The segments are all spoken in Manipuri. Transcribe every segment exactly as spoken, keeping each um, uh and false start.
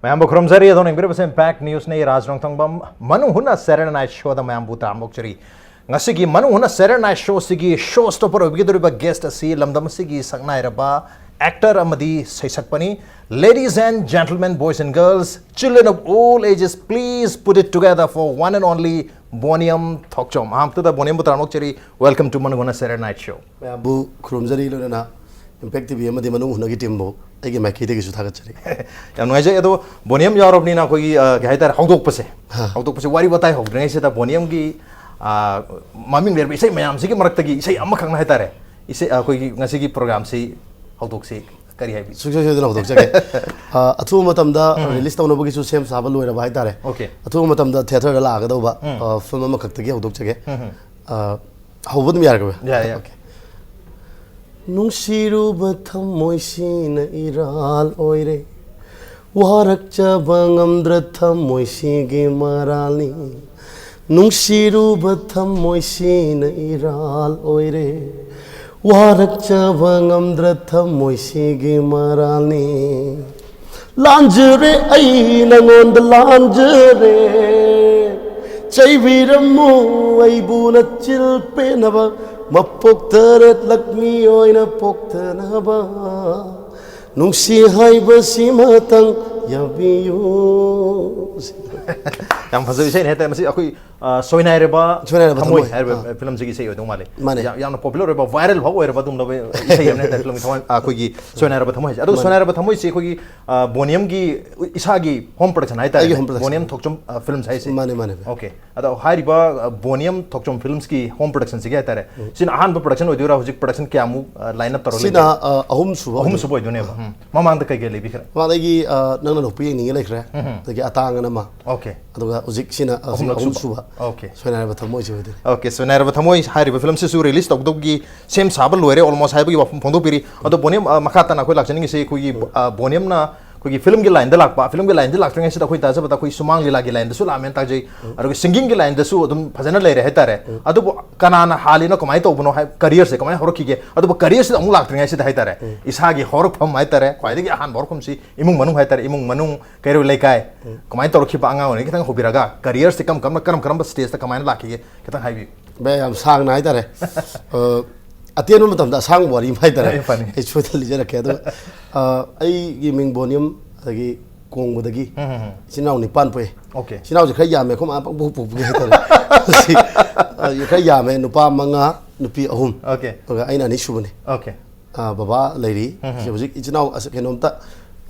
ꯃꯌꯥꯝꯕꯨ ꯈꯨꯔꯨꯝꯖꯔꯤ꯫ ꯑꯗꯣꯝꯅ ꯌꯦꯡꯕꯤꯔꯤꯕꯁꯦ ꯏꯝꯄꯦꯛ ꯅ꯭ꯌꯨꯁꯅꯤ꯫ ꯔꯥꯖ ꯅꯣꯡꯊꯣꯡꯕꯝ ꯃꯅꯨꯡ ꯍꯨꯠꯅ ꯁꯦꯇꯔꯗꯦ ꯅꯥꯏꯠ ꯁꯣꯗ ꯃꯌꯥꯝꯕꯨ ꯇꯔꯥꯝꯅ ꯑꯣꯛꯆꯔꯤ꯫ ꯉꯁꯤꯒꯤ ꯃꯅꯨꯡ ꯍꯨꯠꯅ ꯁꯦꯇꯔꯗꯦ ꯅꯥꯏꯠ ꯁꯣꯁꯤꯒꯤ ꯁꯣ ꯁ꯭ꯇꯣꯄꯔ ꯑꯣꯏꯕꯤꯒꯗꯧꯔꯤꯕ ꯒꯦꯁ ꯑꯁꯤ ꯂꯝꯗꯝ ꯑꯁꯤꯒꯤ ꯁꯛꯅꯥꯏꯔꯕ ꯑꯦꯛꯇꯔ ꯑꯃꯗꯤ ꯁꯩꯁꯛꯄꯅꯤ꯫ Ladies and gentlemen, boys and girls, children of all ages, please put it together for one and only ꯕꯣꯅꯤꯌꯝ ꯊꯣꯛꯆꯣꯝ꯫ ꯑꯍꯥꯟꯕꯗ ꯕꯣꯅꯤꯌꯝꯕꯨ ꯇꯔꯥꯝꯅ ꯑꯣꯛꯆꯔꯤ꯫ Welcome to ꯃꯅꯨꯡ ꯍꯨꯠꯅ ꯁꯦꯇꯔꯗꯦ ꯅꯥꯏꯠ ꯁꯣ꯫ ꯃꯌꯥꯝꯕꯨ ꯈꯨꯔꯨꯝꯖꯔꯤ, ꯂꯣꯏꯅꯅ ꯏꯝꯄꯦꯛ ꯇꯤ ꯚꯤ ꯑꯃꯗꯤ ꯃꯅꯨꯡ ꯍꯨꯠꯅꯒꯤ ꯇꯤꯝꯕꯨ ꯑꯩꯒꯤ ꯃꯥꯏꯀꯩꯗꯒꯤꯁꯨ ꯊꯥꯒꯠꯆꯔꯤ꯫ ꯌꯥꯝ ꯅꯨꯡꯉꯥꯏꯖꯩ꯫ ꯑꯗꯣ ꯕꯣꯅꯤꯌꯝ ꯌꯥꯎꯔꯕꯅꯤꯅ ꯑꯩꯈꯣꯏꯒꯤ, ꯑ, ꯀꯩ ꯍꯥꯏꯇꯥꯔꯦ, ꯍꯧꯗꯣꯛꯄꯁꯦ, ꯍꯥ꯫ ꯍꯧꯗꯣꯛꯄꯁꯦ ꯋꯥꯔꯤ ꯋꯥꯇꯥꯏ ꯍꯧꯗ꯭ꯔꯤꯉꯩꯁꯤꯗ ꯕꯣꯅꯤꯌꯝꯒꯤ, ꯑ, ꯃꯃꯤꯡ ꯂꯩꯔꯕ ꯏꯁꯩ ꯃꯌꯥꯝꯁꯤꯒꯤ ꯃꯔꯛꯇꯒꯤ ꯏꯁꯩ ꯑꯃꯈꯛꯅ ꯍꯥꯏꯇꯥꯔꯦ, ꯏꯁꯩ, ꯑꯩꯈꯣꯏꯒꯤ ꯉꯁꯤꯒꯤ ꯄ꯭ꯔꯣꯒ꯭ꯔꯥꯝꯁꯤ ꯍꯧꯗꯣꯛꯁꯤ꯫ ꯀꯔꯤ ꯍꯥꯏꯕꯤ? ꯁꯨꯡꯁꯣꯏ ꯁꯣꯏꯗꯅ ꯍꯧꯗꯣꯛꯆꯒꯦ꯫ ꯑ, ꯑꯊꯨꯕ ꯃꯇꯝꯗ ꯎꯝ꯫ ꯔꯤꯂꯤꯁ ꯇꯧꯅꯕꯒꯤꯁꯨ ꯁꯦꯝ ꯁꯥꯕ ꯂꯣꯏꯔꯕ ꯍꯥꯏꯇꯥꯔꯦ꯫ ꯑꯣꯀꯦ꯫ ꯑꯊꯨꯕ ꯃꯇꯝꯗ ꯊꯤꯌꯦꯇꯔꯗ ꯂꯥꯛꯀꯗꯧꯕ, ꯎꯝ꯫ ꯑ, ꯐꯤꯂꯝ ꯑꯃꯈꯛꯇꯒꯤ ꯍꯧꯗꯣꯛꯆꯒꯦ꯫ ꯎꯝ꯫ ꯑ, ꯍꯧꯕ ꯑꯗꯨꯝ ꯌꯥꯔꯒ? ꯌꯥꯏ, ꯌꯥꯏ꯫ ꯑꯣꯀꯦ꯫ ꯅꯨꯡꯁꯤꯔꯨꯕ ꯊꯃꯣꯏꯁꯤꯅ ꯏꯔꯥꯜ ꯑꯣꯏꯔꯦ, ꯋꯥꯔꯛꯆꯕ ꯉꯝꯗ꯭ꯔ ꯊꯃꯣꯏꯁꯤꯒꯤ ꯃꯔꯥꯜꯅꯤ꯫ ꯅꯨꯡꯁꯤꯔꯨꯕ ꯊꯃꯣꯏꯁꯤꯅ ꯏꯔꯥꯜ ꯑꯣꯏꯔꯦ, ꯋꯥꯔꯛꯆꯕ ꯉꯝꯗ꯭ꯔ ꯊꯃꯣꯏꯁꯤꯒꯤ ꯃꯔꯥꯜꯅꯤ꯫ ꯂꯥꯟꯖꯔꯦ, ꯑꯩ ꯅꯉꯣꯟꯗ ꯂꯥꯟꯖꯔꯦ, ꯆꯩꯕꯤꯔꯝꯃꯨ ꯑꯩꯕꯨ ꯅꯆꯤꯜ ꯄꯦꯟꯅꯕ, ꯃꯄꯣꯛ ꯇꯔꯦꯠꯂꯛ ꯃꯤꯑꯣꯏꯅ ꯄꯣꯛꯇꯅꯕ, ꯅꯨꯡꯁꯤ ꯍꯥꯏꯕꯁꯤꯃꯇꯪ ꯌꯥꯕꯤꯌꯨ꯫ ꯌꯥꯝ ꯐꯖꯕ ꯏꯁꯩꯅꯦ ꯍꯥꯏꯇꯥꯔꯦ꯫ ꯃꯁꯤ ꯑꯩꯈꯣꯏ, ꯑ, ꯁꯣꯏꯅꯥꯏꯔꯕ ꯁꯣꯏꯅꯥꯏꯔꯕ ꯊꯃꯣꯏ ꯊꯃꯣꯏ꯫ ꯍꯥꯏꯔꯤꯕ ꯑꯥ꯫ ꯐꯤꯂꯝꯁꯤꯒꯤ ꯏꯁꯩ ꯑꯣꯏꯗꯧ ꯃꯥꯜꯂꯦ꯫ ꯃꯥꯅꯦ꯫ ꯌꯥꯝ, ꯌꯥꯝꯅ ꯄꯣꯄꯨꯂꯔ ꯑꯣꯏꯕ, ꯚꯥꯏꯔꯦꯜ ꯐꯥꯎ ꯑꯣꯏꯔꯕ ꯑꯗꯨꯒꯨꯝꯂꯕ ꯏꯁꯩ ꯑꯃꯅꯦ ꯍꯥꯏꯇꯥꯔꯦ, ꯐꯤꯂꯝꯒꯤ ꯊꯃꯣꯏ, ꯑ, ꯑꯩꯈꯣꯏꯒꯤ ꯁꯣꯏꯅꯥꯏꯔꯕ ꯊꯃꯣꯏ ꯍꯥꯏꯁꯦ꯫ ꯑꯗꯣ ꯃꯥꯅꯦ꯫ ꯁꯣꯏꯅꯥꯏꯔꯕ ꯊꯃꯣꯏꯁꯦ ꯑꯩꯈꯣꯏꯒꯤ, ꯑ, ꯕꯣꯅꯤꯌꯝꯒꯤ ꯏꯁꯥꯒꯤ ꯍꯣꯝ ꯄ꯭ꯔꯗꯛꯁꯟ ꯍꯥꯏꯇꯥꯔꯦ꯫ ꯑꯩꯒꯤ ꯍꯣꯝ ꯄ꯭ꯔꯗꯛꯁꯟ꯫ ꯕꯣꯅꯤꯌꯝ ꯊꯣꯛꯆꯣꯝ, ꯑ, ꯐꯤꯂꯝꯁ ꯍꯥꯏꯁꯦ꯫ ꯃꯥꯅꯦ, ꯃꯥꯅꯦ, ꯃꯥꯅꯦ꯫ ꯑꯣꯀꯦ꯫ ꯑꯗꯣ ꯍꯥꯏꯔꯤꯕ, ꯑ, ꯕꯣꯅꯤꯌꯝ ꯊꯣꯛꯆꯣꯝ ꯐꯤꯂꯝꯁꯀꯤ ꯍꯣꯝ ꯄ꯭ꯔꯗꯛꯁꯟꯁꯤꯒꯤ ꯍꯥꯏꯇꯥꯔꯦ, ꯎꯝ꯫ ꯁꯤꯅ ꯑꯍꯥꯟꯕ ꯄ꯭ꯔꯗꯛꯁꯟ ꯑꯣꯏꯗꯣꯏꯔꯥ? ꯍꯧꯖꯤꯛ ꯄ꯭ꯔꯗꯛꯁꯟ ꯀꯌꯥꯃꯨꯛ, ꯑ, ꯂꯥꯏꯟ ꯑꯞ ꯇꯧꯔꯒ ꯁꯤꯅ, ꯂꯩꯒꯦ? ꯑ, ꯑꯍꯨꯝ ꯁꯨꯕ ꯑꯍꯨꯝ ꯑꯣꯏꯗꯣꯏꯅꯦ꯫ ꯁꯨꯕ ꯑꯣꯏꯗꯣꯏꯅꯦꯕ꯫ ꯑꯥ꯫ ꯎꯝ꯫ ꯃꯃꯥꯡꯗ ꯀꯩ ꯀꯩ ꯂꯩꯕꯤꯈ꯭ꯔꯦ? ꯃꯃꯥꯡꯗꯒꯤ, ꯑ, ꯅꯪꯅ ꯅꯣꯛꯄꯤ ꯌꯦꯡꯅꯤꯡꯉꯤ ꯂꯩꯈ꯭ꯔꯦ꯫ ꯎꯝ꯫ ꯑꯗꯒꯤ ꯑꯇꯥꯡ ꯑꯅ ꯑꯃ꯫ ꯑꯣꯀꯦ꯫ ꯑꯗꯨꯒ ꯍꯧꯖꯤꯛꯁꯤꯅ, ꯑ, ꯑꯍꯨꯝꯂꯛ ꯑꯍꯨꯝ ꯁꯨꯕ꯫ ꯁꯨꯕ꯫ ꯑꯣꯀꯦ꯫ ꯁꯣꯏꯅꯥꯏꯔꯕ ꯊꯃꯣꯏꯁꯤ ꯑꯣꯏꯗꯣꯏꯅꯦ꯫ ꯑꯣꯀꯦ, ꯁꯣꯏꯅꯥꯏꯔꯕ ꯊꯃꯣꯏ ꯍꯥꯏꯔꯤꯕ ꯐꯤꯂꯝꯁꯤꯁꯨ ꯔꯤꯂꯤꯁ ꯇꯧꯗꯧꯒꯤ ꯁꯦꯝ ꯁꯥꯕ ꯂꯣꯏꯔꯦ, ꯑꯣꯜꯃꯣꯁ ꯍꯥꯏꯕꯒꯤ ꯋꯥꯐꯝ ꯐꯣꯡꯗꯣꯛꯄꯤꯔꯤ꯫ ꯑꯗꯣ ꯕꯣꯅꯤꯌꯝ, ꯑ, ꯃꯈꯥ ꯇꯥꯅ ꯑꯩꯈꯣꯏ ꯂꯥꯛꯆꯅꯤꯡꯉꯤꯁꯤ ꯑꯩꯈꯣꯏꯒꯤ, ꯎꯝ꯫ ꯑ, ꯕꯣꯅꯤꯌꯝꯅ ꯑꯩꯈꯣꯏꯒꯤ ꯐꯤꯂꯝꯒꯤ ꯂꯥꯏꯟꯗ ꯂꯥꯛꯄ, ꯐꯤꯂꯝꯒꯤ ꯂꯥꯏꯟꯗ ꯂꯥꯛꯇ꯭ꯔꯤꯉꯩꯁꯤꯗ ꯑꯩꯈꯣꯏ ꯇꯥꯖꯕꯗ ꯑꯩꯈꯣꯏ ꯁꯨꯃꯥꯡ ꯂꯤꯂꯥꯒꯤ ꯂꯥꯏꯟꯗꯁꯨ ꯂꯥꯛꯑꯃꯦꯅ ꯇꯥꯖꯩ, ꯑꯗꯨꯒ ꯁꯤꯡꯒꯤꯡꯒꯤ ꯂꯥꯏꯟꯗꯁꯨ ꯑꯗꯨꯝ ꯐꯖꯅ ꯂꯩꯔꯦ ꯍꯥꯏꯇꯥꯔꯦ꯫ ꯑꯗꯨꯕꯨ ꯀꯅꯥꯅ ꯍꯥꯜꯂꯤꯅꯣ, ꯀꯃꯥꯏꯅ ꯇꯧꯕꯅꯣ ꯍꯥꯏ, ꯀꯔꯤꯌꯔꯁꯦ ꯀꯃꯥꯏꯅ ꯍꯧꯔꯛꯈꯤꯒꯦ? ꯑꯗꯨꯕꯨ ꯀꯔꯤꯌꯔꯁꯤꯗ ꯑꯃꯨꯛ ꯂꯥꯛꯇ꯭ꯔꯤꯉꯩꯁꯤꯗ ꯍꯥꯏꯇꯥꯔꯦ, ꯏꯁꯥꯒꯤ ꯍꯧꯔꯛꯐꯝ ꯍꯥꯏꯇꯥꯔꯦ, ꯈ꯭ꯋꯥꯏꯗꯒꯤ ꯑꯍꯥꯟꯕ ꯍꯧꯔꯛꯐꯝꯁꯤ ꯏꯃꯨꯡ ꯃꯅꯨꯡ ꯍꯥꯏꯇꯥꯔꯦ, ꯏꯃꯨꯡ ꯃꯅꯨꯡ, ꯀꯩꯔꯣꯏ ꯂꯩꯀꯥꯏ, ꯀꯃꯥꯏꯅ ꯇꯧꯔꯛꯈꯤꯕ? ꯑꯉꯥꯡ ꯑꯣꯏꯔꯤꯉꯩ ꯈꯤꯇꯪ ꯍꯧꯕꯤꯔꯒ ꯀꯔꯤꯌꯔꯁꯦ ꯀꯔꯝ ꯀꯔꯝꯕ, ꯀꯔꯝ ꯀꯔꯝꯕ ꯁ꯭ꯇꯦꯖꯇ ꯀꯃꯥꯏꯅ ꯂꯥꯛꯈꯤꯒꯦ, ꯈꯤꯇꯪ ꯍꯥꯏꯕꯤꯌꯨ꯫ ꯚꯥꯏ, ꯌꯥꯝ ꯁꯥꯡꯅ ꯍꯥꯏꯇꯥꯔꯦ꯫ ꯑ, ꯑꯇꯦꯟꯕ ꯃꯇꯝꯗ ꯑꯁꯥꯡꯕ ꯋꯥꯔꯤ ꯑꯃ ꯍꯥꯏꯇꯥꯔꯦ, ꯌꯥꯝ ꯐꯅꯤ꯫ ꯑꯩ ꯁꯣꯏꯗꯅ ꯂꯤꯖꯔꯛꯀꯦ꯫ ꯑꯗꯨꯒ, ꯑ, ꯑꯩꯒꯤ ꯃꯤꯡ ꯕꯣꯅꯤꯌꯝ, ꯑꯗꯒꯤ ꯀꯣꯡꯕꯗꯒꯤ ꯎꯝ, ꯎꯝ, ꯎꯝ꯫ ꯏꯆꯤꯟ ꯏꯅꯥꯎ ꯅꯤꯄꯥꯟ ꯄꯣꯛꯑꯦ꯫ ꯑꯣꯀꯦ꯫ ꯏꯆꯤꯟ ꯏꯅꯥꯎꯁꯦ ꯈꯔ ꯌꯥꯝꯃꯦ, ꯑꯩꯈꯣꯏ ꯃꯥ ꯄꯪꯄꯣꯛ ꯄꯣꯛꯄꯒꯤ ꯍꯥꯏꯇꯥꯔꯦ꯫ ꯁꯤ, ꯑ, ꯈꯔ ꯌꯥꯝꯃꯦ, ꯅꯨꯄꯥ ꯃꯉꯥ, ꯅꯨꯄꯤ ꯑꯍꯨꯝ꯫ ꯑꯣꯀꯦ꯫ ꯑꯗꯨꯒ ꯑꯩꯅ ꯑꯅꯤꯁꯨꯕꯅꯤ꯫ ꯑꯣꯀꯦ꯫ ꯑ, ꯕꯕꯥ ꯂꯩꯔꯤ꯫ ꯎꯝ, ꯎꯝ꯫ ꯍꯧꯖꯤꯛ ꯍꯧꯖꯤꯛ ꯏꯆꯤꯟ ꯏꯅꯥꯎ ꯑꯁ-, ꯀꯩꯅꯣꯝꯇ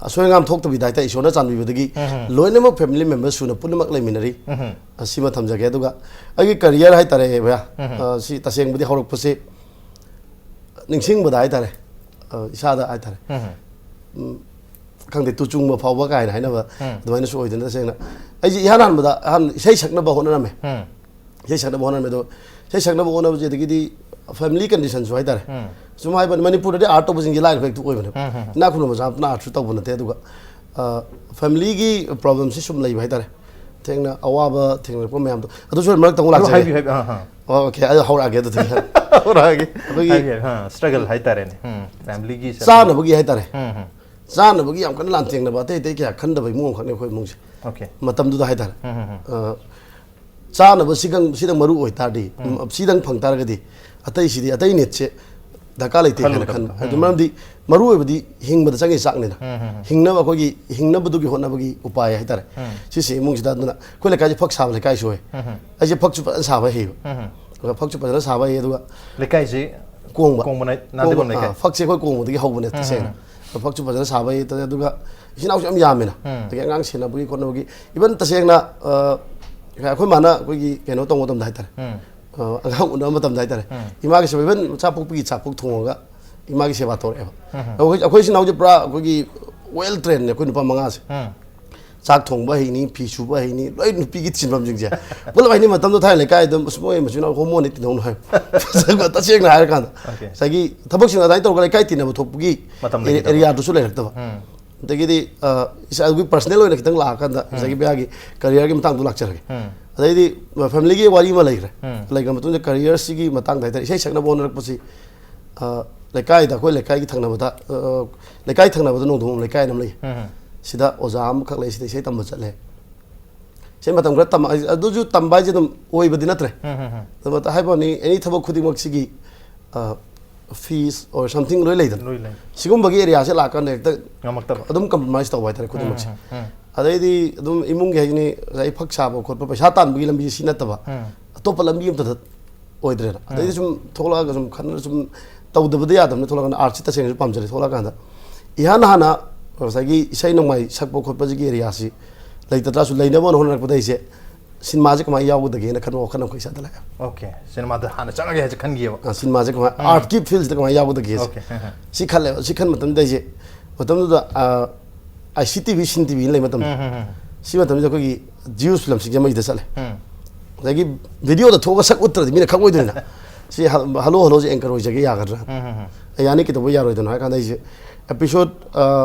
ꯑꯁꯣꯏ ꯑꯉꯥꯝ ꯊꯣꯛꯇꯕꯤꯗ ꯍꯥꯏꯇꯥꯔꯦ, ꯏꯁꯣꯔꯅ ꯆꯥꯟꯕꯤꯕꯗꯒꯤ ꯎꯝ, ꯎꯝ꯫ ꯂꯣꯏꯅꯃꯛ ꯐꯦꯃꯤꯂꯤ ꯃꯦꯝꯕꯔ ꯁꯨꯅ ꯄꯨꯝꯅꯃꯛ ꯂꯩꯃꯤꯟꯅꯔꯤ꯫ ꯎꯝ, ꯎꯝ꯫ ꯑ, ꯁꯤꯃ ꯊꯝꯖꯒꯦ꯫ ꯑꯗꯨꯒ ꯑꯩꯒꯤ ꯀꯔꯤꯌꯔ ꯍꯥꯏꯇꯥꯔꯦ, ꯚꯩꯌꯥ, ꯎꯝ, ꯎꯝ꯫ ꯑ, ꯁꯤ ꯇꯁꯦꯡꯕꯗꯤ ꯍꯧꯔꯛꯄꯁꯤ ꯅꯤꯡꯁꯤꯡꯕꯗ ꯍꯥꯏꯇꯥꯔꯦ, ꯑ, ꯏꯁꯥꯗ ꯍꯥꯏꯇꯥꯔꯦ꯫ ꯎꯝ, ꯎꯝ꯫ ꯎꯝ, ꯈꯪꯗꯦ, ꯇꯨ ꯆꯨꯡꯕ ꯐꯥꯎꯕ ꯀꯥꯏꯅ ꯍꯥꯏꯅꯕ ꯎꯝ꯫ ꯑꯗꯨꯃꯥꯏꯅꯁꯨ ꯑꯣꯏꯗꯣꯏꯅ, ꯇꯁꯦꯡꯅ꯫ ꯑꯩꯁꯦ ꯏꯍꯥꯟ ꯍꯥꯟꯕꯗ ꯑꯍꯥꯟ ꯏꯁꯩ ꯁꯛꯅꯕ ꯍꯣꯠꯅꯔꯝꯃꯦ꯫ ꯎꯝ꯫ ꯏꯁꯩ ꯁꯛꯅꯕ ꯍꯣꯠꯅꯔꯝꯃꯦ꯫ ꯑꯗꯣ ꯏꯁꯩ ꯁꯛꯅꯕ ꯍꯣꯠꯅꯕꯁꯦ, ꯑꯗꯒꯤꯗꯤ ꯐꯦꯃꯤꯂꯤ ꯀꯟꯗꯤꯁꯟꯁꯨ ꯍꯥꯏꯇꯥꯔꯦ꯫ ꯎꯝ꯫ ꯁꯨꯝ ꯍꯥꯏꯕꯅꯤ, ꯃꯅꯤꯄꯨꯔꯗꯗꯤ ꯑꯥꯔꯠ ꯇꯧꯕꯁꯤꯡꯁꯦ ꯂꯥꯏꯔꯕ ꯍꯦꯛꯇ ꯑꯣꯏꯕꯅꯦꯕ꯫ ꯎꯝ, ꯎꯝ, ꯎꯝ꯫ ꯏꯅꯥꯛ ꯈꯨꯟꯕ ꯃꯆꯥ ꯃꯆꯥꯅ ꯑꯥꯔꯠꯁꯨ ꯇꯧꯕ ꯅꯠꯇꯦ꯫ ꯑꯗꯨꯒ, ꯑ, ꯐꯦꯃꯤꯂꯤꯒꯤ ꯄ꯭ꯔꯣꯕ꯭ꯂꯦꯝꯁꯤ ꯁꯨꯝ ꯂꯩꯕ ꯍꯥꯏꯇꯥꯔꯦ꯫ ꯊꯦꯡꯅ ꯑꯋꯥꯕ ꯊꯦꯡꯅꯔꯛꯄ ꯃꯌꯥꯝꯗꯣ, ꯑꯗꯨꯁꯨ ꯃꯔꯛꯇ ꯑꯃꯨꯛ ꯑꯗꯨ ꯂꯥꯛꯆꯒꯦ꯫ ꯍꯥꯏꯕꯤꯌꯨ, ꯍꯥꯏꯕꯤꯌꯨ, ꯑꯥ, ꯑꯥ꯫ ꯑꯣ, ꯑꯣꯀꯦ, ꯑꯩ ꯍꯧꯔꯛꯑꯒꯦ ꯑꯗꯨꯗꯤ꯫ ꯍꯧꯔꯛꯑꯒꯦ꯫ ꯑꯩꯈꯣꯏꯒꯤ ꯍꯥꯏꯕꯤꯌꯨ, ꯍꯥꯏꯕꯤꯌꯨ꯫ ꯑꯥ, ꯁ꯭ꯇ꯭ꯔꯒꯜ ꯍꯥꯏꯇꯥꯔꯦꯅꯦ꯫ ꯎꯝ, ꯐꯦꯃꯤꯂꯤꯒꯤ ꯁꯦ-, ꯆꯥꯅꯕꯒꯤ ꯍꯥꯏꯇꯥꯔꯦ꯫ ꯎꯝ, ꯎꯝ꯫ ꯆꯥꯅꯕꯒꯤ ꯌꯥꯝ ꯀꯟꯅ ꯂꯥꯟꯊꯦꯡꯅꯕ, ꯑꯇꯩ ꯑꯇꯩ ꯀꯌꯥ ꯈꯟꯗꯕ ꯏꯃꯨꯡ ꯑꯃꯈꯛꯅꯤ ꯑꯩꯈꯣꯏ ꯏꯃꯨꯡꯁꯦ꯫ ꯑꯣꯀꯦ꯫ ꯃꯇꯝꯗꯨꯗ ꯍꯥꯏꯇꯥꯔꯦ꯫ ꯎꯝ, ꯎꯝ, ꯎꯝ꯫ ꯑ, ꯆꯥꯅꯕ ꯁꯤꯗꯪ, ꯁꯤꯗꯪ ꯃꯔꯨ ꯑꯣꯏꯇꯥꯔꯗꯤ, ꯎꯝ꯫ ꯁꯤꯗꯪ ꯐꯪ ꯇꯥꯔꯒꯗꯤ, ꯑꯇꯩꯁꯤꯗꯤ, ꯑꯇꯩ ꯅꯤꯗꯁꯦ ꯗꯔꯀꯥꯔ ꯂꯩꯇꯦ ꯍꯥꯏꯅ ꯈꯜꯂꯨꯗꯕꯗꯣ꯫ ꯈꯟꯕ꯫ ꯍꯥꯏꯗꯤ ꯎꯝ꯫ ꯃꯔꯝꯗꯤ ꯃꯔꯨ ꯑꯣꯏꯕꯗꯤ ꯍꯤꯡꯕꯗ ꯆꯪꯉꯤ ꯆꯥꯛꯅꯤꯅ꯫ ꯎꯝ, ꯎꯝ, ꯎꯝ꯫ ꯍꯤꯡꯅꯕ, ꯑꯩꯈꯣꯏꯒꯤ ꯍꯤꯡꯅꯕꯗꯨꯒꯤ ꯍꯣꯠꯅꯕꯒꯤ ꯎꯄꯥꯏ ꯍꯥꯏꯇꯥꯔꯦ꯫ ꯎꯝ꯫ ꯁꯤꯁꯦ ꯏꯃꯨꯡꯁꯤꯗ, ꯑꯗꯨꯅ ꯑꯩꯈꯣꯏ ꯂꯩꯀꯥꯏꯁꯦ ꯐꯛ ꯁꯥꯕ ꯂꯩꯀꯥꯏꯁꯨ ꯑꯣꯏ꯫ ꯎꯝ, ꯎꯝ꯫ ꯑꯩꯁꯦ ꯐꯛꯁꯨ ꯐꯖꯅ ꯁꯥꯕ ꯍꯩꯌꯦꯕ꯫ ꯎꯝ, ꯎꯝ꯫ ꯑꯗꯨꯒ ꯐꯛꯁꯨ ꯐꯖꯅ ꯁꯥꯕ ꯍꯩ, ꯑꯗꯨꯒ ꯂꯩꯀꯥꯏꯁꯤ ꯀꯣꯡꯕ꯫ ꯀꯣꯡꯕ ꯅꯥ-, ꯅꯥꯗꯤꯒꯣꯝ ꯀꯣꯡꯕ, ꯂꯩꯀꯥꯏ꯫ ꯑꯥ, ꯐꯛꯁꯦ ꯑꯩꯈꯣꯏ ꯀꯣꯡꯕꯗꯒꯤ ꯍꯧꯕꯅꯦ, ꯎꯝ, ꯇꯁꯦꯡꯅ꯫ ꯎꯝ꯫ ꯑꯗꯣ ꯐꯛꯁꯨ ꯐꯖꯅ ꯁꯥꯕ ꯍꯩ, ꯑꯗꯨꯒ ꯏꯆꯤꯟ ꯏꯅꯥꯎꯁꯨ ꯌꯥꯝ ꯌꯥꯝꯃꯤꯅ꯫ ꯎꯝ꯫ ꯑꯗꯒꯤ ꯑꯉꯥꯡ ꯁꯦꯟꯅꯕꯒꯤ ꯈꯣꯠꯅꯕꯒꯤ, even ꯇꯁꯦꯡꯅ, ꯑ, ꯑꯩꯈꯣꯏ ꯃꯥꯅ ꯑꯩꯈꯣꯏꯒꯤ ꯀꯩꯅꯣ ꯇꯧꯕ ꯃꯇꯝꯗ ꯍꯥꯏꯇꯥꯔꯦ꯫ ꯎꯝ꯫ ꯑ, ꯑꯉꯥꯡ ꯎꯅꯕ ꯃꯇꯝꯗ ꯍꯥꯏꯇꯥꯔꯦ꯫ ꯎꯝ꯫ ꯏꯃꯥꯒꯤ ꯁꯦꯕꯥ, even ꯃꯆꯥ ꯄꯣꯛꯄꯒꯤ ꯆꯥꯛꯐꯥꯎ ꯊꯣꯡꯉꯒ ꯏꯃꯥꯒꯤ ꯁꯦꯕꯥ ꯇꯧꯔꯛꯑꯦꯕ꯫ ꯎꯝ꯫ ꯑꯩꯈꯣꯏ, ꯑꯩꯈꯣꯏ ꯏꯆꯤꯟ ꯏꯅꯥꯎꯁꯦ ꯄꯨꯔꯥ ꯑꯩꯈꯣꯏꯒꯤ well trained ꯅꯦ, ꯑꯩꯈꯣꯏ ꯅꯨꯄꯥ ꯃꯉꯥꯁꯦ꯫ ꯎꯝ꯫ ꯆꯥꯛ ꯊꯣꯡꯕ ꯍꯩꯅꯤ, ꯐꯤ ꯁꯨꯕ ꯍꯩꯅꯤ, ꯂꯣꯏ ꯅꯨꯄꯤꯒꯤ ꯁꯤꯟꯐꯝꯁꯤꯡꯁꯦ ꯄꯨꯂꯞ ꯍꯩꯅꯤ꯫ ꯃꯇꯝꯗꯣ ꯊꯥꯏꯅ ꯂꯩꯀꯥꯏꯗ ꯑꯁ ꯃꯣꯏ ꯃꯆꯤꯟ ꯃꯅꯥꯎ ꯍꯣꯃꯣꯅꯤ ꯇꯤꯟꯅꯧꯅꯨ ꯍꯥꯏ꯫ ꯇꯁꯦꯡꯅ ꯍꯥꯏꯔꯀꯥꯟꯗ ꯑꯣꯀꯦ꯫ ꯉꯁꯥꯏꯒꯤ ꯊꯕꯛꯁꯤꯡ ꯑꯗꯨꯃꯥꯏꯅ ꯇꯧꯔꯒ ꯂꯩꯀꯥꯏ ꯇꯤꯟꯅꯕ ꯊꯣꯛꯄꯒꯤ ꯃꯇꯝ ꯑꯦ-, ꯂꯩꯇꯕ꯫ ꯑꯦꯔꯤꯌꯥꯗꯨꯁꯨ ꯂꯩꯔꯛꯇꯕ꯫ ꯎꯝ꯫ ꯑꯗꯒꯤꯗꯤ ꯑ, ꯏꯁꯥꯒꯤ ꯄꯔꯁꯅꯦꯜ ꯑꯣꯏꯅ ꯈꯤꯇꯪ ꯂꯥꯛꯑꯀꯥꯟꯗ ꯉꯁꯥꯏꯒꯤ ꯕꯌꯥꯒꯤ ꯀꯔꯤꯌꯔꯒꯤ ꯃꯇꯥꯡꯗꯣ ꯂꯥꯛꯆꯔꯒꯦ꯫ ꯑꯗꯩꯗꯤ ꯐꯦꯃꯤꯂꯤꯒꯤ ꯋꯥꯔꯤ ꯑꯃ ꯂꯩꯈ꯭ꯔꯦ꯫ ꯂꯩꯈ꯭ꯔ ꯃꯇꯨꯡꯗ ꯀꯔꯤꯌꯔꯁꯤꯒꯤ ꯃꯇꯥꯡꯗ ꯍꯥꯏꯇꯥꯔꯦ, ꯏꯁꯩ ꯁꯛꯅꯕ ꯍꯣꯠꯅꯔꯛꯄꯁꯤ ꯑ, ꯂꯩꯀꯥꯏꯗ, ꯑꯩꯈꯣꯏ ꯂꯩꯀꯥꯏꯒꯤ ꯊꯪꯅꯕꯗ ꯑ, ꯂꯩꯀꯥꯏ ꯊꯪꯅꯕꯗ ꯅꯣꯡꯊꯣꯡ ꯂꯩꯀꯥꯏ ꯑꯃ ꯂꯩ꯫ ꯁꯤꯗ ꯑꯣꯖꯥ ꯑꯃꯈꯛ ꯂꯩ, ꯁꯤꯗ ꯏꯁꯩ ꯇꯝꯕ ꯆꯠꯂꯦ꯫ ꯏꯁꯩ ꯃꯇꯝ ꯈꯔ ꯇꯝꯃ ꯑꯗꯨꯁꯨ ꯇꯝꯕ ꯍꯥꯏꯁꯦ ꯑꯗꯨꯝ ꯑꯣꯏꯕꯗꯤ ꯅꯠꯇ꯭ꯔꯦ꯫ ꯑꯗꯨ ꯍꯥꯏꯕ ꯋꯥꯅꯤ, ꯑꯦꯅꯤ ꯊꯕꯛ ꯈꯨꯗꯤꯡꯃꯛꯁꯤꯒꯤ ꯐꯤꯁ ꯑꯣꯔ ꯁꯝꯊꯤꯡ ꯂꯣꯏ ꯂꯩꯗꯅ꯫ ꯂꯣꯏ ꯂꯩ꯫ ꯁꯤꯒꯨꯝꯕꯒꯤ ꯑꯦꯔꯤꯌꯥꯁꯦ ꯂꯥꯛꯀꯥꯟꯗ ꯍꯦꯛꯇ ꯉꯝꯃꯛꯇꯕ꯫ ꯑꯗꯨꯝ ꯀꯝꯄ꯭ꯔꯣꯃꯥꯏꯁ ꯇꯧꯕ ꯍꯥꯏꯇꯥꯔꯦ ꯈꯨꯗꯤꯡꯃꯛꯁꯦ꯫ ꯑꯗꯩꯗꯤ ꯑꯗꯨꯝ ꯏꯃꯨꯡꯒꯤ ꯍꯥꯏꯅꯤ, ꯉꯁꯥꯏ ꯐꯛ ꯁꯥꯕ ꯈꯣꯠꯄ ꯄꯩꯁꯥ ꯇꯥꯟꯕꯒꯤ ꯂꯝꯕꯤꯁꯦ ꯁꯤ ꯅꯠꯇꯕ ꯑꯇꯣꯞꯄ ꯂꯝꯕꯤ ꯑꯝꯇꯗ ꯑꯣꯏꯗ꯭ꯔꯦꯅ꯫ ꯑꯗꯩꯗꯤ ꯁꯨꯝ ꯊꯣꯛꯂꯛꯑꯒ ꯁꯨꯝ ꯈꯟꯅ ꯁꯨꯝ ꯇꯧꯗꯕꯗꯤ ꯌꯥꯗꯕꯅꯤ꯫ ꯊꯣꯛꯂꯛꯑꯀꯥꯟꯗ ꯑꯥꯔꯠꯁꯤ ꯇꯁꯦꯡꯅꯁꯨ ꯄꯥꯝꯖꯔꯦ꯫ ꯊꯣꯛꯂꯛꯑꯀꯥꯟꯗ ꯏꯍꯥꯟ ꯍꯥꯟꯅ ꯉꯁꯥꯏꯒꯤ ꯏꯁꯩ ꯅꯣꯡꯃꯥꯏ ꯁꯛꯄ ꯈꯣꯠꯄꯁꯤꯒꯤ ꯑꯦꯔꯤꯌꯥꯁꯤ ꯂꯩꯇ ꯇꯥꯔꯁꯨ ꯂꯩꯅꯕ ꯍꯣꯠꯅꯔꯛꯄꯗ ꯑꯩꯁꯦ ꯁꯤꯅꯦꯃꯥꯁꯦ ꯀꯃꯥꯏꯅ ꯌꯥꯎꯒꯗꯒꯦꯅ ꯈꯟꯕ ꯋꯥꯈꯜ ꯑꯃꯈꯛ ꯏꯁꯥꯗ ꯂꯥꯛꯑꯦ꯫ ꯑꯣꯀꯦ꯫ ꯁꯤꯅꯦꯃꯥꯗ ꯍꯥꯟꯅ ꯆꯪꯉꯒꯦ ꯍꯥꯏꯁꯦ ꯈꯟꯈꯤꯑꯕ꯫ ꯑ, ꯁꯤꯅꯦꯃꯥꯁꯦ ꯀꯃꯥꯏꯅ, ꯑꯥꯔꯠꯀꯤ ꯐꯤꯜꯁꯤꯗ ꯀꯃꯥꯏꯅ ꯌꯥꯎꯒꯗꯒꯦꯁꯦ ꯑꯣꯀꯦ꯫ ꯁꯤ ꯈꯜꯂꯦꯕ꯫ ꯁꯤ ꯈꯟꯕ ꯃꯇꯝꯗ ꯑꯩꯁꯦ ꯃꯇꯝꯗꯨꯗ ꯑꯥꯏ ꯁꯤ ꯇꯤ ꯚꯤ, ꯁꯤꯟ ꯇꯤ ꯚꯤ ꯂꯩ ꯃꯇꯝꯗ, ꯁꯤ ꯃꯇꯝꯁꯤꯗ ꯑꯩꯈꯣꯏꯒꯤ ꯖꯤꯌꯨꯁ ꯐꯤꯂꯝꯁꯤꯡꯁꯦ ꯃꯩꯗ ꯆꯠꯂꯦ꯫ ꯑꯗꯒꯤ ꯚꯤꯗꯤꯑꯣꯗ ꯊꯣꯛꯑꯒ ꯁꯛ ꯎꯠꯇ꯭ꯔꯗꯤ ꯃꯤꯅ ꯈꯪꯉꯣꯏꯗꯣꯏꯅ꯫ ꯁꯤ ꯍ-, ꯍꯜꯂꯣ ꯍꯜꯂꯣꯁꯦ ꯑꯦꯡꯀꯔ ꯑꯣꯏꯖꯒꯦ ꯌꯥꯒꯗ꯭ꯔꯥ? ꯑꯦ, ꯌꯥꯅꯤ, ꯀꯩꯗꯧꯕ ꯌꯥꯔꯣꯏꯗꯣꯏꯅꯣ ꯍꯥꯏ ꯀꯥꯟꯗ ꯑꯩꯁꯦ ꯑꯦꯄꯤꯁꯣꯠ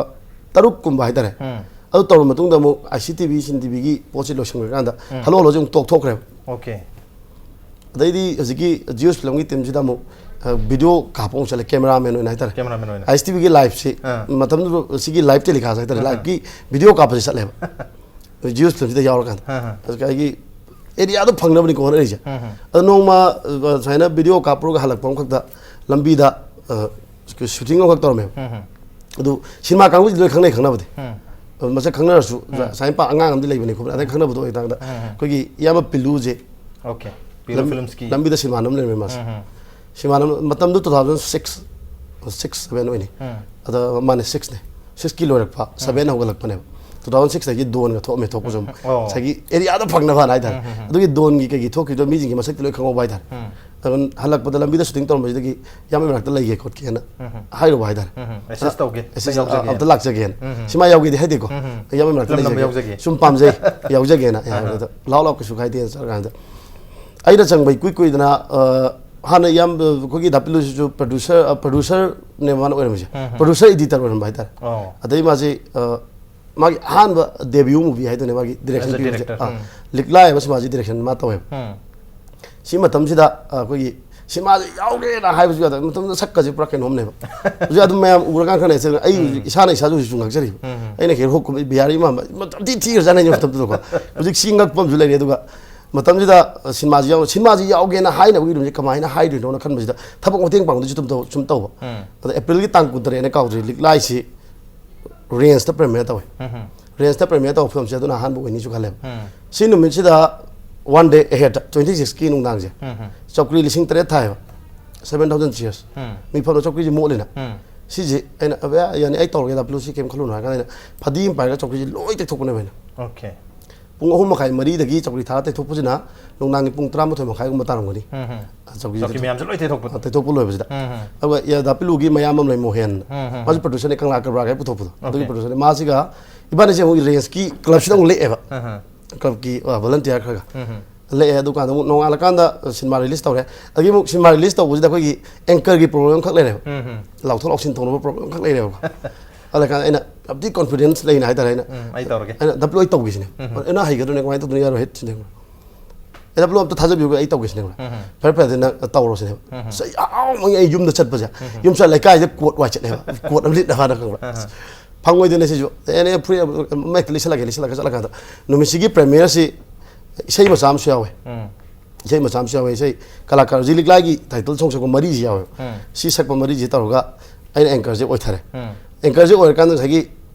ꯇꯔꯨꯛꯀꯨꯝꯕ ꯍꯥꯏꯇꯥꯔꯦ꯫ ꯑꯗꯨ ꯇꯧꯔ ꯃꯇꯨꯡꯗ ꯑꯃꯨꯛ ꯑꯥꯏ ꯁꯤ ꯇꯤ ꯚꯤ, ꯁꯤꯟ ꯇꯤ ꯚꯤꯒꯤ ꯄꯣꯠꯁꯤ ꯂꯣꯏꯁꯤꯟꯈ꯭ꯔꯀꯥꯟꯗ ꯍꯜꯂꯣ ꯍꯜꯂꯣꯁꯦ ꯑꯃꯨꯛ ꯇꯣꯛꯊꯣꯛꯈ꯭ꯔꯦꯕ꯫ ꯑꯣꯀꯦ꯫ ꯑꯗꯩꯗꯤ ꯍꯧꯖꯤꯛꯀꯤ ꯖꯤꯌꯨꯁ ꯐꯤꯂꯝꯒꯤ ꯇꯤꯝꯁꯤꯗ ꯑꯃꯨꯛ ꯚꯤꯗꯤꯑꯣ ꯀꯥꯞꯄ ꯑꯃꯨꯛ ꯆꯠꯂꯦ, ꯀꯦꯃꯦꯔꯥꯃꯦꯟ ꯑꯣꯏꯅ ꯍꯥꯏꯇꯥꯔꯦ꯫ ꯀꯦꯃꯦꯔꯥꯃꯦꯟ ꯑꯣꯏꯅ꯫ ꯑꯥꯏ ꯁꯤ ꯇꯤ ꯚꯤꯒꯤ ꯂꯥꯏꯞꯁꯤ ꯑꯥ꯫ ꯃꯇꯝꯗꯨꯗ ꯁꯤꯒꯤ ꯂꯥꯏꯞ ꯇꯦꯂꯤꯀꯥꯁ ꯍꯥꯏꯇꯥꯔꯦ, ꯂꯥꯏꯞꯀꯤ ꯚꯤꯗꯤꯑꯣ ꯀꯥꯞꯄꯁꯦ ꯆꯠꯂꯦꯕ꯫ ꯖꯤꯌꯨꯁ ꯐꯤꯂꯝꯁꯤꯗ ꯌꯥꯎꯔꯀꯥꯟꯗ꯫ ꯑꯥ, ꯑꯥ꯫ ꯑꯗꯨꯒ ꯑꯩꯒꯤ ꯑꯦꯔꯤꯌꯥꯗꯣ ꯐꯪꯅꯕꯅꯤꯀꯣ ꯍꯣꯠꯅꯔꯤꯁꯦ꯫ ꯑꯗꯣ ꯅꯣꯡꯃ ꯑ, ꯁꯨꯃꯥꯏꯅ ꯚꯤꯗꯤꯑꯣ ꯀꯥꯞꯄꯨꯔꯒ ꯍꯜꯂꯛꯄ ꯑꯃꯈꯛꯇ ꯂꯝꯕꯤꯗ ꯑ, ꯁꯨꯇꯤꯡ ꯑꯃꯈꯛ ꯇꯧꯔꯝꯃꯦꯕ꯫ ꯑꯗꯨ ꯁꯤꯅꯦꯃꯥ ꯀꯥꯡꯕꯨꯁꯤꯗꯤ ꯂꯣꯏ ꯈꯪꯅꯩ, ꯈꯪꯅꯕꯗꯤ꯫ ꯑꯗꯨ ꯃꯁꯛ ꯈꯪꯅꯔꯁꯨ, ꯁꯨꯃꯥꯏꯅ ꯄꯥ-, ꯑꯉꯥꯡ ꯑꯃꯗꯤ ꯂꯩꯕꯅꯤ ꯈꯣꯠꯄꯅꯤ, ꯑꯗꯩ ꯈꯪꯅꯕꯗꯣ ꯑꯣꯏꯇꯥꯡꯗ ꯑꯩꯈꯣꯏꯒꯤ ꯏꯌꯥꯝꯕ ꯄꯤꯂꯨꯁꯦ ꯑꯣꯀꯦ꯫ ꯄꯤꯂꯨ ꯂꯝ-, ꯐꯤꯂꯝꯁꯀꯤ꯫ ꯂꯝꯕꯤꯗ ꯁꯤꯅꯦꯃꯥ ꯅꯝ ꯂꯩꯔꯝꯃꯦ ꯃꯥꯁꯦ꯫ ꯁꯤꯅꯦꯃꯥ ꯅꯝ-, ꯃꯇꯝꯗꯨ two thousand six, six seven ꯑꯣꯏꯅꯤ꯫ ꯑꯗ ꯃꯥꯅꯦ, sixꯅꯦ꯫ Sixꯀꯤ ꯂꯣꯏꯔꯛꯄ, seven ꯍꯧꯒꯠꯂꯛꯄꯅꯦꯕ꯫ Two thousand sixꯇꯒꯤ ꯗꯣꯟꯒ ꯊꯣꯛꯑꯝꯃꯦ, ꯊꯣꯛꯄꯁꯨ ꯑꯃꯨꯛ꯫ ꯑꯣ꯫ ꯉꯁꯥꯏꯒꯤ ꯑꯦꯔꯤꯌꯥꯗ ꯐꯪꯅꯕ ꯍꯥꯏꯇꯥꯔꯦ꯫ ꯑꯗꯨꯒꯤ ꯗꯣꯟꯒꯤ ꯀꯩꯒꯤ ꯊꯣꯛꯈꯤꯕꯗꯣ ꯃꯤꯁꯤꯡꯒꯤ ꯃꯁꯛꯇꯤ ꯂꯣꯏ ꯈꯪꯍꯧꯕ ꯍꯥꯏꯇꯥꯔꯦ꯫ ꯑꯗꯨꯝ ꯍꯜꯂꯛꯄꯗ ꯂꯝꯕꯤꯗ ꯁꯨꯇꯤꯡ ꯇꯧꯔꯝꯕꯁꯤꯗꯒꯤ ꯏꯌꯥꯝꯕ ꯃꯅꯥꯛꯇ ꯂꯩꯒꯦ ꯈꯣꯠꯀꯦꯅ ꯍꯥꯏꯔꯨꯕ ꯍꯥꯏꯇꯥꯔꯦ꯫ ꯎꯝ, ꯎꯝ꯫ Assist ꯇꯧꯒꯦ, Assist, ꯌꯥꯎꯖꯒꯦ꯫ ꯑꯝꯇ ꯂꯥꯛꯆꯒꯦꯅ꯫ ꯁꯤꯃꯥ ꯌꯥꯎꯒꯦꯗꯤ ꯍꯥꯏꯗꯦꯀꯣ꯫ ꯏꯌꯥꯝꯕ ꯃꯅꯥꯛꯇ ꯐꯤꯂꯝ ꯅꯝꯕ ꯂꯩꯖꯒꯦ꯫ ꯌꯥꯎꯖꯒꯦ꯫ ꯁꯨꯝ ꯄꯥꯝꯖꯩ, ꯌꯥꯎꯖꯒꯦꯅ꯫ ꯑꯗꯨꯗ ꯂꯥꯎ ꯂꯥꯎ ꯀꯩꯁꯨ ꯀꯥꯏꯗꯦꯅ ꯆꯠꯂꯀꯥꯟꯗ ꯑꯩꯅ ꯆꯪꯕ ꯏꯀꯨꯏ ꯀꯨꯏꯗꯅ, ꯑ, ꯍꯥꯟꯅ ꯏꯌꯥꯝꯕ ꯑꯩꯈꯣꯏꯒꯤ ꯗꯥ ꯄꯤꯂꯨꯁꯤꯁꯨ producer, producerꯅꯦꯕ ꯃꯥꯅ ꯑꯣꯏꯔꯝꯃꯤꯁꯦ꯫ ꯎꯝ, ꯎꯝ꯫ Producer editor ꯑꯣꯏꯔꯝꯕ ꯍꯥꯏꯇꯥꯔꯦ꯫ ꯑꯣ꯫ ꯑꯗꯩ ꯃꯥꯁꯤ, ꯑ, ꯃꯥꯒꯤ ꯑꯍꯥꯟꯕ debut movie ꯍꯥꯏꯗꯨꯅꯦ ꯃꯥꯒꯤ direction As a ꯐꯤꯜꯝꯁꯦ꯫ director, ꯑꯥ, ꯎꯝ꯫ ꯂꯤꯛꯂꯥ ꯍꯥꯏꯕ ꯁꯤꯃꯥꯁꯤ direction ꯃꯥ ꯇꯧꯋꯦꯕ꯫ ꯎꯝ꯫ ꯁꯤ ꯃꯇꯝꯁꯤꯗ, ꯑ, ꯑꯩꯈꯣꯏꯒꯤ ꯁꯤꯃꯥꯁꯦ ꯌꯥꯎꯒꯦꯅ ꯍꯥꯏꯕꯁꯨ ꯌꯥꯗꯕ ꯃꯇꯝꯗ ꯁꯛꯀꯁꯦ ꯄꯨꯔꯥ ꯀꯩꯅꯣꯝꯅꯦꯕ꯫ ꯍꯧꯖꯤꯛ ꯑꯗꯨꯝ ꯃꯌꯥꯝ ꯎꯔꯀꯥꯟ ꯈꯪꯅꯩ꯫ ꯑꯩ ꯍꯧꯖꯤꯛ ꯏꯁꯥꯅ ꯏꯁꯥꯁꯨ ꯍꯧꯖꯤꯛꯁꯨ ꯉꯛꯆꯔꯤꯕ꯫ ꯎꯝ꯫ ꯑꯩꯅ ꯍꯦꯔꯣ ꯀꯨꯝꯕ ꯕꯤꯍꯥꯔꯤ ꯃꯥꯟꯕ ꯃꯇꯝꯗꯤ ꯊꯤꯈ꯭ꯔꯖꯥꯠꯅꯤ ꯑꯩ ꯃꯇꯝꯗꯨꯗꯀꯣ꯫ ꯍꯧꯖꯤꯛ ꯁꯤ ꯉꯛꯄ ꯑꯃꯁꯨ ꯂꯩꯔꯦ꯫ ꯑꯗꯨꯒ ꯃꯇꯝꯁꯤꯗ, ꯑ, ꯁꯤꯅꯦꯃꯥꯁꯤ ꯌꯥꯎ-, ꯁꯤꯅꯦꯃꯥꯁꯤ ꯌꯥꯎꯒꯦꯅ ꯍꯥꯏꯅꯕꯒꯤ ꯔꯨꯝꯁꯦ ꯀꯃꯥꯏꯅ ꯍꯥꯏꯗꯣꯏꯅꯣꯅ ꯈꯟꯕꯁꯤꯗ ꯊꯕꯛ ꯃꯇꯦꯡ ꯄꯥꯡꯕꯗꯨꯁꯨ ꯑꯗꯨꯝ ꯇꯧ-, ꯁꯨꯝ ꯇꯧꯕ꯫ ꯎꯝ꯫ ꯑꯗ ꯑꯦꯄ꯭ꯔꯤꯜꯒꯤ ꯇꯥꯡ ꯀꯨꯟꯇꯔꯦꯠꯅ ꯀꯥꯎꯗ꯭ꯔꯤ ꯂꯤꯛꯂꯥꯏꯁꯤ ꯔꯦꯟꯁꯇ premiere ꯇꯧꯋꯦ꯫ ꯎꯝ꯫ ꯔꯦꯟꯁꯇ premiere ꯇꯧꯕ ꯐꯤꯂꯝꯁꯦ ꯑꯗꯨꯅ ꯑꯍꯥꯟꯕ ꯑꯣꯏꯅꯤꯁꯨ ꯈꯜꯂꯦꯕ꯫ ꯎꯝ꯫ ꯁꯤ ꯅꯨꯃꯤꯠꯁꯤꯗ one day ahead twenty sixꯀꯤ ꯅꯨꯡꯗꯥꯡꯁꯦ ꯎꯝ꯫ ꯆꯧꯀ꯭ꯔꯤ ꯂꯤꯁꯤꯡ ꯇꯔꯦꯠ ꯊꯥꯏꯌꯦꯕ꯫ Seven thousand chairs꯫ ꯎꯝ꯫ ꯃꯤ ꯐꯝꯅ ꯆꯧꯀ꯭ꯔꯤꯁꯦ ꯃꯣꯠꯂꯤꯅ꯫ ꯎꯝ꯫ ꯁꯤꯁꯦ ꯑꯩꯅ, "ꯑꯕꯦ, ꯌꯥꯅꯤ, ꯑꯩ ꯇꯧꯔꯒꯦ, ꯗꯥ ꯄꯤꯂꯨ, ꯁꯤ ꯀꯩꯝ ꯈꯜꯂꯨꯅꯨ" ꯍꯥꯏꯔ ꯀꯥꯟꯗ ꯑꯩꯅ ꯐꯗꯤ ꯑꯃ ꯄꯥꯏꯔꯒ ꯆꯧꯀ꯭ꯔꯤꯁꯦ ꯂꯣꯏ ꯇꯩꯊꯣꯛꯄꯅꯦꯕ ꯑꯩꯅ꯫ Okay꯫ ꯄꯨꯡ ꯑꯍꯨꯝ ꯃꯈꯥꯏ, ꯃꯔꯤꯗꯒꯤ ꯆꯧꯀ꯭ꯔꯤ ꯊꯥꯔ ꯇꯩꯊꯣꯛꯄꯁꯤꯅ ꯅꯨꯡꯗꯥꯡꯒꯤ ꯄꯨꯡ ꯇꯔꯥꯃꯥꯊꯣꯏ ꯃꯈꯥꯏꯒꯨꯝꯕ ꯇꯥꯔꯝꯒꯅꯤ꯫ ꯎꯝ, ꯎꯝ꯫ ꯆꯧꯀ꯭ꯔꯤꯁꯦ ꯆꯧꯀ꯭ꯔꯤ ꯃꯌꯥꯝꯁꯦ ꯂꯣꯏ ꯇꯩꯊꯣꯛꯄꯗꯣ꯫ ꯇꯩꯊꯣꯛꯄ ꯂꯣꯏꯕꯁꯤꯗ꯫ ꯎꯝ, ꯎꯝ꯫ ꯑꯗꯨꯒ ꯌꯥ-, ꯗꯥ ꯄꯤꯂꯨꯒꯤ ꯃꯌꯥꯝꯕ ꯑꯃ ꯂꯩ, ꯃꯣꯍꯦꯟ꯫ ꯎꯝ, ꯎꯝ꯫ ꯃꯥꯁꯨ producerꯅꯦ, ꯀꯪꯂꯥ ꯀꯔꯕꯥꯔꯒ ꯄꯨꯊꯣꯛꯄꯗꯣ꯫ ꯑꯗꯨꯒꯤ Okay꯫ Producerꯅꯦ꯫ ꯃꯥꯁꯤꯒ ꯏꯕꯥꯅꯤꯁꯦ ꯑꯃꯨꯛ ꯔꯦꯟꯁꯀꯤ clubꯁꯤꯗ ꯑꯃꯨꯛ ꯂꯦꯛꯑꯦꯕ꯫ ꯎꯝ, ꯎꯝ꯫ Clubꯀꯤ, ꯑ, volunteer ꯈꯔꯒ꯫ ꯎꯝ, ꯎꯝ꯫ ꯂꯦꯛꯑꯦ꯫ ꯑꯗꯨꯀꯥꯟꯗ ꯑꯃꯨꯛ ꯅꯣꯡꯉꯥꯜꯂꯀꯥꯟꯗ ꯁꯤꯅꯦꯃꯥ release ꯇꯧꯔꯦ꯫ ꯑꯗꯒꯤ ꯑꯃꯨꯛ ꯁꯤꯅꯦꯃꯥ release ꯇꯧꯕꯁꯤꯗ ꯑꯩꯈꯣꯏꯒꯤ anchorꯒꯤ problem ꯑꯃꯈꯛ ꯂꯩꯔꯦꯕ꯫ ꯎꯝ, ꯎꯝ꯫ ꯂꯥꯎꯊꯣꯛ ꯂꯥꯎꯁꯤꯟ ꯇꯧꯅꯕ problem ꯑꯃꯈꯛ ꯂꯩꯔꯦꯕꯀꯣ꯫ ꯑꯗꯨ ꯂꯩꯀꯥꯟꯗ ꯑꯩꯅ ꯌꯥꯝ ꯊꯤ confidence ꯂꯩꯅ ꯍꯥꯏꯇꯥꯔꯦ꯫ ꯑꯩꯅ, ꯎꯝ, ꯑꯩ ꯇꯧꯔꯒꯦ꯫ ꯑꯩꯅ, "ꯗꯥ ꯄꯤꯂꯨ, ꯑꯩ ꯇꯧꯒꯦ" ꯁꯤꯅꯦ꯫ ꯎꯝ꯫ "ꯑꯦ, ꯅꯪ ꯍꯩꯒꯗ꯭ꯔꯣꯅꯦ? ꯀꯃꯥꯏꯅ ꯇꯧꯗꯣꯏꯅꯣ? ꯌꯥꯔꯣꯏ" ꯍꯦꯠ ꯁꯤꯅꯦ꯫ "ꯑꯦ, ꯗꯥ ꯄꯤꯂꯨ, ꯑꯝꯇ ꯊꯥꯖꯕꯤꯌꯨ, ꯑꯩ ꯇꯧꯒꯦ" ꯁꯤꯅꯦ꯫ ꯎꯝ, ꯎꯝ꯫ "ꯐꯔꯦ, ꯐꯔꯦ, ꯑꯗꯨꯗꯤ ꯅꯪ ꯇꯧꯔꯣ" ꯁꯤꯅꯦꯕ꯫ ꯎꯝ, ꯎꯝ꯫ ꯑꯁ, ꯑꯩ ꯍꯔꯥꯎꯃꯟꯒꯤ ꯑꯩ ꯌꯨꯝꯗ ꯆꯠꯄꯁꯦ꯫ ꯌꯨꯝ ꯆꯠꯂ ꯂꯩꯀꯥꯏꯗ coat ꯋꯥꯏ ꯆꯠꯂꯦꯕ꯫ Coat ꯑꯃ ꯂꯤꯠꯅꯕꯅ, ꯈꯪꯕ꯭ꯔꯥ? ꯎꯝ, ꯎꯝ꯫ ꯐꯪꯉꯣꯏꯗꯣꯏꯅꯦ ꯁꯤꯁꯨ꯫ ꯑꯦꯅꯦ, ꯐꯨꯔꯤꯠ ꯑꯃ, ꯑꯃ ꯍꯦꯛꯇ ꯂꯤꯠꯁꯜꯂꯒꯦ, ꯂꯤꯠꯁꯜꯂꯒ ꯆꯠꯂꯀꯥꯟꯗ ꯅꯨꯃꯤꯠꯁꯤꯒꯤ premiereꯁꯤ ꯏꯁꯩ ꯃꯆꯥ ꯑꯃꯁꯨ ꯌꯥꯎꯋꯦ꯫ ꯎꯝ꯫ ꯏꯁꯩ ꯃꯆꯥ ꯑꯃꯁꯨ ꯌꯥꯎꯋꯦ꯫ ꯏꯁꯩ ꯀꯂꯥꯀꯥꯔ ꯍꯧꯖꯤꯛ ꯂꯤꯛꯂꯥꯏꯒꯤ title song ꯁꯛꯄ ꯃꯔꯤꯁꯤ ꯌꯥꯎꯋꯦ꯫ ꯎꯝ꯫ ꯁꯤ ꯁꯛꯄ ꯃꯔꯤꯁꯤ ꯇꯧꯔꯒ ꯑꯩꯅ anchorꯁꯦ ꯑꯣꯏꯊꯔꯦ꯫ ꯎꯝ꯫ Anchorꯁꯦ ꯑꯣꯏꯔꯀꯥꯟꯗ ꯉꯁꯥꯏꯒꯤ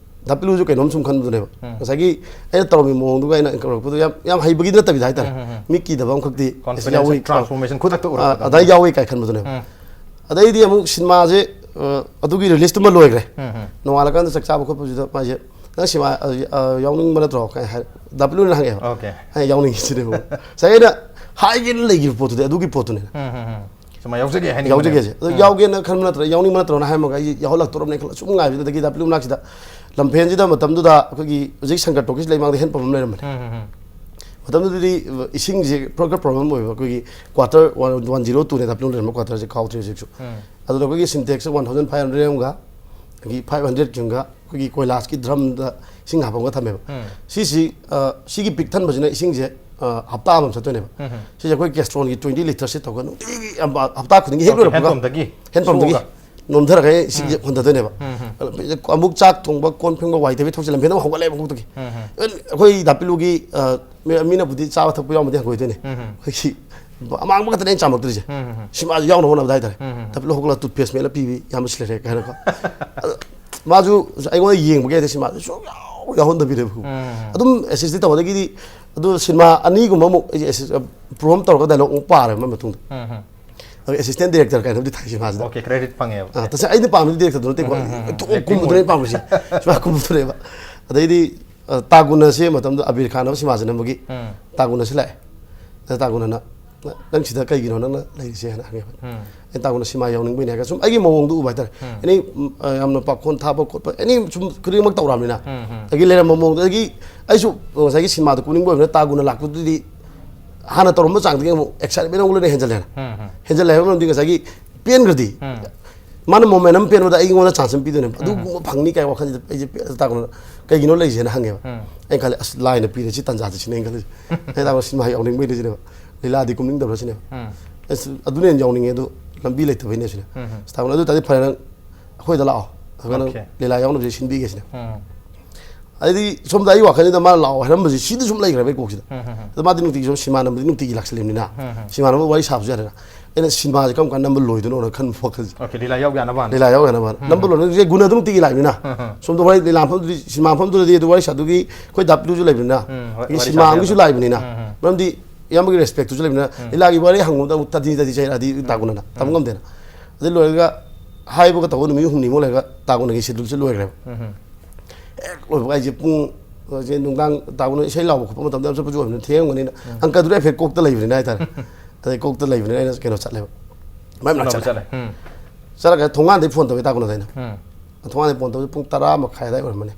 ꯗꯥ ꯄꯤꯂꯨꯁꯨ ꯀꯩꯅꯣꯝ ꯁꯨꯝ ꯈꯟꯕꯗꯨꯅꯦꯕ꯫ ꯎꯝ꯫ ꯉꯁꯥꯏꯒꯤ ꯑꯩꯅ ꯇꯧꯔꯝꯃꯤ ꯃꯑꯣꯡꯗꯨꯒ ꯑꯩꯅ anchor ꯑꯣꯏꯔꯛꯄꯗꯣ ꯌꯥꯝ, ꯌꯥꯝ ꯍꯩꯕꯒꯤꯗꯤ ꯅꯠꯇꯕꯤꯗ ꯍꯥꯏꯇꯥꯔꯦ꯫ ꯎꯝ, ꯎꯝ, ꯎꯝ꯫ ꯃꯤ ꯀꯤꯗꯕ ꯑꯃꯈꯛꯇꯤ Confidence, ꯌꯥꯎꯏ꯫ transformation ꯈꯨꯗꯛꯇ ꯑ, ꯎꯔꯛꯄꯗꯣ꯫ ꯑꯗꯥꯏ ꯌꯥꯎꯏ ꯀꯥꯏ ꯈꯟꯕꯗꯨꯅꯦꯕ꯫ ꯎꯝ꯫ ꯑꯗꯩꯗꯤ ꯑꯃꯨꯛ ꯁꯤꯅꯦꯃꯥꯁꯦ, ꯑ, ꯑꯗꯨꯒꯤ releaseꯇꯨꯃ ꯂꯣꯏꯈ꯭ꯔꯦ꯫ ꯎꯝ, ꯎꯝ꯫ ꯅꯣꯡꯉꯥꯜꯂꯀꯥꯟꯗ ꯆꯥꯛ ꯆꯥꯕ ꯈꯣꯠꯄꯁꯤꯗ ꯃꯥꯁꯦ, "ꯅꯪ ꯁꯤꯅꯦꯃꯥ, ꯑ, ꯑ, ꯌꯥꯎꯅꯤꯡꯕ ꯅꯠꯇ꯭ꯔꯣ?" ꯀꯥꯏ ꯍꯥꯏ-, ꯗꯥ ꯄꯤꯂꯨꯅ ꯍꯪꯉꯛꯑꯦꯕ꯫ Okay꯫ ꯑꯩꯅ ꯌꯥꯎꯅꯤꯡꯉꯤ ꯁꯤꯅꯦꯕ꯫ ꯉꯁꯥꯏ ꯑꯩꯅ ꯍꯥꯏꯒꯦꯅ ꯂꯩꯈꯤꯕ ꯄꯣꯠꯇꯨꯗꯤ ꯑꯗꯨꯒꯤ ꯄꯣꯠꯇꯨꯅꯦ꯫ ꯎꯝ, ꯎꯝ, ꯎꯝ꯫ ꯁꯨꯃꯥꯏꯅ ꯌꯥꯎꯖꯒꯦ ꯍꯥꯏꯅꯤꯡꯕꯅꯦ꯫ ꯌꯥꯎꯖꯒꯦꯁꯦ꯫ ꯑꯗꯣ ꯎꯝ꯫ ꯌꯥꯎꯒꯦꯅ ꯈꯟꯕ ꯅꯠꯇ꯭ꯔꯣ, ꯌꯥꯎꯅꯤꯡꯕ ꯅꯠꯇ꯭ꯔꯣꯅ ꯍꯥꯏꯔꯝꯃꯒ ꯑꯩꯁꯦ ꯌꯥꯎꯍꯜꯂꯛꯇꯣꯔꯕꯅꯦ ꯈꯜꯂ ꯁꯨꯝ ꯉꯥꯏꯕꯁꯤꯗꯒꯤ ꯗꯥ ꯄꯤꯂꯨ ꯃꯅꯥꯛꯁꯤꯗ ꯂꯝꯐꯦꯟꯁꯤꯗ ꯃꯇꯝꯗꯨꯗ ꯑꯩꯈꯣꯏꯒꯤ ꯍꯧꯖꯤꯛ ꯁꯪꯀꯔ ꯇꯣꯀꯤꯁ ꯂꯩꯃꯥꯡꯗ ꯍꯦꯟꯄꯝ ꯑꯃ ꯂꯩꯔꯝꯕꯅꯦ꯫ ꯎꯝ, ꯎꯝ, ꯎꯝ꯫ ꯃꯇꯝꯗꯨꯗꯗꯤ ꯏꯁꯤꯡꯁꯦ ꯈꯔ ꯈꯔ ꯄ꯭ꯔꯣꯕ꯭ꯂꯦꯝ ꯑꯣꯏꯕ, ꯑꯩꯈꯣꯏꯒꯤ ꯀ꯭ꯋꯥꯇꯔ ꯋꯥꯟ ꯖꯤꯔꯣ ꯇꯨꯅꯦ ꯗꯥꯄꯤꯂꯣꯡ ꯂꯩꯔꯝꯕ ꯀ꯭ꯋꯥꯇꯔꯁꯦ, ꯀꯥꯎꯗ꯭ꯔꯦ ꯍꯧꯖꯤꯛꯁꯨ꯫ ꯑꯗꯨꯗ ꯑꯩꯈꯣꯏꯒꯤ syntax one thousand five hundred ꯑꯃꯒ, ꯑꯗꯒꯤ ꯐꯥꯏꯚ ꯍꯟꯗ꯭ꯔꯦꯗꯀꯤ ꯑꯃꯒ ꯑꯩꯈꯣꯏꯒꯤ ꯀꯣꯏꯂꯥꯁꯀꯤ ꯗ꯭ꯔꯝꯗ ꯏꯁꯤꯡ ꯍꯥꯞꯄꯒ ꯊꯝꯃꯦꯕ꯫ ꯁꯤꯁꯤ, ꯑ, ꯁꯤꯒꯤ ꯄꯤꯛ ꯊꯟꯕꯁꯤꯅ ꯏꯁꯤꯡꯁꯦ, ꯑ, ꯍꯞꯇꯥ ꯑꯃ ꯆꯠꯇꯣꯏꯅꯦꯕ꯫ ꯁꯤꯁꯦ ꯑꯩꯈꯣꯏ ꯀꯦꯁꯇ꯭ꯔꯣꯟꯒꯤ ꯇ꯭ꯋꯦꯟꯇꯤ ꯂꯤꯇꯔꯁꯦ ꯇꯧꯔꯒ ꯅꯨꯡꯇꯤꯒꯤ, ꯑꯝ, ꯍꯞꯇꯥ ꯈꯨꯗꯤꯡꯒꯤ ꯍꯦꯛ ꯑꯣꯀꯦ, ꯂꯣꯏꯔꯛꯄꯒ ꯍꯦꯟꯄꯝꯗꯒꯤ ꯍꯦꯟꯄꯝꯗꯒꯤ ꯁꯣꯛꯑꯒ꯫ ꯅꯣꯝꯊꯔꯒ ꯏꯁꯤꯡꯁꯦ ꯍꯣꯟꯊꯗꯣꯏꯅꯦꯕ꯫ ꯑꯃꯨꯛ ꯆꯥꯛ ꯊꯣꯡꯕ, ꯀꯣꯟ ꯐꯦꯡꯕ, ꯋꯥꯏ ꯇꯩꯕꯒꯤ ꯊꯕꯛꯁꯦ ꯂꯝꯐꯦꯜꯗ ꯑꯃꯨꯛ ꯍꯧꯒꯠꯂꯦꯕ ꯈꯣꯡꯎꯞꯇꯒꯤ꯫ Even ꯑꯩꯈꯣꯏ ꯗꯥꯄꯤꯂꯨꯒꯤ, ꯑ, ꯃꯤ-, ꯃꯤꯅꯕꯨꯗꯤ ꯆꯥꯕ ꯊꯛꯄ ꯌꯥꯎꯔꯝꯃꯗꯤ ꯍꯪꯒꯣꯏꯗꯣꯏꯅꯦ꯫ ꯑꯩꯈꯣꯏꯒꯤ ꯑꯃꯥꯡꯕ ꯈꯛꯇꯅꯦ ꯑꯩꯅ ꯆꯥꯝꯃꯛꯇ꯭ꯔꯤꯁꯦ꯫ ꯁꯤꯃꯥꯁꯨ ꯌꯥꯎꯅꯕ ꯍꯣꯠꯅꯕꯗ ꯍꯥꯏꯇꯥꯔꯦ꯫ ꯗꯥꯄꯤꯂꯨ ꯍꯧꯒꯠꯂꯒ ꯇꯨꯠꯄꯦꯁ ꯃꯦꯠꯂ ꯄꯤꯕꯤ, "ꯌꯥꯝꯕ ꯁꯤ ꯂꯩꯔꯦ" ꯀꯥꯏꯅꯀꯣ꯫ ꯑꯗꯣ ꯃꯥꯁꯨ ꯑꯩꯉꯣꯟꯗ ꯌꯦꯡꯕꯒꯤ ꯍꯥꯏꯗꯤ ꯁꯤꯃꯥꯁꯨ ꯁꯨꯡꯌꯥꯎ ꯌꯥꯎꯍꯟꯗꯕꯤꯅꯦꯕ꯫ ꯑꯗꯨꯝ ꯑꯦꯁꯤꯁꯇꯤ ꯇꯧꯕꯗꯒꯤꯗꯤ, ꯑꯗꯨ ꯁꯤꯅꯦꯃꯥ ꯑꯅꯤꯒꯨꯝꯕ ꯑꯃꯨꯛ ꯑꯩꯁꯦ ꯑꯦꯁꯤꯁ-, ꯄ꯭ꯔꯣꯝ ꯇꯧꯔꯒ ꯗꯥꯏꯂꯣꯒ ꯑꯃꯨꯛ ꯄꯥꯔꯦꯕ ꯃꯥꯏ ꯃꯇꯨꯡꯗ꯫ ꯑꯗꯨꯒ ꯑꯦꯁꯤꯁꯇꯦꯟ ꯗꯤꯔꯦꯛꯇꯔ ꯀꯥꯏꯅ ꯑꯃꯗꯤ ꯊꯥꯏ ꯁꯤꯃꯥꯁꯤꯗ꯫ ꯑꯣꯀꯦ, ꯀ꯭ꯔꯦꯗꯤꯠ ꯐꯪꯉꯦꯕ꯫ ꯑ, ꯇꯁꯦꯡꯅ ꯑꯩꯅ ꯄꯥꯝꯃꯤꯗꯤ ꯗꯤꯔꯦꯛꯇꯔꯗꯨ ꯅꯠꯇꯦꯀꯣ꯫ ꯎꯝ, ꯎꯝ, ꯎꯝ, ꯎꯝ꯫ ꯇꯣꯛ ꯑꯦꯛꯇꯤꯡ ꯀꯨꯝꯕꯗꯨꯅꯦ ꯑꯣꯏ꯫ ꯑꯩꯅ ꯄꯥꯝꯃꯤꯁꯦ꯫ ꯁꯤꯃꯥ ꯀꯨꯝꯕꯗꯨꯅꯦꯕ꯫ ꯑꯗꯩꯗꯤ, ꯑ, ꯇꯥꯒꯨꯅꯁꯦ ꯃꯇꯝꯗꯨꯗ ꯑꯕꯤꯔ ꯈꯥꯟ ꯍꯥꯏꯕ ꯁꯤꯃꯥꯁꯤꯅ ꯑꯃꯒꯤ ꯎꯝ꯫ ꯇꯥꯒꯨꯅꯁꯦ ꯂꯥꯛꯑꯦ꯫ ꯑꯗ ꯇꯥꯒꯨꯅꯅ, "ꯅꯪ ꯁꯤꯗ ꯀꯩꯒꯤꯅꯣ ꯅꯪꯅ ꯂꯩꯔꯤꯁꯦ?" ꯍꯥꯏꯅ ꯍꯪꯉꯦꯕ꯫ ꯎꯝ꯫ ꯑꯩꯅ ꯇꯥꯒꯨꯅ ꯁꯤꯃꯥ ꯌꯥꯎꯅꯤꯡꯕꯩꯅꯦ ꯍꯥꯏꯔꯒ ꯁꯨꯝ ꯑꯩꯒꯤ ꯃꯑꯣꯡꯗꯣ ꯎꯕ ꯍꯥꯏꯇꯥꯔꯦ꯫ ꯎꯝ꯫ ꯑꯦꯅꯤ, ꯎꯝ, ꯑ, ꯌꯥꯝꯅ ꯄꯥꯈꯣꯟ ꯊꯥꯕ ꯈꯣꯠꯄ, ꯑꯦꯅꯤ ꯁꯨꯝ ꯈꯨꯗꯤꯡꯃꯛ ꯇꯧꯔꯛꯑꯕꯅꯤꯅ꯫ ꯎꯝ, ꯎꯝ꯫ ꯑꯗꯒꯤ ꯂꯩꯔꯝꯕ ꯃꯑꯣꯡꯗꯣ, ꯑꯗꯒꯤ ꯑꯩꯁꯨ ꯉꯁꯥꯏꯒꯤ ꯁꯤꯃꯥꯗꯣ ꯀꯨꯝꯅꯤꯡꯕ ꯑꯣꯏꯕꯅꯤꯅ ꯇꯥꯒꯨꯅ ꯂꯥꯛꯄꯗꯨꯗꯤ ꯍꯥꯟꯅ ꯇꯧꯔꯝꯕ ꯆꯥꯡꯗꯒꯤ ꯑꯃꯨꯛ ꯑꯦꯛꯁꯥꯏꯠꯃꯦꯟ ꯑꯃꯨꯛ ꯂꯣꯏꯅ ꯍꯦꯟꯖꯜꯂꯦꯅ꯫ ꯎꯝ, ꯎꯝ꯫ ꯍꯦꯟꯖꯜꯂꯦ ꯍꯥꯏꯕ ꯃꯔꯝꯗꯤ ꯉꯁꯥꯏꯒꯤ ꯄꯦꯟꯈ꯭ꯔꯗꯤ ꯎꯝ꯫ ꯃꯥꯅ ꯃꯣꯃꯦꯟ ꯑꯃ ꯄꯦꯟꯕꯗ ꯑꯩꯉꯣꯟꯗ ꯆꯥꯟꯁ ꯑꯃ ꯄꯤꯗꯣꯏꯅꯦꯕ꯫ ꯎꯝ꯫ ꯑꯗꯨꯒꯨꯝꯕ ꯐꯪꯅꯤ ꯀꯥꯏ ꯋꯥꯈꯜꯁꯤꯗ ꯑꯩꯁꯦ ꯄꯦ-, ꯇꯥꯒꯨꯅ ꯀꯩꯒꯤꯅꯣ ꯂꯩꯔꯤꯁꯦꯅ ꯍꯪꯉꯦꯕ꯫ ꯎꯝ꯫ ꯑꯩꯅ ꯈꯜꯂꯦ, "ꯑꯁ, ꯂꯥꯏꯅ ꯄꯤꯔꯦ ꯁꯤ ꯇꯥꯟꯖꯥꯁꯦ" ꯁꯤꯅꯦ ꯑꯩꯅ ꯈꯜꯂꯤꯁꯦ꯫ ꯑꯩ ꯇꯥꯒꯨꯅ ꯁꯤꯅꯦꯃꯥ ꯌꯥꯎꯅꯤꯡꯕꯩꯅꯦ ꯁꯤꯅꯦꯕ꯫ ꯂꯤꯂꯥꯗꯤ ꯀꯨꯝꯅꯤꯡꯗꯕ꯭ꯔꯥ ꯁꯤꯅꯦꯕ꯫ ꯎꯝ꯫ ꯑꯁ, ꯑꯗꯨꯅ ꯍꯦꯟꯅ ꯌꯥꯎꯅꯤꯡꯉꯦ ꯑꯗꯣ ꯂꯝꯕꯤ ꯂꯩꯇꯕꯩꯅꯦ ꯁꯤꯅꯦ꯫ ꯎꯝ, ꯎꯝ꯫ ꯑꯁ, ꯇꯥꯒꯨꯅ, "ꯑꯗꯨ ꯑꯣꯏ ꯇꯥꯔꯗꯤ ꯐꯔꯦ, ꯅꯪ ꯑꯩꯈꯣꯏꯗ ꯂꯥꯛꯑꯣ꯫ ꯑꯗꯨꯒ ꯅꯪ ꯑꯣꯀꯦ꯫ ꯂꯤꯂꯥ ꯌꯥꯎꯅꯕꯁꯦ ꯁꯤꯟꯕꯤꯒꯦ" ꯁꯤꯅꯦ꯫ ꯎꯝ꯫ ꯑꯗꯩꯗꯤ ꯁꯣꯝꯗ ꯑꯩ ꯋꯥꯈꯜꯁꯤꯗ ꯃꯥꯅ ꯂꯥꯛꯑꯣ ꯍꯥꯏꯔꯝꯕꯁꯦ ꯁꯤꯗ ꯁꯨꯝ ꯂꯩꯈ꯭ꯔꯦꯕ ꯑꯩ ꯀꯣꯛꯁꯤꯗ꯫ ꯎꯝ, ꯎꯝ, ꯎꯝ꯫ ꯑꯗꯣ ꯃꯥꯗꯤ ꯅꯨꯡꯇꯤꯒꯤ ꯁꯨꯝ ꯁꯤꯃꯥ ꯅꯝꯕꯗꯤ ꯅꯨꯡꯇꯤꯒꯤ ꯂꯥꯛꯁꯜꯂꯤꯕꯅꯤꯅ, ꯎꯝ, ꯎꯝ꯫ ꯁꯤꯃꯥ ꯅꯝꯕ ꯋꯥꯔꯤ ꯁꯥꯕꯁꯨ ꯌꯥꯔꯦꯅ꯫ ꯑꯩꯅ ꯁꯤꯃꯥꯁꯦ ꯀꯔꯝ ꯀꯥꯟꯗ ꯅꯝꯕ ꯂꯣꯏꯗꯣꯏꯅꯣꯅ ꯈꯟꯕ ꯋꯥꯈꯜꯁꯦ꯫ ꯑꯣꯀꯦ, ꯂꯤꯂꯥ ꯌꯥꯎ ꯌꯥꯅꯕ ꯍꯥꯟꯅ꯫ ꯂꯤꯂꯥ ꯌꯥꯎ ꯌꯥꯅꯕ ꯍꯥꯟꯅ꯫ ꯎꯝ꯫ ꯅꯝꯕ ꯂꯣꯏꯔꯒ ꯍꯧꯖꯤꯛ ꯒꯨꯅꯗꯨ ꯅꯨꯡꯇꯤꯒꯤ ꯂꯥꯛꯏꯕꯅꯤꯅ꯫ ꯎꯝ, ꯎꯝ꯫ ꯁꯣꯝꯗ ꯋꯥꯔꯤ ꯂꯤꯂꯥ ꯃꯐꯝꯗꯨꯗꯤ, ꯁꯤꯃꯥ ꯃꯐꯝꯗꯨꯗꯗꯤ ꯑꯗꯨ ꯋꯥꯔꯤ ꯁꯥꯗꯨꯒꯤ ꯑꯩꯈꯣꯏ ꯗꯥꯄꯤꯂꯨꯁꯨ ꯂꯩꯕꯅꯤꯅ꯫ ꯎꯝ, ꯋꯥꯔꯤ ꯑꯗꯒꯤ ꯁꯥꯕ ꯁꯤꯃꯥ ꯑꯃꯒꯤꯁꯨ ꯌꯥꯗꯕ꯫ ꯂꯥꯛꯏꯕꯅꯤꯅ꯫ ꯎꯝ, ꯎꯝ꯫ ꯃꯔꯝꯗꯤ ꯏꯌꯥꯝꯕꯒꯤ ꯔꯦꯁꯄꯦꯛꯇꯨꯁꯨ ꯂꯩꯕꯅꯤꯅ, ꯎꯝ꯫ ꯂꯤꯂꯥꯒꯤ ꯋꯥꯔꯤ ꯍꯪꯕꯗ ꯑꯃꯨꯛ ꯇꯥꯊꯤ ꯇꯥꯊꯤ ꯆꯩꯔꯛꯑꯗꯤ ꯎꯝ꯫ ꯇꯥꯒꯨꯅꯅ ꯇꯝ ꯎꯝ꯫ ꯉꯝꯗꯦꯅ꯫ ꯑꯗꯩ ꯂꯣꯏꯔꯒ ꯍꯥꯏꯕꯒ ꯇꯧꯕ ꯅꯨꯃꯤꯠ ꯍꯨꯝꯅꯤꯃꯨꯛ ꯂꯩꯔꯒ ꯇꯥꯒꯨꯅꯒꯤ ꯁꯦꯗꯨꯜꯁꯦ ꯂꯣꯏꯈ꯭ꯔꯦꯕ꯫ ꯎꯝ꯫ ꯍꯦꯛ ꯂꯣꯏꯕꯒ ꯑꯩꯁꯦ ꯄꯨꯡ, ꯑꯩꯁꯦ ꯅꯨꯡꯗꯥꯡ ꯇꯥꯒꯨꯅ ꯏꯁꯩ ꯂꯥꯎꯕ ꯈꯣꯠꯄ ꯃꯇꯝꯗ ꯌꯥꯝ ꯆꯠꯄꯁꯨ ꯑꯣꯏꯕꯅꯤꯅ ꯊꯦꯡꯉꯝꯒꯅꯤꯅ ꯎꯝ꯫ ꯑꯪꯀꯗꯨꯗ ꯍꯥꯏꯐꯦꯠ ꯀꯣꯛꯇ ꯂꯩꯕꯅꯤꯅ ꯍꯥꯏꯇꯥꯔꯦ꯫ ꯑꯗꯩ ꯀꯣꯛꯇ ꯂꯩꯕꯅꯤꯅ ꯑꯩꯅ ꯀꯩꯅꯣ ꯆꯠꯂꯦꯕ꯫ ꯃꯥꯏ ꯃꯅꯥꯛ ꯎꯅꯕ ꯆꯠꯂꯦ꯫ ꯆꯠꯂꯦ꯫ ꯎꯝ꯫ ꯆꯠꯂꯒ ꯊꯣꯡꯒꯥꯟꯗꯩ ꯐꯣꯟ ꯇꯧꯋꯦ ꯇꯥꯒꯨꯅꯗ ꯑꯩꯅ꯫ ꯎꯝ꯫ ꯊꯣꯡꯒꯥꯟꯗꯩ ꯐꯣꯟ ꯇꯧꯕꯁꯦ ꯄꯨꯡ ꯇꯔꯥ ꯃꯈꯥꯏ ꯑꯗꯥꯏ ꯑꯣꯏꯔꯝꯃꯅꯤ꯫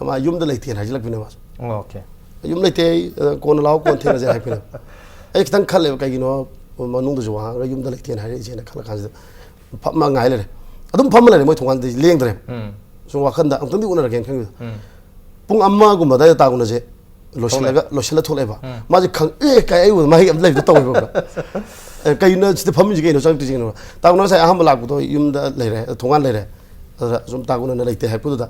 ꯃꯥ ꯌꯨꯝꯗ ꯂꯩꯇꯦꯅ ꯍꯥꯏꯖꯤꯜꯂꯛꯄꯅꯦ ꯃꯥꯁꯨ꯫ ꯑꯣꯀꯦ꯫ "ꯌꯨꯝ ꯂꯩꯇꯦ ꯑꯩ, ꯑ, ꯀꯣꯟꯅ ꯂꯥꯛꯑꯣ, ꯀꯣꯟ ꯊꯦꯡꯅꯁꯦ" ꯍꯥꯏꯔꯛꯄꯅꯦꯕ꯫ ꯑꯩ ꯈꯤꯇꯪ ꯈꯜꯂꯦꯕ, ꯀꯩꯒꯤꯅꯣ ꯃꯅꯨꯡꯗꯁꯨ ꯋꯥ ꯉꯥꯡꯉꯒ ꯌꯨꯝꯗ ꯂꯩꯇꯦꯅ ꯍꯥꯏꯔꯛꯏꯁꯦꯅ ꯈꯜꯂ ꯀꯥꯟꯁꯤꯗ ꯐꯝꯃ ꯉꯥꯏ ꯂꯩꯔꯦ꯫ ꯑꯗꯨꯝ ꯐꯝꯃ ꯂꯩꯔꯦ, ꯃꯣꯏ ꯊꯣꯡꯒꯥꯟꯗꯗꯤ ꯂꯦꯡꯗ꯭ꯔꯦ꯫ ꯎꯝ꯫ ꯁꯨꯝ ꯋꯥꯈꯟꯗ ꯑꯃꯨꯛꯇꯪꯗꯤ ꯎꯅꯔꯒꯦꯅ ꯈꯟꯈꯤꯕꯗꯣ꯫ ꯎꯝ꯫ ꯄꯨꯡ ꯑꯃꯒꯨꯝꯕꯗ ꯇꯥꯒꯨꯅꯁꯦ ꯂꯣꯏꯁꯤꯜꯂꯒ, ꯂꯣꯏꯁꯤꯜꯂ ꯊꯣꯛꯂꯛꯑꯦꯕ꯫ ꯎꯝ꯫ ꯃꯥꯁꯦ ꯈꯪ-, "ꯑꯦ, ꯀꯥꯏ ꯑꯩ ꯎꯕꯗ ꯃꯥ ꯍꯦꯛ ꯑꯝꯇ ꯂꯩꯕꯗꯣ ꯇꯧꯋꯦꯕ"꯫ "ꯑꯦ, ꯀꯩꯅꯣ ꯁꯤꯗ ꯐꯝꯃꯤꯁꯤ ꯀꯩꯅꯣ, ꯆꯪꯉꯛꯇ꯭ꯔꯤꯁꯤ ꯀꯩꯅꯣ?" ꯇꯥꯒꯨꯅ ꯉꯁꯥꯏ ꯑꯍꯥꯟꯕ ꯂꯥꯛꯄꯗꯣ ꯌꯨꯝꯗ ꯂꯩꯔꯦ, ꯊꯣꯡꯒꯥꯟ ꯂꯩꯔꯦ꯫ ꯑꯗꯨꯗ ꯁꯨꯝ ꯇꯥꯒꯨꯅꯅ ꯂꯩꯇꯦ ꯍꯥꯏꯔꯛꯄꯗꯨꯗ,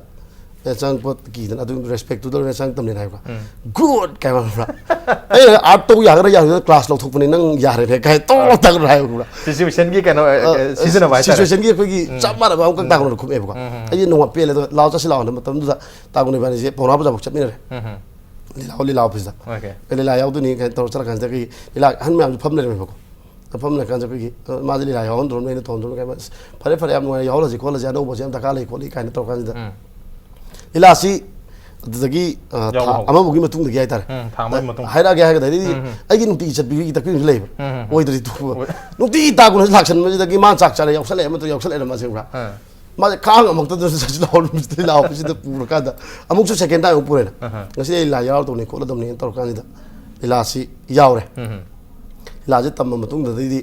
"ꯑꯦ, ꯆꯪꯉꯛꯄ ꯀꯤꯗꯅ ꯑꯗꯨꯝ ꯔꯦꯁꯄꯦꯛꯇꯨꯗ ꯂꯣꯏꯅ ꯆꯪꯉꯛꯇꯕꯅꯤꯅ" ꯍꯥꯏꯕ꯫ ꯎꯝ꯫ "ꯒꯨꯗ!" ꯀꯥꯏ ꯍꯥꯏꯕ꯭ꯔꯥ? ꯑꯩꯅ ꯑꯥꯔꯠ ꯇꯧ ꯌꯥꯒꯗ꯭ꯔꯥ ꯌꯥꯔꯣꯏꯗ꯭ꯔꯥ ꯀ꯭ꯂꯥꯁ ꯂꯧꯊꯣꯛꯄꯅꯤ, "ꯅꯪ ꯌꯥꯔꯦꯅꯦ" ꯀꯥꯏ ꯇꯧꯔ ꯇꯥꯒꯨꯅ ꯍꯥꯏꯕ, ꯈꯪꯕ꯭ꯔꯥ? ꯁꯤꯆꯨꯋꯦꯁꯟꯒꯤ ꯀꯩꯅꯣ, ꯑ, ꯑ, ꯁꯤꯖꯤꯟꯅꯕ ꯍꯥꯏꯇꯥꯔꯦ꯫ ꯁꯤꯆꯨꯋꯦꯁꯟꯒꯤ ꯑꯩꯈꯣꯏꯒꯤ ꯎꯝ꯫ ꯆꯞ ꯃꯥꯟꯅꯕ ꯑꯃꯈꯛ ꯎꯝ꯫ ꯇꯥꯒꯨꯅꯅ ꯈꯨꯝꯃꯛꯑꯦꯕꯀꯣ꯫ ꯎꯝ, ꯎꯝ, ꯎꯝ꯫ ꯑꯩꯁꯦ ꯅꯣꯡꯉꯥꯟ ꯄꯦꯜꯂꯦ, ꯑꯗꯣ "ꯂꯥꯛꯑꯣ ꯆꯠꯁꯤ ꯂꯥꯛꯑꯣꯅ" ꯃꯇꯝꯗꯨꯗ ꯇꯥꯒꯨꯅ ꯏꯕꯥꯅꯤꯁꯦ ꯄꯥꯎꯅꯥ ꯕꯖꯥꯔꯐꯥꯎ ꯆꯠꯃꯤꯟꯅꯔꯦ꯫ ꯎꯝ, ꯎꯝ꯫ "ꯂꯤꯂꯥ ꯍꯣ, ꯂꯤꯂꯥ ꯑꯣꯐꯤꯁꯇ"꯫ ꯑꯣꯀꯦ꯫ "ꯑꯦ, ꯂꯤꯂꯥ ꯌꯥꯎꯗꯣꯏꯅꯤ" ꯀꯥꯏꯅ ꯇꯧꯔ ꯆꯠꯂꯀꯥꯟꯁꯤꯗ ꯑꯩꯈꯣꯏꯒꯤ ꯂꯤꯂꯥ ꯑꯍꯟ ꯃꯌꯥꯝꯁꯨ ꯐꯝ ꯂꯩꯔꯝꯃꯦꯕꯀꯣ꯫ ꯐꯝ ꯂꯩꯔꯀꯥꯟꯁꯤꯗ ꯑꯩꯈꯣꯏꯒꯤ, ꯑ, ꯃꯥꯁꯦ ꯂꯤꯂꯥ ꯌꯥꯎꯍꯟꯗ꯭ꯔꯣꯝꯅꯦ, ꯑꯩꯅ ꯇꯧꯍꯟꯗ꯭ꯔꯣꯝꯅꯦ ꯀꯥꯏꯅ, "ꯑꯁ, ꯐꯔꯦ, ꯐꯔꯦ, ꯌꯥꯝ ꯅꯨꯡꯉꯥꯏꯔꯦ, ꯌꯥꯎꯍꯜꯂꯁꯤ ꯈꯣꯠꯂꯁꯤ, ꯑꯅꯧꯕꯁꯦ ꯌꯥꯝ ꯗꯔꯀꯥꯔ ꯂꯩ" ꯈꯣꯠꯂꯤ ꯀꯥꯏꯅ ꯇꯧꯔꯀꯥꯟꯁꯤꯗ ꯎꯝ꯫ ꯂꯤꯂꯥꯁꯤ ꯑꯗꯨꯗꯒꯤ, ꯑ, ꯌꯥꯎꯕ ꯊꯥ ꯍꯧꯔꯦ꯫ ꯑꯃꯃꯨꯛꯀꯤ ꯃꯇꯨꯡꯗꯒꯤ ꯍꯥꯏꯇꯥꯔꯦ꯫ ꯎꯝ, ꯊꯥ ꯑꯃꯒꯤ ꯃꯇꯨꯡ꯫ ꯍꯥꯏꯔꯛꯑꯒꯦ ꯍꯥꯏꯔꯒꯗꯤ ꯑꯩꯗꯤ ꯎꯝ, ꯎꯝ꯫ ꯑꯩꯒꯤ ꯅꯨꯡꯇꯤꯒꯤ ꯆꯠꯄꯤꯒꯤ ꯇꯛꯄꯤꯕꯁꯨ ꯂꯩꯕ꯫ ꯎꯝ, ꯎꯝ, ꯎꯝ꯫ ꯑꯣꯏꯗ꯭ꯔꯗꯤ ꯇꯣꯛꯄ꯫ ꯑꯣꯏ- ꯅꯨꯡꯇꯤꯒꯤ ꯇꯥꯒꯨꯅ ꯂꯥꯛꯁꯟꯕꯁꯤꯗꯒꯤ ꯃꯥ ꯆꯥꯛ ꯆꯥꯔꯦ, ꯌꯥꯎꯁꯜꯂꯛꯑꯦ, ꯑꯃꯗꯨ ꯌꯥꯎꯁꯜꯂꯛꯑꯦ, ꯃꯥꯁꯦ ꯈꯪꯕ꯭ꯔꯥ? ꯑꯥ꯫ ꯃꯥꯁꯦ ꯈꯥꯡ ꯑꯃꯨꯛꯇꯗ ꯆꯠꯁꯤ ꯂꯥꯛꯑꯣ, ꯅꯨꯃꯤꯠꯇꯨꯗ ꯂꯥꯛꯑꯣ, ꯁꯤꯗ ꯄꯨꯔꯀꯥꯟꯗ ꯑꯃꯨꯛꯁꯨ ꯁꯦꯀꯦꯟ ꯇꯥꯏꯝ ꯑꯃꯨꯛ ꯄꯨꯔꯦꯅ꯫ ꯑꯍ꯫ "ꯉꯁꯤꯗꯤ ꯑꯩ ꯂꯤꯂꯥ ꯌꯥꯎꯔꯗꯧꯅꯤ ꯈꯣꯠꯂꯗꯧꯅꯤ" ꯇꯧꯔꯀꯥꯟꯁꯤꯗ ꯂꯤꯂꯥꯁꯤ ꯌꯥꯎꯔꯦ꯫ ꯎꯝ꯫ ꯂꯤꯂꯥꯁꯤ ꯇꯝꯕ ꯃꯇꯨꯡꯗꯗꯤ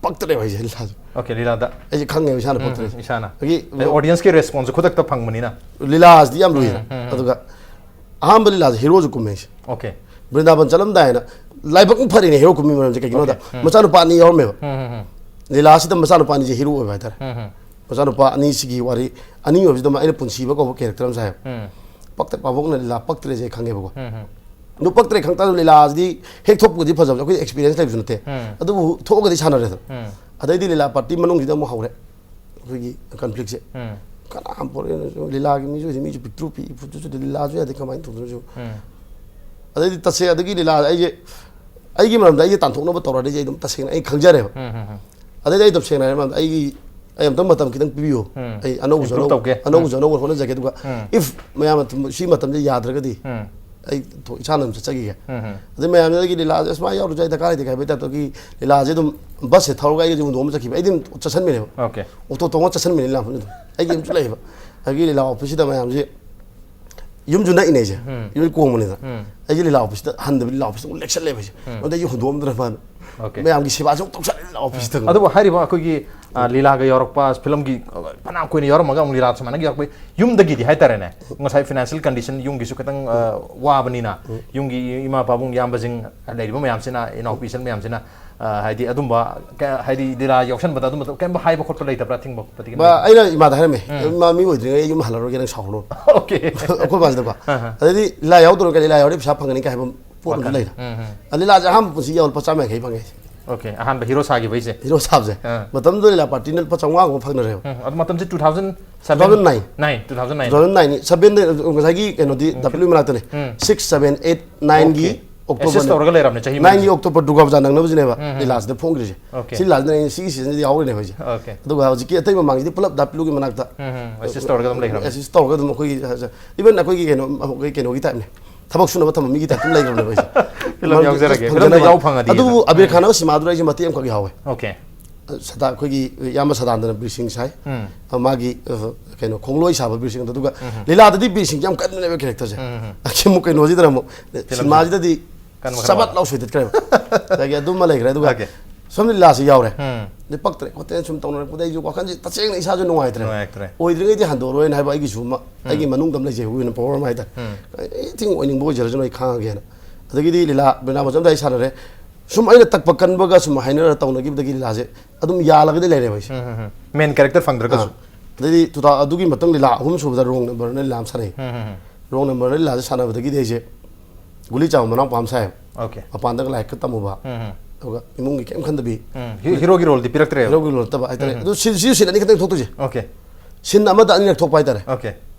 ꯄꯛꯇ꯭ꯔꯦꯕ ꯑꯩꯁꯦ ꯂꯤꯂꯥꯁꯦ꯫ ꯑꯣꯀꯦ, ꯂꯤꯂꯥꯗ꯫ ꯑꯩꯁꯦ ꯈꯪꯉꯦꯕ ꯏꯁꯥꯅ ꯎꯝ, ꯄꯛꯇ꯭ꯔꯦ꯫ ꯏꯁꯥꯅ꯫ ꯑꯗꯒꯤ ꯑꯗꯩ ꯑꯣꯗꯤꯌꯟꯁꯀꯤ ꯔꯦꯁꯄꯣꯟꯁꯁꯨ ꯈꯨꯗꯛꯇ ꯐꯪꯕꯅꯤꯅ꯫ ꯂꯤꯂꯥꯁꯤꯗꯤ ꯌꯥꯝ ꯂꯨꯏꯅ꯫ ꯎꯝ, ꯎꯝ, ꯎꯝ꯫ ꯑꯗꯨꯒ ꯑꯍꯥꯟꯕ ꯂꯤꯂꯥꯁꯦ ꯍꯤꯔꯣꯁꯨ ꯀꯨꯝꯃꯦ ꯑꯩꯁꯦ꯫ ꯑꯣꯀꯦ꯫ ꯕ꯭ꯔꯤꯟꯗꯥꯕꯟ ꯆꯠꯂꯝꯗꯥꯏꯅ ꯂꯥꯏꯕꯛ ꯑꯃ ꯐꯔꯤꯅꯦ ꯍꯤꯔꯣ ꯀꯨꯝꯃꯤ ꯃꯔꯝꯁꯦ꯫ ꯀꯩꯒꯤꯅꯣꯗ ꯑꯣꯀꯦ꯫ ꯎꯝ꯫ ꯃꯆꯥꯅꯨꯄꯥ ꯑꯅꯤ ꯌꯥꯎꯔꯝꯃꯦꯕ꯫ ꯎꯝ, ꯎꯝ, ꯎꯝ꯫ ꯂꯤꯂꯥꯁꯤꯗ ꯃꯆꯥꯅꯨꯄꯥ ꯑꯅꯤꯁꯦ ꯍꯤꯔꯣ ꯑꯣꯏꯕ ꯍꯥꯏꯇꯥꯔꯦ꯫ ꯎꯝ, ꯎꯝ꯫ ꯃꯆꯥꯅꯨꯄꯥ ꯑꯅꯤꯁꯤꯒꯤ ꯋꯥꯔꯤ, ꯑꯅꯤ ꯑꯣꯏꯕꯁꯤꯗ ꯑꯩꯅ ꯄꯨꯟꯁꯤꯕ ꯀꯧꯕ ꯀꯦꯔꯦꯛꯇꯔ ꯑꯃ ꯁꯥꯏꯌꯦꯕ꯫ ꯎꯝ꯫ ꯄꯛꯇ ꯄꯥꯕꯣꯛꯅ ꯂꯤꯂꯥ ꯄꯛꯇ꯭ꯔꯦꯁꯦ ꯑꯩ ꯈꯪꯉꯦꯕꯀꯣ꯫ ꯎꯝ, ꯎꯝ꯫ ꯑꯗꯨ ꯄꯛꯇ꯭ꯔꯦ ꯈꯪ ꯇꯥꯔꯁꯨ ꯂꯤꯂꯥꯁꯤꯗꯤ ꯍꯦꯛ ꯊꯣꯛꯄꯒꯗꯤ ꯐꯖꯕꯁꯦ ꯑꯩꯈꯣꯏ ꯑꯦꯛꯁꯄꯤꯔꯤꯌꯦꯟꯁ ꯂꯩꯕꯁꯨ ꯅꯠꯇꯦ꯫ ꯎꯝ꯫ ꯑꯗꯨꯕꯨ ꯊꯣꯛꯑꯒꯗꯤ ꯁꯥꯟꯅꯔꯦꯗꯅ꯫ ꯎꯝ꯫ ꯑꯗꯩꯗꯤ ꯂꯤꯂꯥ ꯄꯥꯔꯇꯤ ꯃꯅꯨꯡꯁꯤꯗ ꯑꯃꯨꯛ ꯍꯧꯔꯦ ꯑꯩꯈꯣꯏꯒꯤ ꯀꯟꯐ꯭ꯂꯤꯛꯁꯦ꯫ ꯎꯝ꯫ ꯀꯅꯥꯝ ꯄꯣꯔꯛꯑꯦꯅꯁꯨ ꯂꯤꯂꯥꯒꯤ ꯃꯤꯁꯨ ꯑꯣꯏꯗꯦ, ꯃꯤꯁꯨ ꯄꯤꯛꯇ꯭ꯔꯨ ꯄꯤꯛꯏ, ꯐꯨꯠꯇꯨꯁꯨ ꯂꯤꯂꯥꯁꯨ ꯌꯥꯗꯦ, ꯀꯃꯥꯏꯅ ꯇꯧꯗꯣꯏꯅꯣꯁꯨ꯫ ꯎꯝ꯫ ꯑꯗꯩꯗꯤ ꯇꯁꯦꯡ ꯑꯗꯒꯤ ꯂꯤꯂꯥ ꯑꯩꯁꯦ, ꯑꯩꯒꯤ ꯃꯔꯝꯗ ꯑꯩꯁꯦ ꯇꯥꯟꯊꯣꯛꯅꯕ ꯇꯧꯔꯗꯤ ꯑꯩ ꯑꯗꯨꯝ ꯇꯁꯦꯡꯅ ꯑꯩ ꯈꯪꯖꯔꯦꯕ꯫ ꯎꯝ, ꯎꯝ, ꯎꯝ꯫ ꯑꯗꯩꯗꯤ ꯑꯩ ꯑꯗꯨꯝ ꯁꯦꯡꯅ ꯍꯥꯏꯔꯕꯗ ꯑꯩꯒꯤ, "ꯑꯩ ꯑꯝꯇꯪ ꯃꯇꯝ ꯈꯤꯇꯪ ꯄꯤꯕꯤꯌꯨ꯫ ꯎꯝ꯫ ꯑꯩ ꯑꯅꯧꯕꯁꯨ ꯏꯝꯄ꯭ꯔꯨꯞ ꯑꯅꯧꯕ, ꯇꯧꯒꯦ꯫ ꯑꯅꯧꯕꯁꯨ ꯎꯝ꯫ ꯑꯅꯧꯕ ꯍꯣꯠꯅꯖꯒꯦ꯫ ꯑꯗꯨꯒ ꯎꯝ꯫ ꯏꯐ ꯃꯌꯥꯝ ꯑꯗꯨꯝ ꯁꯤ ꯃꯇꯝꯁꯦ ꯌꯥꯗ꯭ꯔꯒꯗꯤ ꯎꯝ꯫ ꯑꯩ ꯊꯣ-, ꯏꯁꯥꯅ ꯑꯗꯨꯝ ꯆꯠꯆꯈꯤꯒꯦ"꯫ ꯎꯝ, ꯎꯝ꯫ ꯑꯗꯩ ꯃꯌꯥꯝꯅ ꯑꯩꯒꯤ ꯂꯤꯂꯥꯁꯦ, "ꯑꯁ, ꯃꯥ ꯌꯥꯎꯔꯨꯁꯦ, ꯑꯩ ꯗꯔꯀꯥꯔ ꯂꯩꯇꯦ" ꯍꯥꯏꯕꯒꯤ ꯇꯥꯏꯞꯇꯒꯤ ꯂꯤꯂꯥꯁꯦ ꯑꯗꯨꯝ ꯕꯁꯁꯦ ꯊꯧꯔꯒ ꯑꯩꯒꯁꯦ ꯍꯨꯟꯗꯣꯛꯑꯝꯃ ꯆꯠꯈꯤꯕ꯫ ꯑꯩꯗꯤ ꯑꯗꯨꯝ ꯆꯠꯁꯟꯕꯤꯅꯦꯕ꯫ ꯑꯣꯀꯦ꯫ ꯑꯣꯇꯣ ꯇꯣꯡꯉ ꯆꯠꯁꯟꯕꯤꯅꯦ ꯂꯤꯂꯥ ꯃꯐꯝꯗꯨꯗ꯫ ꯑꯩꯒꯤ ꯑꯃꯁꯨ ꯂꯩꯌꯦꯕ꯫ ꯑꯗꯒꯤ ꯂꯤꯂꯥ ꯑꯣꯐꯤꯁꯁꯤꯗ ꯃꯌꯥꯝꯁꯦ ꯌꯨꯝꯁꯨ ꯅꯛꯏꯅꯦ ꯑꯩꯁꯦ꯫ ꯎꯝ꯫ ꯌꯨꯝ ꯀꯣꯡꯕꯅꯤꯅ꯫ ꯎꯝ꯫ ꯑꯩꯁꯦ ꯂꯤꯂꯥ ꯑꯣꯐꯤꯁꯇ ꯍꯟꯗꯕ, ꯂꯤꯂꯥ ꯑꯣꯐꯤꯁꯇ ꯑꯃꯨꯛ ꯂꯦꯛꯁꯜꯂꯦꯕ ꯑꯩꯁꯦ꯫ ꯎꯝ꯫ ꯑꯗꯩ ꯑꯩꯁꯦ ꯍꯨꯟꯗꯣꯛꯑꯝꯗ꯭ꯔꯦ ꯃꯥꯅ꯫ ꯑꯣꯀꯦ꯫ ꯃꯌꯥꯝꯒꯤ ꯁꯦꯕꯥꯁꯦ ꯑꯃꯨꯛ ꯇꯧꯁꯜꯂꯦ ꯂꯤꯂꯥ ꯑꯣꯐꯤꯁꯇ꯫ ꯑꯗꯨꯕꯨ ꯍꯥꯏꯔꯤꯕ ꯑꯩꯈꯣꯏꯒꯤ, ꯑ, ꯂꯤꯂꯥꯒ ꯌꯥꯎꯔꯛꯄ ꯐꯤꯂꯝꯒꯤ, ꯑ, ꯐꯅꯌꯥꯝ ꯀꯨꯏꯅ ꯌꯥꯎꯔꯝꯃꯒ ꯑꯃꯨꯛ ꯂꯤꯂꯥ ꯁꯨꯃꯥꯏꯅ ꯌꯥꯎꯔꯛꯄ ꯌꯨꯝꯗꯒꯤꯗꯤ ꯍꯥꯏꯇꯥꯔꯦꯅꯦ, ꯉꯁꯥꯏ ꯐꯥꯏꯅꯥꯟꯁꯤꯌꯦꯜ ꯀꯟꯗꯤꯁꯟ ꯌꯨꯝꯒꯤꯁꯨ ꯈꯤꯇꯪ, ꯑ, ꯋꯥꯕꯅꯤꯅ, ꯎꯝ꯫ ꯌꯨꯝꯒꯤ ꯏꯃꯥ ꯄꯥꯕꯨꯡ ꯏꯌꯥꯝꯕꯁꯤꯡ ꯂꯩꯔꯤꯕ ꯃꯌꯥꯝꯁꯤꯅ, ꯏꯅꯥꯎꯄꯤ ꯏꯆꯟ ꯃꯌꯥꯝꯁꯤꯅ, ꯑ, ꯍꯥꯏꯗꯤ ꯑꯗꯨꯝꯕ ꯀ-, ꯍꯥꯏꯗꯤ ꯂꯤꯂꯥ ꯌꯥꯎꯁꯟꯕꯗ ꯑꯗꯨꯝꯕ ꯀꯩꯝ ꯍꯥꯏꯕ ꯈꯣꯠꯄ ꯂꯩꯇꯕ꯭ꯔꯥ? ꯊꯤꯡꯕ ꯈꯣꯠꯄꯗꯤ ꯀꯩꯝ ꯃꯥ, ꯂꯩꯇꯕ꯭ꯔꯥ? ꯑꯩꯅ ꯏꯃꯥꯗ ꯍꯥꯏꯔꯝꯃꯦ, ꯎꯝ꯫ "ꯏꯃꯥ, ꯃꯤ ꯑꯣꯏꯗ꯭ꯔꯤꯉꯩ ꯑꯩ ꯌꯨꯝ ꯍꯜꯂꯔꯣꯏꯒꯦ, ꯅꯪ ꯁꯥꯎꯔꯅꯨ"꯫ ꯑꯣꯀꯦ꯫ ꯑꯩꯈꯣꯏ ꯕꯥꯁꯤꯅꯀꯣ꯫ ꯑꯍ꯫ ꯑꯗꯩꯗꯤ ꯂꯤꯂꯥ ꯌꯥꯎꯗ꯭ꯔꯒ ꯂꯤꯂꯥ ꯌꯥꯎꯔꯗꯤ ꯄꯩꯁꯥ ꯐꯪꯒꯅꯤ ꯀꯥꯏ ꯍꯥꯏꯕ ꯄꯣꯠ ꯑꯃꯁꯨ ꯋꯥꯈꯜ꯫ ꯂꯩꯔꯦ꯫ ꯎꯝ, ꯎꯝ꯫ ꯑ, ꯂꯤꯂꯥꯁꯦ ꯑꯍꯥꯟꯕ ꯄꯨꯟꯁꯤꯒꯤ ꯌꯥꯎ ꯂꯨꯄꯥ ꯆꯥꯝꯃ ꯌꯥꯡꯈꯩ ꯐꯪꯉꯦ꯫ ꯑꯣꯀꯦ, ꯑꯍꯥꯟꯕ ꯍꯤꯔꯣ ꯁꯥꯈꯤꯕꯩꯁꯦ꯫ ꯍꯤꯔꯣ ꯁꯥꯕꯁꯦ꯫ ꯑꯥ꯫ ꯃꯇꯝꯗꯨꯗ ꯂꯤꯂꯥ ꯄꯥꯔꯇꯤꯅ ꯂꯨꯄꯥ ꯆꯥꯝꯃꯉꯥꯒꯨꯝꯕ ꯐꯪꯅꯔꯦꯕ꯫ ꯎꯝ, ꯑꯗꯨ ꯃꯇꯝꯁꯦ two thousand seven? Two thousand nine꯫ Nine, two thousand nine꯫ Two thousand nine, seven ꯗ, ꯉꯁꯥꯏꯒꯤ ꯀꯩꯅꯣꯗꯤ, ꯎꯝ꯫ W ꯃꯅꯥꯛꯇꯅꯦ꯫ ꯎꯝ꯫ Six, seven, eight, nine ꯒꯤ ꯑꯣꯀꯦ꯫ ꯑꯣꯛꯇꯣꯕꯔ ꯑꯦꯁꯤꯁ ꯇꯧꯔꯒ ꯂꯩꯔꯕꯅꯦ ꯆꯍꯤ ꯃꯔꯤꯁꯦ꯫ Nine ꯒꯤ ꯑꯣꯛꯇꯣꯕꯔ ꯗꯨꯔꯒꯥ ꯄꯨꯖꯥ ꯅꯪꯅꯕꯁꯤꯅꯦꯕ ꯎꯝ, ꯎꯝ꯫ ꯂꯤꯂꯥꯁꯤꯗ ꯐꯣꯡꯈ꯭ꯔꯤꯁꯦ꯫ ꯑꯣꯀꯦ꯫ ꯁꯤ ꯂꯤꯂꯥꯁꯤꯗ ꯑꯩꯅ ꯁꯤꯒꯤ ꯁꯤꯖꯟꯁꯤꯗ ꯌꯥꯎꯔꯤꯅꯦꯕ ꯑꯩꯁꯦ꯫ ꯑꯣꯀꯦ꯫ ꯑꯗꯨꯒ ꯍꯧꯖꯤꯛꯀꯤ ꯑꯇꯩ ꯃꯃꯥꯡꯁꯤꯗꯤ ꯄꯨꯂꯞ W ꯒꯤ ꯃꯅꯥꯛꯇ ꯎꯝ, ꯎꯝ꯫ ꯑꯦꯁꯤꯁ ꯇꯧꯔꯒ ꯑꯗꯨꯝ ꯂꯩꯈ꯭ꯔꯕꯅꯦ꯫ ꯑꯦꯁꯤꯁ ꯇꯧꯔꯒ ꯑꯗꯨꯝ ꯑꯩꯈꯣꯏꯒꯤ, even ꯑꯩꯈꯣꯏꯒꯤ ꯀꯩꯅꯣ, ꯑꯩꯈꯣꯏ ꯀꯩꯅꯣꯒꯤ ꯇꯥꯏꯞꯅꯦ꯫ ꯊꯕꯛ ꯁꯨꯅꯕ ꯊꯝꯕ ꯃꯤꯒꯤ ꯇꯥꯏꯞꯇ ꯑꯗꯨꯝ ꯂꯩꯈ꯭ꯔꯕꯅꯦꯕ ꯑꯩꯁꯦ꯫ ꯐꯤꯂꯝ ꯃꯔꯝꯗꯤ ꯌꯥꯎꯖꯔꯒꯦ, ꯐꯪꯖꯅꯕ꯫ ꯐꯤꯂꯝꯗ ꯌꯥꯎ ꯐꯪꯉꯗꯤ ꯑꯗꯨꯕꯨ ꯍꯥꯏꯅ꯫ ꯑꯕꯤꯔ ꯎꯝ꯫ ꯈꯥꯟ ꯍꯥꯏꯕ ꯁꯤꯃꯥꯗꯨꯗ ꯑꯩꯁꯦ ꯃꯇꯦꯛ ꯑꯃꯈꯛ ꯌꯥꯎꯋꯦ꯫ ꯑꯣꯀꯦ꯫ ꯁꯗꯥ-, ꯑꯩꯈꯣꯏꯒꯤ ꯏꯌꯥꯝꯕ ꯁꯗꯥꯅꯟꯗꯅ ꯕꯤꯔ ꯁꯤꯡ ꯁꯥꯏ꯫ ꯎꯝ꯫ ꯑ, ꯃꯥꯒꯤ, ꯑ, ꯀꯩꯅꯣ, ꯈꯣꯡꯂꯣꯏ ꯁꯥꯕ ꯕꯤꯔ ꯁꯤꯡꯗꯣ꯫ ꯑꯗꯨꯒ ꯎꯝ꯫ ꯂꯤꯂꯥꯗꯗꯤ ꯕꯤꯔ ꯁꯤꯡꯁꯦ ꯌꯥꯝ ꯀꯟꯕꯅꯦꯕ ꯀꯦꯔꯦꯛꯇꯔꯁꯦ꯫ ꯎꯝ꯫ ꯑꯁꯤ ꯑꯃꯨꯛ ꯀꯩꯅꯣꯁꯤꯗꯅ ꯑꯃꯨꯛ ꯐꯤꯂꯝꯁꯦ ꯁꯤꯃꯥꯁꯤꯗꯗꯤ ꯀꯟꯕ ꯈꯔ ꯆꯕꯠ ꯋꯥꯠꯂꯦ꯫ ꯂꯥꯎ ꯁꯣꯏꯗꯠꯈ꯭ꯔꯦꯕ꯫ ꯑꯗꯒꯤ ꯑꯗꯨꯃ ꯂꯩꯈ꯭ꯔꯦ꯫ ꯑꯗꯨꯒ ꯑꯣꯀꯦ꯫ ꯁꯣꯝꯗ ꯂꯤꯂꯥꯁꯤ ꯌꯥꯎꯔꯦ꯫ ꯎꯝ꯫ ꯑꯗꯩ ꯄꯛꯇ꯭ꯔꯦ ꯈꯣꯠꯇ꯭ꯔꯦꯅ ꯁꯨꯝ ꯇꯧꯅꯔꯛꯄꯗ ꯑꯩꯁꯨ ꯋꯥꯈꯜꯁꯦ ꯇꯁꯦꯡꯅ ꯏꯁꯥꯁꯨ ꯅꯨꯡꯉꯥꯏꯇ꯭ꯔꯦ꯫ ꯅꯨꯡꯉꯥꯏꯇ꯭ꯔꯦ꯫ ꯑꯣꯏꯗ꯭ꯔꯤꯉꯩꯗꯤ ꯍꯟꯗꯣꯛꯑꯔꯣꯏꯅ ꯍꯥꯏꯕ ꯑꯩꯒꯤꯁꯨ ꯑꯃ, ꯎꯝ꯫ ꯑꯩꯒꯤ ꯃꯅꯨꯡꯗ ꯑꯃ ꯂꯩꯖꯩ, ꯋꯤꯟ ꯄꯋꯔ ꯑꯃ ꯍꯥꯏꯇꯥꯔꯦ꯫ ꯎꯝ꯫ ꯑꯩ ꯊꯤꯡ ꯑꯣꯏꯅꯤꯡꯕ ꯑꯣꯏꯖꯔꯁꯅꯨ, ꯑꯩ ꯈꯥꯡꯉꯒꯦꯅ꯫ ꯑꯗꯒꯤꯗꯤ ꯂꯤꯂꯥ ꯕ꯭ꯔꯤꯅꯥ ꯃꯆꯝꯗ ꯑꯩ ꯁꯥꯟꯅꯔꯦ꯫ ꯁꯨꯝ ꯑꯩꯅ ꯇꯛꯄ ꯀꯟꯕꯒ ꯁꯨꯝ ꯍꯥꯏꯅꯔ ꯇꯧꯅꯈꯤꯕꯗꯒꯤ ꯂꯤꯂꯥꯁꯦ ꯑꯗꯨꯝ ꯌꯥꯜꯂꯒꯗꯤ ꯂꯩꯔꯦꯕ ꯑꯩꯁꯦ꯫ ꯎꯝ, ꯎꯝ, ꯎꯝ꯫ ꯃꯦꯟ ꯀꯦꯔꯦꯛꯇꯔ ꯐꯪꯗ꯭ꯔꯒꯁꯨ꯫ ꯑꯥ꯫ ꯑꯗꯩꯗꯤ two thousand, ꯑꯗꯨꯒꯤ ꯃꯇꯨꯡ ꯂꯤꯂꯥ ꯑꯍꯨꯝ ꯁꯨꯕꯗ ꯔꯣꯡ ꯅꯝꯕꯔꯅ ꯂꯤꯂꯥ ꯑꯃ ꯁꯥꯟꯅꯩ꯫ ꯎꯝ, ꯎꯝ, ꯎꯝ꯫ ꯔꯣꯡ ꯅꯝꯕꯔꯅ ꯂꯤꯂꯥꯁꯦ ꯁꯥꯟꯅꯕꯗꯒꯤꯗꯤ ꯑꯩꯁꯦ ꯒꯨꯂꯤ ꯆꯥꯕ ꯃꯅꯥꯎꯄꯥ ꯑꯃ ꯁꯥꯏꯌꯦꯕ꯫ ꯑꯣꯀꯦ꯫ ꯃꯄꯥꯟꯗꯒ ꯂꯥꯏꯔꯤꯛꯀ ꯇꯝꯃꯨꯕ꯫ ꯎꯝ, ꯎꯝ꯫ ꯑꯗꯨꯒ ꯏꯃꯨꯡꯒꯤ ꯀꯩꯝ ꯈꯟꯗꯕꯤ꯫ ꯎꯝ꯫ ꯍꯤ-, ꯍꯤꯔꯣꯒꯤ ꯔꯣꯜꯗꯤ ꯄꯤꯔꯛꯇ꯭ꯔꯦꯕ? ꯍꯤꯔꯣꯒꯤ ꯔꯣꯜ ꯅꯠꯇꯕ ꯍꯥꯏꯇꯥꯔꯦ꯫ ꯎꯝ, ꯎꯝ꯫ ꯑꯗꯨ ꯁꯤ-, ꯁꯤ ꯁꯤꯟ ꯑꯅꯤ ꯈꯛꯇꯪ ꯊꯣꯛꯇꯣꯏꯁꯦ꯫ ꯑꯣꯀꯦ꯫ ꯁꯤꯟ ꯑꯃꯗ ꯑꯅꯤꯔꯛ ꯊꯣꯛꯄ ꯍꯥꯏꯇꯥꯔꯦ꯫ ꯑꯣꯀꯦ꯫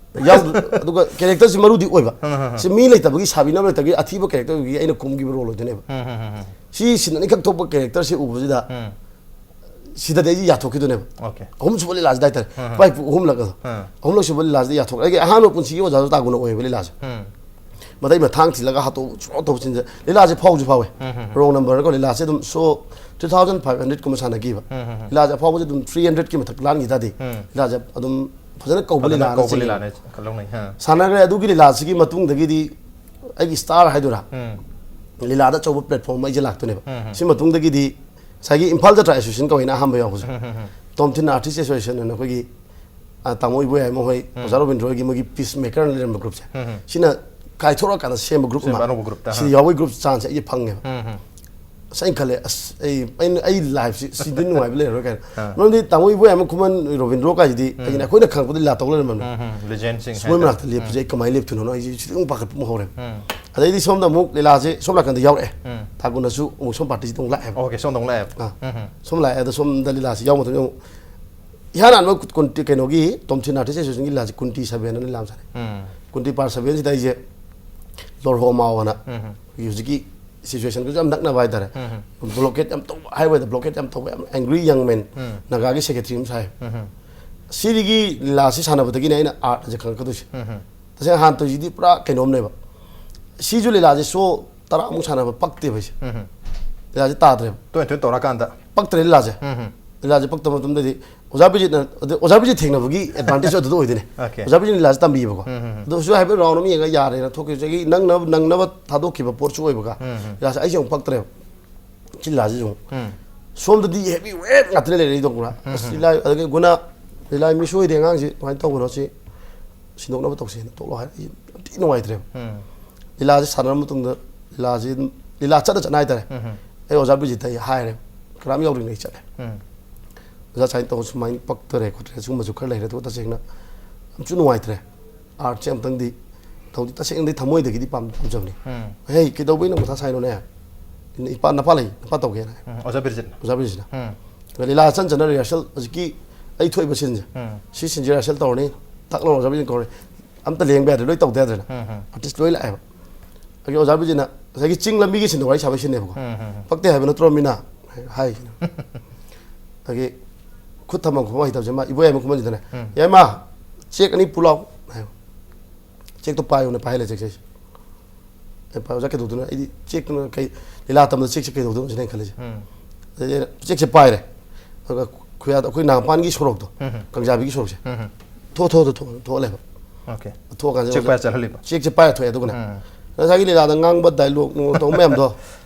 ꯌꯥꯎ-, ꯑꯗꯨꯒ ꯀꯦꯔꯦꯛꯇꯔꯁꯤ ꯃꯔꯨꯗꯤ ꯑꯣꯏꯕ꯫ ꯎꯝ, ꯎꯝ, ꯎꯝ꯫ ꯁꯤ ꯃꯤ ꯂꯩꯇꯕꯒꯤ, ꯁꯥꯕꯤꯅꯕ ꯂꯩꯇꯕꯒꯤ ꯑꯊꯤꯕ ꯀꯦꯔꯦꯛꯇꯔꯒꯤ ꯑꯩꯅ ꯀꯨꯝꯈꯤꯕ ꯔꯣꯜ ꯑꯣꯏꯗꯣꯏꯅꯦꯕ꯫ ꯎꯝ, ꯎꯝ, ꯎꯝ, ꯎꯝ꯫ ꯁꯤ ꯁꯤꯟ ꯑꯅꯤꯈꯛ ꯊꯣꯛꯄ ꯀꯦꯔꯦꯛꯇꯔꯁꯦ ꯎꯕꯁꯤꯗ ꯎꯝ꯫ ꯁꯤꯗꯗꯤ ꯑꯩꯁꯦ ꯌꯥꯊꯣꯛꯈꯤꯗꯣꯏꯅꯦꯕ꯫ ꯑꯣꯀꯦ꯫ ꯑꯍꯨꯝꯁꯨꯕ ꯂꯤꯂꯥꯁꯤꯗ ꯍꯥꯏꯇꯥꯔꯦ꯫ ꯎꯝ, ꯎꯝ꯫ ꯄꯥꯏ ꯄꯨ ꯑꯍꯨꯝꯂꯛ ꯑꯗꯣ꯫ ꯎꯝ꯫ ꯑꯍꯨꯝꯂꯛꯁꯨꯕ ꯂꯤꯂꯥꯁꯤꯗ ꯌꯥꯊꯣꯛꯈ꯭ꯔꯦ꯫ ꯑꯩꯒꯤ ꯑꯍꯥꯟꯕ ꯄꯨꯟꯁꯤꯒꯤ ꯑꯣꯖꯥꯁꯨ ꯇꯥꯒꯨꯅ ꯑꯣꯏꯌꯦꯕ ꯂꯤꯂꯥꯁꯦ꯫ ꯎꯝ꯫ ꯃꯇꯩ ꯃꯊꯥꯡ ꯊꯤꯜꯂꯒ ꯍꯥꯠꯇꯣꯛ ꯁꯨꯡꯇꯧ ꯇꯧꯁꯤꯟꯗ ꯂꯤꯂꯥꯁꯦ ꯐꯥꯎꯁꯨ ꯐꯥꯎꯋꯦ꯫ ꯎꯝ, ꯎꯝ, ꯎꯝ꯫ ꯔꯣꯡ ꯅꯝꯕꯔꯗꯀꯣ ꯂꯤꯂꯥꯁꯦ ꯑꯗꯨꯝ ꯁꯣ two thousand five hundred ꯀꯨꯝꯕ ꯁꯥꯟꯅꯈꯤꯕ꯫ ꯎꯝ, ꯎꯝ, ꯎꯝ꯫ ꯂꯤꯂꯥꯁꯦ ꯑꯐꯥꯎꯕꯁꯦ ꯑꯗꯨꯝ three hundred ꯀꯤ ꯃꯊꯛ ꯂꯥꯟꯈꯤ ꯇꯥꯔꯗꯤ ꯎꯝ꯫ ꯂꯤꯂꯥꯁꯦ ꯑꯗꯨꯝ ꯐꯖꯅ ꯀꯧꯕ ꯐꯖꯅ ꯂꯤꯂꯥꯅ ꯀꯧꯕ ꯆꯤꯡꯉꯦ꯫ ꯂꯤꯂꯥꯅꯦ ꯈꯜꯂꯧꯅꯩ ꯍꯥ. ꯁꯥꯟꯅꯈ꯭ꯔꯦ꯫ ꯑꯗꯨꯒꯤ ꯂꯤꯂꯥꯁꯤꯒꯤ ꯃꯇꯨꯡꯗꯒꯤꯗꯤ ꯑꯩꯒꯤ ꯁ꯭ꯇꯥꯔ ꯍꯥꯏꯗꯣꯏꯔꯥ, ꯎꯝ. ꯂꯤꯂꯥꯗ ꯑꯆꯧꯕ ꯄ꯭ꯂꯦꯠꯐꯣꯝ ꯑꯩꯁꯦ ꯂꯥꯛꯇꯣꯏꯅꯦꯕ꯫ ꯎꯝ, ꯎꯝ. ꯁꯤ ꯃꯇꯨꯡꯗꯒꯤꯗꯤ ꯉꯁꯥꯏꯒꯤ ꯏꯝꯐꯥꯜ ꯖꯇ꯭ꯔꯥ ꯑꯦꯁꯣꯁꯤꯌꯦꯁꯟ ꯀꯧꯋꯦꯅ ꯑꯍꯥꯟꯕ ꯌꯥꯎꯕꯁꯦ, ꯎꯝ, ꯎꯝ, ꯎꯝ. ꯇꯣꯝꯊꯤꯟ ꯑꯥꯔꯇꯤꯁ ꯑꯦꯁꯣꯁꯤꯌꯦꯁꯟ ꯑꯅ ꯑꯩꯈꯣꯏꯒꯤ, ꯑ, ꯇꯥꯃꯣ ꯏꯕꯣꯌꯥꯏꯃ ꯍꯣꯏ, ꯎꯝ. ꯑꯣꯖꯥ ꯔꯣꯕꯤꯟꯗ꯭ꯔ ꯍꯣꯏꯒꯤ ꯃꯣꯏꯒꯤ ꯄꯤꯁ ꯃꯦꯀꯔꯅ ꯂꯩꯔꯝꯕ ꯒ꯭ꯔꯨꯞꯁꯦ, ꯎꯝ, ꯎꯝ. ꯁꯤꯅ ꯀꯥꯏꯊꯣꯔꯛꯑꯀꯥꯟꯗ ꯁꯦꯝꯕ ꯒ꯭ꯔꯨꯞ ꯁꯦꯝꯕ ꯑꯃ꯫ ꯑꯅꯧꯕ ꯒ꯭ꯔꯨꯞꯇ, ꯁꯤꯗ ꯍꯥ. ꯌꯥꯎꯕꯒꯤ ꯒ꯭ꯔꯨꯞ ꯆꯥꯟꯁꯁꯦ ꯑꯩꯁꯦ ꯐꯪꯉꯦꯕ꯫ ꯎꯝ, ꯎꯝ. ꯑꯁ, ꯑꯩꯅ ꯈꯜꯂꯦ, ꯑꯁ, ꯑꯩ ꯑꯩꯅ ꯑꯩ ꯂꯥꯏꯐꯁꯤ ꯁꯤꯗꯤ ꯅꯨꯡꯉꯥꯏꯕ ꯂꯩꯔꯔꯣꯏ ꯀꯥꯏꯅ꯫ ꯑꯥ. ꯃꯔꯝꯗꯤ ꯇꯥꯃꯣ ꯏꯕꯣꯌꯥꯏꯃ ꯈꯨꯃꯟ ꯔꯣꯕꯤꯟꯗ꯭ꯔꯣ ꯀꯥꯏꯁꯤꯗꯤ ꯎꯝ. ꯑꯩꯅ ꯑꯩꯈꯣꯏꯅ ꯈꯪꯉꯛꯄꯗ ꯂꯤꯂꯥ ꯇꯧ ꯂꯩꯔꯝꯃꯕꯅꯤ꯫ ꯎꯝ, ꯎꯝ. ꯂꯤꯖꯦꯟꯁꯤꯡ ꯑꯁ, ꯃꯣꯏ ꯍꯥꯏꯇꯥꯔꯦ. ꯃꯅꯥꯛꯇ ꯂꯦꯞꯄꯁꯦ ꯑꯩ ꯀꯃꯥꯏꯅ ꯂꯦꯞꯇꯣꯏꯅꯣ? ꯑꯩꯁꯦ ꯁꯤꯗꯤ ꯑꯃꯨꯛ ꯄꯥꯈꯠꯄ ꯑꯃ ꯍꯧꯔꯦ꯫ ꯎꯝ. ꯑꯗꯩꯗꯤ ꯁꯣꯝꯗ ꯑꯃꯨꯛ ꯂꯤꯂꯥꯁꯦ ꯁꯣꯝ ꯅꯥꯀꯟꯗ ꯌꯥꯎꯔꯛꯑꯦ꯫ ꯎꯝ. ꯊꯥꯒꯨꯅꯁꯨ ꯑꯃꯨꯛ ꯁꯣꯝ ꯄꯥꯔꯇꯤꯁꯤ ꯑꯃꯨꯛ ꯂꯥꯛꯑꯦꯕ꯫ ꯑꯣꯀꯦ, ꯁꯣꯝꯗ ꯑꯃꯨꯛ ꯂꯥꯛꯑꯦꯕ. ꯑꯥ. ꯎꯝ, ꯎꯝ. ꯁꯣꯝ ꯂꯥꯛꯑꯦ꯫ ꯑꯗ ꯁꯣꯝꯗ ꯂꯤꯂꯥꯁꯤ ꯌꯥꯎꯕ ꯃꯇꯝꯗ ꯑꯃꯨꯛ ꯏꯍꯥꯟ ꯍꯥꯟꯕ ꯀꯨꯟꯇꯤ, ꯀꯩꯅꯣꯒꯤ ꯇꯣꯝꯊꯤꯟ ꯑꯥꯔꯇꯤꯁ ꯑꯦꯁꯣꯁꯤꯌꯦꯁꯟꯒꯤ ꯂꯤꯂꯥꯁꯤ ꯀꯨꯟꯇꯤ ꯁꯕꯦꯟ ꯑꯅ ꯂꯤꯂꯥ ꯑꯃ ꯁꯥꯟꯅꯩ꯫ ꯎꯝ. ꯀꯨꯟꯇꯤ ꯄꯥꯔ ꯁꯕꯦꯟꯁꯤꯗ ꯑꯩꯁꯦ ꯂꯣꯔꯍꯣ ꯃꯥꯎ ꯑꯅ ꯎꯝ. ꯑꯩꯈꯣꯏꯒꯤ ꯍꯧꯖꯤꯛꯀꯤ ꯁꯤꯆꯨꯋꯦꯁꯟꯗꯨꯁꯨ ꯌꯥꯝ ꯅꯛꯅꯕ ꯍꯥꯏꯇꯥꯔꯦ꯫ ꯎꯝ. ꯕ꯭ꯂꯣꯀꯦꯠ ꯌꯥꯝ ꯇꯧꯕ, ꯍꯥꯏꯋꯦꯗ ꯕ꯭ꯂꯣꯀꯦꯠ ꯌꯥꯝ ꯇꯧꯕ, ꯌꯥꯝ ꯑꯦꯡꯒ꯭ꯔꯤ ꯌꯪ ꯃꯦꯟ, ꯎꯝ. ꯅꯥꯒꯥꯒꯤ ꯁꯦꯀ꯭ꯔꯦꯇꯔꯤ ꯑꯃ ꯁꯥꯏ꯫ ꯎꯝ. ꯁꯤꯗꯒꯤ ꯂꯤꯂꯥꯁꯤ ꯁꯥꯟꯅꯕꯗꯒꯤꯅꯦ ꯑꯩꯅ ꯑꯥꯔꯠꯁꯦ ꯈꯪꯉꯛꯀꯗꯣꯏꯁꯦ꯫ ꯎꯝ. ꯇꯁꯦꯡꯅ ꯍꯥꯟꯅ ꯇꯧꯔꯤꯁꯤꯗꯤ ꯄꯨꯔꯥ ꯀꯩꯅꯣꯝꯅꯦꯕ꯫ ꯁꯤꯁꯨ ꯂꯤꯂꯥꯁꯦ ꯁꯣ ꯇꯔꯥꯃꯨꯛ ꯁꯥꯟꯅꯕ ꯄꯛꯇꯦꯕ ꯑꯩꯁꯦ꯫ ꯎꯝ. ꯂꯤꯂꯥꯁꯦ ꯇꯥꯗ꯭ꯔꯦꯕ꯫ ꯇꯣꯏꯅ ꯇꯣꯏꯅ ꯇꯧꯔꯀꯥꯟꯗ. ꯄꯛꯇ꯭ꯔꯦ ꯂꯤꯂꯥꯁꯦ꯫ ꯎꯝ. ꯂꯤꯂꯥꯁꯦ ꯄꯛꯇꯕ ꯃꯇꯝꯗꯗꯤ ꯑꯣꯖꯥ ꯕꯤꯖꯤꯠꯅ, ꯑꯗ ꯑꯣꯖꯥ ꯕꯤꯖꯤꯠ ꯊꯦꯡꯅꯕꯒꯤ ꯑꯦꯗꯚꯥꯟꯇꯦꯖ ꯑꯗꯨꯗ ꯑꯣꯏꯗꯣꯏꯅꯦ꯫ ꯑꯣꯀꯦ. ꯑꯣꯖꯥ ꯕꯤꯖꯤꯠꯅ ꯂꯤꯂꯥꯁꯦ ꯇꯝꯕꯤꯌꯦꯕꯀꯣ꯫ ꯎꯝ, ꯎꯝ, ꯎꯝ. ꯑꯗꯣ ꯁꯤꯁꯨ ꯍꯥꯏꯐꯦꯠ ꯔꯥꯎꯟ ꯑꯃ ꯌꯦꯡꯉꯒ ꯌꯥꯔꯦꯅ ꯊꯣꯛꯈꯤꯕꯁꯦ꯫ ꯑꯩꯒꯤ ꯅꯪꯅꯕ, ꯅꯪꯅꯕ ꯊꯥꯗꯣꯛꯈꯤꯕ ꯄꯣꯠꯁꯨ ꯑꯣꯏꯕꯒ ꯎꯝ, ꯎꯝ. ꯂꯤꯂꯥꯁꯦ ꯑꯩꯁꯦ ꯑꯃꯨꯛ ꯄꯛꯇ꯭ꯔꯦꯕ꯫ ꯁꯤ ꯂꯤꯂꯥꯁꯤꯁꯨ ꯑꯃꯨꯛ ꯎꯝ. ꯁꯣꯝꯗꯗꯤ ꯍꯦꯚꯤ ꯋꯦꯠ ꯉꯥꯛꯇꯅꯦ ꯂꯩꯔꯛꯏꯗꯣ, ꯄꯨꯔꯥ꯫ ꯑꯁ, ꯂꯤꯂꯥ, ꯑꯗꯒꯤ ꯒꯨꯅꯥ, ꯂꯤꯂꯥ ꯃꯤ ꯁꯣꯏꯗꯦ ꯑꯉꯥꯡꯁꯤ, ꯀꯃꯥꯏꯅ ꯇꯧꯕꯅꯣ ꯁꯤ, ꯁꯤꯟꯗꯣꯛꯅꯕ ꯇꯧꯁꯦꯅ ꯇꯣꯛꯂꯣ ꯍꯥꯏꯔꯦ꯫ ꯑꯩ ꯌꯥꯝ ꯊꯤ ꯅꯨꯡꯉꯥꯏꯇ꯭ꯔꯦꯕ꯫ ꯎꯝ. ꯂꯤꯂꯥꯁꯦ ꯁꯥꯟꯅꯔ ꯃꯇꯨꯡꯗ ꯂꯤꯂꯥꯁꯦ ꯑꯗꯨꯝ, ꯂꯤꯂꯥ ꯆꯠꯅ ꯆꯠꯅ ꯍꯥꯏꯇꯥꯔꯦ꯫ ꯎꯝ. ꯑꯩ ꯑꯣꯖꯥ ꯕꯤꯖꯤꯠꯇ ꯑꯩ ꯍꯥꯏꯔꯦ, ꯀꯅꯥꯝ ꯌꯥꯎꯗ꯭ꯔꯤꯉꯩ ꯑꯩ ꯆꯠꯂꯦ꯫ ꯎꯝ. ꯑꯣꯖꯥ ꯁꯨꯃꯥꯏꯅ ꯇꯧꯕ, ꯁꯨꯃꯥꯏꯅ ꯄꯛꯇꯔꯦ ꯈꯣꯠꯇꯔꯦ, ꯁꯤꯒꯨꯝꯕꯁꯨ ꯈꯔ ꯂꯩꯔꯦ꯫ ꯑꯗꯨꯒ ꯇꯁꯦꯡꯅ ꯌꯥꯝꯁꯨ ꯅꯨꯡꯉꯥꯏꯇ꯭ꯔꯦ꯫ ꯑꯥꯔꯠꯁꯦ ꯑꯝꯇꯪꯗꯤ ꯇꯧꯗꯤ, ꯇꯁꯦꯡꯅꯗꯤ ꯊꯃꯣꯏꯗꯒꯤꯗꯤ ꯄꯥꯝ-, ꯄꯥꯝꯖꯕꯅꯤ꯫ ꯎꯝ. "ꯍꯦ, ꯀꯩꯗꯧꯕꯩꯅꯣ ꯃꯊꯥ ꯁꯥꯏꯅꯣꯅꯦ? ꯏꯄꯥ, ꯅꯄꯥ ꯂꯩ, ꯅꯄꯥ ꯇꯧꯒꯦꯅ" ꯍꯥꯏ꯫ ꯎꯝ. ꯑꯣꯖꯥ ꯕꯤꯔꯖꯤꯠꯅ. ꯑꯣꯖꯥ ꯕꯤꯔꯖꯤꯠꯅ꯫ ꯎꯝ. ꯑꯗ ꯂꯤꯂꯥ ꯆꯟ ꯆꯟꯅ ꯔꯤꯍꯔꯁꯦꯜ, ꯍꯧꯖꯤꯛꯀꯤ ꯑꯩ ꯊꯣꯛꯏꯕ ꯁꯤꯟꯁꯦ, ꯎꯝ. ꯁꯤ ꯁꯤꯟꯁꯦ ꯔꯤꯍꯔꯁꯦꯜ ꯇꯧꯔꯅꯤ, ꯇꯛ ꯂꯥꯎꯅ ꯑꯣꯖꯥ ꯕꯤꯔꯖꯤꯠ ꯀꯧꯔꯦ꯫ ꯑꯝꯇ ꯂꯦꯡꯕ ꯌꯥꯗ꯭ꯔꯦ, ꯂꯣꯏ ꯇꯧꯗ ꯌꯥꯗ꯭ꯔꯦꯅ꯫ ꯎꯝ, ꯎꯝ. ꯑꯥꯔꯇꯤꯁ ꯂꯣꯏ ꯂꯥꯛꯑꯦꯕ꯫ ꯑꯗꯒꯤ ꯑꯣꯖꯥ ꯕꯤꯔꯖꯤꯠꯅ ꯉꯁꯥꯏꯒꯤ ꯆꯤꯡ ꯂꯝꯕꯤꯒꯤ ꯁꯤꯟꯗ ꯋꯥꯔꯤ ꯁꯥꯕꯒꯤ ꯁꯤꯟꯅꯦꯕꯀꯣ꯫ ꯎꯝ, ꯎꯝ, ꯎꯝ. "ꯄꯛꯇꯦ ꯍꯥꯏꯕ ꯅꯠꯇ꯭ꯔꯣ ꯃꯤꯅ?" ꯍꯥꯏꯁꯤꯅ꯫ ꯑꯗꯒꯤ ꯈꯨꯠ ꯊꯝꯐꯝ ꯈꯣꯠꯐꯝ ꯍꯩꯇꯕꯁꯦ, ꯃꯥ ꯏꯕꯣꯌꯥꯏꯃ ꯈꯨꯃꯟꯁꯤꯗꯅꯦ, ꯎꯝ. "ꯌꯥꯏꯃ, ꯆꯦꯛ ꯑꯅꯤ ꯄꯨ ꯂꯥꯎ" ꯍꯥꯏꯕ꯫ "ꯆꯦꯛꯇꯣ ꯄꯥꯏꯌꯨꯅ" ꯄꯥꯏꯍꯜꯂꯦ ꯆꯦꯛꯁꯦ ꯑꯩꯁꯦ꯫ ꯑꯩ ꯄꯥꯏ, "ꯑꯣꯖꯥ ꯀꯩꯗꯧꯗꯣꯏꯅꯣ? ꯑꯩꯗꯤ ꯆꯦꯛꯇꯨꯅ ꯀꯩ, ꯂꯤꯂꯥ ꯇꯝꯕꯗ ꯆꯦꯛꯁꯦ ꯀꯩꯗꯧꯗꯣꯏꯅꯣ?" ꯁꯤꯅꯦ ꯑꯩꯅ ꯈꯜꯂꯤꯁꯦ꯫ ꯎꯝ. ꯑꯗꯩꯗꯤ ꯑꯩꯅ ꯆꯦꯛꯁꯦ ꯄꯥꯏꯔꯦ꯫ ꯑꯗꯨꯒ ꯈꯨꯌꯥꯗ ꯑꯩꯈꯣꯏ ꯅꯥꯒꯥꯃꯄꯥꯟꯒꯤ ꯁꯣꯔꯣꯛꯇꯣ, ꯎꯝ. ꯀꯥꯡꯖꯥꯕꯤꯒꯤ ꯁꯣꯔꯣꯛꯁꯦ, ꯎꯝ. ꯊꯣꯛ ꯊꯣꯛ ꯊꯣꯛ ꯊꯣꯛꯍꯜꯂꯦꯕ꯫ ꯑꯣꯀꯦ꯫ ꯊꯣꯛꯑꯀꯥꯟꯁꯤꯗ ꯆꯦꯛ ꯄꯥꯏꯔ ꯆꯠꯍꯜꯂꯤꯕ꯫ ꯆꯦꯛꯁꯦ ꯄꯥꯏꯔ ꯊꯣꯛꯑꯦ꯫ ꯑꯗꯨꯒꯅꯦ ꯎꯝ꯫ ꯉꯁꯥꯏꯒꯤ ꯂꯤꯂꯥꯗ ꯉꯥꯡꯕ ꯗꯥꯏꯂꯣꯒ ꯅꯨꯡ ꯇꯧꯕ ꯃꯌꯥꯝꯗꯣ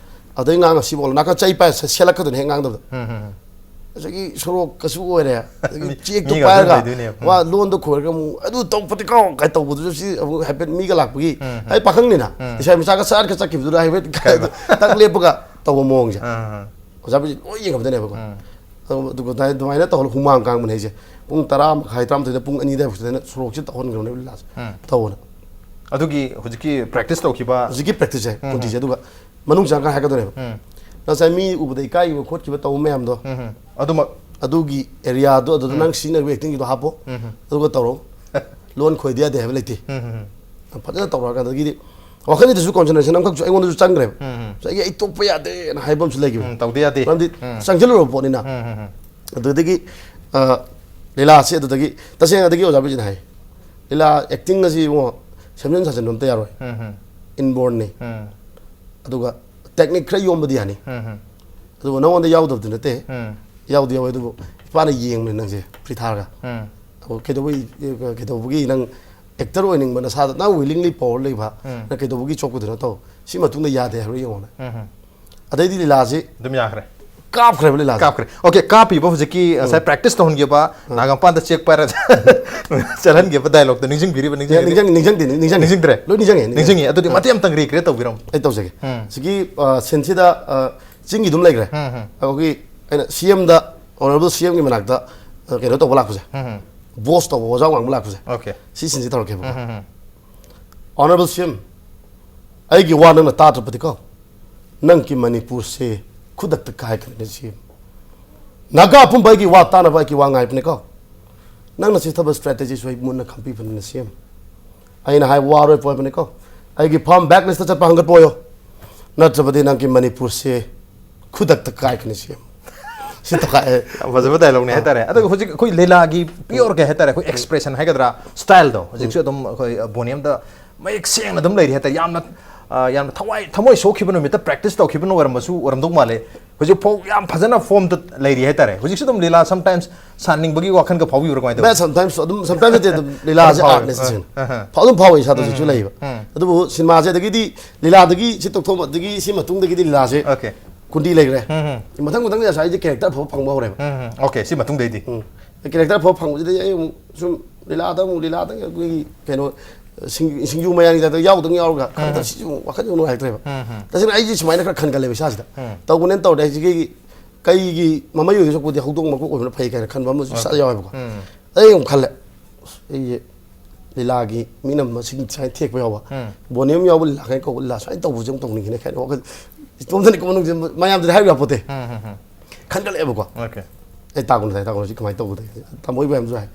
ꯑꯗꯩ ꯉꯥꯡꯉ ꯁꯤꯐꯥꯎ ꯅꯥꯀꯟ ꯆꯩ ꯄꯥꯏꯔ ꯁꯦꯠꯂꯛꯀꯗꯣꯏꯅꯦ ꯍꯦꯛ ꯉꯥꯡꯗꯕꯗ꯫ ꯎꯝ, ꯎꯝ, ꯎꯝ꯫ ꯑꯗꯒꯤ ꯁꯣꯔꯣꯛ ꯀꯁꯨ ꯑꯣꯏꯔꯦ꯫ ꯑꯗꯒꯤ ꯃꯤ- ꯆꯦꯛꯇꯨ ꯃꯤꯒ ꯄꯥꯏꯔꯒ ꯑꯗꯨꯝ ꯂꯩꯗꯣꯏꯅꯦꯕ꯫ ꯎꯝ꯫ ꯋꯥ ꯂꯣꯟꯗꯣ ꯈꯣꯏꯔꯒ ꯑꯃꯨꯛ "ꯑꯗꯨ ꯇꯧ ꯐꯠꯇꯦ ꯀꯣ" ꯀꯥꯏ ꯇꯧꯕꯗꯨꯁꯨ ꯁꯤ ꯑꯃꯨꯛ ꯍꯥꯏꯐꯦꯠ ꯃꯤꯒ ꯂꯥꯛꯄꯒꯤ ꯎꯝ, ꯎꯝ꯫ ꯑꯩ ꯄꯥꯈꯪꯅꯤꯅ ꯎꯝ꯫ ꯏꯁꯥ ꯃꯆꯥꯒ ꯆꯠꯈꯤꯕꯗꯨꯗ ꯍꯥꯏꯐꯦꯠ ꯀꯩꯕ? ꯇꯛ ꯂꯦꯞꯄꯒ ꯇꯧꯕ ꯃꯑꯣꯡꯁꯦ꯫ ꯑꯥ, ꯑꯥ꯫ ꯑꯣꯖꯥꯕꯤꯁꯤ ꯂꯣꯏ ꯌꯦꯡꯉꯝꯗꯣꯏꯅꯦꯕꯀꯣ꯫ ꯎꯝ꯫ ꯑꯗꯨ ꯑꯗꯨꯒ ꯑꯗꯨꯃꯥꯏꯅ ꯑꯗꯨꯃꯥꯏꯅ ꯇꯧꯍꯜꯂ ꯍꯨꯃꯥꯡ ꯀꯥꯡꯕꯅꯦ ꯑꯩꯁꯦ꯫ ꯄꯨꯡ ꯇꯔꯥ ꯃꯈꯥꯏ, ꯇꯔꯥꯃꯥꯊꯣꯏꯗ, ꯄꯨꯡ ꯑꯅꯤ ꯑꯗꯥꯏꯐꯥꯎꯁꯤꯗ ꯑꯩꯅ ꯁꯣꯔꯣꯛꯁꯤꯗ ꯇꯧꯍꯟꯈ꯭ꯔꯕꯅꯦꯕ ꯂꯤꯂꯥꯁꯦ꯫ ꯎꯝ꯫ ꯇꯧꯕꯅ꯫ ꯑꯗꯨꯒꯤ ꯍꯧꯖꯤꯛꯀꯤ ꯄ꯭ꯔꯦꯛꯇꯤꯁ ꯇꯧꯈꯤꯕ꯫ ꯍꯧꯖꯤꯛꯀꯤ ꯄ꯭ꯔꯦꯛꯇꯤꯁꯁꯦ ꯄꯨꯟꯁꯤꯁꯦ꯫ ꯑꯗꯨꯒ ꯃꯅꯨꯡ ꯆꯪꯉꯀꯥꯟ ꯍꯥꯏꯔꯛꯀꯗꯣꯏꯅꯦꯕ꯫ ꯎꯝ꯫ ꯉꯁꯥꯏ ꯃꯤ ꯎꯕꯗ ꯏꯀꯥꯏꯈꯤꯕ ꯈꯣꯠꯈꯤꯕ ꯇꯧꯕ ꯃꯌꯥꯝꯗꯣ, ꯎꯝ, ꯎꯝ꯫ ꯑꯗꯨꯃꯛ꯫ ꯑꯗꯨꯒꯤ ꯑꯦꯔꯤꯌꯥꯗꯣ ꯑꯗꯨꯗ ꯅꯪ ꯁꯤꯖꯤꯟꯅꯕ ꯑꯦꯛꯇꯤꯡꯒꯤꯗꯣ ꯍꯥꯄꯣ꯫ ꯎꯝ, ꯎꯝ꯫ ꯑꯗꯨꯒ ꯇꯧꯔꯣ꯫ ꯂꯣꯟ ꯈꯣꯏꯗ ꯌꯥꯗꯦ ꯍꯥꯏꯕ ꯂꯩꯇꯦ꯫ ꯎꯝ, ꯎꯝ, ꯎꯝ꯫ ꯐꯖꯅ ꯇꯧꯔꯛꯑꯀꯥꯟꯗꯒꯤꯗꯤ ꯋꯥꯈꯜꯁꯤꯗꯁꯨ ꯀꯣꯟꯁꯦꯟꯇ꯭ꯔꯦꯁꯟ ꯑꯃꯈꯛꯁꯨ ꯑꯩꯉꯣꯟꯗꯁꯨ ꯆꯪꯈ꯭ꯔꯦꯕ꯫ ꯎꯝ, ꯎꯝ꯫ ꯉꯁꯥꯏꯒꯤ "ꯑꯩ ꯇꯣꯛꯄ ꯌꯥꯗꯦꯅ" ꯍꯥꯏꯕ ꯑꯃꯁꯨ ꯂꯩꯈꯤꯕ꯫ ꯎꯝ, ꯇꯧꯗ ꯌꯥꯗꯦ꯫ ꯃꯔꯝꯗꯤ ꯎꯝ꯫ ꯆꯪꯁꯤꯜꯂꯨꯔꯕ ꯄꯣꯠꯅꯤꯅ꯫ ꯎꯝ, ꯎꯝ, ꯎꯝ꯫ ꯑꯗꯨꯗꯒꯤ ꯑ, ꯂꯤꯂꯥꯁꯦ ꯑꯗꯨꯗꯒꯤ ꯇꯁꯦꯡꯅꯗꯒꯤ ꯑꯣꯖꯥ ꯕꯤꯖꯤꯅ ꯍꯥꯏ, "ꯂꯤꯂꯥ ꯑꯦꯛꯇꯤꯡ ꯑꯁꯤ ꯏꯕꯨꯡꯉꯣ ꯁꯦꯝꯖꯤꯟ ꯁꯥꯖꯤꯟꯕ ꯑꯝꯇ ꯌꯥꯔꯣꯏ꯫ ꯎꯝ, ꯎꯝ꯫ ꯏꯟꯕꯣꯔꯟꯅꯤ꯫ ꯎꯝ꯫ ꯑꯗꯨꯒ ꯇꯦꯛꯅꯤꯛ ꯈꯔ ꯌꯣꯝꯕꯗꯤ ꯌꯥꯅꯤ꯫ ꯎꯝ, ꯎꯝ꯫ ꯑꯗꯨꯒ ꯅꯉꯣꯟꯗ ꯌꯥꯎꯗꯕꯗꯤ ꯅꯠꯇꯦ꯫ ꯎꯝ꯫ ꯌꯥꯎꯗꯤ ꯌꯥꯎꯋꯦ, ꯑꯗꯨꯕꯨ ꯏꯄꯥꯅ ꯌꯦꯡꯕꯅꯤ ꯅꯪꯁꯦ ꯐ꯭ꯔꯤ ꯊꯥꯔꯒ꯫ ꯎꯝ꯫ ꯑꯗꯣ ꯀꯩꯗꯧꯕꯩ, ꯀꯩꯗꯧꯕꯒꯤ ꯅꯪ ꯑꯦꯛꯇꯔ ꯑꯣꯏꯅꯤꯡꯕ ꯅꯁꯥꯗ ꯅꯪ ꯋꯤꯂꯤꯡꯂꯤ ꯄꯋꯥꯔ ꯂꯩꯕ, ꯎꯝ꯫ ꯅꯪ ꯀꯩꯗꯧꯕꯒꯤ ꯆꯣꯞꯀꯗꯣꯏꯅꯣ ꯇꯧ꯫ ꯁꯤ ꯃꯇꯨꯡꯗ ꯌꯥꯗꯦ ꯍꯥꯏꯕ꯭ꯔꯥ ꯌꯦꯡꯉꯣꯅꯦ꯫ ꯎꯝ, ꯎꯝ꯫ ꯑꯗꯩꯗꯤ ꯂꯤꯂꯥꯁꯤ ꯑꯗꯨꯝ ꯌꯥꯈ꯭ꯔꯦ꯫ ꯀꯥꯞꯈ꯭ꯔꯦꯕ ꯂꯤꯂꯥꯁꯦ꯫ ꯀꯥꯞꯈ꯭ꯔꯦ꯫ ꯑꯣꯀꯦ, ꯀꯥꯞꯄꯤꯕ ꯍꯧꯖꯤꯛꯀꯤ ꯉꯁꯥꯏ ꯄ꯭ꯔꯦꯛꯇꯤꯁ ꯇꯧꯍꯟꯈꯤꯕ ꯅꯥꯒꯥꯃꯄꯥꯟꯗ ꯆꯦꯛ ꯄꯥꯏꯔ ꯆꯠꯍꯟꯈꯤꯕ ꯗꯥꯏꯂꯣꯛꯇꯣ ꯅꯤꯡꯁꯤꯡꯕꯤꯔꯤꯕ, ꯅꯤꯡꯁꯤꯡꯕꯤꯔꯤꯕ? ꯅꯤꯡꯁꯤꯡ-, ꯅꯤꯡꯁꯤꯡ-, ꯅꯤꯡꯁꯤꯡꯗꯦ, ꯅꯤꯡꯁꯤꯡꯉꯦ꯫ ꯅꯤꯡꯁꯤꯡꯗ꯭ꯔꯦ? ꯂꯣꯏ ꯅꯤꯡꯁꯤꯡꯉꯦ, ꯅꯤꯡꯁꯤꯡꯉꯦ꯫ ꯅꯤꯡꯁꯤꯡꯉꯤ꯫ ꯑꯗꯨꯗꯤ ꯃꯇꯦꯛ ꯑꯃꯇꯪ ꯔꯤꯀ꯭ꯔꯤꯌꯦꯠ ꯇꯧꯕꯤꯔꯝꯃꯣ꯫ ꯑꯩ ꯇꯧꯖꯒꯦ꯫ ꯎꯝ꯫ ꯁꯤꯒꯤ, ꯑ, ꯁꯤꯟꯁꯤꯗ, ꯑ, ꯆꯤꯡꯒꯤ ꯑꯗꯨꯝ ꯂꯩꯈ꯭ꯔꯦ꯫ ꯎꯝ, ꯎꯝ꯫ ꯑꯩꯈꯣꯏꯒꯤ ꯑꯩꯅ ꯁꯤ ꯑꯦꯝꯗ, ꯑꯣꯅꯔꯦꯕꯜ ꯁꯤ ꯑꯦꯝꯒꯤ ꯃꯅꯥꯛꯇ, ꯑ, ꯀꯩꯅꯣ ꯇꯧꯕ ꯂꯥꯛꯄꯁꯦ, ꯎꯝ, ꯎꯝ꯫ ꯕꯣꯁ ꯇꯧꯕ, ꯋꯥꯖꯥꯎ ꯉꯥꯡꯕ ꯂꯥꯛꯄꯁꯦ, ꯑꯣꯀꯦ꯫ ꯁꯤ ꯁꯤꯟꯁꯤ ꯇꯧꯔꯛꯀꯦꯕ꯫ ꯎꯝ, ꯎꯝ, ꯎꯝ꯫ ꯑꯣꯅꯔꯦꯕꯜ ꯁꯤ ꯑꯦꯝ, ꯑꯩꯒꯤ ꯋꯥ ꯅꯪꯅ ꯇꯥꯗ꯭ꯔꯕꯗꯤꯀꯣ, ꯅꯪꯒꯤ ꯃꯅꯤꯄꯨꯔꯁꯦ ꯈꯨꯗꯛꯇ ꯀꯥꯏꯈ꯭ꯔꯅꯤ ꯁꯤ ꯑꯦꯝ꯫ ꯅꯥꯒꯥ ꯄꯨꯝꯕ ꯑꯩꯒꯤ ꯋꯥ ꯇꯥꯅꯕ ꯑꯩꯒꯤ ꯋꯥ ꯉꯥꯏꯕꯅꯤꯀꯣ꯫ ꯅꯪꯅ ꯁꯤ ꯊꯕꯛ ꯁ꯭ꯇ꯭ꯔꯦꯇꯦꯖꯤꯁꯨ ꯑꯩ ꯃꯨꯟꯅ ꯈꯪꯕꯤꯕꯅꯤꯅ ꯁꯤ ꯑꯦꯝ꯫ ꯑꯩꯅ ꯍꯥꯏ ꯋꯥꯔꯣꯏ ꯄꯣꯏꯕꯅꯤꯀꯣ꯫ ꯑꯩꯒꯤ ꯐꯥꯝ ꯕ꯭ꯂꯦꯛ ꯂꯤꯁꯇ ꯆꯠꯄ ꯍꯪꯒꯠꯄ ꯑꯣꯏꯌꯣ꯫ ꯅꯠꯇ꯭ꯔꯕꯗꯤ ꯅꯪꯒꯤ ꯃꯅꯤꯄꯨꯔꯁꯦ ꯈꯨꯗꯛꯇ ꯀꯥꯏꯈ꯭ꯔꯅꯤ ꯁꯤ ꯑꯦꯝ꯫ ꯁꯤ ꯇꯧꯈꯥꯏ-, ꯌꯥꯝ ꯐꯖꯕ ꯗꯥꯏꯂꯣꯛꯅꯦ ꯍꯥꯏꯇꯥꯔꯦ꯫ ꯑꯗꯨꯒ ꯍꯧꯖꯤꯛ ꯑꯩꯈꯣꯏ ꯂꯤꯂꯥꯒꯤ ꯄꯤꯌꯣꯔ ꯀꯩ ꯍꯥꯏꯇꯥꯔꯦ, ꯑꯩꯈꯣꯏ ꯑꯦꯛꯁꯄ꯭ꯔꯦꯁꯟ ꯍꯥꯏꯒꯗ꯭ꯔꯥ, ꯁ꯭ꯇꯥꯏꯜꯗꯣ ꯍꯧꯖꯤꯛꯁꯨ ꯑꯗꯨꯝ ꯑꯩꯈꯣꯏ, ꯑ, ꯕꯣꯅꯤꯌꯝꯗ ꯃꯌꯦꯛ ꯁꯦꯡꯅ ꯑꯗꯨꯝ ꯂꯩꯔꯤ ꯍꯥꯏꯇꯥꯔꯦ꯫ ꯌꯥꯝꯅ, ꯑ, ꯌꯥꯝꯅ ꯊꯋꯥꯏ, ꯊꯃꯣꯏ ꯁꯣꯛꯈꯤꯕ ꯅꯨꯃꯤꯠꯇ ꯄ꯭ꯔꯦꯛꯇꯤꯁ ꯇꯧꯈꯤꯕꯅ ꯑꯣꯏꯔꯝꯕꯁꯨ ꯑꯣꯏꯔꯝꯗꯧ ꯃꯥꯜꯂꯦ꯫ ꯍꯧꯖꯤꯛ ꯐꯥꯎ ꯌꯥꯝ ꯐꯖꯅ ꯐꯣꯝꯗ ꯂꯩꯔꯤ ꯍꯥꯏꯇꯥꯔꯦ꯫ ꯍꯧꯖꯤꯛꯁꯨ ꯑꯗꯨꯝ ꯂꯤꯂꯥ ꯁꯝꯇꯥꯏꯝꯁ ꯁꯥꯟꯅꯤꯡꯕꯒꯤ ꯋꯥꯈꯜꯒ ꯐꯥꯎꯕꯤꯕ꯭ꯔꯥ, ꯀꯃꯥꯏꯅ ꯕꯦ ꯇꯧꯋꯤ? ꯁꯝꯇꯥꯏꯝꯁ ꯑꯗꯨꯝ ꯁꯝꯇꯥꯏꯝꯁ ꯅꯠꯇꯦ ꯑꯗꯨꯝ ꯂꯤꯂꯥꯁꯦ ꯐꯥꯎꯋꯦ꯫ ꯑꯥꯔꯠꯅꯦ ꯁꯤꯁꯦ꯫ ꯑꯥ, ꯑꯥ, ꯑꯥ꯫ ꯐꯥꯎ ꯑꯗꯨꯝ ꯐꯥꯎꯋꯦ ꯏꯁꯥꯗꯁꯨ ꯂꯩꯕ꯫ ꯎꯝ꯫ ꯑꯗꯨꯕꯨ ꯁꯤꯅꯦꯃꯥꯁꯦ ꯑꯗꯒꯤꯗꯤ ꯂꯤꯂꯥꯗꯒꯤ ꯁꯤ ꯇꯧꯊꯣꯛꯑꯗꯒꯤ ꯁꯤ ꯃꯇꯨꯡꯗꯒꯤꯗꯤ ꯂꯤꯂꯥꯁꯦ Okay. ꯀꯨꯟꯗꯤ ꯂꯩꯈ꯭ꯔꯦ꯫ ꯎꯝ, ꯎꯝ꯫ ꯃꯊꯪ ꯃꯊꯪꯗ ꯉꯁꯥꯏ ꯑꯩꯁꯦ ꯀꯦꯔꯦꯛꯇꯔ ꯑꯐꯕ ꯐꯪꯕ ꯍꯧꯔꯦꯕ꯫ ꯎꯝ, ꯎꯝ꯫ Okay, ꯁꯤ ꯃꯇꯨꯡꯗꯩꯗꯤ꯫ ꯎꯝ꯫ ꯀꯦꯔꯦꯛꯇꯔ ꯑꯐꯕ ꯐꯪꯕꯁꯤꯗꯩ ꯑꯩ ꯑꯃꯨꯛ ꯁꯨꯝ ꯂꯤꯂꯥꯗ ꯑꯃꯨꯛ ꯂꯤꯂꯥꯗ ꯑꯩꯈꯣꯏꯒꯤ ꯀꯩꯅꯣ ꯁꯤꯡ- ꯁꯤꯡꯖꯨ ꯃꯌꯥꯟꯒꯤ ꯇꯥꯏꯞꯇ ꯌꯥꯎꯗꯪ ꯌꯥꯎꯔꯒ ꯈꯪꯗꯕ ꯁꯤꯁꯨ ꯑꯃꯨꯛ ꯋꯥꯈꯜ ꯌꯥꯝ ꯅꯨꯡꯉꯥꯏꯔꯛꯇ꯭ꯔꯦꯕ꯫ ꯎꯝ, ꯎꯝ꯫ ꯇꯁꯦꯡꯅ ꯑꯩꯁꯦ ꯁꯨꯃꯥꯏꯅ ꯈꯔ ꯈꯟꯒꯠꯂꯦꯕ ꯏꯁꯥꯁꯤꯗ꯫ ꯎꯝ꯫ ꯇꯧꯕꯅꯦꯅ ꯇꯧꯔꯦ ꯍꯥꯏꯁꯦ ꯀꯩꯒꯤ ꯀꯩꯒꯤ ꯃꯃꯩ ꯑꯣꯏꯗꯣꯏ ꯁꯔꯨꯛꯄꯨꯗꯤ ꯍꯧꯗꯣꯡ ꯃꯀꯣꯛ ꯑꯣꯏꯕꯅ ꯐꯩ ꯀꯥꯏꯅ ꯈꯟꯕ ꯑꯃꯁꯨ ꯏꯁꯥꯗ ꯌꯥꯎꯋꯦꯕꯀꯣ꯫ ꯎꯝ꯫ ꯑꯩ ꯑꯃꯨꯛ ꯈꯜꯂꯦ, "ꯑꯁ, ꯑꯩꯁꯦ ꯂꯤꯂꯥꯒꯤ ꯃꯤꯅ ꯃꯁꯤꯡ ꯁꯨꯃꯥꯏꯅ ꯊꯦꯛꯄ ꯌꯥꯎꯕ, ꯎꯝ꯫ ꯕꯣꯅꯤꯌꯝ ꯌꯥꯎꯕ ꯂꯤꯂꯥ ꯀꯥꯏꯅ ꯀꯧꯕ ꯂꯤꯂꯥ ꯁꯨꯃꯥꯏꯅ ꯇꯧꯕꯁꯦ ꯑꯃꯨꯛ ꯇꯧꯅꯤꯡꯉꯤꯅꯦ" ꯀꯥꯏꯅ ꯋꯥꯈꯜ ꯏꯇꯣꯝꯇꯅꯤ ꯀꯣ ꯃꯅꯨꯡꯁꯦ, ꯃꯌꯥꯝꯗꯗꯤ ꯍꯥꯏꯕ ꯌꯥꯄꯣꯠꯇꯦ꯫ ꯎꯝ, ꯎꯝ, ꯎꯝ꯫ ꯈꯟꯒꯠꯂꯛꯑꯦꯕꯀꯣ꯫ Okay. ꯑꯩ ꯇꯥꯒꯨꯝꯗ ꯇꯥꯒꯨꯝꯗ ꯁꯤ ꯀꯃꯥꯏꯅ ꯇꯧꯒꯗꯒꯦ? ꯇꯥꯃꯣꯏꯕ ꯌꯥꯝꯁꯨ ꯍꯥꯏ꯫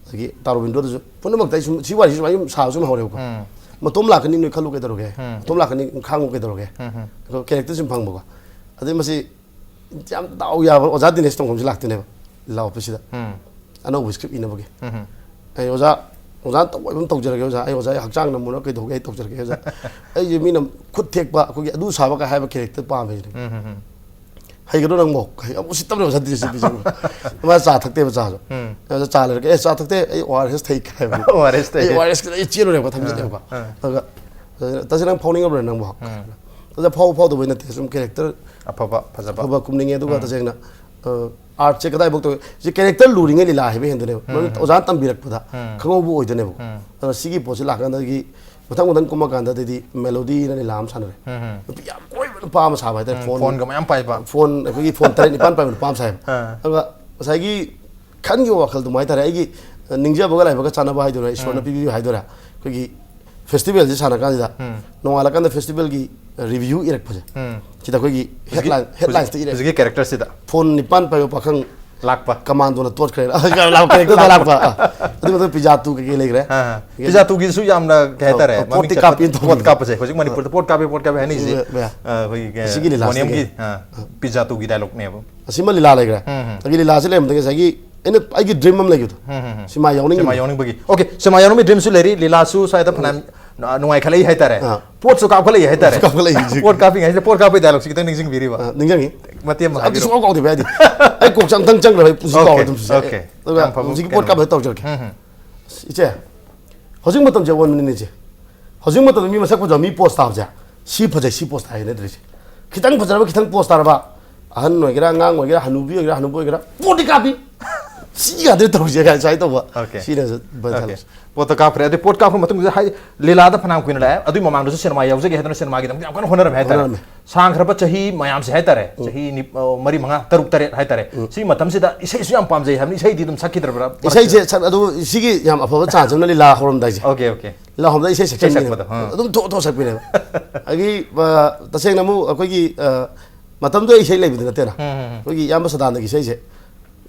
ꯑꯗꯒꯤ ꯇꯥꯔꯣ ꯋꯤꯟꯗꯣꯗꯁꯨ ꯄꯨꯝꯅꯃꯛꯇ ꯑꯩ ꯁꯨꯝ ꯁꯤ ꯋꯥꯔꯤꯁꯤ ꯁꯨꯃꯥꯏꯅ ꯁꯥꯕ ꯁꯨꯝ ꯍꯧꯔꯦꯕꯀꯣ꯫ ꯎꯝ꯫ "ꯃꯇꯣꯝ ꯂꯥꯛꯀꯅꯤ ꯅꯣꯏ ꯈꯜꯂꯨ ꯀꯩꯗꯧꯔꯒꯦ? ꯎꯝ꯫ ꯃꯇꯣꯝ ꯂꯥꯛꯀꯅꯤ ꯈꯥꯡꯉꯨ ꯀꯩꯗꯧꯔꯒꯦ?" ꯎꯝ, ꯎꯝ꯫ ꯑꯗꯣ ꯀꯦꯔꯦꯛꯇꯔ ꯁꯨꯝ ꯐꯪꯕꯀꯣ꯫ ꯑꯗꯩ ꯃꯁꯤ ꯌꯥꯝ ꯗꯥꯎ ꯌꯥꯕ ꯑꯣꯖꯥ ꯗꯤꯅꯦꯁ ꯇꯣꯡꯐꯝꯁꯤ ꯂꯥꯛꯇꯣꯏꯅꯦꯕ ꯂꯤꯂꯥ ꯑꯣꯐꯤꯁꯁꯤꯗ꯫ ꯎꯝ꯫ ꯑꯅꯧꯕ ꯁ꯭ꯀ꯭ꯔꯤꯞ ꯏꯅꯕꯒꯤ꯫ ꯎꯝ, ꯎꯝ꯫ ꯑꯩ, "ꯑꯣꯖꯥ, ꯑꯣꯖꯥꯅ ꯇꯧꯕ ꯑꯗꯨꯝ ꯇꯧꯖꯔꯒꯦ ꯑꯣꯖꯥ, ꯑꯩ ꯑꯣꯖꯥ ꯑꯩ ꯍꯛꯆꯥꯡ ꯅꯝꯃꯨꯅ ꯀꯩꯗꯧꯒꯦ ꯑꯩ ꯇꯧꯖꯔꯒꯦ ꯑꯣꯖꯥ꯫ ꯑꯩꯁꯦ ꯃꯤꯅ ꯈꯨꯠ ꯊꯦꯛꯄ ꯑꯩꯈꯣꯏꯒꯤ ꯑꯗꯨ ꯁꯥꯕ ꯀꯥꯏ ꯍꯥꯏꯕ ꯀꯦꯔꯦꯛꯇꯔ ꯄꯥꯝꯃꯦ ꯁꯤꯅꯦ꯫ ꯎꯝ, ꯎꯝ, ꯎꯝ꯫ "ꯍꯩꯒꯗ꯭ꯔꯣ ꯅꯪꯕꯣ?" ꯀꯩ ꯑꯃꯨꯛ ꯎꯁꯤꯠꯇꯕꯅꯦ ꯑꯣꯖꯥ ꯗꯤꯅꯦꯁ ꯁꯤ ꯄꯤꯖꯕ꯫ ꯃꯥ ꯆꯥ ꯊꯛꯇꯦꯕ ꯆꯥꯁꯨ꯫ ꯎꯝ꯫ ꯑꯗ ꯆꯥ ꯂꯩꯔꯒ, "ꯑꯦ, ꯆꯥ ꯊꯛꯇꯦ, ꯑꯩ ꯑꯣ ꯑꯥꯔ ꯑꯦꯁ ꯊꯛꯏ" ꯀꯥꯏ ꯍꯥꯏꯕ꯫ ꯑꯣ ꯑꯥꯔ ꯑꯦꯁ ꯊꯛꯏ꯫ ꯑꯩ ꯑꯣ ꯑꯥꯔ ꯑꯦꯁ ꯑꯩ ꯆꯦꯜꯂꯨꯔꯦꯕ ꯊꯝꯖꯤꯜꯂꯦꯕꯀꯣ꯫ ꯑꯥ꯫ ꯑꯗꯨꯒ, "ꯇꯁꯦꯡꯅ ꯅꯪ ꯐꯥꯎꯅꯤꯡꯉꯕ꯭ꯔꯥ ꯅꯪꯕꯣ?" ꯎꯝ꯫ ꯑꯗ ꯐꯥꯎ ꯐꯥꯎꯗꯕꯩ ꯅꯠꯇꯦ, ꯁꯨꯝ ꯀꯦꯔꯦꯛꯇꯔ ꯑꯐꯕ, ꯐꯖꯕ꯫ ꯑꯐꯕ ꯀꯨꯝꯅꯤꯡꯉꯦ꯫ ꯑꯗꯨꯒ ꯇꯁꯦꯡꯅ, ꯑ, ꯑꯥꯔꯠꯁꯦ ꯀꯗꯥꯏꯐꯥꯎ ꯇꯧꯋꯤ? ꯁꯤ ꯀꯦꯔꯦꯛꯇꯔ ꯂꯨꯔꯤꯉꯩ ꯂꯤꯂꯥ ꯍꯩꯕ ꯍꯦꯟꯗꯣꯏꯅꯦꯕ꯫ ꯃꯔꯝꯗꯤ ꯑꯣꯖꯥꯅ ꯇꯝꯕꯤꯔꯛꯄꯗ ꯎꯝ꯫ ꯈꯪꯍꯧꯕ ꯑꯣꯏꯗꯣꯏꯅꯦꯕꯀꯣ꯫ ꯎꯝ꯫ ꯑꯗꯨꯅ ꯁꯤꯒꯤ ꯄꯣꯠꯁꯤ ꯂꯥꯛꯀꯥꯟꯗꯒꯤ ꯃꯊꯪ ꯃꯊꯪ ꯀꯨꯝꯃꯀꯥꯟꯗꯗꯤ ꯃꯦꯂꯣꯗꯤꯅ ꯂꯤꯂꯥ ꯑꯃ ꯁꯥꯟꯅꯔꯦ꯫ ꯎꯝ, ꯎꯝ꯫ ꯅꯨꯄꯤ ꯌꯥꯝ ꯀꯣꯏꯕ ꯅꯨꯄꯥ ꯑꯃ ꯁꯥꯕ ꯍꯥꯏꯇꯥꯔꯦ꯫ ꯎꯝ, ꯐꯣꯟ, ꯐꯣꯟꯒ ꯃꯌꯥꯝ ꯄꯥꯏꯕ꯫ ꯐꯣꯟ ꯑꯩꯈꯣꯏꯒꯤ ꯐꯣꯟ ꯇꯔꯦꯠ ꯅꯤꯄꯥꯟ ꯄꯥꯏꯕ ꯅꯨꯄꯥ ꯑꯃ ꯁꯥꯏꯕ꯫ ꯑꯥ꯫ ꯑꯗꯨꯒ ꯉꯁꯥꯏꯒꯤ ꯈꯟꯈꯤꯕ ꯋꯥꯈꯜꯗꯨ ꯍꯥꯏꯇꯥꯔꯦ, ꯑꯩꯒꯤ ꯅꯤꯡꯖꯕꯒ ꯂꯥꯏꯕꯛꯀ ꯆꯥꯟꯅꯕ ꯍꯥꯏꯗꯣꯏꯔꯥ, ꯏꯁꯣꯔꯅ ꯄꯤꯕꯤꯕ ꯍꯥꯏꯗꯣꯏꯔꯥ, ꯑꯩꯈꯣꯏꯒꯤ ꯐꯦꯁꯇꯤꯚꯦꯜꯁꯦ ꯁꯥꯟꯅ ꯀꯥꯟꯁꯤꯗ ꯎꯝ꯫ ꯅꯣꯡꯉꯥꯜꯂꯀꯥꯟꯗ ꯐꯦꯁꯇꯤꯚꯦꯜꯒꯤ ꯔꯤꯚ꯭ꯌꯨ ꯏꯔꯛꯄꯁꯦ, ꯎꯝ꯫ ꯁꯤꯗ ꯑꯩꯈꯣꯏꯒꯤ ꯍꯧꯖꯤꯛꯀꯤ, ꯍꯦꯗꯂꯥꯏꯟ, ꯍꯧꯖꯤꯛ-, ꯍꯦꯗꯂꯥꯏꯟꯁꯇ ꯏꯔꯛꯑꯦ꯫ ꯍꯧꯖꯤꯛꯀꯤ ꯀꯦꯔꯦꯛꯇꯔꯁꯤꯗ ꯐꯣꯟ ꯅꯤꯄꯥꯟ ꯄꯥꯏꯕ ꯄꯥꯈꯪ ꯂꯥꯛꯄ꯫ ꯀꯃꯥꯟꯗꯣꯅ ꯇꯣꯠꯈ꯭ꯔꯦ꯫ ꯂꯥꯛꯄ ꯀꯦꯔꯦꯛꯇꯔꯗ ꯂꯥꯛꯄ꯫ ꯑꯥ꯫ ꯑꯗꯨꯒꯤ ꯃꯊꯪ ꯄꯤꯖꯥ ꯇꯨ ꯀꯩꯀꯩ ꯂꯩꯈ꯭ꯔꯦ꯫ ꯑꯥ, ꯄꯤꯖꯥ ꯇꯨꯒꯤꯁꯨ ꯌꯥꯝꯅ ꯀꯩ ꯍꯥꯏꯇꯥꯔꯦ, ꯑꯥ, ꯃꯃꯤꯡ ꯄꯣꯠꯇꯤ ꯆꯠꯄ-, ꯀꯥꯞꯄꯤ ꯇꯧꯕꯅꯤ꯫ ꯄꯣꯠ ꯀꯥꯞꯄꯁꯦ ꯍꯧꯖꯤꯛ ꯃꯅꯤꯄꯨꯔꯗ ꯄꯣꯠ ꯀꯥꯞꯄꯤ, ꯄꯣꯠ ꯀꯥꯞꯄꯤ ꯍꯥꯏꯅꯔꯤꯁꯦ꯫ ꯎꯝ, ꯎꯝ꯫ ꯑ, ꯑꯩꯈꯣꯏꯒꯤ ꯀꯩ-, ꯑꯁꯤꯒꯤ ꯂꯤꯂꯥꯁꯤꯗꯒꯤ꯫ ꯕꯣꯅꯤꯌꯝꯒꯤ, ꯑ, ꯄꯤꯖꯥ ꯇꯨꯒꯤ ꯗꯥꯏꯂꯣꯛꯅꯦꯕ꯫ ꯑꯁꯤꯃ ꯂꯤꯂꯥ ꯂꯩꯈ꯭ꯔꯦ꯫ ꯎꯝ, ꯎꯝ꯫ ꯑꯗꯒꯤ ꯂꯤꯂꯥꯁꯤ ꯂꯩꯔꯝꯕꯗꯒꯤ ꯉꯁꯥꯏꯒꯤ ꯑꯩꯅ, ꯑꯩꯒꯤ ꯗ꯭ꯔꯤꯝ ꯑꯃ ꯂꯩꯈꯤꯕꯗꯣ꯫ ꯎꯝ, ꯎꯝ, ꯎꯝ꯫ ꯁꯤꯃꯥ ꯌꯥꯎꯅꯤꯡꯉꯤꯕ꯫ ꯁꯤꯃꯥ ꯌꯥꯎꯅꯤꯡꯕꯒꯤ꯫ Okay, ꯁꯤꯃꯥ ꯌꯥꯎꯅꯤꯡꯕꯒꯤ ꯗ꯭ꯔꯤꯝꯁꯨ ꯂꯩꯔꯤ, ꯂꯤꯂꯥꯁꯨ ꯁ꯭ꯋꯥꯏꯗ ꯐꯅꯌꯥꯝ ꯅ-, ꯅꯨꯡꯉꯥꯏꯈꯠꯂꯛꯏ ꯍꯥꯏꯇꯥꯔꯦ꯫ ꯑꯥ꯫ ꯄꯣꯠꯁꯨ ꯀꯥꯞꯈꯠꯂꯛꯏ ꯍꯥꯏꯇꯥꯔꯦ꯫ ꯀꯥꯞꯈꯠꯂꯛꯏ ꯍꯧꯖꯤꯛ꯫ ꯄꯣꯠ ꯀꯥꯞꯄꯤꯉꯩꯁꯤꯗ ꯄꯣꯠ ꯀꯥꯞꯄꯩ ꯗꯥꯏꯂꯣꯛꯁꯤ ꯈꯤꯇꯪ ꯅꯤꯡꯁꯤꯡꯕꯤꯔꯤꯕ꯫ ꯑꯥ, ꯅꯤꯡꯁꯤꯡꯉꯤ꯫ ꯃꯇꯦꯛ ꯑꯃ ꯑꯗꯨ ꯍꯥꯏꯕꯤꯔꯛꯑꯣ꯫ ꯁꯨꯡꯀꯥꯎ ꯀꯥꯎꯗꯦ ꯚꯥꯏ, ꯑꯩꯗꯤ ꯑꯩ ꯀꯣꯛꯁꯦ ꯑꯝꯇꯪ ꯆꯪꯈ꯭ꯔꯕ ꯑꯩ ꯄꯨꯟꯁꯤ Okay, ꯀꯥꯎꯔꯣꯏ ꯑꯗꯨꯝ ꯁꯤꯁꯦ꯫ okay. ꯑꯗꯨꯒ ꯌꯥꯝ ꯐꯕ ꯍꯧꯖꯤꯛꯀꯤ ꯀꯩꯅꯣ꯫ ꯄꯣꯠꯀꯥꯞꯇ ꯇꯧꯖꯔꯛꯀꯦ꯫ ꯎꯝ, ꯎꯝ. ꯏꯆꯦ, ꯍꯧꯖꯤꯛ ꯃꯇꯝꯁꯦ ꯑꯑꯣꯟꯕꯅꯤꯅꯦ ꯏꯆꯦ꯫ ꯍꯧꯖꯤꯛ ꯃꯇꯝꯗ ꯃꯤ ꯃꯁꯛ ꯐꯖꯕ ꯃꯤ ꯄꯣꯁ ꯇꯥꯕꯁꯦ, ꯁꯤ ꯐꯖꯩ, ꯁꯤ ꯄꯣꯁ ꯇꯥꯏ ꯍꯥꯏꯅꯗ꯭ꯔꯤꯁꯦ꯫ ꯈꯤꯇꯪ ꯐꯖꯔꯕ, ꯈꯤꯇꯪ ꯄꯣꯁ ꯇꯥꯔꯕ, ꯑꯍꯟ ꯑꯣꯏꯒꯦꯔꯥ, ꯑꯉꯥꯡ ꯑꯣꯏꯒꯦꯔꯥ, ꯍꯅꯨꯕꯤ ꯑꯣꯏꯒꯦꯔꯥ, ꯍꯅꯨꯕ ꯑꯣꯏꯒꯦꯔꯥ, ꯄꯣꯠꯇꯤ ꯀꯥꯞꯄꯤ꯫ ꯁꯤ ꯌꯥꯗ꯭ꯔꯦ ꯇꯧꯔꯤꯁꯦ ꯀꯥꯏ ꯁꯨꯃꯥꯏꯅ ꯇꯧꯕ꯫ Okay. ꯁꯤꯅꯁꯨ ꯚꯥꯏ Okay. ꯊꯥꯅꯁꯦ꯫ ꯄꯣꯠꯇ ꯀꯥꯞꯈ꯭ꯔꯦ꯫ ꯑꯗꯩ ꯄꯣꯠ ꯀꯥꯞꯄ ꯃꯇꯨꯡꯗ ꯍꯥꯏ, ꯂꯤꯂꯥꯗ ꯐꯅꯌꯥꯝ ꯀꯨꯏꯅ ꯂꯥꯛꯑꯦ, ꯑꯗꯨꯒꯤ ꯃꯃꯥꯡꯗꯁꯨ ꯁꯤꯅꯦꯃꯥ ꯌꯥꯎꯖꯒꯦ ꯍꯥꯏꯗꯅ ꯁꯤꯅꯦꯃꯥꯒꯤꯗꯃꯛꯇ ꯌꯥꯝ ꯀꯟꯅ ꯍꯣꯠꯅꯔꯝꯃꯦ ꯍꯥꯏꯇꯥꯔꯦ꯫ ꯍꯣꯠꯅꯔꯝꯃꯦ꯫ ꯁꯥꯡꯈ꯭ꯔꯕ ꯆꯍꯤ ꯃꯌꯥꯝꯁꯦ ꯍꯥꯏꯇꯥꯔꯦ, ꯆꯍꯤ ꯅꯤ-, ꯑ, ꯃꯔꯤ, ꯃꯉꯥ, ꯇꯔꯨꯛ, ꯇꯔꯦꯠ ꯍꯥꯏꯇꯥꯔꯦ꯫ ꯁꯤꯒꯤ ꯃꯇꯝꯁꯤꯗ ꯏꯁꯩꯁꯨ ꯌꯥꯝ ꯄꯥꯝꯖꯩ ꯍꯥꯏꯕꯅꯤ, ꯏꯁꯩꯗꯤ ꯑꯗꯨꯝ ꯁꯛꯈꯤꯗ꯭ꯔꯕ꯭ꯔꯥ? ꯏꯁꯩꯁꯦ ꯁꯛ-, ꯑꯗꯨ ꯁꯤꯒꯤ ꯌꯥꯝ ꯑꯐꯕ ꯆꯥꯟꯁ ꯑꯃꯅ ꯂꯤꯂꯥ ꯍꯧꯔꯝꯗꯥꯏꯁꯦ꯫ Okay, okay. ꯂꯤꯂꯥ ꯍꯧꯔꯝꯗꯥꯏ ꯏꯁꯩ ꯏꯁꯩ ꯁꯛꯆꯟꯕꯤꯅꯦꯕ꯫ ꯁꯛꯄꯗꯣ, ꯑꯥ꯫ ꯑꯗꯨꯝ ꯊꯣꯛ ꯊꯣꯛ ꯁꯛꯄꯤꯅꯦꯕ꯫ ꯑꯗꯒꯤ, ꯑ, ꯇꯁꯦꯡꯅ ꯑꯃꯨꯛ ꯑꯩꯈꯣꯏꯒꯤ, ꯑ, ꯃꯇꯝꯗꯨꯗ ꯏꯁꯩ ꯂꯩꯕꯗꯤ ꯅꯠꯇꯦꯅ꯫ ꯎꯝ, ꯎꯝ, ꯎꯝ꯫ ꯑꯩꯈꯣꯏꯒꯤ ꯏꯌꯥꯝꯕ ꯁꯗꯥꯅꯟꯗꯒꯤ ꯏꯁꯩꯁꯦ꯫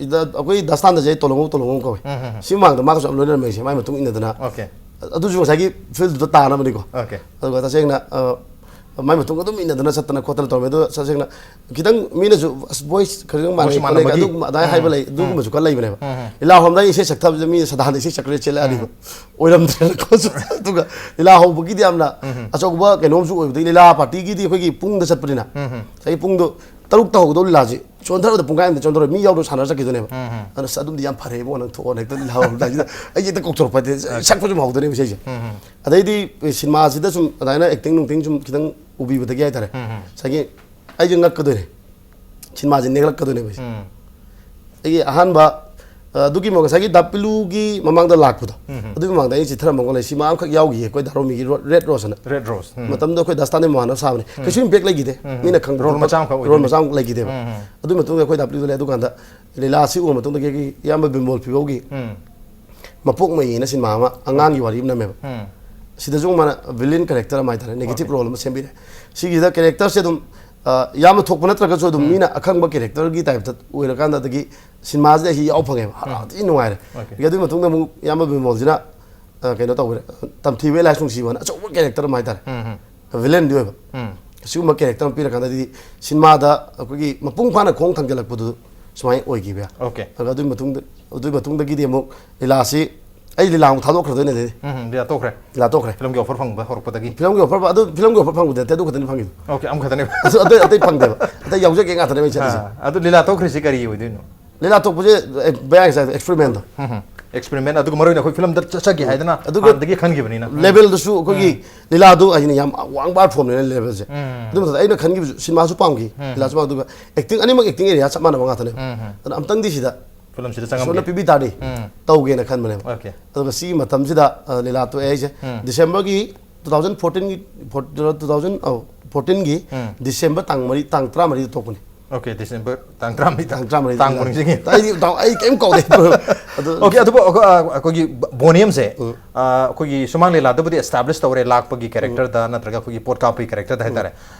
ꯏꯗ-, ꯑꯩꯈꯣꯏ ꯗꯥꯁꯇꯥꯟꯗꯁꯦ ꯑꯩ ꯇꯣꯂꯣꯡꯉꯧ ꯇꯣꯂꯣꯡꯉꯧ ꯀꯧꯋꯦ꯫ ꯎꯝ, ꯎꯝ, ꯎꯝ꯫ ꯁꯤ ꯃꯃꯥꯡꯗ ꯃꯥꯒꯁꯨ ꯌꯥꯝ ꯂꯣꯏꯅꯔꯝꯃꯦ ꯑꯩꯁꯦ, ꯃꯥꯏ ꯃꯇꯨꯡ ꯏꯟꯅꯗꯅ꯫ Okay. ꯑꯗꯨꯁꯨ ꯉꯁꯥꯏꯒꯤ ꯐꯤꯜꯗꯨꯗ ꯇꯥꯅꯕꯅꯤꯀꯣ꯫ Okay. ꯑꯗꯨꯒ ꯇꯁꯦꯡꯅ, ꯑ, ꯃꯥꯏ ꯃꯇꯨꯡ ꯑꯗꯨꯝ ꯏꯟꯅꯗꯅ ꯆꯠꯇꯅ ꯈꯣꯠꯇꯅ ꯇꯧꯔꯝꯃꯦ꯫ ꯑꯗꯨꯒ ꯇꯁꯦꯡꯅ ꯈꯤꯇꯪ ꯃꯤꯅꯁꯨ, "ꯑꯁ, ꯚꯣꯏꯁ ꯈꯔ ꯃꯥꯟꯅꯩ, ꯃꯣꯏꯁꯨ ꯈꯣꯠꯅꯩ", ꯃꯥꯟꯅꯕꯒꯤ꯫ ꯑꯗꯨꯒꯨꯝꯕ ꯑꯗꯨꯃꯥꯏꯅ ꯎꯝ, ꯍꯥꯏꯕ ꯂꯩ, ꯎꯝ꯫ ꯑꯗꯨꯒꯨꯝꯕꯁꯨ ꯈꯔ ꯂꯩꯕꯅꯦꯕ꯫ ꯎꯝ, ꯎꯝ꯫ ꯂꯤꯂꯥ ꯍꯧꯔꯝꯗꯥꯏ ꯏꯁꯩ ꯁꯛꯊꯕꯁꯤꯗ ꯃꯤꯅ ꯁꯗꯥꯅꯟꯗ ꯏꯁꯩ ꯁꯛꯈ꯭ꯔꯦ ꯆꯦꯜꯂꯛꯑꯅꯤꯀꯣ꯫ ꯑꯣꯏꯔꯝꯗ꯭ꯔꯦꯅꯀꯣ꯫ ꯑꯗꯨꯒ ꯂꯤꯂꯥ ꯍꯧꯕꯒꯤꯗꯤ ꯌꯥꯝꯅ ꯎꯝ, ꯎꯝ꯫ ꯑꯆꯧꯕ ꯀꯩꯅꯣꯝꯁꯨ ꯑꯣꯏꯕꯗꯒꯤ ꯂꯤꯂꯥ ꯄꯥꯔꯇꯤꯒꯤꯗꯤ ꯑꯩꯈꯣꯏꯒꯤ ꯄꯨꯡꯗ ꯆꯠꯄꯅꯤꯅ ꯎꯝ, ꯎꯝ꯫ ꯉꯁꯥꯏꯒꯤ ꯄꯨꯡꯗꯣ ꯇꯔꯨꯛꯇ ꯍꯧꯒꯗꯧ ꯂꯤꯂꯥꯁꯤ ꯆꯣꯟꯊꯔꯒꯗ ꯄꯨꯡꯈꯥꯏ ꯑꯃꯗ ꯆꯣꯟꯊꯔꯒ ꯃꯤ ꯌꯥꯎꯗ꯭ꯔ ꯁꯥꯟꯅꯔ ꯆꯠꯈꯤꯗꯣꯏꯅꯦꯕ꯫ ꯎꯝ, ꯎꯝ꯫ ꯑꯗꯨꯅ "ꯑꯁ, ꯑꯗꯨꯝꯗꯤ ꯌꯥꯝ ꯐꯔꯦ ꯏꯕꯨꯡꯉꯣ, ꯅꯪ ꯊꯣꯛꯑꯣ" ꯍꯦꯛꯇ ꯂꯤꯂꯥ ꯍꯧꯔꯝꯗꯥꯏꯁꯤꯗ ꯑꯩꯁꯦ ꯍꯦꯛꯇ ꯀꯧꯊꯣꯔꯛꯄ ꯍꯥꯏꯗꯤ ꯁꯛꯄꯁꯨ ꯍꯧꯗꯣꯏꯅꯦꯕ ꯏꯁꯩꯁꯦ꯫ ꯎꯝ, ꯎꯝ꯫ ꯑꯗꯩꯗꯤ ꯁꯤꯅꯦꯃꯥꯁꯤꯗ ꯁꯨꯝ ꯑꯗꯨꯃꯥꯏꯅ ꯑꯦꯛꯇꯤꯡ ꯅꯨꯡꯇꯤꯡ ꯁꯨꯝ ꯈꯤꯇꯪ ꯎꯕꯤꯕꯗꯒꯤ ꯍꯥꯏꯇꯥꯔꯦ꯫ ꯎꯝ, ꯎꯝ꯫ ꯉꯁꯥꯏꯒꯤ ꯑꯩꯁꯦ ꯉꯛꯀꯗꯣꯏꯅꯦ꯫ ꯁꯤꯅꯦꯃꯥꯁꯦ ꯅꯦꯛꯂꯛꯀꯗꯣꯏꯅꯦꯕ ꯑꯩꯁꯦ꯫ ꯎꯝ꯫ ꯑꯩꯒꯤ ꯑꯍꯥꯟꯕ, ꯑ, ꯑꯗꯨꯒꯤ ꯃ-, ꯉꯁꯥꯏꯒꯤ ꯗꯥ ꯄꯤꯂꯨꯒꯤ ꯃꯃꯥꯡꯗ ꯂꯥꯛꯄꯗꯣ, ꯎꯝ, ꯎꯝ꯫ ꯑꯗꯨꯒꯤ ꯃꯃꯥꯡꯗ ꯑꯩꯅ ꯆꯤꯊꯔꯝꯕ ꯑꯃꯒ ꯂꯩ, ꯁꯤꯃꯥ ꯑꯃꯈꯛ ꯌꯥꯎꯈꯤꯌꯦ ꯑꯩꯈꯣꯏ ꯗꯥ ꯔꯣꯃꯤꯒꯤ ꯔꯣ-, ꯔꯦꯠ ꯔꯣꯁ ꯑꯅ꯫ ꯔꯦꯠ ꯔꯣꯁ꯫ ꯎꯝ꯫ ꯃꯇꯝꯗꯨꯗ ꯑꯩꯈꯣꯏ ꯗꯥꯁꯇꯥꯅꯤ ꯃꯣꯍꯥꯟꯅ ꯁꯥꯕꯅꯦ꯫ ꯀꯩꯁꯨ ꯏꯝꯄꯦꯛ ꯂꯩꯈꯤꯗꯦ꯫ ꯎꯝ꯫ ꯃꯤꯅ ꯈꯪꯕ ꯔꯣꯜ ꯈꯣꯠꯄ ꯃꯆꯥ ꯑꯃꯈꯛ ꯔꯣꯜ ꯑꯣꯏꯗꯣꯏꯅꯦ꯫ ꯃꯆꯥ ꯑꯃꯈꯛ ꯂꯩꯈꯤꯗꯦꯕ꯫ ꯎꯝ, ꯎꯝ꯫ ꯑꯗꯨꯒꯤ ꯃꯇꯨꯡꯗ ꯑꯩꯈꯣꯏ ꯗꯥ ꯄꯤꯂꯨꯗ ꯂꯩ꯫ ꯑꯗꯨꯀꯥꯟꯗ ꯂꯤꯂꯥꯁꯤ ꯎꯕ ꯃꯇꯨꯡꯗꯒꯤ ꯑꯩꯒꯤ ꯏꯌꯥꯝꯕ ꯕꯤꯃꯣꯜ ꯐꯤꯕꯧꯒꯤ ꯎꯝ꯫ ꯃꯄꯣꯛ ꯃꯩꯅ ꯁꯤꯅꯦꯃꯥ ꯑꯃ ꯑꯉꯥꯡꯒꯤ ꯋꯥꯔꯤ ꯑꯃ ꯅꯝꯃꯦꯕ꯫ ꯎꯝ꯫ ꯁꯤꯗꯁꯨ ꯃꯥꯅ ꯚꯤꯂꯤꯌꯟ ꯀꯦꯔꯦꯛꯇꯔ ꯑꯃ ꯍꯥꯏꯇꯥꯔꯦ, ꯅꯦꯒꯦꯇꯤꯚ ꯔꯣꯜ ꯑꯃ ꯁꯦꯝꯕꯤꯔꯦ꯫ ꯁꯤꯒꯤꯗ ꯀꯦꯔꯦꯛꯇꯔꯁꯦ ꯑꯗꯨꯝ, ꯑ, ꯌꯥꯝꯅ ꯊꯣꯛꯄ ꯅꯠꯇ꯭ꯔꯒꯁꯨ ꯑꯗꯨꯝ ꯃꯤꯅ ꯑꯈꯪꯕ ꯀꯦꯔꯦꯛꯇꯔꯒꯤ ꯇꯥꯏꯞꯇ ꯑꯣꯏꯔꯀꯥꯟꯗ ꯑꯗꯒꯤ ꯁꯤꯅꯦꯃꯥꯁꯤꯗ ꯑꯩ ꯌꯥꯎ ꯐꯪꯉꯦꯕ꯫ ꯍꯔꯥꯎ ꯊꯤ ꯅꯨꯡꯉꯥꯏꯔꯦ꯫ Okay. ꯑꯗꯒꯤ ꯑꯗꯨꯒꯤ ꯃꯇꯨꯡꯗ ꯑꯃꯨꯛ ꯏꯌꯥꯝꯕ ꯕꯤꯃꯣꯜꯁꯤꯅ, ꯑ, ꯀꯩꯅꯣ ꯇꯧꯈ꯭ꯔꯦ, ꯇꯝꯊꯤꯕ ꯑꯦꯂꯥꯏꯁ ꯅꯨꯡꯁꯤꯕꯅ ꯑꯆꯧꯕ ꯀꯦꯔꯦꯛꯇꯔ ꯑꯃ ꯍꯥꯏꯇꯥꯔꯦ꯫ ꯎꯝ, ꯎꯝ꯫ ꯚꯤꯂꯦꯟꯗꯤ ꯑꯣꯏꯕ꯫ ꯎꯝ꯫ ꯑꯁꯤꯒꯨꯝꯕ ꯀꯦꯔꯦꯛꯇꯔ ꯑꯃ ꯄꯤꯔꯀꯥꯟꯗꯗꯤ ꯁꯤꯅꯦꯃꯥꯗ ꯑꯩꯈꯣꯏꯒꯤ ꯃꯄꯨꯡ ꯐꯥꯅ ꯈꯣꯡ ꯊꯥꯡꯖꯜꯂꯛꯄꯗꯨ ꯁꯨꯃꯥꯏꯅ ꯑꯣꯏꯈꯤꯕ ꯌꯥꯏ꯫ Okay. ꯑꯗꯨꯒ ꯑꯗꯨꯒꯤ ꯃꯇꯨꯡꯗ, ꯑꯗꯨꯒꯤ ꯃꯇꯨꯡꯗꯒꯤꯗꯤ ꯑꯃꯨꯛ ꯂꯤꯂꯥꯁꯤ ꯑꯩ ꯂꯤꯂꯥ ꯑꯃꯨꯛ ꯊꯥꯗꯣꯛꯈ꯭ꯔꯗꯣꯏꯅꯦ ꯑꯗꯩꯗꯤ꯫ ꯎꯝ, ꯂꯤꯂꯥ ꯇꯣꯛꯈ꯭ꯔꯦ꯫ ꯂꯤꯂꯥ ꯇꯣꯛꯈ꯭ꯔꯦ꯫ ꯐꯤꯂꯝꯒꯤ ꯑꯣꯐꯔ ꯐꯪꯕ ꯍꯧꯔꯛꯄꯗꯒꯤ꯫ ꯐꯤꯂꯝꯒꯤ ꯑꯣꯐꯔ ꯑꯗꯨ ꯐꯤꯂꯝꯒꯤ ꯑꯣꯐꯔ ꯐꯪꯕꯗꯤ ꯅꯠꯇꯦ, ꯑꯗꯨ ꯈꯛꯇꯅꯤ ꯐꯪꯉꯤꯗꯣ꯫ ꯑꯣꯀꯦ, ꯑꯃꯨꯛ ꯈꯛꯇꯅꯦ꯫ ꯑꯗꯨ ꯑꯇꯩ ꯑꯇꯩ ꯐꯪꯗꯦꯕ꯫ ꯑꯇꯩ ꯌꯥꯎꯖꯒꯦ ꯉꯥꯛꯇꯅꯦꯕ ꯑꯩ ꯆꯠꯂꯤꯁꯦ꯫ ꯑꯥ, ꯑꯗꯨ ꯂꯤꯂꯥ ꯇꯣꯛꯈ꯭ꯔꯤꯁꯤ ꯀꯔꯤ ꯑꯣꯏꯗꯣꯏꯅꯣ? ꯂꯤꯂꯥ ꯇꯣꯛꯄꯁꯦ ꯑꯦ, ꯕꯌꯥ ꯑꯦꯛꯁꯄꯦꯔꯤꯃꯦꯟꯗꯣ꯫ ꯑꯦꯛꯁꯄꯦꯔꯤꯃꯦꯟ, ꯑꯗꯨꯒ ꯃꯔꯨ ꯑꯣꯏꯅ ꯑꯩꯈꯣꯏ ꯐꯤꯂꯝꯗ ꯆꯠꯆꯒꯦ ꯍꯥꯏꯗꯅ ꯑꯗꯨꯒ ꯍꯥꯟꯅꯗꯒꯤ ꯈꯟꯈꯤꯕꯅꯤꯅ꯫ ꯂꯦꯚꯦꯜꯗꯨꯁꯨ ꯑꯩꯈꯣꯏꯒꯤ ꯂꯤꯂꯥꯗꯨ ꯑꯩꯅ ꯌꯥꯝ ꯋꯥꯡꯕ ꯐꯣꯝꯅꯦꯅ ꯂꯦꯚꯦꯜꯁꯦ꯫ ꯑꯗꯨ ꯃꯊꯛꯇ ꯑꯩꯅ ꯈꯟꯈꯤꯕꯁꯨ ꯁꯤꯅꯦꯃꯥꯁꯨ ꯄꯥꯝꯈꯤ, ꯂꯤꯂꯥꯁꯨ ꯄꯥꯝ, ꯑꯗꯨꯒ ꯑꯦꯛꯇꯤꯡ ꯑꯅꯤꯃꯛ ꯑꯦꯛꯇꯤꯡ ꯑꯦꯔꯤꯌꯥ ꯆꯞ ꯃꯥꯟꯅꯕ ꯉꯥꯛꯇꯅꯦꯕ꯫ ꯑꯗꯨꯅ ꯑꯝꯇꯪꯗꯤ ꯁꯤꯗ ꯐꯤꯂꯝꯁꯤꯗ ꯏꯁꯣꯔꯅ ꯆꯪꯉꯝꯒꯦ꯫ ꯄꯤꯕꯤ ꯇꯥꯔꯗꯤ ꯎꯝ꯫ ꯇꯧꯒꯦꯅ ꯈꯟꯕꯅꯦꯕ꯫ ꯑꯣꯀꯦ꯫ ꯑꯗꯨꯒ ꯁꯤꯒꯤ ꯃꯇꯝꯁꯤꯗ ꯑ, ꯂꯤꯂꯥ ꯇꯣꯛꯑꯦ ꯑꯩꯁꯦ꯫ ꯗꯤꯁꯦꯝꯕꯔꯒꯤ two thousand fourteenꯒꯤ, two thousand fourteenꯒꯤ ꯎꯝ꯫ ꯗꯤꯁꯦꯝꯕꯔ ꯇꯥꯡ ꯃꯔꯤ, ꯇꯥꯡ ꯇꯔꯥꯃꯔꯤꯗ ꯊꯣꯛꯄꯅꯤ꯫ ꯑꯣꯀꯦ, ꯗꯤꯁꯦꯝꯕꯔ ꯇꯥꯡ ꯇꯔꯥꯃꯔꯤꯗ꯫ ꯇꯥꯡ ꯇꯔꯥꯃꯔꯤ ꯇꯥꯡ ꯃꯔꯤꯁꯤꯒꯤ꯫ ꯑꯩꯗꯤ ꯇꯥꯎ-, ꯑꯩ ꯀꯩꯝ ꯀꯥꯎꯗꯦ꯫ ꯑꯗꯨ ꯑꯣꯀꯦ, ꯑꯗꯨꯕꯨ ꯑꯩꯈꯣꯏ, ꯑ, ꯑꯩꯈꯣꯏꯒꯤ ꯕꯣꯅꯤꯌꯝꯁꯦ, ꯑ, ꯑꯩꯈꯣꯏꯒꯤ ꯁꯨꯃꯥꯡ ꯂꯤꯂꯥꯗꯕꯨꯗꯤ ꯑꯦꯁꯇꯥꯕ꯭ꯂꯤꯁ ꯇꯧꯔꯦ, ꯂꯥꯛꯄꯒꯤ ꯀꯦꯔꯦꯛꯇꯔꯗ ꯅꯠꯇ꯭ꯔꯒ ꯑꯩꯈꯣꯏꯒꯤ ꯄꯣꯠ ꯀꯥꯞꯄꯒꯤ ꯀꯦꯔꯦꯛꯇꯔꯗ ꯍꯥꯏꯇꯥꯔꯦ꯫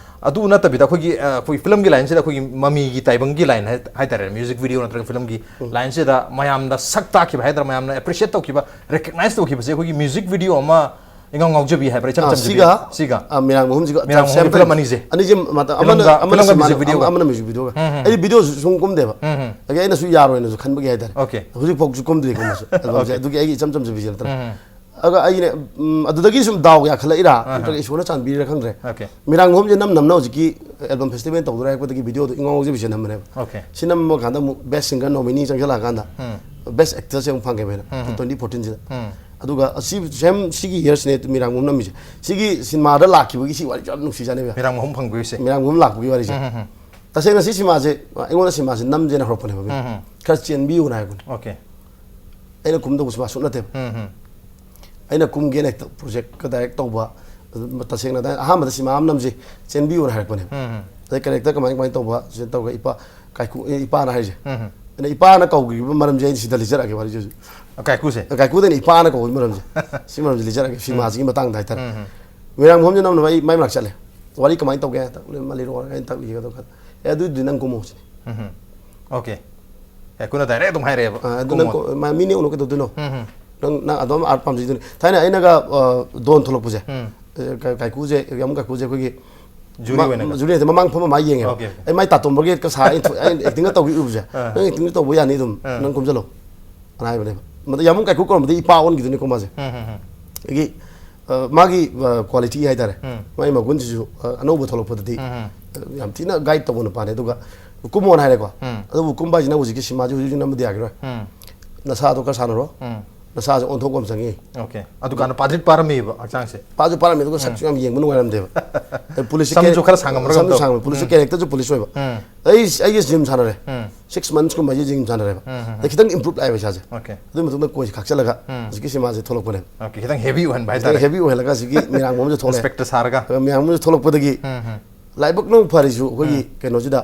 ꯑꯗꯨ ꯅꯠꯇꯕꯤꯗ ꯑꯩꯈꯣꯏꯒꯤ, ꯑ, ꯑꯩꯈꯣꯏ ꯐꯤꯂꯝꯒꯤ ꯂꯥꯏꯟꯁꯤꯗ ꯑꯩꯈꯣꯏꯒꯤ ꯃꯃꯤꯒꯤ ꯇꯥꯏꯕꯪꯒꯤ ꯂꯥꯏꯟ ꯍꯥꯏ-, ꯍꯥꯏꯇꯥꯔꯦ, ꯃ꯭ꯌꯨꯖꯤꯛ ꯚꯤꯗꯤꯑꯣ ꯅꯠꯇ꯭ꯔꯒ ꯐꯤꯂꯝꯒꯤ ꯂꯥꯏꯟꯁꯤꯗ ꯃꯌꯥꯝꯅ ꯁꯛ ꯇꯥꯛꯈꯤꯕ ꯍꯥꯏꯇꯥꯔꯦ, ꯃꯌꯥꯝꯅ ꯑꯦꯄ꯭ꯔꯤꯁꯤꯌꯦꯠ ꯇꯧꯈꯤꯕ, ꯔꯦꯀꯛꯅꯥꯏꯁ ꯇꯧꯈꯤꯕꯁꯦ ꯑꯩꯈꯣꯏꯒꯤ ꯃ꯭ꯌꯨꯖꯤꯛ ꯚꯤꯗꯤꯑꯣ ꯑꯃ ꯏꯉꯥꯎ ꯉꯥꯎꯖꯕꯤ ꯍꯥꯏꯕ꯭ꯔꯥ, ꯏꯆꯝ ꯑ, ꯆꯝꯖꯕꯤ? ꯁꯤꯒ, ꯁꯤꯒ꯫ ꯑ, ꯃꯤꯔꯥꯡ ꯃꯍꯨꯝꯁꯤꯒ ꯃꯤꯔꯥꯡ ꯃꯍꯨꯝ same ꯐꯤꯂꯝ time꯫ ꯑꯅꯤꯁꯦ? ꯑꯅꯤꯁꯦ ꯃꯇꯝ ꯑꯃꯅ, ꯐꯤꯂꯝꯒ-, ꯑꯃꯅ ꯐꯤꯂꯝꯒ ꯁꯤꯃꯥ-, ꯃ꯭ꯌꯨꯖꯤꯛ ꯚꯤꯗꯤꯑꯣꯒ? ꯑꯃ-, ꯑꯃꯅ ꯃ꯭ꯌꯨꯖꯤꯛ ꯚꯤꯗꯤꯑꯣꯒ꯫ ꯑꯩꯗꯤ ꯚꯤꯗꯤꯑꯣꯁꯨ ꯁꯨꯝ ꯀꯨꯝꯗꯦꯕ꯫ ꯑꯗꯒꯤ ꯑꯩꯅꯁꯨ ꯌꯥꯔꯣꯏꯅꯁꯨ ꯈꯟꯕꯒꯤ ꯍꯥꯏꯇꯥꯔꯦ꯫ ꯑꯣꯀꯦ꯫ ꯍꯧꯖꯤꯛꯐꯥꯎꯁꯨ ꯀꯨꯝꯗ꯭ꯔꯤ ꯀꯨꯝꯕꯁꯨ꯫ ꯑꯦꯜꯕꯝꯁꯦ꯫ ꯑꯣꯀꯦ꯫ ꯑꯗꯨꯒꯤ ꯑꯩꯒꯤ ꯏꯆꯝ ꯆꯝꯖꯕꯤꯁꯦ ꯅꯠꯇ꯭ꯔꯥ꯫ ꯑꯗꯨꯒ ꯑꯩꯅ, ꯎꯝ, ꯑꯗꯨꯗꯒꯤ ꯁꯨꯝ ꯗꯥꯎ ꯌꯥꯈꯠꯂꯛꯏꯔꯥ ꯅꯠꯇ꯭ꯔꯒ ꯏꯁꯣꯔꯅ ꯆꯥꯟꯕꯤꯔꯤꯔꯥ ꯈꯪꯗ꯭ꯔꯦ꯫ ꯑꯣꯀꯦ꯫ ꯃꯤꯔꯥꯡ ꯃꯍꯨꯝꯁꯦ ꯅꯝ ꯅꯝꯅ ꯍꯧꯖꯤꯛꯀꯤ ꯑꯦꯜꯕꯝ ꯐꯦꯁꯇꯤꯚꯦꯜ ꯇꯧꯗꯣꯏꯔꯥ ꯍꯥꯏꯔꯛꯄꯗꯒꯤ ꯚꯤꯗꯤꯑꯣꯗꯣ ꯏꯉꯥꯎ ꯉꯥꯎꯖꯕꯤꯁꯦ ꯅꯝꯕꯅꯦꯕ꯫ ꯑꯣꯀꯦ꯫ ꯁꯤ ꯅꯝꯕ ꯀꯥꯟꯗ ꯑꯃꯨꯛ ꯕꯦꯁ ꯁꯤꯡꯒꯔ ꯅꯣꯃꯤꯅꯤ ꯆꯪꯁꯤꯜꯂꯛꯑꯀꯥꯟꯗ ꯕꯦꯁ ꯑꯦꯛꯇꯔꯁꯦ ꯑꯃꯨꯛ ꯐꯪꯉꯦꯕ ꯑꯩꯅ꯫ Twenty fourteenꯁꯤꯗ꯫ ꯑꯗꯨꯒ ꯑꯁꯤ ꯁꯦꯝ ꯁꯤꯒꯤ ꯌꯔꯁꯤꯅꯦ ꯃꯤꯔꯥꯡ ꯃꯍꯨꯝ ꯅꯝꯃꯤꯁꯦ꯫ ꯁꯤꯒꯤ ꯁꯤꯅꯦꯃꯥꯗ ꯂꯥꯛꯈꯤꯕꯒꯤ ꯁꯤ ꯋꯥꯔꯤꯁꯦ ꯌꯥꯝ ꯅꯨꯡꯁꯤꯖꯥꯠꯅꯦꯕ꯫ ꯃꯤꯔꯥꯡ ꯃꯍꯨꯝ ꯐꯪꯕꯤꯁꯦ꯫ ꯃꯤꯔꯥꯡ ꯃꯍꯨꯝ ꯂꯥꯛꯄꯒꯤ ꯋꯥꯔꯤꯁꯦ꯫ ꯇꯁꯦꯡꯅ ꯁꯤ ꯁꯤꯃꯥꯁꯦ ꯑꯩꯉꯣꯟꯗ ꯁꯤꯃꯥꯁꯦ ꯅꯝꯖꯦꯅ ꯍꯧꯔꯛꯄꯅꯦꯕ ꯃꯤꯅ꯫ ꯈꯔ ꯆꯦꯟꯕꯤꯌꯨꯅ ꯍꯥꯏꯕꯅꯦ꯫ ꯑꯣꯀꯦ꯫ ꯑꯩꯅ ꯀꯨꯝꯗꯧꯕ ꯁꯤꯃꯥ ꯁꯨꯡ ꯅꯠꯇꯦꯕ꯫ ꯑꯩꯅ ꯀꯨꯝꯒꯦꯅ ꯍꯦꯛꯇ ꯄ꯭ꯔꯣꯖꯦꯛꯀ ꯗꯥꯏꯔꯦꯛ ꯇꯧꯕ, ꯑꯗꯨ ꯇꯁꯦꯡꯅ ꯑꯗꯥꯏ-, ꯑꯍꯥꯟꯕꯗ ꯁꯤꯃꯥ ꯑꯃ ꯅꯝꯁꯤ, ꯆꯦꯟꯕꯤꯌꯨꯅ ꯍꯥꯏꯔꯛꯄꯅꯦꯕ꯫ ꯑꯗꯩ ꯀꯦꯔꯦꯛꯇꯔ ꯀꯃꯥꯏ ꯀꯃꯥꯏꯅ ꯇꯧꯕ ꯁꯤ ꯇꯧꯔꯒ ꯏꯄꯥ ꯀꯥꯏꯀꯨ-, ꯑꯦ, ꯏꯄꯥꯅ ꯍꯥꯏꯔꯤꯁꯦ꯫ ꯑꯩꯅ ꯏꯄꯥꯅ ꯀꯧꯈꯤꯕ ꯃꯔꯝꯁꯦ ꯑꯩꯅ ꯁꯤꯗ ꯂꯤꯖꯔꯛꯑꯒꯦ ꯋꯥꯔꯤꯁꯦ ꯍꯧꯖꯤꯛ꯫ ꯀꯥꯏꯀꯨꯁꯦ꯫ ꯀꯥꯏꯀꯨꯗ ꯑꯩꯅ ꯏꯄꯥꯅ ꯀꯧꯕꯒꯤ ꯃꯔꯝꯁꯦ꯫ ꯁꯤ ꯃꯔꯝꯁꯦ ꯂꯤꯖꯔꯛꯑꯒꯦ ꯁꯤꯃꯥꯁꯤꯒꯤ ꯃꯇꯥꯡꯗ ꯍꯥꯏꯇꯥꯔꯦ꯫ ꯃꯤꯔꯥꯡ ꯃꯍꯨꯝꯁꯦ ꯅꯝꯅꯕ ꯑꯩ ꯃꯥꯏ ꯃꯅꯥꯛ ꯆꯠꯂꯦ꯫ ꯋꯥꯔꯤ ꯀꯃꯥꯏꯅ ꯇꯧꯒꯦ? ꯇꯛꯂꯦ, ꯃꯥ ꯂꯤꯔꯛꯑꯣ, ꯑꯩꯅ ꯇꯛꯂꯤꯒꯦ ꯑꯗꯨ ꯈꯟ-, "ꯑꯦ, ꯑꯗꯨꯗꯤ ꯅꯪ ꯀꯨꯝꯃꯣ" ꯁꯤꯅꯤ꯫ ꯑꯣꯀꯦ꯫ ꯀꯥꯏꯀꯨꯅ ꯗꯥꯏꯔꯦꯛ ꯑꯗꯨꯝ ꯍꯥꯏꯔꯛꯑꯦꯕ꯫ ꯑ, ꯑꯗꯨ ꯅꯪ ꯀꯨꯝꯃꯣ꯫ ꯀꯣ-, ꯃꯥ ꯃꯤꯅꯦ ꯎꯅꯣ ꯀꯩꯗꯧꯗꯣꯏꯅꯣ? ꯅꯪ, ꯅꯪ ꯑꯗꯨꯝ ꯑꯥꯔꯠ ꯄꯥꯝꯖꯩꯗꯨꯅꯤ꯫ ꯊꯥꯏꯅ ꯑꯩꯅꯒ, ꯑ, ꯗꯣꯟ ꯊꯣꯛꯂꯛꯄꯁꯦ, ꯑ, ꯀꯥ-, ꯀꯥꯏꯀꯨꯁꯦ, ꯌꯥꯝ ꯀꯥꯏꯀꯨꯁꯦ ꯑꯩꯈꯣꯏꯒꯤ ꯖꯨꯔꯤ ꯃ-, ꯑꯣꯏꯅꯒ? ꯖꯨꯔꯤ ꯅꯠꯇꯦ, ꯃꯃꯥꯡ ꯐꯝꯃ ꯃꯥ ꯌꯦꯡꯉꯦꯕ꯫ Okay, okay. ꯑꯩ ꯃꯥꯏ ꯇꯥꯇꯣꯝꯕꯒꯤ ꯀꯁꯥ ꯑꯩꯅ ꯊꯣ-, ꯑꯩꯅ ꯑꯦꯛꯇꯤꯡꯒ ꯇꯧꯒꯦ ꯎꯕꯁꯦ, "ꯅꯪ ꯑꯦꯛꯇꯤꯡꯒ ꯇꯧꯕ ꯌꯥꯅꯤ ꯑꯗꯨꯝ, ꯅꯪ ꯀꯨꯝꯖꯜꯂꯣ" ꯑꯅ ꯍꯥꯏꯕꯅꯦꯕ꯫ ꯃꯗ ꯌꯥꯝꯕꯨꯡ ꯀꯥꯏꯀꯨ ꯀꯧꯔꯝꯕꯗꯤ ꯏꯄꯥ ꯑꯣꯟꯈꯤꯗꯣꯏꯅꯤꯀꯣ ꯃꯥꯁꯦ꯫ ꯑꯗꯒꯤ ꯑ, ꯃꯥꯒꯤ ꯀ꯭ꯋꯥꯂꯤꯇꯤ ꯍꯥꯏꯇꯥꯔꯦ, ꯃꯥꯒꯤ ꯃꯒꯨꯟꯁꯤꯁꯨ ꯑ, ꯑꯅꯧꯕ ꯊꯣꯛꯂꯛꯄꯗꯗꯤ ꯑ, ꯌꯥꯝ ꯊꯤꯅ ꯒꯥꯏꯗ ꯇꯧꯕ ꯅꯨꯄꯥꯅꯦ꯫ ꯑꯗꯨꯒ ꯀꯨꯝꯃꯣꯅ ꯍꯥꯏꯔꯦꯀꯣ꯫ ꯑꯗꯨꯕꯨ ꯀꯨꯝꯕ ꯍꯥꯏꯁꯤꯅ ꯍꯧꯖꯤꯛꯀꯤ ꯁꯤꯃꯥꯁꯤ ꯍꯧꯖꯤꯛ ꯍꯧꯖꯤꯛ ꯅꯝꯕꯗꯤ ꯌꯥꯈꯤꯔꯣꯏ꯫ ꯅꯁꯥꯗꯣ ꯈꯔ ꯁꯥꯟꯅꯔꯣ꯫ ꯅꯁꯥꯁꯦ ꯑꯣꯟꯊꯣꯛꯄ ꯑꯃ ꯆꯪꯉꯤ꯫ ꯑꯣꯀꯦ꯫ ꯑꯗꯨꯀꯥꯟꯗ ꯄꯥꯗ꯭ꯔꯤꯛ ꯄꯥꯔꯝꯃꯤꯕ ꯍꯛꯆꯥꯡꯁꯦ꯫ ꯄꯥꯁꯨ ꯄꯥꯔꯝꯃꯤ, ꯑꯗꯨꯒ ꯁꯛꯁꯨ ꯌꯥꯝ ꯌꯦꯡꯕ ꯅꯨꯡꯉꯥꯏꯔꯝꯗꯦꯕ꯫ ꯑꯩ ꯄꯨꯂꯤꯁꯁꯦ ꯁꯝꯁꯨ ꯀꯦꯔꯦꯛ- ꯈꯔ ꯁꯥꯡꯉꯝꯕ꯭ꯔꯥ ꯀꯩꯅꯣꯝ ꯁꯝꯁꯨ ꯇꯧ꯫ ꯁꯥꯡꯉꯝꯃꯤ꯫ ꯄꯨꯂꯤꯁꯁꯦ ꯀꯦꯔꯦꯛꯇꯔꯁꯨ ꯄꯨꯂꯤꯁ ꯑꯣꯏꯕ꯫ ꯑꯩ ꯑꯩꯒꯤ ꯖꯤꯝ ꯁꯥꯟꯅꯔꯦ꯫ ꯁꯤꯛꯁ ꯃꯟꯁꯀꯨꯝꯕ ꯑꯩꯁꯦ ꯖꯤꯝ ꯁꯥꯟꯅꯔꯦꯕ꯫ ꯑꯗꯩ ꯈꯤꯇꯪ ꯏꯝꯄ꯭ꯔꯨꯞ ꯂꯥꯛꯑꯦꯕ ꯏꯁꯥꯁꯦ꯫ ꯑꯣꯀꯦ꯫ ꯑꯗꯨꯒꯤ ꯃꯇꯨꯡꯗ ꯀꯣꯟꯁꯦ ꯈꯥꯛꯆꯜꯂꯒ ꯍꯧꯖꯤꯛꯀꯤ ꯁꯤꯃꯥꯁꯦ ꯊꯣꯛꯂꯛꯄꯅꯦꯕ꯫ ꯑꯣꯀꯦ, ꯈꯤꯇꯪ ꯍꯦꯚꯤ ꯑꯣꯏꯍꯟꯕ ꯈꯤꯇꯪ ꯍꯥꯏꯇꯥꯔꯦ꯫ ꯍꯦꯚꯤ ꯑꯣꯏꯍꯜꯂꯒ ꯍꯧꯖꯤꯛꯀꯤ ꯃꯤꯔꯥꯡ ꯑꯃꯁꯨ ꯊꯣꯛꯂꯛꯑꯦ꯫ ꯏꯟꯁꯄꯦꯛꯇꯔ ꯁꯥꯔꯒ꯫ ꯃꯤꯔꯥꯡ ꯑꯃꯁꯨ ꯊꯣꯛꯂꯛꯄꯗꯒꯤ ꯂꯥꯏꯕꯛ ꯅꯪ ꯐꯔꯤꯁꯨ ꯑꯩꯈꯣꯏꯒꯤ ꯀꯩꯅꯣꯁꯤꯗ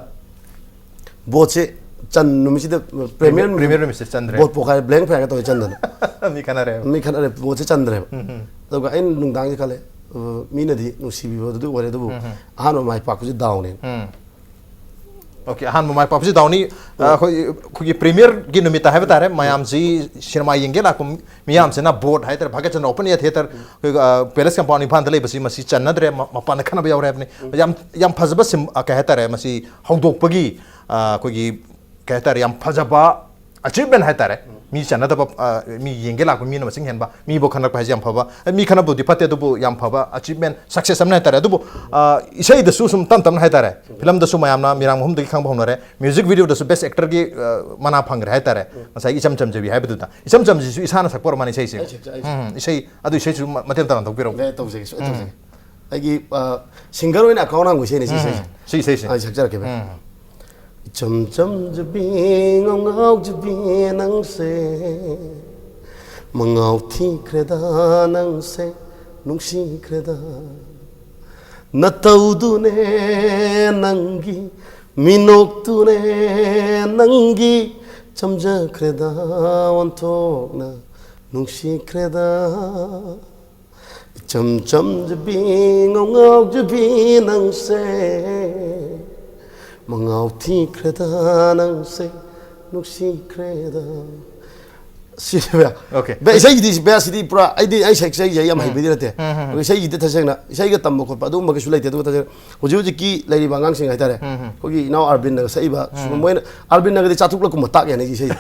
ꯕꯣꯠꯁꯦ ꯆꯟ ꯅꯨꯃꯤꯠꯁꯤꯗ ꯄ꯭ꯔꯤꯃꯤꯌꯔ ꯄ꯭ꯔꯤꯃꯤꯌꯔ ꯅꯨꯃꯤꯠꯁꯦ ꯆꯟꯗ꯭ꯔꯦ꯫ ꯕꯣꯠ ꯄꯣꯈꯥꯏ ꯕ꯭ꯂꯦꯡ ꯐꯥꯏꯔꯒ ꯇꯧꯋꯦ ꯆꯟꯗꯅ꯫ ꯃꯤ ꯈꯠꯅꯔꯦ꯫ ꯃꯤ ꯈꯠꯅꯔꯦ, ꯕꯣꯠꯁꯦ ꯆꯟꯗ꯭ꯔꯦꯕ꯫ ꯑꯗꯨꯒ ꯑꯩꯅ ꯅꯨꯡꯗꯥꯡꯁꯦ ꯈꯜꯂꯦ, ꯑ, ꯃꯤꯅꯗꯤ ꯅꯨꯡꯁꯤꯕꯤꯕꯗꯨꯗꯤ ꯑꯣꯏꯔꯦ, ꯑꯗꯨꯕꯨ ꯑꯍꯥꯟꯕ ꯃꯥꯏ ꯄꯥꯛꯄꯁꯦ ꯗꯥꯎꯅꯦ꯫ ꯑꯣꯀꯦ, ꯑꯍꯥꯟꯕ ꯃꯥꯏ ꯄꯥꯛꯄꯁꯤ ꯗꯥꯎꯅꯤ꯫ ꯑ, ꯑꯩꯈꯣꯏ ꯑꯩꯈꯣꯏꯒꯤ ꯄ꯭ꯔꯤꯃꯤꯌꯔꯒꯤ ꯅꯨꯃꯤꯠꯇ ꯍꯥꯏꯕ ꯇꯥꯔꯦ, ꯃꯌꯥꯝꯁꯤ ꯁꯤꯅꯦꯃꯥ ꯌꯦꯡꯒꯦ ꯂꯥꯛꯄ ꯃꯤꯌꯥꯝꯁꯤꯅ ꯕꯣꯠ ꯍꯥꯏꯇꯥꯔꯦ, ꯚꯥꯒꯠꯆꯟꯗ꯭ꯔ ꯑꯣꯄꯟ ꯑꯦꯌꯔ ꯊꯤꯌꯦꯇꯔ, ꯑꯩꯈꯣꯏ, ꯑ, ꯄꯦꯂꯦꯁ ꯀꯝꯄꯥꯎꯟ ꯏꯝꯐꯥꯜꯗ ꯂꯩꯕꯁꯤ ꯃꯁꯤ ꯆꯟꯅꯗ꯭ꯔꯦ, ꯃ- ꯃꯄꯥꯟꯗ ꯈꯠꯅꯕ ꯌꯥꯎꯔꯦ ꯍꯥꯏꯕꯅꯤ꯫ ꯌꯥꯝ ꯌꯥꯝ ꯐꯖꯕ ꯁꯤꯝ ꯑ, ꯀꯩ ꯍꯥꯏꯇꯥꯔꯦ, ꯃꯁꯤ ꯍꯧꯗꯣꯛꯄꯒꯤ, ꯑ, ꯑꯩꯈꯣꯏꯒꯤ ꯀꯩ ꯍꯥꯏꯇꯥꯔꯦ, ꯌꯥꯝ ꯐꯖꯕ ꯑꯆꯤꯞꯃꯦꯟ ꯍꯥꯏꯇꯥꯔꯦ꯫ ꯃꯤ ꯆꯟꯅꯗꯕ, ꯑ, ꯃꯤ ꯌꯦꯡꯒꯦ ꯂꯥꯛꯄ ꯃꯤꯅ ꯃꯁꯤꯡ ꯍꯦꯟꯕ, ꯃꯤꯕꯨ ꯈꯟꯅꯔꯛꯄ ꯍꯥꯏꯁꯦ ꯌꯥꯝ ꯐꯕ꯫ ꯑ, ꯃꯤ ꯈꯟꯅꯕꯗꯨꯗꯤ ꯐꯠꯇꯦ, ꯑꯗꯨꯕꯨ ꯌꯥꯝ ꯐꯕ ꯑꯆꯤꯞꯃꯦꯟ, ꯁꯛꯁꯦꯁ ꯑꯃꯅ ꯍꯥꯏꯇꯥꯔꯦ꯫ ꯑꯗꯨꯕꯨ, ꯑ, ꯏꯁꯩꯗꯁꯨ ꯁꯨꯝ ꯇꯞ ꯇꯞꯅ ꯍꯥꯏꯇꯥꯔꯦ, ꯐꯤꯂꯝꯗꯁꯨ ꯃꯌꯥꯝꯅ ꯃꯤꯔꯥꯡ ꯃꯍꯨꯝꯗꯒꯤ ꯈꯪꯕ ꯍꯧꯅꯔꯦ꯫ ꯃ꯭ꯌꯨꯖꯤꯛ ꯚꯤꯗꯤꯑꯣꯗꯁꯨ ꯕꯦꯁ ꯑꯦꯛꯇꯔꯒꯤ, ꯑ, ꯃꯅꯥ ꯐꯪꯈ꯭ꯔꯦ ꯍꯥꯏꯇꯥꯔꯦ, ꯉꯁꯥꯏꯒꯤ ꯏꯆꯝ ꯆꯝꯖꯕꯤ ꯍꯥꯏꯕꯗꯨꯗ꯫ ꯏꯆꯝ ꯆꯝꯁꯤꯁꯨ ꯏꯁꯥꯅ ꯁꯛꯄ ꯑꯣꯏꯔ ꯃꯥꯜꯂꯦ ꯏꯁꯩꯁꯦ꯫ ꯑꯩ ꯁꯛꯆ- ꯑꯩ ꯁꯛ- ꯎꯝ, ꯏꯁꯩ, ꯑꯗꯨ ꯏꯁꯩꯁꯨ ꯃ- ꯃꯇꯦꯛ ꯑꯃ ꯇꯧꯖꯒꯦ, ꯁꯨꯃꯥꯏꯅ ꯇꯧꯖꯒꯦ꯫ ꯑꯩꯒꯤ, ꯑ, ꯁꯤꯡꯒꯔ ꯑꯣꯏꯅ ꯑꯦꯀꯥꯎꯟ ꯍꯥꯡꯕ ꯏꯁꯩꯅꯤ ꯁꯤ ꯏꯁꯩꯁꯦ꯫ ꯁꯤ ꯏꯁꯩꯁꯦ꯫ ꯑꯩ ꯁꯛꯆꯔꯛꯀꯦ, ꯚꯥꯏ꯫ ꯏꯆꯝ ꯆꯝꯖꯕꯤ, ꯉꯥꯎ ꯉꯥꯎꯖꯕꯤ ꯅꯪꯁꯦ, ꯃꯉꯥꯎ ꯊꯤꯈ꯭ꯔꯦꯗ ꯅꯪꯁꯦ, ꯅꯨꯡꯁꯤꯈ꯭ꯔꯦꯗ꯫ ꯅꯇꯧꯗꯨꯅꯦ ꯅꯪꯒꯤ, ꯃꯤꯅꯣꯛꯇꯨꯅꯦ ꯅꯪꯒꯤ, ꯆꯝꯖꯈ꯭ꯔꯦꯗ ꯑꯣꯟꯊꯣꯛꯅ, ꯅꯨꯡꯁꯤꯈ꯭ꯔꯦꯗ꯫ ꯏꯆꯝ ꯆꯝꯖꯕꯤ, ꯉꯥꯎ ꯉꯥꯎꯖꯕꯤ ꯅꯪꯁꯦ, ꯃꯉꯥꯎ ꯊꯤꯈ꯭ꯔꯦꯗ ꯅꯪꯁꯦ, ꯅꯨꯡꯁꯤꯈ꯭ꯔꯦꯗ꯫ ꯁꯤꯅꯦꯕ꯫ Okay. ꯕꯦ, ꯏꯁꯩꯒꯤꯗꯤ, ꯕꯦ, ꯁꯤꯗꯤ ꯄꯨꯔꯥ ꯑꯩꯗꯤ, ꯑꯩ ꯁꯛ-, ꯏꯁꯩꯁꯦ ꯑꯩ ꯌꯥꯝ ꯍꯩꯕꯗꯤ ꯅꯠꯇꯦ꯫ ꯎꯝ, ꯎꯝ, ꯎꯝ꯫ ꯑꯗꯣ ꯏꯁꯩꯒꯤꯗꯤ ꯇꯁꯦꯡꯅ ꯏꯁꯩꯒ ꯇꯝꯕ ꯈꯣꯠꯄ ꯑꯗꯨꯒꯨꯝꯕ ꯀꯩꯁꯨ ꯂꯩꯇꯦ꯫ ꯑꯗꯨꯒ ꯇꯁꯦꯡꯅ ꯍꯧꯖꯤꯛ ꯍꯧꯖꯤꯛꯀꯤ ꯂꯩꯔꯤꯕ ꯑꯉꯥꯡꯁꯤꯡ ꯍꯥꯏꯇꯥꯔꯦ, ꯎꯝ, ꯎꯝ꯫ ꯑꯩꯈꯣꯏꯒꯤ ꯏꯅꯥꯎ ꯑꯥꯔꯕꯤꯟꯅꯒ ꯁꯛꯏꯕ, ꯎꯝ꯫ ꯁꯨꯝ ꯃꯣꯏꯅ, ꯑꯥꯔꯕꯤꯟꯅꯒꯗꯤ ꯆꯥꯇ꯭ꯔꯨꯛꯂꯛ ꯀꯨꯝꯕ ꯇꯥꯛ ꯌꯥꯅꯤ ꯏꯁꯩꯁꯦ꯫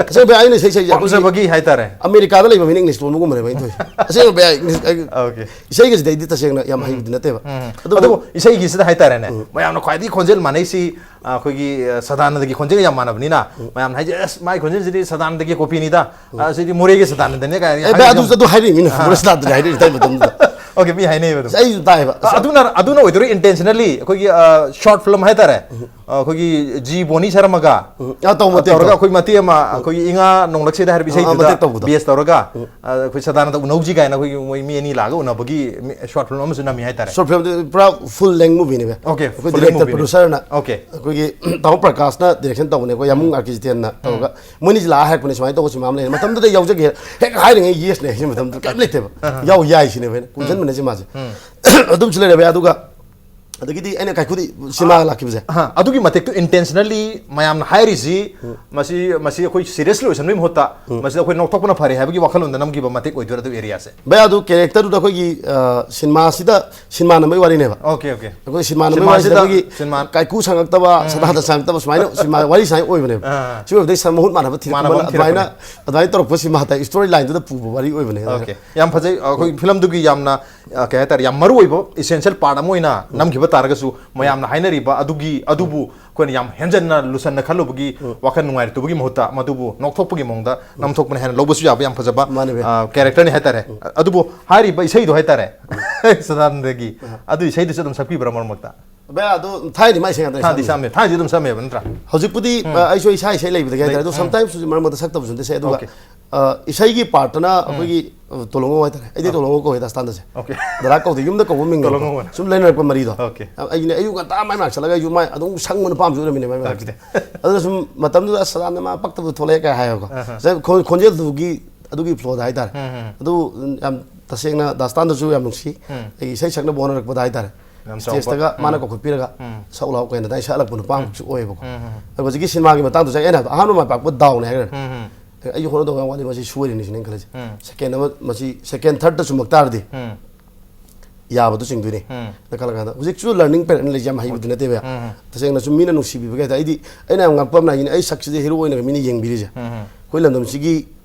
ꯑꯁꯦꯡꯕ ꯕꯦ, ꯑꯩꯅ ꯏꯁꯩ ꯁꯛꯏꯁꯦ ꯑꯩꯈꯣꯏꯒꯤ ꯄꯥꯝꯖꯕꯒꯤ ꯍꯥꯏꯇꯥꯔꯦ꯫ ꯑꯃꯦꯔꯤꯀꯥꯗ ꯂꯩꯕ ꯃꯤꯅ ꯏꯪꯂꯤꯁ ꯂꯣꯟꯕꯒꯨꯝꯕꯅꯦꯕ ꯑꯩꯅ ꯇꯧꯔꯤꯁꯦ꯫ ꯑꯁꯦꯡꯕ ꯕꯦ, ꯏꯪꯂꯤꯁ, ꯑꯩ Okay. ꯏꯁꯩꯒꯁꯤꯗꯤ ꯑꯩꯗꯤ ꯇꯁꯦꯡꯅ ꯌꯥꯝ ꯎꯝ꯫ ꯍꯩꯕꯗꯤ ꯅꯠꯇꯦꯕ꯫ ꯎꯝ꯫ ꯑꯗꯨꯕꯨ ꯑꯗꯨꯕꯨ ꯏꯁꯩꯒꯤꯁꯤꯗ ꯍꯥꯏꯇꯥꯔꯦꯅꯦ, ꯎꯝ꯫ ꯃꯌꯥꯝꯅ ꯈ꯭ꯋꯥꯏꯗꯒꯤ ꯈꯣꯟꯖꯦꯜ ꯃꯥꯟꯅꯩꯁꯤ, ꯑ, ꯑꯩꯈꯣꯏꯒꯤ, ꯑ, ꯁꯗꯥꯅꯟꯗꯒꯤ ꯈꯣꯟꯖꯦꯜꯒ ꯌꯥꯝ ꯃꯥꯟꯅꯕꯅꯤꯅ, ꯎꯝ꯫ ꯃꯌꯥꯝꯅ ꯍꯥꯏꯁꯦ, "ꯑꯁ, ꯃꯥꯏ ꯈꯣꯟꯖꯦꯜꯁꯤꯗꯤ ꯁꯗꯥꯅꯟꯗꯒꯤ ꯀꯣꯄꯤꯅꯤꯗ, ꯎꯝ꯫ ꯑ, ꯁꯤꯗꯤ ꯃꯣꯔꯦꯒꯤ ꯁꯗꯥꯅꯟꯗꯅꯦ" ꯀꯥꯏꯅ ꯑꯦ, ꯚꯥꯏ, ꯍꯥꯏꯕ ꯑꯗꯨ, ꯌꯥꯝ ꯑꯗꯨ ꯍꯥꯏꯔꯤꯃꯤꯅ, ꯑꯥ꯫ ꯃꯣꯔꯦ ꯁꯗꯥꯅꯟꯗꯅꯤ ꯍꯥꯏꯔꯛꯏ ꯇꯥꯏ ꯃꯇꯝꯗꯨꯗ꯫ Okay, ꯃꯤ ꯍꯥꯏꯅꯩꯌꯦꯕ ꯑꯗꯨꯝ꯫ ꯑꯁ, ꯑꯩꯁꯨ ꯇꯥꯏꯌꯦꯕ꯫ ꯑ, ꯑꯗꯨꯅ, ꯑꯗꯨꯅ ꯑꯣꯏꯗꯣꯏꯔꯣ intentionally? ꯑꯩꯈꯣꯏꯒꯤ, ꯑ, short film ꯍꯥꯏꯇꯥꯔꯦ꯫ ꯎꯝ꯫ ꯑ, ꯑꯩꯈꯣꯏꯒꯤ ꯖꯤ ꯕꯣꯅꯤ ꯁꯔꯃꯒ ꯎꯝ꯫ ꯑ, ꯇꯧ, ꯃꯇꯦꯛ ꯇꯧꯔꯒ ꯇꯧ꯫ ꯑꯩꯈꯣꯏ ꯃꯇꯦꯛ ꯑꯃ, ꯎꯝ꯫ ꯑꯩꯈꯣꯏꯒꯤ ꯏꯉꯥ ꯅꯣꯡꯂꯛꯁꯤꯗ ꯍꯥꯏꯔꯤꯕ ꯑ, ꯑ, ꯏꯁꯩꯗꯨꯗ ꯃꯇꯦꯛ ꯇꯧꯕꯗꯣ꯫ Base ꯇꯧꯔꯒ, ꯎꯝ꯫ ꯑ, ꯑꯩꯈꯣꯏ ꯁꯗꯥꯅꯟꯗ ꯎꯅꯧꯖꯤ ꯀꯥꯏꯅ ꯑꯩꯈꯣꯏꯒꯤ ꯃꯣꯏ ꯃꯤ ꯑꯅꯤ ꯂꯥꯛꯑꯒ ꯎꯅꯕꯒꯤ ꯃꯤ-, short film ꯑꯃꯁꯨ ꯅꯝꯃꯤ ꯍꯥꯏꯇꯥꯔꯦ꯫ Short film ꯗꯨ ꯄꯨꯔꯥ full length movie ꯅꯦꯕ꯫ Okay, ꯑꯩꯈꯣꯏ full length director, movie ꯅꯦ꯫ Producer ꯅ Okay. ꯑꯩꯈꯣꯏꯒꯤ ꯇꯥꯃꯣ ꯄ꯭ꯔꯀꯥꯁꯅ direction ꯇꯧꯕꯅꯦ, ꯑꯩꯈꯣꯏ ꯌꯥꯃꯨꯡ ꯎꯝ꯫ ꯑꯥꯔ ꯀꯦ ꯖꯤꯇꯦꯟꯅ ꯎꯝ꯫ ꯇꯧꯔꯒ꯫ ꯃꯣꯏꯅꯤꯁꯤ ꯂꯥꯛꯑ ꯍꯥꯏꯔꯛꯄꯅꯦ, "ꯁꯨꯃꯥꯏꯅ ꯇꯧꯕ ꯁꯤꯃꯥ ꯑꯃ ꯂꯩ"꯫ ꯃꯇꯝꯗꯨꯗ ꯌꯥꯎꯖꯒꯦ ꯍꯦꯛ ꯍꯥꯏꯔꯤꯉꯩ yes ꯅꯦ ꯍꯥꯏꯁꯦ, ꯃꯇꯝꯗꯨꯗ ꯀꯩꯝ ꯂꯩꯇꯦꯕ꯫ ꯑꯍ꯫ ꯌꯥꯎ ꯌꯥꯏ ꯁꯤꯅꯦꯕ ꯑꯩꯅ ꯎꯝ꯫ ꯀꯨꯝꯁꯟꯕꯅꯦ ꯁꯤꯃꯥꯁꯦ꯫ ꯎꯝ꯫ ꯑꯗꯨꯝꯁꯨ ꯂꯩꯔꯝꯃꯦ꯫ ꯑꯗꯨꯒ ꯑꯗꯒꯤꯗꯤ ꯑꯩꯅ ꯀꯥꯏꯀꯨꯗꯤ ꯁꯤꯃꯥ ꯂꯥꯛꯈꯤꯕꯁꯦ꯫ ꯑꯍ, ꯑꯗꯨꯒꯤ ꯃꯇꯦꯛꯇꯨ intentionally ꯃꯌꯥꯝꯅ ꯍꯥꯏꯔꯤꯁꯤ, ꯎꯝ꯫ ꯃꯁꯤ, ꯃꯁꯤ ꯑꯩꯈꯣꯏ seriously ꯑꯣꯏꯁꯟꯕꯒꯤ ꯃꯍꯨꯠꯇ, ꯎꯝ꯫ ꯃꯁꯤꯗ ꯑꯩꯈꯣꯏ ꯅꯣꯛꯊꯣꯛꯄꯅ ꯐꯔꯦ ꯍꯥꯏꯕꯒꯤ ꯋꯥꯈꯜꯂꯣꯟꯗ ꯅꯝꯈꯤꯕ ꯃꯇꯦꯛ ꯑꯣꯏꯗꯣꯏꯔꯥ ꯑꯗꯨ area ꯁꯦ? ꯚꯩꯌꯥ, ꯑꯗꯨ character ꯗꯨꯗ ꯑꯩꯈꯣꯏꯒꯤ, ꯑ, ꯁꯤꯅꯦꯃꯥꯁꯤꯗ ꯁꯤꯅꯦꯃꯥ ꯅꯝꯕꯒꯤ ꯋꯥꯔꯤꯅꯦꯕ꯫ Okay, okay꯫ ꯑꯩꯈꯣꯏ ꯁꯤꯅꯦꯃꯥ ꯅꯝꯕꯒꯤ ꯁꯤꯅꯦꯃꯥꯁꯤꯗ ꯋꯥꯔꯤꯁꯤꯗ ꯑꯩꯈꯣꯏꯒꯤ ꯁꯤꯅꯦꯃꯥ ꯀꯥꯏꯀꯨ ꯁꯪꯉꯛꯇꯕ, ꯎꯝ꯫ ꯁꯗꯥꯅꯟꯗ ꯁꯪꯉꯛꯇꯕ ꯁꯨꯃꯥꯏꯅ ꯁꯤꯅꯦꯃꯥ ꯋꯥꯔꯤ ꯁꯨꯃꯥꯏꯅ ꯑꯣꯏꯕꯅꯦꯕ꯫ ꯑꯥ꯫ ꯁꯤ ꯑꯣꯏꯕꯗꯩ ꯁꯛ ꯃꯍꯨꯠ ꯃꯥꯟꯅꯕ ꯊꯤꯔꯛꯄ ꯃꯥꯟꯅꯕ ꯑꯃ ꯑꯃ ꯊꯤꯔꯛꯄꯅꯦ꯫ ꯑꯗꯨꯃꯥꯏꯅ, ꯑꯗꯨꯃꯥꯏꯅ ꯇꯧꯔꯛꯄ ꯁꯤꯅꯦꯃꯥ ꯍꯥꯏꯇꯥꯔꯦ, story line ꯗꯨꯗ ꯄꯨꯕ ꯋꯥꯔꯤ ꯑꯣꯏꯕꯅꯦ꯫ Okay꯫ ꯌꯥꯝ ꯐꯖꯩ꯫ ꯑꯩꯈꯣꯏ film ꯗꯨꯒꯤ ꯌꯥꯝꯅ, ꯑ, ꯀꯩ ꯍꯥꯏꯇꯥꯔꯦ, ꯌꯥꯝ ꯃꯔꯨ ꯑꯣꯏꯕ essential part ꯑꯃ ꯑꯣꯏꯅ ꯎꯝ꯫ ꯅꯝꯈꯤꯕ ꯇꯥꯔꯒꯁꯨ, ꯃꯌꯥꯝꯅ ꯍꯥꯏꯅꯔꯤꯕ ꯑꯗꯨꯒꯤ, ꯑꯗꯨꯕꯨ ꯑꯩꯈꯣꯏꯅ ꯌꯥꯝ ꯍꯦꯟꯖꯟꯅ ꯂꯨꯁꯟꯅ ꯈꯜꯂꯨꯕꯒꯤ ꯎꯝ꯫ ꯋꯥꯈꯜ ꯅꯨꯡꯉꯥꯏꯔꯛꯇꯕꯒꯤ ꯃꯍꯨꯠꯇ ꯃꯗꯨꯕꯨ ꯅꯣꯛꯊꯣꯛꯄꯒꯤ ꯃꯑꯣꯡꯗ ꯎꯝ꯫ ꯅꯝꯊꯣꯛꯄꯅ ꯍꯦꯟꯅ ꯂꯧꯕꯁꯨ ꯌꯥꯕ ꯌꯥꯝ ꯐꯖꯕ, ꯃꯥꯅꯦ ꯚꯩꯌꯥ꯫ ꯑ, character ꯅꯤ ꯍꯥꯏꯇꯥꯔꯦ꯫ ꯎꯝ꯫ ꯑꯗꯨꯕꯨ ꯍꯥꯏꯔꯤꯕ ꯏꯁꯩꯗꯣ ꯍꯥꯏꯇꯥꯔꯦ, ꯎꯝ꯫ ꯁꯗꯥꯅꯟꯗꯒꯤ, ꯑ꯫ ꯑꯗꯨ ꯏꯁꯩꯗꯨꯁꯨ ꯑꯗꯨꯝ ꯁꯛꯄꯤꯕ꯭ꯔꯥ ꯃꯔꯛ ꯃꯔꯛꯇ? ꯚꯩꯌꯥ, ꯑꯗꯨ ꯊꯥꯏꯅꯗꯤ ꯃꯥꯏ ꯏꯁꯩ ꯉꯥꯛꯇꯅꯦ ꯊꯥꯏꯅꯗꯤ ꯁꯛꯑꯝꯃꯤꯁꯦ꯫ ꯁꯛꯑꯝꯃꯦ, ꯊꯥꯏꯅꯗꯤ ꯑꯗꯨꯝ ꯁꯛꯑꯝꯃꯦꯕ ꯅꯠꯇ꯭ꯔꯥ? ꯍꯧꯖꯤꯛꯄꯨꯗꯤ, ꯎꯝ꯫ ꯑ, ꯑꯩꯁꯨ ꯏꯁꯥ ꯏꯁꯩ ꯂꯩꯕꯗꯒꯤ ꯍꯥꯏꯇꯥꯔꯦ, ꯂꯩ-, ꯑꯗꯣ ꯎꯝ꯫ Sometimes ꯍꯧꯖꯤꯛ ꯃꯔꯛ ꯃꯔꯛꯇ ꯁꯛꯇꯕꯁꯨ ꯅꯠꯇꯦ ꯁꯛꯑꯦ, ꯑꯗꯨꯒ, Okay꯫ ꯑ, ꯏꯁꯩꯒꯤ part ꯇꯅ ꯎꯝ꯫ ꯑꯩꯈꯣꯏꯒꯤ, ꯑ, ꯇꯣꯂꯣꯉꯧ ꯍꯥꯏꯇꯥꯔꯦ꯫ ꯑꯩꯗꯤ ꯑ꯫ ꯇꯣꯂꯣꯉꯧ ꯀꯧꯋꯦ ꯗꯥꯁꯇꯥꯟꯗꯁꯦ꯫ Okay꯫ ꯗꯗꯥ ꯀꯧꯗꯦ, ꯌꯨꯝꯗ ꯀꯧꯕ ꯃꯤꯡꯅꯦꯕꯀꯣ꯫ ꯇꯣꯂꯣꯉꯧ ꯑꯣꯏꯅ꯫ ꯁꯨꯝ ꯂꯩꯅꯔꯛꯄ ꯃꯔꯤꯗꯣ꯫ Okay꯫ ꯑ, ꯑꯩꯅ ꯑꯌꯨꯛ ꯉꯟꯇꯥ ꯃꯥꯏ ꯃꯅꯥꯛ ꯆꯠꯂꯒ ꯑꯩꯁꯨ ꯃꯥꯏ ꯑꯗꯨꯝ ꯁꯪꯕ ꯅꯨꯄꯥ ꯑꯃꯁꯨ ꯑꯣꯏꯔꯝꯃꯤꯅꯦ ꯃꯥꯏ ꯃꯅꯥꯛꯁꯤꯗ꯫ Okay꯫ ꯑꯗꯨꯅ ꯁꯨꯝ ꯃꯇꯝꯗꯨꯗ, "ꯑꯁ, ꯁꯗꯥꯅꯟꯗ ꯃꯥ ꯄꯛꯇꯕ ꯊꯣꯛꯂꯛꯑꯦ" ꯀꯥꯏ ꯍꯥꯏꯌꯦꯕꯀꯣ꯫ ꯑꯍ꯫ ꯉꯁꯥꯏ ꯈꯣꯟ-, ꯈꯣꯟꯖꯦꯜꯗꯨꯒꯤ ꯑꯗꯨꯒꯤ flow ꯗ ꯍꯥꯏꯇꯥꯔꯦ꯫ ꯎꯝ, ꯎꯝ꯫ ꯑꯗꯨ ꯌꯥꯝ ꯇꯁꯦꯡꯅ ꯗꯥꯁꯇꯥꯟꯗꯁꯨ ꯌꯥꯝ ꯅꯨꯡꯁꯤ꯫ ꯎꯝ꯫ ꯑꯩ ꯏꯁꯩ ꯁꯛꯅꯕ ꯍꯣꯠꯅꯔꯛꯄꯗ ꯍꯥꯏꯇꯥꯔꯦ꯫ ꯌꯥꯝ ꯆꯥꯎꯕ꯫ Stage ꯇꯒ ꯃꯥꯅ ꯎꯝ꯫ ꯀꯧꯈꯠꯄꯤꯔꯒ ꯎꯝ꯫ ꯁꯛꯎ ꯂꯥꯎ ꯀꯩꯅ ꯑꯗꯥꯏ ꯁꯛꯍꯜꯂꯛꯄ ꯅꯨꯄꯥ ꯎꯝ꯫ ꯑꯃꯁꯨ ꯑꯣꯏꯌꯦꯕꯀꯣ꯫ ꯎꯝ, ꯎꯝ꯫ ꯑꯗꯣ ꯍꯧꯖꯤꯛꯀꯤ ꯁꯤꯅꯦꯃꯥꯒꯤ ꯃꯇꯥꯡꯗꯁꯨ ꯑꯩꯅ ꯍꯥꯏꯕꯗꯣ ꯑꯍꯥꯟꯕ ꯃꯥꯏ ꯄꯥꯛꯄ ꯗꯥꯎꯅꯦ ꯍꯥꯏꯈ꯭ꯔꯦ꯫ ꯎꯝ, ꯎꯝ꯫ ꯑꯩꯁꯨ ꯍꯣꯠꯅꯗꯧꯕ ꯌꯥꯝ ꯋꯥꯠꯂꯤ, ꯃꯁꯤ ꯁꯣꯏꯔꯤꯅꯤ ꯁꯤꯅꯦ ꯑꯩꯅ ꯈꯜꯂꯤꯁꯦ꯫ ꯎꯝ꯫ ꯁꯦꯀꯦꯟ ꯑꯃ, ꯃꯁꯤ ꯁꯦꯀꯦꯟ ꯊꯥꯔꯠꯇ ꯆꯨꯝꯃꯛ ꯇꯥꯔꯗꯤ ꯎꯝ꯫ ꯌꯥꯕꯗꯣ ꯆꯤꯡꯗꯣꯏꯅꯤ꯫ ꯎꯝ꯫ ꯅ ꯈꯜꯂꯀꯥꯟꯗ ꯍꯧꯖꯤꯛꯁꯨ ꯂꯔꯅꯤꯡ ꯄꯦꯔꯦꯠ ꯂꯩꯁꯦ ꯌꯥꯝ ꯍꯩꯕꯗꯤ ꯅꯠꯇꯦꯕ꯫ ꯎꯝ꯫ ꯇꯁꯦꯡꯅ ꯁꯨꯝ ꯃꯤꯅ ꯅꯨꯡꯁꯤꯕꯤꯕꯒꯤ ꯍꯥꯏꯇꯥꯔꯦ꯫ ꯑꯩꯗꯤ, ꯑꯩꯅ ꯌꯥꯝ ꯉꯛꯄ ꯑꯃꯅ ꯍꯥꯏꯁꯤꯅ, ꯑꯩ ꯁꯛꯁꯤꯗꯤ ꯍꯤꯔꯣ ꯑꯣꯏꯅꯒ ꯃꯤꯅ ꯌꯦꯡꯕꯤꯔꯤꯁꯦ꯫ ꯎꯝ꯫ ꯑꯩꯈꯣꯏ ꯂꯝꯗꯝꯁꯤꯒꯤ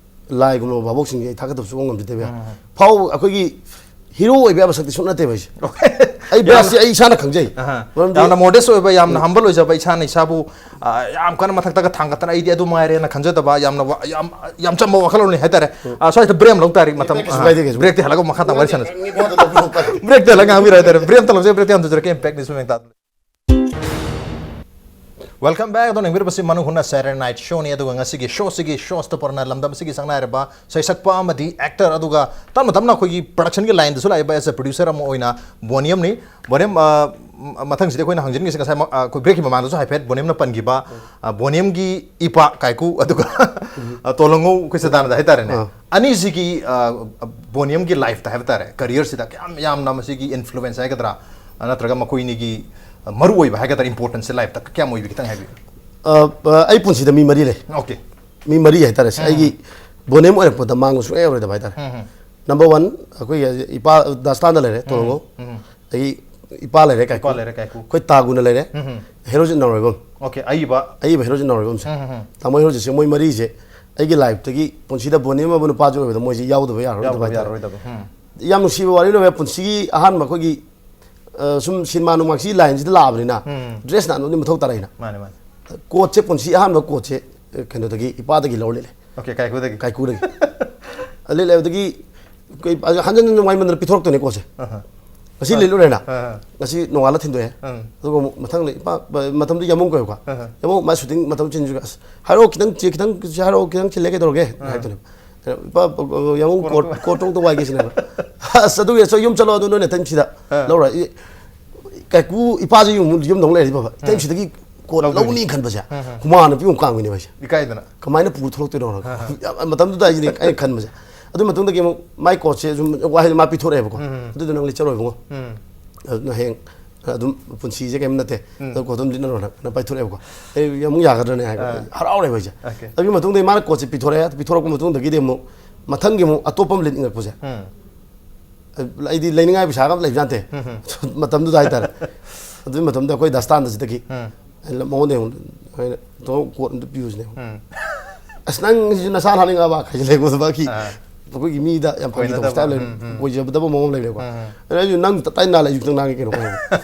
ꯂꯥꯏꯒꯨꯝꯂꯕ ꯚꯥꯕꯣꯛꯁꯤꯡꯁꯦ ꯑꯩ ꯊꯥꯒꯠꯇꯕ ꯁꯨꯡꯉꯝ ꯉꯝꯖꯗꯦꯕ꯫ ꯎꯝ꯫ ꯐꯥꯎ ꯑꯩꯈꯣꯏꯒꯤ ꯍꯤꯔꯣ ꯑꯣꯏꯕ ꯌꯥꯕ ꯁꯛꯇꯤ ꯁꯨꯡ ꯅꯠꯇꯦꯕ ꯑꯩꯁꯦ꯫ ꯑꯩ ꯌꯥꯝ ꯕꯦꯁꯁꯤ ꯑꯩ ꯏꯁꯥꯅ ꯈꯪꯖꯩ꯫ ꯑꯍꯥ꯫ ꯃꯔꯝꯗꯤ ꯌꯥꯝꯅ ꯃꯣꯗꯦꯁ ꯑꯣꯏꯕ, ꯌꯥꯝꯅ ꯍꯝꯕꯜ ꯑꯣꯏꯖꯕ, ꯏꯁꯥꯅ ꯏꯁꯥꯕꯨ, ꯑ, ꯌꯥꯝ ꯀꯟꯅ ꯃꯊꯛꯇꯒ ꯊꯥꯡꯒꯠꯇꯅ ꯑꯩꯗꯤ ꯑꯗꯨ ꯃꯉꯥꯏꯔꯦꯅ ꯈꯟꯖꯗꯕ, ꯌꯥꯝꯅ ꯋꯥ-, ꯌꯥꯝ, ꯌꯥꯝ ꯆꯝꯕ ꯋꯥꯈꯜꯂꯣꯟꯅꯤ ꯍꯥꯏꯇꯥꯔꯦ꯫ ꯎꯝ꯫ ꯑ, ꯁ꯭ꯋꯥꯏꯗ ꯕ꯭ꯔꯦꯛ ꯑꯃ ꯂꯧ ꯇꯥꯔꯤ ꯃꯇꯝ꯫ ꯀꯩꯁꯨ ꯑ, ꯀꯥꯏꯗꯦ, ꯀꯩꯁꯨ ꯕ꯭ꯔꯦꯛꯇꯤ ꯍꯜꯂꯒ ꯃꯈꯥ ꯇꯥ ꯋꯥꯔꯤ ꯁꯥꯟꯅꯁꯤ꯫ ꯃꯤ ꯐꯣꯟꯗ ꯂꯧꯊꯣꯛꯄ꯫ ꯕ꯭ꯔꯦꯛꯇꯤ ꯍꯜꯂꯒ ꯉꯥꯡꯕꯤꯔꯣ ꯍꯥꯏꯇꯥꯔꯦ꯫ ꯕ꯭ꯔꯦꯛ ꯑꯝꯇ ꯂꯧꯖꯩ, ꯕ꯭ꯔꯦꯛꯇꯤ ꯍꯟꯗꯣꯛꯆꯔꯛꯀꯦ, ꯏꯝꯄꯦꯛ ꯅ꯭ꯌꯨꯁ ꯃꯦꯟ ꯇꯥꯗ꯫ Welcome back. ꯑꯗꯣ ꯌꯦꯡꯕꯤꯔꯤꯕꯁꯤ ꯃꯅꯨꯡ ꯍꯨꯠꯅ Saturday Night Show ꯅꯤ꯫ ꯑꯗꯨꯒ ꯉꯁꯤꯒꯤ ꯁꯣꯁꯤꯒꯤ ꯁꯣꯁꯇ ꯄꯨꯔꯅ ꯂꯝꯗꯝ ꯑꯁꯤꯒꯤ ꯁꯛꯅꯥꯏꯔꯕ ꯁꯩꯁꯛꯄ ꯑꯃꯗꯤ ꯑꯦꯛꯇꯔ, ꯑꯗꯨꯒ ꯇꯞꯅ ꯇꯞꯅ ꯑꯩꯈꯣꯏꯒꯤ ꯄ꯭ꯔꯗꯛꯁꯟꯒꯤ ꯂꯥꯏꯟꯗꯁꯨ ꯂꯥꯛꯏꯕ as a producer ꯑꯃ ꯑꯣꯏꯅ ꯕꯣꯅꯤꯌꯝꯅꯤ꯫ ꯕꯣꯅꯤꯌꯝ, ꯑ, ꯃ-, ꯃꯊꯪꯁꯤꯗꯤ ꯑꯩꯈꯣꯏꯅ ꯍꯪꯖꯅꯤꯡꯉꯤꯁꯦ ꯉꯁꯥꯏ ꯃ-, ꯑ, ꯑꯩꯈꯣꯏ ꯕ꯭ꯔꯦꯛꯀꯤ ꯃꯃꯥꯡꯗꯁꯨ ꯍꯥꯏꯐꯦꯠ ꯕꯣꯅꯤꯌꯝꯅ ꯄꯟꯈꯤꯕ, ꯑ, ꯕꯣꯅꯤꯌꯝꯒꯤ ꯏꯄꯥ ꯀꯥꯏꯀꯨ, ꯑꯗꯨꯒ, ꯑ, ꯇꯣꯂꯣꯡꯉꯧ ꯑꯩꯈꯣꯏ ꯁꯗꯥꯅꯟꯗ ꯍꯥꯏꯇꯥꯔꯦꯅꯦ꯫ ꯑꯥ꯫ ꯑꯅꯤꯁꯤꯒꯤ, ꯑ, ꯕꯣꯅꯤꯌꯝꯒꯤ ꯂꯥꯏꯐꯇ ꯍꯥꯏꯕ ꯇꯥꯔꯦ, ꯀꯔꯤꯌꯔꯁꯤꯗ ꯀꯌꯥꯝ ꯌꯥꯝꯅ ꯃꯁꯤꯒꯤ ꯏꯟꯐ꯭ꯂꯨꯋꯦꯟꯁ ꯍꯥꯏꯒꯗ꯭ꯔꯥ, ꯑ, ꯅꯠꯇ꯭ꯔꯒ ꯃꯈꯣꯏꯅꯤꯒꯤ, ꯑ, ꯃꯔꯨꯑꯣꯏꯕ ꯍꯥꯏꯒꯗ꯭ꯔꯥ, ꯏꯝꯄꯣꯔꯇꯦꯟꯁꯁꯦ ꯂꯥꯏꯐꯇ ꯀꯌꯥꯝ ꯑꯣꯏꯕꯒꯦ ꯈꯤꯇꯪ ꯍꯥꯏꯕꯤꯌꯨ꯫ ꯑ, ꯑ, ꯑꯩ ꯄꯨꯟꯁꯤꯗ ꯃꯤ ꯃꯔꯤ ꯂꯩ꯫ ꯑꯣꯀꯦ꯫ ꯃꯤ ꯃꯔꯤ ꯍꯥꯏꯇꯥꯔꯦ꯫ ꯎꯝ꯫ ꯑꯩꯒꯤ ꯕꯣꯅꯤꯌꯝ ꯑꯣꯏꯔꯛꯄꯗ ꯃꯥꯡꯕ ꯁꯨꯡꯌꯥ ꯌꯥꯔꯣꯏꯗꯕ ꯍꯥꯏꯇꯥꯔꯦ꯫ ꯎꯝ, ꯎꯝ꯫ ꯅꯝꯕꯔ ꯋꯥꯟ, ꯑꯩꯈꯣꯏꯒꯤ ꯏꯄꯥ ꯗꯥꯁꯇꯥꯟꯗ ꯂꯩꯔꯦ, ꯎꯝ, ꯇꯣꯂꯣꯡꯉꯧ꯫ ꯎꯝ꯫ ꯑꯗꯒꯤ ꯏꯄꯥ ꯂꯩꯔꯦ, ꯀꯥꯏꯀꯨ꯫ ꯏꯄꯥ ꯂꯩꯔꯦ, ꯀꯥꯏꯀꯨ꯫ ꯑꯩꯈꯣꯏ ꯇꯥꯒꯨꯅ ꯂꯩꯔꯦ꯫ ꯎꯝ, ꯎꯝ꯫ ꯍꯦꯔꯣꯖꯤꯠ ꯅꯥꯎꯔꯦꯝꯕꯝ꯫ ꯑꯣꯀꯦ, ꯑꯏꯕ꯫ ꯑꯏꯕ ꯍꯦꯔꯣꯖꯤꯠ ꯅꯥꯎꯔꯦꯝꯕꯝꯁꯦ꯫ ꯎꯝ, ꯎꯝ, ꯎꯝ꯫ ꯇꯥꯃꯣ ꯍꯦꯔꯣꯖꯤꯠꯁꯦ ꯃꯣꯏ ꯃꯔꯤꯁꯦ ꯑꯩꯒꯤ ꯂꯥꯏꯐꯇꯒꯤ ꯄꯨꯟꯁꯤꯗ ꯕꯣꯅꯤꯌꯝ ꯑꯃ ꯅꯨꯄꯥꯁꯨ ꯑꯣꯏꯕꯗ ꯃꯣꯏꯁꯦ ꯌꯥꯎꯗꯕ ꯌꯥꯔꯔꯣꯏꯗꯕ ꯌꯥꯎꯗꯕ ꯍꯥꯏꯇꯥꯔꯦ꯫ ꯌꯥꯔꯔꯣꯏꯗꯕ꯫ ꯎꯝ꯫ ꯌꯥꯝ ꯅꯨꯡꯁꯤꯕ ꯋꯥꯔꯤ ꯂꯩꯕ ꯄꯨꯟꯁꯤꯒꯤ ꯑꯍꯥꯟꯕ ꯑꯩꯈꯣꯏꯒꯤ ꯑ, ꯁꯨꯝ ꯁꯤꯅꯦꯃꯥ ꯅꯨꯡꯃꯥꯡꯁꯤ ꯂꯥꯏꯟꯁꯤꯗ ꯂꯥꯛꯑꯕꯅꯤꯅ, ꯎꯝ꯫ ꯗ꯭ꯔꯦꯁ ꯅꯥꯟꯕ ꯑꯃꯗꯤ ꯃꯊꯧ ꯇꯥꯔꯛꯏꯅ꯫ ꯃꯥꯅꯦ, ꯃꯥꯅꯦ꯫ ꯀꯣꯠꯁꯦ, ꯄꯨꯟꯁꯤ ꯑꯍꯥꯟꯕ ꯀꯣꯠꯁꯦ, ꯑ, ꯀꯩꯅꯣꯗꯒꯤ, ꯏꯄꯥꯗꯒꯤ ꯂꯧꯔ ꯂꯤꯠꯂꯦ꯫ ꯑꯣꯀꯦ, ꯀꯥꯏꯀꯨꯗꯒꯤ꯫ ꯀꯥꯏꯀꯨꯗꯒꯤ꯫ ꯑ, ꯂꯤꯠꯂꯦ, ꯑꯗꯨꯗꯒꯤ ꯀꯩ, ꯑ, ꯍꯟꯖꯟ ꯍꯟꯖꯟ ꯅꯨꯡꯉꯥꯏꯃꯟꯗꯅ ꯄꯤꯊꯣꯔꯛꯇꯣꯏꯅꯦ ꯀꯣꯠꯁꯦ꯫ ꯑꯍ꯫ ꯉꯁꯤ ꯑ꯫ ꯂꯤꯠꯂꯨꯔꯦꯅ, ꯑ꯫ ꯉꯁꯤ ꯅꯣꯡꯉꯥꯜꯂ ꯊꯤꯟꯗꯣꯛꯑꯦ꯫ ꯎꯝ꯫ ꯑꯗꯨꯒ ꯑꯃꯨꯛ ꯃꯊꯪꯗ ꯏꯄꯥ, ꯃꯇꯝꯗꯨ ꯌꯥꯃꯨꯡ ꯀꯧꯋꯦꯕꯀꯣ꯫ ꯑꯍ꯫ ꯌꯥꯃꯨꯡ ꯃꯥ ꯁꯨꯇꯤꯡ ꯃꯇꯝ ꯆꯤꯟꯁꯨ, "ꯑꯁ, ꯍꯥꯏꯔꯛꯑꯣ, ꯈꯤꯇꯪ ꯆꯦ-, ꯈꯤꯇꯪ ꯍꯥꯏꯔꯛꯑꯣ, ꯈꯤꯇꯪ ꯆꯤꯜꯂꯦ, ꯀꯩꯗꯧꯔꯒꯦ?" ꯑ꯫ ꯍꯥꯏꯔꯛꯇꯣꯏꯅꯦꯕ꯫ ꯏꯄꯥ, ꯌꯥꯃꯨꯡ ꯀꯣꯠ, ꯀꯣꯠ ꯑꯝꯇ ꯋꯥꯏꯒꯦ ꯁꯤꯅꯦꯕ꯫ ꯑꯁ, ꯑꯗꯨꯒꯤ ꯑꯁ, ꯌꯨꯝ ꯆꯠꯂꯣ, ꯑꯗꯨ ꯅꯣꯏ ꯅꯇꯩꯃ ꯁꯤꯗ ꯑꯥ꯫ ꯂꯧꯔ꯫ ꯏ-, ꯀꯥꯏꯀꯨ ꯏꯄꯥꯁꯦ ꯌꯨꯝ, ꯌꯨꯝꯗ ꯑꯃꯨꯛ ꯂꯩꯔꯗꯤ ꯐꯕ꯫ ꯏꯇꯩꯃ ꯁꯤꯗꯒꯤ ꯀꯣꯠ ꯂꯧꯗꯣꯏꯅꯤ꯫ ꯂꯧꯅꯤ ꯈꯟꯕꯁꯦ, ꯑꯥ, ꯑꯥ꯫ ꯍꯨꯃꯥꯡꯅ ꯄꯤꯕ ꯀꯥꯡꯕꯤꯅꯦꯕ ꯑꯩꯁꯦ꯫ ꯏꯀꯥꯏꯗꯅ꯫ ꯀꯃꯥꯏꯅ ꯄꯨꯔ ꯊꯣꯛꯂꯛꯇꯣꯏꯅꯣ? ꯑꯥ, ꯑꯥ꯫ ꯌꯥꯝ, ꯃꯇꯝꯗꯨꯗ ꯑꯩꯁꯦ ꯑꯩꯅ ꯈꯟꯕꯁꯦ꯫ ꯑꯗꯨ ꯃꯇꯨꯡꯗꯒꯤ ꯑꯃꯨꯛ ꯃꯥꯏ ꯀꯣꯠꯁꯦ ꯁꯨꯝ ꯋꯥꯍꯩꯗꯣ ꯃꯥ ꯄꯤꯊꯣꯔꯛꯑꯦꯕꯀꯣ꯫ ꯎꯝ꯫ "ꯑꯗꯨꯗꯣ ꯅꯪ ꯂꯤꯠꯆꯔꯣ ꯏꯕꯨꯡꯉꯣ꯫ ꯎꯝ꯫ ꯑꯗꯨꯅ ꯍꯌꯦꯡ ꯑꯗꯨꯝ ꯄꯨꯟꯁꯤꯁꯦ ꯀꯩꯝ ꯅꯠꯇꯦ, ꯑꯗꯨ ꯀꯣꯠꯇꯣ ꯑꯗꯨꯝ ꯂꯤꯠꯅꯔꯣꯅ ꯄꯥꯏꯊꯣꯔꯛꯑꯦꯕꯀꯣ꯫ ꯑꯩ ꯑꯃꯨꯛ ꯌꯥꯒꯗ꯭ꯔꯅꯦ ꯍꯥꯏꯕ꯫ ꯑꯥ꯫ ꯍꯔꯥꯎꯔꯦꯕ ꯑꯩꯁꯦ꯫ ꯑꯣꯀꯦ꯫ ꯑꯗꯨꯒꯤ ꯃꯇꯨꯡꯗ ꯃꯥꯅ ꯀꯣꯠꯁꯦ ꯄꯤꯊꯣꯔꯛꯑꯦ꯫ ꯄꯤꯊꯣꯔꯛꯄ ꯃꯇꯨꯡꯗꯒꯤꯗꯤ ꯑꯃꯨꯛ ꯃꯊꯪꯒꯤ ꯑꯃꯨꯛ ꯑꯇꯣꯞꯄ ꯑꯃ ꯂꯤꯠꯅꯤꯡꯉꯛꯄꯁꯦ꯫ ꯎꯝ꯫ ꯑꯩꯗꯤ ꯂꯩꯅꯤꯡꯉꯥꯏ ꯄꯩꯁꯥꯒ ꯑꯝꯇ ꯂꯩꯕ ꯅꯠꯇꯦ꯫ ꯎꯝ, ꯎꯝ꯫ ꯃꯇꯝꯗꯨꯗ ꯍꯥꯏꯇꯥꯔꯦ꯫ ꯑꯗꯨꯒꯤ ꯃꯇꯝꯗ ꯑꯩꯈꯣꯏ ꯗꯁꯇꯥꯟꯗ ꯁꯤꯗꯒꯤ ꯎꯝ꯫ ꯑꯩꯅ ꯃꯉꯣꯟꯗ ꯑꯃꯨꯛ, ꯑꯩꯅ, "ꯇꯥꯃꯣ, ꯀꯣꯠ ꯑꯝꯇ ꯄꯤꯌꯨꯁꯤꯅꯦ"꯫ ꯎꯝ꯫ "ꯑꯁ, ꯅꯪꯁꯤꯁꯨ ꯅꯁꯥ ꯍꯥꯠꯅꯤꯡꯉꯛꯑꯕ?" ꯍꯥꯏꯖꯤꯜꯂꯦ ꯑꯩꯉꯣꯟꯗ꯫ ꯃꯥꯒꯤ ꯑꯥ꯫ ꯑꯩꯈꯣꯏꯒꯤ ꯃꯤꯗ ꯌꯥꯝ ꯐꯥꯒꯤ ꯇꯧꯕ ꯀꯣꯏꯅꯗꯕ꯫ ꯁ꯭ꯇꯥꯏꯜ ꯂꯩ꯫ ꯎꯝ, ꯎꯝ꯫ ꯀꯣꯏꯖꯕꯗꯕ ꯃꯑꯣꯡ ꯑꯃ ꯂꯩꯔꯦꯀꯣ꯫ ꯎꯝ, ꯎꯝ꯫ ꯑꯗ ꯑꯩꯁꯨ, "ꯅꯪ ꯇꯞ ꯇꯥꯏ ꯅꯥꯜꯂꯦ, ꯑꯩꯁꯨ ꯈꯤꯇꯪ ꯅꯥꯟꯒꯦ ꯀꯩꯅꯣ", ꯍꯥꯏꯕ꯫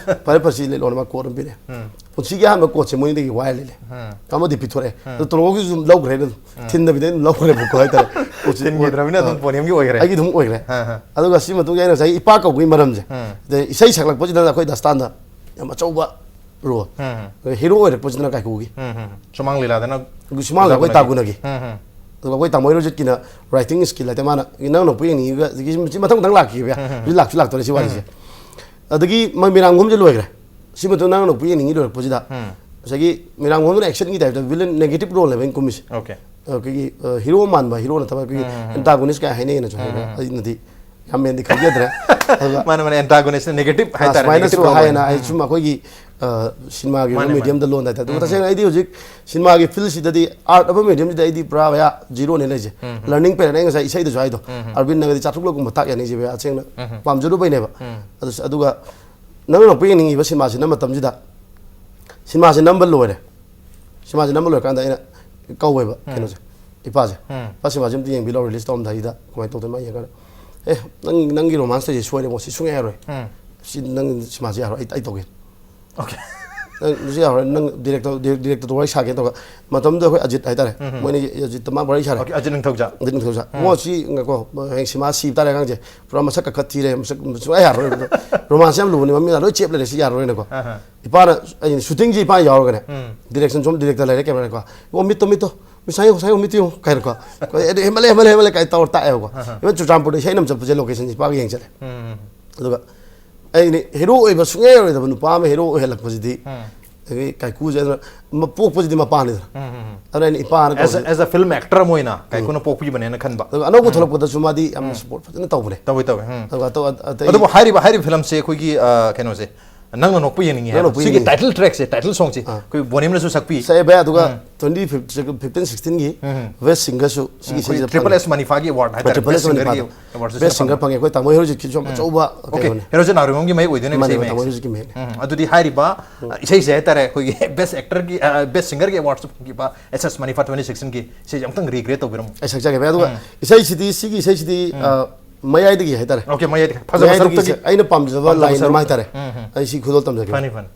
"ꯐꯔꯦ, ꯐꯔꯦ, ꯁꯤ ꯂꯤꯠꯂꯣꯅ" ꯃꯥ ꯀꯣꯠ ꯑꯃ ꯄꯤꯔꯛꯑꯦ꯫ ꯎꯝ꯫ ꯄꯨꯟꯁꯤꯒꯤ ꯑꯍꯥꯟꯕ ꯀꯣꯠꯁꯦ ꯃꯣꯏꯗꯒꯤ ꯋꯥꯏꯔ ꯂꯤꯠꯂꯦ꯫ ꯎꯝ꯫ ꯑꯃꯗꯤ ꯄꯤꯊꯣꯔꯛꯑꯦ꯫ ꯎꯝ꯫ ꯑꯗꯣ ꯇꯣꯂꯣꯞꯀꯤꯁꯨ ꯑꯗꯨꯝ ꯂꯧꯈ꯭ꯔꯦ ꯑꯗꯨꯝ꯫ ꯎꯝ꯫ ꯊꯤꯟꯗꯕꯤꯗ ꯑꯗꯨꯝ ꯂꯧꯈ꯭ꯔꯦꯕꯀꯣ ꯍꯥꯏꯇꯥꯔꯦ꯫ ꯄꯣꯠꯁꯤ ꯊꯤꯟꯈꯤꯗ꯭ꯔꯕꯅꯤꯅ ꯑꯗꯨꯝ ꯑꯥ꯫ ꯄꯣꯠ ꯑꯃꯒꯤ ꯑꯣꯏꯈ꯭ꯔꯦ꯫ ꯑꯩꯒꯤ ꯑꯗꯨꯝ ꯑꯣꯏꯈ꯭ꯔꯦ꯫ ꯑꯥ, ꯑꯥ꯫ ꯑꯗꯨꯒ ꯁꯤ ꯃꯇꯨꯡꯗ ꯑꯩꯅ ꯉꯁꯥꯏꯒꯤ ꯏꯄꯥ ꯀꯧꯕꯒꯤ ꯃꯔꯝꯁꯦ꯫ ꯎꯝ꯫ ꯑꯗꯩ ꯏꯁꯩ ꯁꯛꯂꯛꯄꯁꯤꯗ ꯑꯩꯈꯣꯏ ꯗꯁꯇꯥꯟꯗ ꯌꯥꯝ ꯑꯆꯧꯕ ꯔꯣꯜ꯫ ꯎꯝ, ꯎꯝ꯫ ꯍꯤꯔꯣ ꯑꯣꯏꯔꯛꯄꯁꯤꯅ ꯀꯥꯏꯀꯨꯒꯤ꯫ ꯎꯝ, ꯎꯝ꯫ ꯁꯨꯃꯥꯡ ꯂꯤꯂꯥꯗꯅ ꯁꯨꯃꯥꯡ ꯂꯤꯂꯥ ꯑꯩꯈꯣꯏ ꯇꯥꯒꯨꯅꯒꯤ꯫ ꯇꯥꯒꯨꯅꯒꯤ꯫ ꯎꯝ, ꯎꯝ꯫ ꯑꯗꯨꯒ ꯑꯩꯈꯣꯏ ꯇꯥꯃꯣ ꯍꯦꯔꯣꯖꯤꯠꯀꯤꯅ writing skill ꯍꯥꯏꯇꯥꯔꯦ, ꯃꯥꯅ ꯅꯪ ꯅꯣꯛꯄ ꯌꯦꯡꯅꯤꯡꯉꯤꯒ, ꯑꯗꯒꯤ ꯁꯤ ꯃꯊꯪ ꯃꯊꯪ ꯂꯥꯛꯈꯤꯕ ꯌꯥꯏ꯫ ꯎꯝ, ꯎꯝ꯫ ꯍꯧꯖꯤꯛ ꯂꯥꯛꯁꯨ ꯂꯥꯛꯇꯣꯔꯦ ꯁꯤ ꯋꯥꯔꯤꯁꯦ꯫ ꯎꯝ꯫ ꯑꯗꯒꯤ ꯃ-, ꯃꯤꯔꯥꯡꯈꯣꯝꯁꯦ ꯂꯣꯏꯈ꯭ꯔꯦ꯫ ꯁꯤ ꯃꯇꯨꯡ ꯅꯪ ꯅꯣꯛꯄ ꯌꯦꯡꯅꯤꯡꯉꯤ ꯂꯣꯏꯔꯛꯄꯁꯤꯗ ꯎꯝ꯫ ꯉꯁꯥꯏꯒꯤ ꯃꯤꯔꯥꯡꯈꯣꯝꯗꯨꯅ actionꯒꯤ typeꯇ villain negative roleꯅꯦꯕ ꯑꯩꯅ ꯀꯨꯝꯃꯤꯁꯦ꯫ ꯑꯣꯀꯦ꯫ ꯑꯩꯈꯣꯏꯒꯤ, ꯑ, ꯍꯤꯔꯣ ꯃꯥꯟꯕ, ꯍꯤꯔꯣ ꯅꯠꯇꯕ ꯑꯩꯈꯣꯏꯒꯤ ꯎꯝ, ꯎꯝ, ꯎꯝ꯫ Antagonist ꯀꯥꯏ ꯍꯥꯏꯅꯩꯅꯁꯨ ꯎꯝ, ꯍꯥꯏꯕ꯫ ꯎꯝ꯫ ꯑꯩꯅꯗꯤ ꯌꯥꯝ ꯍꯦꯟꯅꯗꯤ ꯈꯟꯖꯗ꯭ꯔꯦ꯫ ꯑꯗꯨꯒ ꯃꯥꯅꯦ, ꯃꯥꯅꯦ, antagonistꯅ negative ꯑꯥ, ꯍꯥꯏꯇꯥꯔꯦ, ꯁꯨꯃꯥꯏꯅꯁꯨ negative role ꯍꯥꯏꯌꯦꯅ ꯑꯣꯏꯅ꯫ ꯑꯩ ꯎꯝ, ꯁꯨꯝ ꯎꯝ꯫ ꯑꯩꯈꯣꯏꯒꯤ, ꯑ, ꯁꯤꯅꯦꯃꯥꯒꯤ ꯃꯥꯅꯦ, ꯃꯥꯅꯦ꯫ Mediumꯗ ꯂꯣꯟꯗ ꯍꯥꯏꯇꯥꯔꯦ꯫ ꯑꯗꯨꯒ ꯎꯝ, ꯎꯝ꯫ ꯇꯁꯦꯡꯅ ꯑꯩꯗꯤ ꯍꯧꯖꯤꯛ ꯁꯤꯅꯦꯃꯥꯒꯤ fieldꯁꯤꯗꯗꯤ, art ꯑꯃ mediumꯁꯤꯗ ꯑꯩꯗꯤ ꯄꯨꯔꯥ ꯚꯌꯥ zeroꯅꯦ ꯂꯩꯁꯦ꯫ ꯎꯝ, ꯎꯝ꯫ Learning period ꯑꯩ ꯉꯁꯥꯏ ꯏꯁꯩꯗꯁꯨ ꯍꯥꯏꯗꯣ, ꯎꯝ, ꯎꯝ꯫ ꯑꯔꯕꯤꯟꯅꯒꯗꯤ ꯆꯥꯇ꯭ꯔꯨꯛꯂ ꯀꯨꯝꯕ ꯇꯥꯛ ꯌꯥꯅꯤꯁꯦ ꯚꯌꯥ, ꯇꯁꯦꯡꯅ ꯎꯝ, ꯎꯝ꯫ ꯄꯥꯝꯖꯔꯨꯕꯩꯅꯦꯕ꯫ ꯎꯝ꯫ ꯑꯗꯨꯁꯨ, ꯑꯗꯨꯒ ꯅꯪꯅ ꯅꯣꯛꯄ ꯌꯦꯡꯅꯤꯡꯉꯤꯕ ꯁꯤꯅꯦꯃꯥꯁꯤ ꯅꯝꯕ ꯃꯇꯝꯁꯤꯗ, ꯁꯤꯅꯦꯃꯥꯁꯤ ꯅꯝꯕ ꯂꯣꯏꯔꯦ꯫ ꯁꯤꯅꯦꯃꯥꯁꯤ ꯅꯝꯕ ꯂꯣꯏꯔꯀꯥꯟꯗ ꯑꯩꯅ ꯀꯧꯋꯦꯕ ꯎꯝ꯫ ꯀꯩꯅꯣꯁꯦ, ꯏꯄꯥꯁꯦ꯫ ꯎꯝ꯫ "ꯏꯄꯥ, ꯁꯤꯅꯦꯃꯥꯁꯤ ꯑꯝꯇ ꯌꯦꯡꯕꯤꯔꯛꯑꯣ, release ꯇꯧꯔꯝꯗꯥꯏꯁꯤꯗ ꯀꯃꯥꯏꯅ ꯇꯧꯗꯣꯏꯅꯣ?" ꯃꯥ ꯌꯦꯡꯉꯀꯥꯟꯗ, "ꯑꯦ, ꯅꯪ, ꯅꯪꯒꯤ romance ꯇꯧꯔꯤꯁꯦ ꯁꯣꯏꯔꯦ, ꯁꯤ ꯁꯨꯡꯌꯥ ꯌꯥꯔꯣꯏ꯫ ꯎꯝ꯫ ꯁꯤ ꯅꯪ ꯁꯤꯅꯦꯃꯥꯁꯤ ꯌꯥꯔꯣꯏ, ꯑꯩ, ꯑꯩ ꯇꯧꯒꯦ꯫ ꯑꯣꯀꯦ꯫ ꯅꯪ ꯁꯤ ꯌꯥꯔꯣꯏ, ꯅꯪ director, directorꯗꯣ ꯋꯥꯔꯤ ꯁꯥꯒꯦ" ꯇꯧꯔꯒ, ꯃꯇꯝꯗꯨꯗ ꯑꯩꯈꯣꯏ ꯑꯖꯤꯠ ꯍꯥꯏꯇꯥꯔꯦ, ꯎꯝ, ꯎꯝ꯫ ꯃꯣꯏꯅ ꯑꯖꯤꯠꯇ ꯃꯥ ꯋꯥꯔꯤ ꯁꯥꯔꯦ꯫ ꯑꯣꯀꯦ, ꯑꯖꯤꯠ ꯅꯤꯡꯊꯧꯖꯥ꯫ ꯑꯖꯤꯠ ꯅꯤꯡꯊꯧꯖꯥ꯫ ꯎꯝ꯫ "ꯃꯣ ꯁꯤ ꯉꯥꯏꯈꯣ, ꯍꯌꯦꯡ ꯁꯤꯅꯦꯃꯥ ꯁꯤꯕ ꯇꯥꯔꯦ ꯑꯉꯥꯡꯁꯦ꯫ ꯄꯨꯔꯥ ꯃꯁꯛ ꯀꯥꯈꯠ ꯊꯤꯔꯦ, ꯃꯁꯛ ꯁꯨꯡꯌꯥ ꯌꯥꯔꯔꯣꯏ꯫ Romance ꯌꯥꯝ ꯂꯨꯕꯅꯤ, ꯃꯃꯤꯡ ꯂꯣꯏ ꯆꯦꯞ ꯂꯩꯔꯦ, ꯁꯤ ꯌꯥꯔꯔꯣꯏꯅꯀꯣ"꯫ ꯑꯍꯥ꯫ ꯏꯄꯥꯅ, ꯑꯩꯅ shootingꯁꯤ ꯏꯄꯥꯅ ꯌꯥꯎꯔꯒꯅꯦ, ꯎꯝ꯫ Direction ꯁꯣꯝ director ꯂꯩꯔꯦ, cameraꯀꯣ, "ꯑꯣ, ꯃꯤꯠꯇꯣ, ꯃꯤꯠꯇꯣ, ꯃꯤꯠ ꯁꯥꯏꯌꯣ, ꯁꯥꯏꯌꯣ, ꯃꯤꯠꯇꯣ ꯌꯦꯡꯉꯣ" ꯀꯥꯏꯅꯀꯣ꯫ "ꯑꯦ, ꯑꯗꯨ ꯍꯦꯟꯃꯜꯂꯦ, ꯍꯦꯟꯃꯜꯂꯦ, ꯍꯦꯟꯃꯜꯂꯦ" ꯀꯥꯏꯅ ꯇꯧꯔ ꯇꯥꯛꯑꯦꯕꯀꯣ꯫ ꯑꯍꯥ꯫ Even ꯆꯨꯔꯆꯥꯟꯄꯨꯔꯗ ꯏꯁꯩ ꯅꯝ ꯆꯠꯄꯁꯦ locationꯁꯤ ꯏꯄꯥꯒ ꯌꯦꯡ ꯆꯠꯂꯦ꯫ ꯎꯝ꯫ ꯑꯗꯨꯒ ꯑꯩꯅ hero ꯑꯣꯏꯕ ꯁꯨꯡꯌꯥ ꯌꯥꯔꯣꯏꯗꯕ ꯅꯨꯄꯥ ꯑꯃ hero ꯑꯣꯏꯍꯜꯂꯛꯄꯁꯤꯗꯤ, ꯎꯝ꯫ ꯑꯗꯒꯤ ꯀꯥꯏꯀꯨꯁꯦ ꯑꯗꯨꯅ ꯃ-, ꯄꯣꯛꯄꯁꯤꯗꯤ ꯃꯄꯥꯅꯤꯗꯅ꯫ ꯎꯝ, ꯎꯝ, ꯎꯝ꯫ ꯑꯗꯨꯅ ꯑꯩꯅ ꯏꯄꯥꯅ as a, ꯀꯧꯕꯁꯦ as a film actor ꯑꯃ ꯑꯣꯏꯅ ꯎꯝ꯫ ꯀꯥꯏꯀꯨꯅ ꯄꯣꯛꯄꯤꯕꯅꯦꯅ ꯈꯟꯕ꯫ ꯑꯗꯨꯒ ꯑꯅꯧꯕ ꯎꯝ꯫ ꯊꯣꯛꯂꯛꯄꯗꯁꯨ ꯃꯥꯗꯤ ꯌꯥꯝꯅ ꯎꯝ꯫ Support ꯐꯖꯅ ꯇꯧꯕꯅꯦ꯫ ꯇꯧꯋꯤ, ꯇꯧꯋꯤ꯫ ꯎꯝ꯫ ꯑꯗꯨꯒ ꯑꯇꯣ-, ꯑꯇꯩ ꯑꯗꯨꯕꯨ ꯍꯥꯏꯔꯤꯕ, ꯍꯥꯏꯔꯤꯕ filmꯁꯦ ꯑꯩꯈꯣꯏꯒꯤ, ꯑ, ꯀꯩꯅꯣꯁꯦ, ꯅꯪꯅ ꯅꯣꯛꯄ ꯌꯦꯡꯅꯤꯡꯉꯤ ꯅꯪꯅ ꯍꯥꯏꯕ ꯅꯣꯛꯄ ꯁꯤꯒꯤ ꯌꯦꯡꯅꯤꯡꯉꯤ꯫ ꯇꯥꯏꯇꯜ ꯇ꯭ꯔꯦꯛꯁꯦ, ꯇꯥꯏꯇꯜ ꯁꯣꯡꯁꯦ ꯑꯥ꯫ ꯑꯩꯈꯣꯏ ꯕꯣꯅꯤꯝꯅꯁꯨ ꯁꯛꯄꯤ. ꯁꯛꯑꯦ ꯚꯥꯏ, ꯑꯗꯨꯒ ꯇ꯭ꯋꯦꯟꯇꯤ ꯐꯤꯐꯇꯤꯟꯒꯤ ꯕꯦꯁ ꯁꯤꯡꯒꯔꯁꯨ ꯁꯤꯒꯤ ꯏꯁꯩꯁꯤꯗ ꯇ꯭ꯔꯤꯄꯜ ꯐꯪꯉꯦ꯫ ꯑꯦꯁ ꯃꯅꯤꯐꯥꯒꯤ ꯑꯦꯋꯥꯔꯗ ꯍꯥꯏꯇꯥꯔꯦ, ꯇ꯭ꯔꯤꯄꯜ ꯑꯦꯁ ꯁꯤꯡꯒꯔꯒꯤ ꯃꯅꯤꯐꯥ ꯑꯦꯋꯥꯔꯗꯁꯨ ꯕꯦꯁ ꯁꯤꯡꯒꯔ ꯐꯪꯉꯦ꯫ ꯑꯩꯈꯣꯏ ꯇꯥꯃꯣ ꯍꯦꯔꯣꯖꯤꯠꯀꯤꯁꯨ ꯌꯥꯝ ꯑꯆꯧꯕ ꯑꯣꯀꯦ, ꯀꯩꯅꯣꯅꯦ꯫ ꯍꯦꯔꯣꯖꯤꯠ ꯅꯥꯎꯔꯦꯝꯕꯝꯒꯤ ꯃꯍꯩ ꯑꯣꯏꯗꯣꯏꯅꯦ ꯃꯥꯅꯦ, ꯏꯁꯩ ꯇꯥꯃꯣ ꯃꯌꯦꯛꯁꯦ. ꯍꯦꯔꯣꯖꯤꯠꯀꯤ ꯃꯍꯩꯅꯦ꯫ ꯎꯝ, ꯑꯗꯨꯗꯤ ꯍꯥꯏꯔꯤꯕ, ꯑ, ꯏꯁꯩꯁꯦ ꯍꯥꯏꯇꯥꯔꯦ, ꯑꯩꯈꯣꯏꯒꯤ ꯕꯦꯁ ꯑꯦꯛꯇꯔꯒꯤ, ꯕꯦꯁ ꯁꯤꯡꯒꯔꯒꯤ ꯑꯦꯋꯥꯔꯗꯁꯨ ꯐꯪꯈꯤꯕ ꯑꯦꯁ ꯑꯦꯁ ꯃꯅꯤꯐꯥ ꯇ꯭ꯋꯦꯟꯇꯤ ꯁꯤꯛꯁꯇꯤꯟꯒꯤ ꯏꯁꯩꯁꯦ ꯑꯃꯨꯛꯇꯪ ꯔꯤꯀ꯭ꯔꯤꯌꯦꯠ ꯇꯧꯕꯤꯔꯝꯃꯣ. ꯑꯩ ꯁꯛꯆꯒꯦ ꯚꯥꯏ, ꯑꯗꯨꯒ ꯏꯁꯩꯁꯤꯗꯤ, ꯁꯤꯒꯤ ꯏꯁꯩꯁꯤꯗꯤ, ꯑ, ꯃꯌꯥꯏꯗꯒꯤ ꯍꯥꯏꯇꯥꯔꯦ꯫ ꯑꯣꯀꯦ, ꯃꯌꯥꯏꯗꯒꯤ ꯐꯖꯕ ꯃꯌꯥꯏꯗꯒꯤ ꯁꯔꯨꯛꯇꯒꯤ. ꯑꯩꯅ ꯄꯥꯝꯖꯕ ꯄꯥꯝꯖꯕ ꯂꯥꯏꯟ ꯑꯃ ꯁꯔꯨꯛ. ꯍꯥꯏꯇꯥꯔꯦ꯫ ꯎꯝ, ꯎꯝ. ꯑꯩ ꯁꯤ ꯈꯨꯗꯣꯜ ꯇꯝꯖꯒꯦ꯫ ꯐꯅꯤ, ꯐꯅꯤ.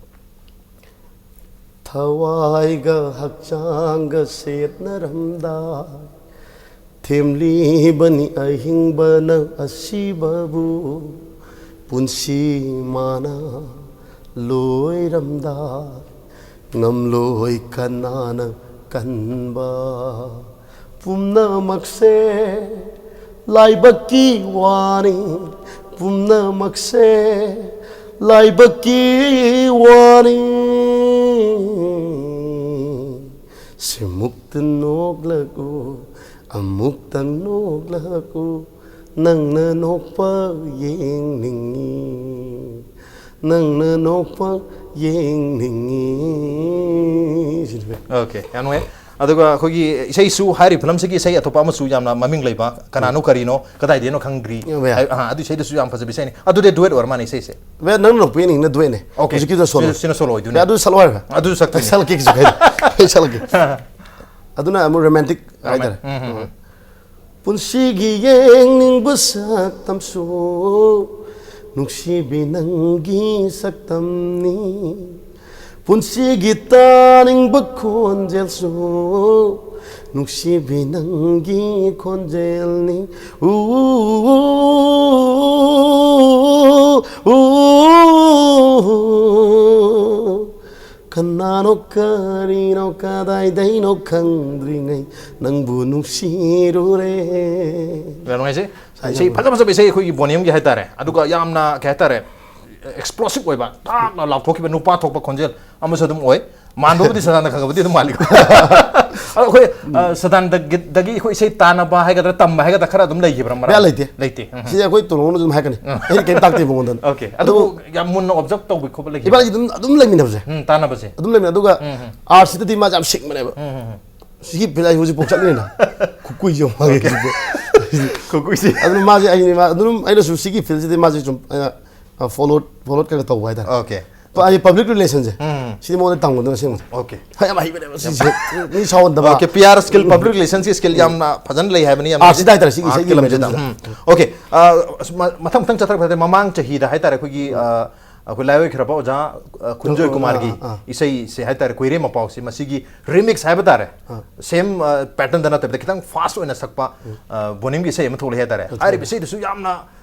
ꯊꯋꯥꯏꯒ ꯍꯛꯆꯥꯡꯒ ꯁꯦꯠꯅꯔꯝꯗꯥꯏ, ꯊꯦꯝꯂꯤꯕꯅꯤ ꯑꯍꯤꯡꯕꯅ ꯑꯁꯤꯕꯕꯨ, ꯄꯨꯟꯁꯤ ꯃꯥꯅ ꯂꯣꯏꯔꯝꯗꯥꯏ, ꯉꯝꯂꯣꯏ ꯀꯅꯥꯅ ꯀꯟꯕ꯫ ꯄꯨꯝꯅꯃꯛꯁꯦ ꯂꯥꯏꯕꯛꯀꯤ ꯋꯥꯅꯤ, ꯄꯨꯝꯅꯃꯛꯁꯦ ꯂꯥꯏꯕꯛꯀꯤ ꯋꯥꯅꯤ꯫ ꯁꯤꯃꯨꯛꯇ ꯅꯣꯛꯂꯛꯎ, ꯑꯃꯨꯛꯇꯪ ꯅꯣꯛꯂꯛꯎ, ꯅꯪꯅ ꯅꯣꯛꯄ ꯌꯦꯡꯅꯤꯡꯉꯤ, ꯅꯪꯅ ꯅꯣꯛꯄ ꯌꯦꯡꯅꯤꯡꯉꯤ꯫ ꯁꯤꯅꯤ ꯚꯥꯏ꯫ ꯑꯣꯀꯦ, ꯌꯥꯝ ꯅꯨꯡꯉꯥꯏ. ꯑꯗꯨꯒ ꯑꯩꯈꯣꯏꯒꯤ ꯏꯁꯩꯁꯨ, ꯍꯥꯏꯔꯤꯕ ꯐꯤꯂꯝꯁꯤꯒꯤ ꯏꯁꯩ ꯑꯇꯣꯞꯄ ꯑꯃꯁꯨ ꯌꯥꯝꯅ ꯃꯃꯤꯡ ꯂꯩꯕ, "ꯀꯅꯥꯅꯣ ꯀꯔꯤꯅꯣ ꯀꯗꯥꯏꯗꯩꯅꯣ ꯈꯪꯗ꯭ꯔꯤ" ꯌꯥꯝ ꯌꯥꯏ꯫ ꯍꯥꯏ-, ꯑꯥ, ꯑꯗꯨ ꯏꯁꯩꯗꯨꯁꯨ ꯌꯥꯝ ꯐꯖꯕ ꯏꯁꯩꯅꯤ꯫ ꯑꯗꯨꯗꯤ ꯗꯨꯋꯦꯠ ꯑꯣꯏꯔ ꯃꯥꯅꯦ ꯏꯁꯩꯁꯦ. ꯚꯥꯏ, ꯅꯪꯅ ꯅꯣꯛꯄ ꯌꯦꯡꯅꯤꯡꯅ ꯗꯨꯋꯦꯠꯅꯦ꯫ ꯑꯣꯀꯦ. ꯍꯧꯖꯤꯛꯀꯤꯗꯨꯅ ꯁꯣꯂꯣ꯫ ꯁꯤ-, ꯁꯤꯅ ꯁꯣꯂꯣ ꯑꯣꯏꯗꯣꯏꯅꯦ. ꯚꯥꯏ, ꯑꯗꯨ ꯁꯛꯂꯛꯑꯣ ꯍꯥꯏꯕ. ꯑꯗꯨꯁꯨ ꯁꯛꯇꯣꯏꯅꯦ. ꯁꯛꯂꯛꯀꯦ ꯀꯩꯁꯨ ꯀꯥꯏꯗꯦ꯫ ꯑꯩ ꯁꯛꯂꯛꯀꯦ. ꯑꯗꯨꯅ ꯑꯃꯨꯛ ꯔꯣꯃꯥꯟꯇꯤꯛ ꯍꯥꯏꯇꯥꯔꯦ꯫ ꯎꯝ, ꯎꯝ, ꯎꯝ. ꯄꯨꯟꯁꯤꯒꯤ ꯌꯦꯡꯅꯤꯡꯕ ꯁꯛꯇꯝꯁꯨ ꯅꯨꯡꯁꯤꯕꯤ ꯅꯪꯒꯤ ꯁꯛꯇꯝꯅꯤ꯫ ꯄꯨꯟꯁꯤꯒꯤ ꯇꯥꯅꯤꯡꯕ ꯈꯣꯟꯖꯦꯜꯁꯨ ꯅꯨꯡꯁꯤꯕꯤ ꯅꯪꯒꯤ ꯈꯣꯟꯖꯦꯜꯅꯤ꯫ ꯎ, ꯎ, ꯎ, ꯎ, ꯎ, ꯎ. ꯀꯅꯥꯅꯣ ꯀꯔꯤꯅꯣ ꯀꯗꯥꯏꯗꯩꯅꯣ ꯈꯪꯗ꯭ꯔꯤꯉꯩ ꯅꯪꯕꯨ ꯅꯨꯡꯁꯤꯔꯨꯔꯦ꯫ ꯌꯥꯝ ꯅꯨꯡꯉꯥꯏꯖꯩ. ꯏꯁꯩ ꯐꯖ ꯐꯖꯕ ꯏꯁꯩ ꯑꯩꯈꯣꯏꯒꯤ ꯕꯣꯅꯤꯌꯝꯒꯤ ꯍꯥꯏꯇꯥꯔꯦ, ꯑꯗꯨꯒ ꯌꯥꯝꯅ ꯀꯩ ꯍꯥꯏꯇꯥꯔꯦ, ꯑꯦꯛꯁꯄ꯭ꯂꯣꯁꯤꯞ ꯑꯣꯏꯕ, ꯊꯥꯛꯅ ꯂꯥꯎꯊꯣꯛꯈꯤꯕ ꯅꯨꯄꯥ ꯊꯣꯛꯄ ꯈꯣꯟꯖꯦꯜ ꯑꯃꯁꯨ ꯑꯗꯨꯝ ꯑꯣꯏ. ꯃꯥꯟꯕꯕꯨꯗꯤ ꯁꯗꯥꯅꯟꯗ ꯈꯪꯒꯕꯗꯤ ꯑꯗꯨꯝ ꯃꯥꯜꯂꯤꯀꯣ. ꯑꯗꯣ ꯑꯩꯈꯣꯏ ꯁꯗꯥꯟꯗꯒꯤ ꯑꯩꯈꯣꯏ ꯏꯁꯩ ꯇꯥꯟꯅꯕ ꯍꯥꯏꯒꯗ꯭ꯔꯥ, ꯇꯝꯕ ꯍꯥꯏꯒꯗ꯭ꯔꯥ, ꯈꯔ ꯑꯗꯨꯝ ꯂꯩꯈꯤꯕ꯭ꯔꯥ ꯃꯔꯛ? ꯃꯌꯥꯝ ꯂꯩꯇꯦ꯫ ꯂꯩꯇꯦ꯫ ꯎꯝ꯫ ꯁꯤꯁꯦ ꯑꯩꯈꯣꯏ ꯇꯣꯂꯣꯡꯅ ꯑꯗꯨꯝ ꯍꯥꯏꯔꯛꯀꯅꯤ꯫ ꯑꯩꯅ ꯀꯩꯝ ꯇꯥꯛꯇꯦ ꯃꯉꯣꯟꯗ꯫ ꯑꯣꯀꯦ꯫ ꯑꯗꯨꯕꯨ ꯌꯥꯝ ꯃꯨꯟꯅ ꯑꯣꯕꯖꯔꯕ ꯇꯧꯕꯤ ꯈꯣꯠꯄ ꯂꯩꯈꯤꯕ꯭ꯔꯥ? ꯏꯕꯥꯅꯤꯁꯤ ꯑꯗꯨꯝ ꯑꯗꯨꯝ ꯂꯩꯃꯤꯟꯅꯕꯁꯦ꯫ ꯎꯝ, ꯇꯥꯟꯅꯕꯁꯦ꯫ ꯑꯗꯨꯝ ꯂꯩꯃꯤꯟꯅ ꯑꯗꯨꯒ ꯑꯥꯔꯠꯁꯤꯗꯗꯤ ꯃꯥꯁꯦ ꯌꯥꯝ ꯁꯤꯡꯕꯅꯦꯕ꯫ ꯁꯤꯒꯤ ꯐꯤꯜ ꯍꯧꯖꯤꯛꯐꯥꯎ ꯆꯠꯂꯤꯅꯤꯅ꯫ ꯈꯨꯀꯨꯏꯁꯦ ꯃꯥꯒꯤ꯫ ꯈꯨꯀꯨꯏꯁꯦ꯫ ꯑꯗꯨꯅ ꯃꯥꯁꯦ ꯑꯩꯅ ꯃꯥ ꯑꯗꯨꯝ ꯑꯩꯅꯁꯨ ꯁꯤꯒꯤ ꯐꯤꯜꯁꯤꯗꯤ ꯃꯥꯁꯦ ꯁꯨꯝ ꯑꯩꯅ ꯐꯣꯂꯣ ꯐꯣꯂꯣ ꯀꯩꯅꯣ ꯇꯧꯕ ꯍꯥꯏꯇꯥꯔꯦ꯫ ꯑꯣꯀꯦ꯫ ꯑꯩ ꯄꯕ꯭ꯂꯤꯛ ꯔꯤꯂꯦꯁꯟꯁꯦ ꯎꯝ꯫ ꯁꯤꯗꯤ ꯃꯉꯣꯟꯗ ꯇꯝꯒꯗꯕ ꯑꯁꯦꯡꯕ꯫ ꯑꯣꯀꯦ꯫ ꯍꯩ ꯌꯥꯝ ꯍꯩꯕꯅꯦꯕ ꯁꯤꯁꯦ꯫ ꯃꯤ ꯁꯥꯎꯍꯟꯗꯕ꯫ Okay, P R skill, public ꯔꯤꯂꯦꯁꯟꯁꯤ ꯁ꯭ꯀꯤꯜ ꯌꯥꯝꯅ ꯐꯖꯅ ꯂꯩ ꯍꯥꯏꯕꯅꯤ, ꯌꯥꯝꯅ ꯑꯥꯔꯠꯁꯤꯗ ꯍꯥꯏꯇꯥꯔꯦ, ꯁꯤꯒꯤ ꯑꯥꯔꯠ ꯏꯁꯩꯒꯤ ꯐꯤꯂꯝꯁꯤꯗ꯫ ꯂꯝꯁꯤꯗ꯫ ꯎꯝ꯫ ꯑꯣꯀꯦ꯫ ꯑ, ꯑꯁ, ꯃ-, ꯃꯊꯪ ꯃꯊꯪ ꯆꯠꯊꯔꯛꯄꯗ ꯃꯃꯥꯡ ꯆꯍꯤꯗ ꯍꯥꯏꯇꯥꯔꯦ ꯑꯩꯈꯣꯏꯒꯤ, ꯑ, ꯑꯩꯈꯣꯏ ꯂꯥꯏ ꯑꯣꯏꯈ꯭ꯔꯕ ꯑꯣꯖꯥ, ꯑ, ꯈꯨꯟꯖꯣꯏ ꯑꯥ, ꯀꯨꯃꯥꯔꯒꯤ ꯑꯥ, ꯑꯥ꯫ ꯏꯁꯩꯁꯦ ꯍꯥꯏꯇꯥꯔꯦ, ꯀꯨꯏꯔꯦ ꯃꯄꯥꯎꯁꯤ, ꯃꯁꯤꯒꯤ ꯔꯤꯃꯤꯛꯁ ꯍꯥꯏꯕ ꯇꯥꯔꯦ꯫ ꯑꯥ꯫ ꯁꯦꯝ, ꯑ, ꯄꯦꯇꯔꯟꯗ ꯅꯠꯇꯕꯤꯗ ꯈꯤꯇꯪ ꯐꯥꯁ ꯑꯣꯏꯅ ꯁꯛꯄ, ꯑ, ꯕꯣꯅꯤꯝꯒꯤ ꯏꯁꯩ ꯑꯃ ꯊꯣꯛꯂꯛꯑꯦ ꯍꯥꯏꯇꯥꯔꯦ꯫ ꯑꯥ, ꯍꯥꯏꯔꯤꯕ ꯏꯁꯩꯗꯨꯁꯨ ꯌꯥꯝꯅ,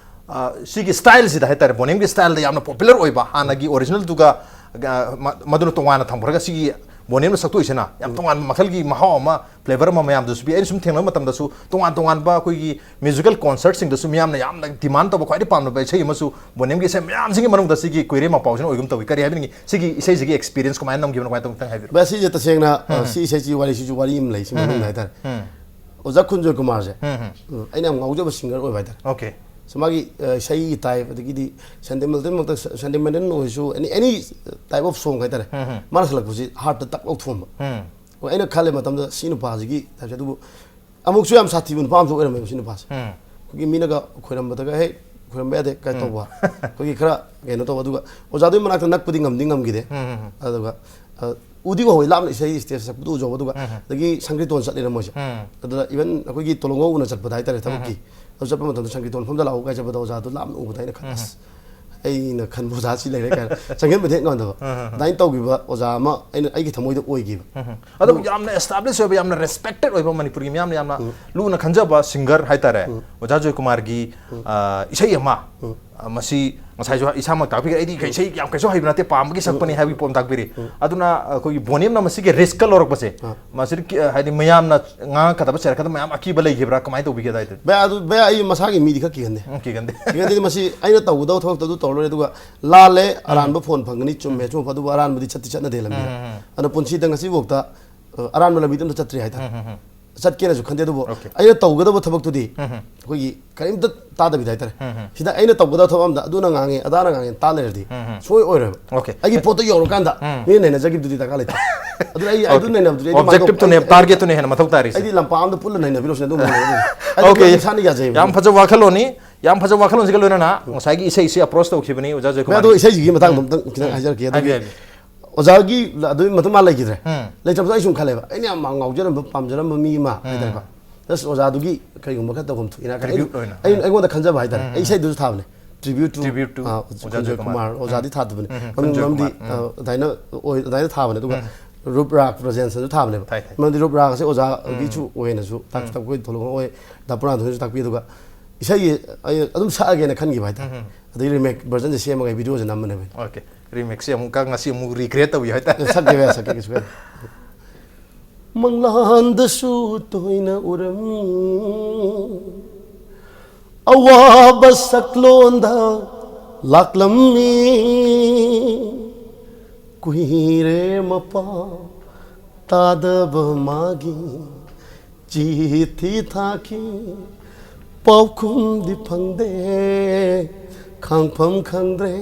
ꯑ, ꯁꯤꯒꯤ ꯁ꯭ꯇꯥꯏꯜꯁꯤꯗ ꯍꯥꯏꯇꯥꯔꯦ, ꯕꯣꯅꯤꯝꯒꯤ ꯁ꯭ꯇꯥꯏꯜꯗ ꯌꯥꯝꯅ ꯄꯣꯄꯨꯂꯔ ꯑꯣꯏꯕ, ꯍꯥꯟꯅꯒꯤ ꯑꯣꯔꯤꯖꯤꯅꯦꯜꯗꯨꯒ, ꯑ, ꯃ-, ꯃꯗꯨꯅ ꯇꯣꯉꯥꯟꯅ ꯊꯝꯈ꯭ꯔꯒ ꯁꯤꯒꯤ ꯕꯣꯅꯤꯝꯅ ꯁꯛꯇꯣꯛꯏꯁꯤꯅ ꯌꯥꯝ ꯇꯣꯉꯥꯟꯕ ꯃꯈꯜꯒꯤ ꯃꯍꯥꯎ ꯑꯃ, ꯐ꯭ꯂꯦꯕꯔ ꯑꯃ ꯃꯌꯥꯝꯗꯁꯨ ꯄꯤ꯫ ꯑꯩꯅ ꯁꯨꯝ ꯊꯦꯡꯅꯕ ꯃꯇꯝꯗꯁꯨ ꯇꯣꯉꯥꯟ ꯇꯣꯉꯥꯟꯕ ꯑꯩꯈꯣꯏꯒꯤ ꯃ꯭ꯌꯨꯖꯤꯀꯦꯜ ꯀꯣꯟꯁꯔꯠꯁꯤꯡꯗꯁꯨ ꯃꯤꯌꯥꯝꯅ ꯌꯥꯝꯅ ꯗꯤꯃꯥꯟ ꯇꯧꯕ ꯈ꯭ꯋꯥꯏꯗꯒꯤ ꯄꯥꯝꯅꯕ ꯏꯁꯩ ꯑꯃꯁꯨ ꯕꯣꯅꯤꯝꯒꯤ ꯏꯁꯩ ꯃꯌꯥꯝꯁꯤꯒꯤ ꯃꯅꯨꯡꯗ ꯁꯤꯒꯤ ꯀꯨꯏꯔꯦ ꯃꯄꯥꯎꯁꯤꯅ ꯑꯣꯏꯒꯨꯝ ꯇꯧꯏ꯫ ꯀꯔꯤ ꯍꯥꯏꯕꯤꯅꯤꯡꯉꯤ? ꯁꯤꯒꯤ ꯏꯁꯩꯁꯤꯒꯤ ꯑꯦꯛꯁꯄꯤꯔꯤꯌꯟꯁ ꯀꯃꯥꯏꯅ ꯅꯝꯈꯤꯕꯅꯣ, ꯀꯃꯥꯏꯅ ꯇꯧꯕꯅꯣ, ꯈꯤꯇꯪ ꯍꯥꯏꯕꯤꯔꯛꯑꯣ꯫ ꯚꯥꯏ, ꯁꯤꯁꯦ ꯇꯁꯦꯡꯅ, ꯑ, ꯁꯤ ꯏꯁꯩꯁꯤ ꯋꯥꯔꯤꯁꯤꯁꯨ ꯋꯥꯔꯤ ꯑꯃ ꯂꯩ, ꯁꯤ ꯃꯅꯨꯡꯗ ꯍꯥꯏꯇꯥꯔꯦ꯫ ꯎꯝ꯫ ꯑꯣꯖꯥ ꯈꯨꯟꯖꯣꯏ ꯀꯨꯃꯥꯔꯁꯦ, ꯎꯝ, ꯎꯝ꯫ ꯎꯝ, ꯑꯩꯅ ꯌꯥꯝ ꯉꯥꯎꯖꯕ ꯁꯤꯡꯒꯔ ꯑꯣꯏꯕ ꯍꯥꯏꯇꯥꯔꯦ꯫ ꯑꯣꯀꯦ꯫ So ꯃꯥꯒꯤ, ꯑ, ꯏꯁꯩꯒꯤ ꯇꯥꯏꯞ, ꯑꯗꯒꯤꯗꯤ ꯁꯦꯟꯇꯤꯃꯦꯟꯇꯦꯜꯃꯛꯇ, ꯁꯦꯟꯇꯤꯃꯦꯟꯇꯦꯜ ꯑꯣꯏꯔꯁꯨ, any, any type of song ꯍꯥꯏꯇꯥꯔꯦ, ꯎꯝ, ꯎꯝ꯫ ꯃꯥꯅ ꯁꯛꯂꯛꯄꯁꯤ ꯍꯥꯔꯠꯇ ꯇꯛ ꯂꯧꯊꯣꯛꯑꯝꯕ꯫ ꯎꯝ꯫ ꯑꯣ, ꯑꯩꯅ ꯈꯜꯂꯦ ꯃꯇꯝꯗ ꯁꯤ ꯅꯨꯄꯥꯁꯤꯒꯤ ꯇꯥꯏꯞꯁꯦ, ꯑꯗꯨꯕꯨ ꯑꯃꯨꯛꯁꯨ ꯌꯥꯝ ꯁꯥꯊꯤꯕ ꯅꯨꯄꯥ ꯑꯃꯁꯨ ꯑꯣꯏꯔꯝꯃꯦꯕ ꯁꯤ ꯅꯨꯄꯥꯁꯦ꯫ ꯎꯝ꯫ ꯑꯩꯈꯣꯏꯒꯤ ꯃꯤꯅꯒ ꯈꯣꯏꯔꯝꯕꯗꯒ ꯍꯦꯛ ꯈꯣꯏꯔꯝꯕ ꯌꯥꯗꯦ ꯀꯥꯏ ꯎꯝ꯫ ꯇꯧꯕ, ꯑꯩꯈꯣꯏꯒꯤ ꯈꯔ ꯀꯩꯅꯣ ꯇꯧꯕ, ꯑꯗꯨꯒ ꯑꯣꯖꯥꯗꯨꯒꯤ ꯃꯅꯥꯛꯇ ꯅꯛꯄꯗꯤ ꯉꯝꯗꯤ ꯉꯝꯈꯤꯗꯦ꯫ ꯎꯝ, ꯎꯝ, ꯎꯝ꯫ ꯑꯗꯨꯒ, ꯑ, ꯎꯗꯤ ꯎꯍꯧꯋꯤ, ꯂꯥꯞꯅ ꯏꯁꯩ ꯁ꯭ꯇꯦꯖ ꯆꯠꯄꯗꯨ ꯎꯖꯍꯧꯕ, ꯑꯗꯨꯒ ꯎꯝ, ꯎꯝ꯫ ꯑꯗꯒꯤ ꯁꯪꯀ꯭ꯔꯤꯇꯣꯟ ꯆꯠꯂꯦꯅ ꯃꯣꯏꯁꯦ꯫ ꯎꯝ꯫ ꯑꯗꯨꯗ ꯏꯚꯟ ꯑꯩꯈꯣꯏꯒꯤ ꯇꯣꯂꯣꯡꯒ ꯎꯅ ꯆꯠꯄꯗ ꯍꯥꯏꯇꯥꯔꯦ, ꯊꯕꯛꯀꯤ꯫ ꯑꯗꯨ ꯆꯠꯄ ꯃꯇꯝꯗ ꯁꯪꯀ꯭ꯔꯤꯇꯣꯟ ꯃꯐꯝꯗ ꯂꯥꯛꯎ ꯀꯥꯏ ꯆꯠꯄꯗ ꯑꯣꯖꯥꯗꯣ ꯂꯥꯞꯅ ꯎꯕꯗ ꯑꯩꯅ ꯈꯜꯂꯦ, "ꯑꯁ, ꯑꯩꯅ ꯈꯟꯕ ꯑꯣꯖꯥꯁꯤ ꯂꯩꯔꯦ" ꯀꯥꯏꯅ ꯆꯪꯁꯤꯟꯕꯗꯤ ꯍꯦꯛ ꯉꯝꯗꯕ꯫ ꯑꯗꯨꯃꯥꯏꯅ ꯇꯧꯈꯤꯕ ꯑꯣꯖꯥ ꯑꯃ ꯑꯩꯅ, ꯑꯩꯒꯤ ꯊꯃꯣꯏꯗ ꯑꯣꯏꯈꯤꯕ꯫ ꯑꯗꯨꯝ ꯌꯥꯝꯅ ꯑꯦꯁꯇꯥꯕ꯭ꯂꯤꯁ ꯑꯣꯏꯕ, ꯌꯥꯝꯅ ꯔꯦꯁꯄꯦꯛꯇꯦꯠ ꯑꯣꯏꯕ, ꯃꯅꯤꯄꯨꯔꯒꯤ ꯃꯤꯌꯥꯝꯅ ꯌꯥꯝꯅ ꯂꯨꯅ ꯈꯟꯖꯕ ꯁꯤꯡꯒꯔ ꯍꯥꯏꯇꯥꯔꯦ, ꯑꯣꯖꯥ ꯖꯣꯏꯀꯨꯃꯥꯔꯒꯤ, ꯑ, ꯏꯁꯩ ꯑꯃ, ꯑ, ꯃꯁꯤ ꯉꯁꯥꯏꯁꯨ ꯏꯁꯥꯃꯛ ꯇꯥꯛꯄꯤꯈ꯭ꯔꯦ, ꯑꯩꯗꯤ ꯏꯁꯩ ꯌꯥꯝ ꯀꯩꯁꯨ ꯍꯩꯕ ꯅꯠꯇꯦ, ꯄꯥꯝꯕꯒꯤ ꯁꯛꯄꯅꯤ ꯍꯥꯏꯕꯒꯤ ꯄꯣꯠ ꯑꯃ ꯇꯥꯛꯄꯤꯔꯤ꯫ ꯑꯗꯨꯅ ꯑꯩꯈꯣꯏꯒꯤ ꯕꯣꯅꯤꯝꯅ ꯃꯁꯤꯒꯤ ꯔꯤꯁꯛꯀ ꯂꯧꯔꯛꯄꯁꯦ, ꯃꯁꯤꯗ ꯀꯤ-, ꯍꯥꯏꯗꯤ ꯃꯌꯥꯝꯅ ꯉꯥꯡꯉꯛꯀꯗꯕ ꯆꯩꯔꯛꯀꯗꯕ ꯃꯌꯥꯝ ꯑꯀꯤꯕ ꯂꯩꯈꯤꯕ꯭ꯔꯥ, ꯀꯃꯥꯏꯅ ꯇꯧꯕꯤꯒꯦ ꯑꯗꯥꯏꯗꯨ? ꯚꯩꯌꯥ, ꯑꯗꯨ ꯚꯩꯌꯥ, ꯑꯩ ꯃꯁꯥꯒꯤ ꯃꯤꯗꯤ ꯈꯔ ꯀꯤꯒꯟꯗꯦ꯫ ꯎꯝ, ꯀꯤꯒꯟꯗꯦ꯫ ꯀꯤꯒꯟꯗꯦꯗꯤ ꯃꯁꯤ ꯑꯩꯅ ꯇꯧꯒꯗꯧ ꯊꯕꯛꯇ ꯑꯗꯨ ꯇꯧꯔ ꯂꯣꯏꯔꯦ, ꯑꯗꯨꯒ ꯂꯥꯜꯂꯦ, ꯑꯔꯥꯟꯕ ꯐꯣꯟ ꯐꯪꯒꯅꯤ, ꯆꯨꯝꯃꯦ, ꯑꯆꯨꯝꯕ ꯐꯣꯟ, ꯑꯗꯨꯕꯨ ꯑꯔꯥꯟꯕꯗꯤ ꯆꯠꯇꯤ ꯆꯠꯅꯗꯦ ꯂꯝꯕꯤꯗ꯫ ꯑꯗꯨꯅ ꯄꯨꯟꯁꯤꯗ ꯉꯁꯤꯐꯥꯎꯗ ꯑ, ꯑꯔꯥꯟꯕ ꯂꯝꯕꯤꯗ ꯑꯝꯇ ꯆꯠꯇ꯭ꯔꯤ ꯍꯥꯏꯇꯥꯔꯦ꯫ ꯎꯝ, ꯎꯝ, ꯎꯝ. ꯆꯠꯀꯦꯅꯁꯨ ꯈꯟꯗꯦ, ꯑꯗꯨꯕꯨ Okay. ꯑꯩꯅ ꯇꯧꯒꯗꯕ ꯊꯕꯛꯇꯨꯗꯤ ꯎꯝ, ꯎꯝ. ꯑꯩꯈꯣꯏꯒꯤ ꯀꯔꯤꯝꯇ ꯇꯥꯗꯕꯤꯗ ꯍꯥꯏꯇꯥꯔꯦ꯫ ꯎꯝ, ꯎꯝ. ꯁꯤꯗ ꯑꯩꯅ ꯇꯧꯒꯗꯕ ꯊꯕꯛ ꯑꯝꯗ ꯑꯗꯨꯅ ꯉꯥꯡꯉꯦ, ꯑꯗꯥꯅ ꯉꯥꯡꯉꯦ ꯇꯥ ꯂꯩꯔꯗꯤ ꯎꯝ, ꯎꯝ. ꯁꯨꯡꯑꯣꯏ ꯑꯣꯏꯔꯣꯏꯕ꯫ Okay. ꯑꯩꯒꯤ ꯄꯣꯠꯇꯣ ꯌꯧꯔꯀꯥꯟꯗ ꯎꯝ. ꯃꯤꯅ ꯅꯩꯅꯖꯈꯤꯕꯗꯨꯗꯤ ꯗꯔꯀꯥꯔ ꯂꯩꯇꯦ꯫ ꯑꯗꯨꯅ ꯑꯩ ꯑꯗꯨ Okay. ꯅꯩꯅꯕꯗꯨꯗꯤ ꯑꯩꯗꯤ Objective ꯇꯨꯅꯦ, ꯃꯥꯡꯖꯧ-, target ꯇꯨꯅꯦ ꯍꯦꯟꯅ ꯃꯊꯧ ꯇꯥꯔꯤꯁꯦ꯫ ꯑꯩꯗꯤ ꯂꯝꯄꯥꯛ ꯑꯝꯗ ꯄꯨꯜꯂ ꯅꯩꯅꯕꯤꯔꯣꯁꯤꯅꯦ ꯑꯗꯨꯝ ꯅꯩꯅꯕꯗꯨꯗꯤ꯫ ꯑꯩꯗꯤ Okay. ꯑꯗꯨꯝ ꯏꯁꯥꯅ ꯌꯥꯖꯩꯕ꯫ ꯌꯥꯝ ꯐꯖꯕ ꯋꯥꯈꯜꯂꯣꯟꯅꯤ꯫ ꯌꯥꯝ ꯐꯖꯕ ꯋꯥꯈꯜꯂꯣꯟꯁꯤꯒ ꯂꯣꯏꯅꯅ ꯉꯁꯥꯏꯒꯤ ꯏꯁꯩꯁꯤ approach ꯇꯧꯈꯤꯕꯅꯤ ꯑꯣꯖꯥ ꯖꯣꯏ ꯚꯥꯏ, ꯑꯗꯣ ꯀꯨꯃꯥꯔ꯫ ꯏꯁꯩꯁꯤꯒꯤ ꯃꯇꯥꯡꯗ ꯑꯝꯇꯪ ꯈꯤꯇꯪ ꯍꯥꯏꯖꯔꯛꯀꯦ꯫ ꯑꯗꯨꯒꯤ ꯍꯥꯏꯕꯤꯌꯨ, ꯍꯥꯏꯕꯤꯌꯨ. ꯑꯣꯖꯥꯒꯤ ꯑꯗꯨꯒꯤ ꯃꯇꯨꯡ ꯃꯥ ꯂꯩꯈꯤꯗ꯭ꯔꯦ꯫ ꯎꯝ. ꯂꯩꯇꯕꯗꯣ ꯑꯩ ꯁꯨꯝ ꯈꯜꯂꯦꯕ, ꯑꯩꯅ ꯌꯥꯝ ꯉꯥꯎꯖꯔꯝꯕ, ꯄꯥꯝꯖꯔꯝꯕ ꯃꯤ ꯑꯃ ꯍꯥꯏꯇꯥꯔꯦꯀꯣ꯫ Just ꯑꯣꯖꯥꯗꯨꯒꯤ ꯀꯩꯒꯨꯝꯕ ꯈꯔ ꯇꯧꯐꯝ ꯊꯣꯛꯏꯅ ꯈꯜꯂꯦ꯫ Tribute ꯑꯣꯏꯅ. ꯑꯩ, ꯑꯩꯉꯣꯟꯗ ꯈꯟꯖꯕ ꯍꯥꯏꯇꯥꯔꯦ꯫ ꯑꯩ ꯏꯁꯩꯗꯨꯁꯨ ꯊꯥꯕꯅꯦ, tribute to, Tribute to ꯑ, ꯑꯣꯖꯥ ꯈꯣꯡꯖꯣꯏ ꯖꯣꯏ ꯀꯨꯃꯥꯔ. ꯈꯣꯡꯖꯣꯏ ꯀꯨꯃꯥꯔ ꯑꯣꯖꯥꯗꯤ ꯊꯥꯗꯕꯅꯦ꯫ ꯎꯝ, ꯃꯔꯝ-, ꯈꯣꯡꯖꯣꯏ ꯃꯔꯝꯗꯤ, ꯀꯨꯃꯥꯔ. ꯎꯝ. ꯑ, ꯑꯗꯨꯃꯥꯏꯅ ꯑꯣꯏ-, ꯑꯗꯨꯃꯥꯏꯅ ꯊꯥꯕꯅꯦ꯫ ꯑꯗꯨꯒ ꯔꯨꯞ ꯔꯥꯒ ꯄ꯭ꯔꯖꯦꯟꯁꯅꯁꯨ ꯊꯥꯕꯅꯦꯕ꯫ ꯊꯥꯏ, ꯊꯥꯏ. ꯃꯔꯝꯗꯤ ꯔꯨꯞ ꯔꯥꯒꯁꯦ ꯑꯣꯖꯥꯒꯤꯁꯨ ꯑꯣꯏꯅꯁꯨ ꯇꯥꯛ-, ꯇꯥꯛꯄꯤ ꯊꯣꯛꯂꯛꯄ ꯑꯣꯏ, ꯗꯥ ꯄꯨꯔꯥꯟꯊꯣꯏꯅꯁꯨ ꯇꯥꯛꯄꯤ꯫ ꯑꯗꯨꯒ ꯏꯁꯩꯒꯤ ꯑꯩ ꯑꯗꯨꯝ ꯁꯛꯑꯒꯦꯅ ꯈꯟꯈꯤꯕ ꯍꯥꯏꯇꯥꯔꯦ꯫ ꯑꯗꯩ remake versionꯁꯦ ꯁꯦꯝꯃꯒ ꯑꯩ videoꯁꯦ ꯅꯝꯕꯅꯦꯕ꯫ Okay. Remakeꯁꯦ ꯑꯃꯨꯛꯀ ꯉꯁꯤ ꯑꯃꯨꯛ recreate ꯇꯧꯕꯤꯌꯨ ꯍꯥꯏꯇꯥꯔꯦ. ꯁꯛꯀꯦ ꯚꯥꯏ, ꯁꯛꯀꯦ, ꯀꯩꯁꯨ ꯀꯥꯏꯗꯦ꯫ ꯃꯪꯂꯥꯟꯗꯁꯨ ꯇꯣꯏꯅ ꯎꯔꯝꯃꯤ, ꯑꯋꯥꯕ ꯁꯛꯂꯣꯟꯗ ꯂꯥꯛꯂꯝꯃꯤ, ꯀꯨꯏꯔꯦ ꯃꯄꯥꯎ ꯇꯥꯗꯕ ꯃꯥꯒꯤ꯫ ꯆꯤꯊꯤ ꯊꯥꯈꯤ, ꯄꯥꯎꯈꯨꯝꯗꯤ ꯐꯪꯗꯦ, ꯈꯥꯡꯐꯝ ꯈꯪꯗ꯭ꯔꯦ,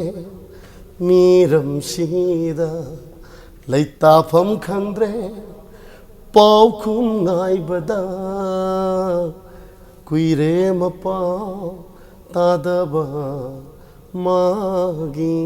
ꯃꯤꯔꯝꯁꯤꯗ ꯂꯩꯇꯥꯐꯝ ꯈꯪꯗ꯭ꯔꯦ, ꯄꯥꯎꯈꯨꯝ ꯉꯥꯏꯕꯗ ꯀꯨꯏꯔꯦ ꯃꯄꯥꯎ ꯇꯥꯗꯕ ꯃꯥꯒꯤ꯫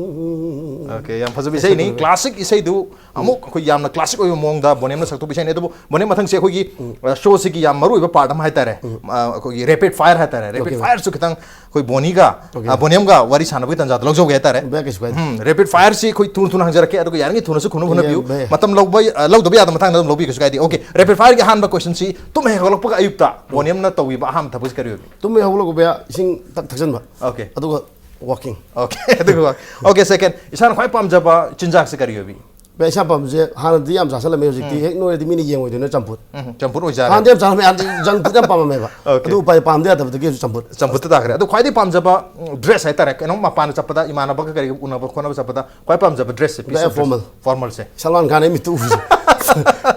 Okay, ꯌꯥꯝ ꯐꯖꯕ ꯏꯁꯩꯅꯤ꯫ Classic ꯏꯁꯩꯗꯨ ꯑꯃꯨꯛ ꯑꯩꯈꯣꯏ ꯌꯥꯝꯅ classic ꯑꯣꯏꯕ ꯃꯑꯣꯡꯗ ꯕꯣꯅꯦꯝꯅ ꯁꯛꯇꯣꯛꯄ ꯏꯁꯩꯅꯤ꯫ ꯑꯗꯨꯕꯨ ꯕꯣꯅꯦꯝ, ꯃꯊꯪꯁꯦ ꯑꯩꯈꯣꯏꯒꯤ, ꯑ, showꯁꯤꯒꯤ ꯌꯥꯝ ꯃꯔꯨꯑꯣꯏꯕ part ꯑꯃ ꯍꯥꯏꯇꯥꯔꯦ꯫ ꯑ, ꯑꯩꯈꯣꯏꯒꯤ rapid fire ꯍꯥꯏꯇꯥꯔꯦ꯫ Rapid Okay, fireꯁꯨ ꯈꯤꯇꯪ ꯑꯩꯈꯣꯏ ꯕꯣꯅꯤꯒ, Okay. ꯑ, ꯕꯣꯅꯦꯝꯒ ꯋꯥꯔꯤ ꯁꯥꯟꯅꯕꯒꯤ ꯇꯥꯟꯖꯥꯗꯣ ꯂꯧꯖꯧꯒꯦ ꯍꯥꯏꯇꯥꯔꯦ꯫ ꯚꯥꯏ, ꯀꯩꯁꯨ ꯀꯥꯏꯗꯦ꯫ ꯎꯝ, rapid fireꯁꯤ ꯑꯩꯈꯣꯏ ꯊꯨꯅ ꯊꯨꯅ ꯍꯪꯖꯔꯛꯀꯦ, ꯑꯗꯨꯒ ꯌꯥꯔꯤꯉꯩ ꯊꯨꯅꯁꯨ ꯈꯨꯝꯅꯕ ꯍꯣꯠꯅꯕꯤꯌꯨ꯫ ꯚꯥꯏ. ꯃꯇꯝ ꯂꯧꯕ, ꯑ, ꯂꯧꯗꯕ ꯌꯥꯗꯕ ꯃꯇꯥꯡꯗ ꯑꯗꯨꯝ ꯂꯧꯕꯤꯌꯨ, ꯀꯩꯁꯨ ꯀꯥꯏꯗꯦ꯫ Okay, rapid fireꯒꯤ ꯑꯍꯥꯟꯕ questionꯁꯤ, ꯇꯨꯝ ꯍꯦꯛ ꯍꯧꯒꯠꯂꯛꯄꯒ ꯑꯌꯨꯛꯇ ꯕꯣꯅꯦꯝꯅ ꯇꯧꯕꯤꯕ ꯑꯍꯥꯟꯕ ꯊꯕꯛꯁꯤ ꯀꯔꯤ ꯑꯣꯏꯕꯤ? ꯇꯨꯝ ꯍꯦꯛ ꯍꯧꯒꯠꯂꯛꯄ ꯏꯁꯤꯡ ꯊꯛ-, ꯊꯛꯆꯟꯕ꯫ Okay. ꯑꯗꯨꯒ walking. Okay, ꯑꯗꯨꯒ, okay, second, ꯏꯁꯥꯅ ꯈ꯭ꯋꯥꯏ ꯄꯥꯝꯖꯕ ꯆꯤꯟꯖꯥꯛꯁꯦ ꯀꯔꯤ ꯑꯣꯏꯕꯤ? ꯚꯥꯏ, ꯏꯁꯥ ꯄꯥꯝꯕꯁꯦ ꯍꯥꯟꯅꯗꯤ ꯌꯥꯝ ꯆꯥꯁꯜꯂꯝꯃꯦ, ꯍꯧꯖꯤꯛꯇꯤ ꯍꯦꯛ ꯅꯣꯏꯔꯗꯤ ꯃꯤꯅ ꯌꯦꯡꯉꯣꯏꯗꯣꯏꯅ ꯆꯝꯐꯨꯠ꯫ ꯎꯝ, ꯆꯝꯐꯨꯠ ꯑꯣꯏꯖꯔꯦ꯫ ꯍꯥꯟꯅꯗꯤ ꯌꯥꯝ ꯆꯥꯔꯝꯃꯦ, ꯍꯥꯟꯅꯗꯤ ꯖꯪ ꯐꯨꯗ ꯌꯥꯝ ꯄꯥꯝꯃꯝꯃꯦꯕ꯫ Okay. ꯑꯗꯨ ꯎꯄꯥꯏ ꯄꯥꯝꯗ ꯌꯥꯗꯕꯗꯒꯤ ꯍꯧꯖꯤꯛ ꯆꯝꯐꯨꯠ꯫ ꯆꯝꯐꯨꯠꯇ ꯇꯥꯈ꯭ꯔꯦ꯫ ꯑꯗꯣ ꯈ꯭ꯋꯥꯏꯗꯒꯤ ꯄꯥꯝꯖꯕ ꯗ꯭ꯔꯦꯁ ꯍꯥꯏꯇꯥꯔꯦ, ꯀꯩꯅꯣꯝ ꯃꯄꯥꯟꯗ ꯆꯠꯄꯗ, ꯏꯃꯥꯟꯅꯕꯒ ꯀꯔꯤ ꯎꯅꯕ ꯈꯣꯠꯅꯕ ꯆꯠꯄꯗ ꯈ꯭ꯋꯥꯏ ꯄꯥꯝꯖꯕ ꯗ꯭ꯔꯦꯁꯁꯦ? ꯚꯥꯏ, formal꯫ ꯐꯣꯔꯃꯦꯜꯁꯦ꯫ ꯁꯜꯃꯥꯟ ꯈꯥꯟ ꯑꯩ ꯃꯤꯠꯇ ꯎꯕꯁꯦ꯫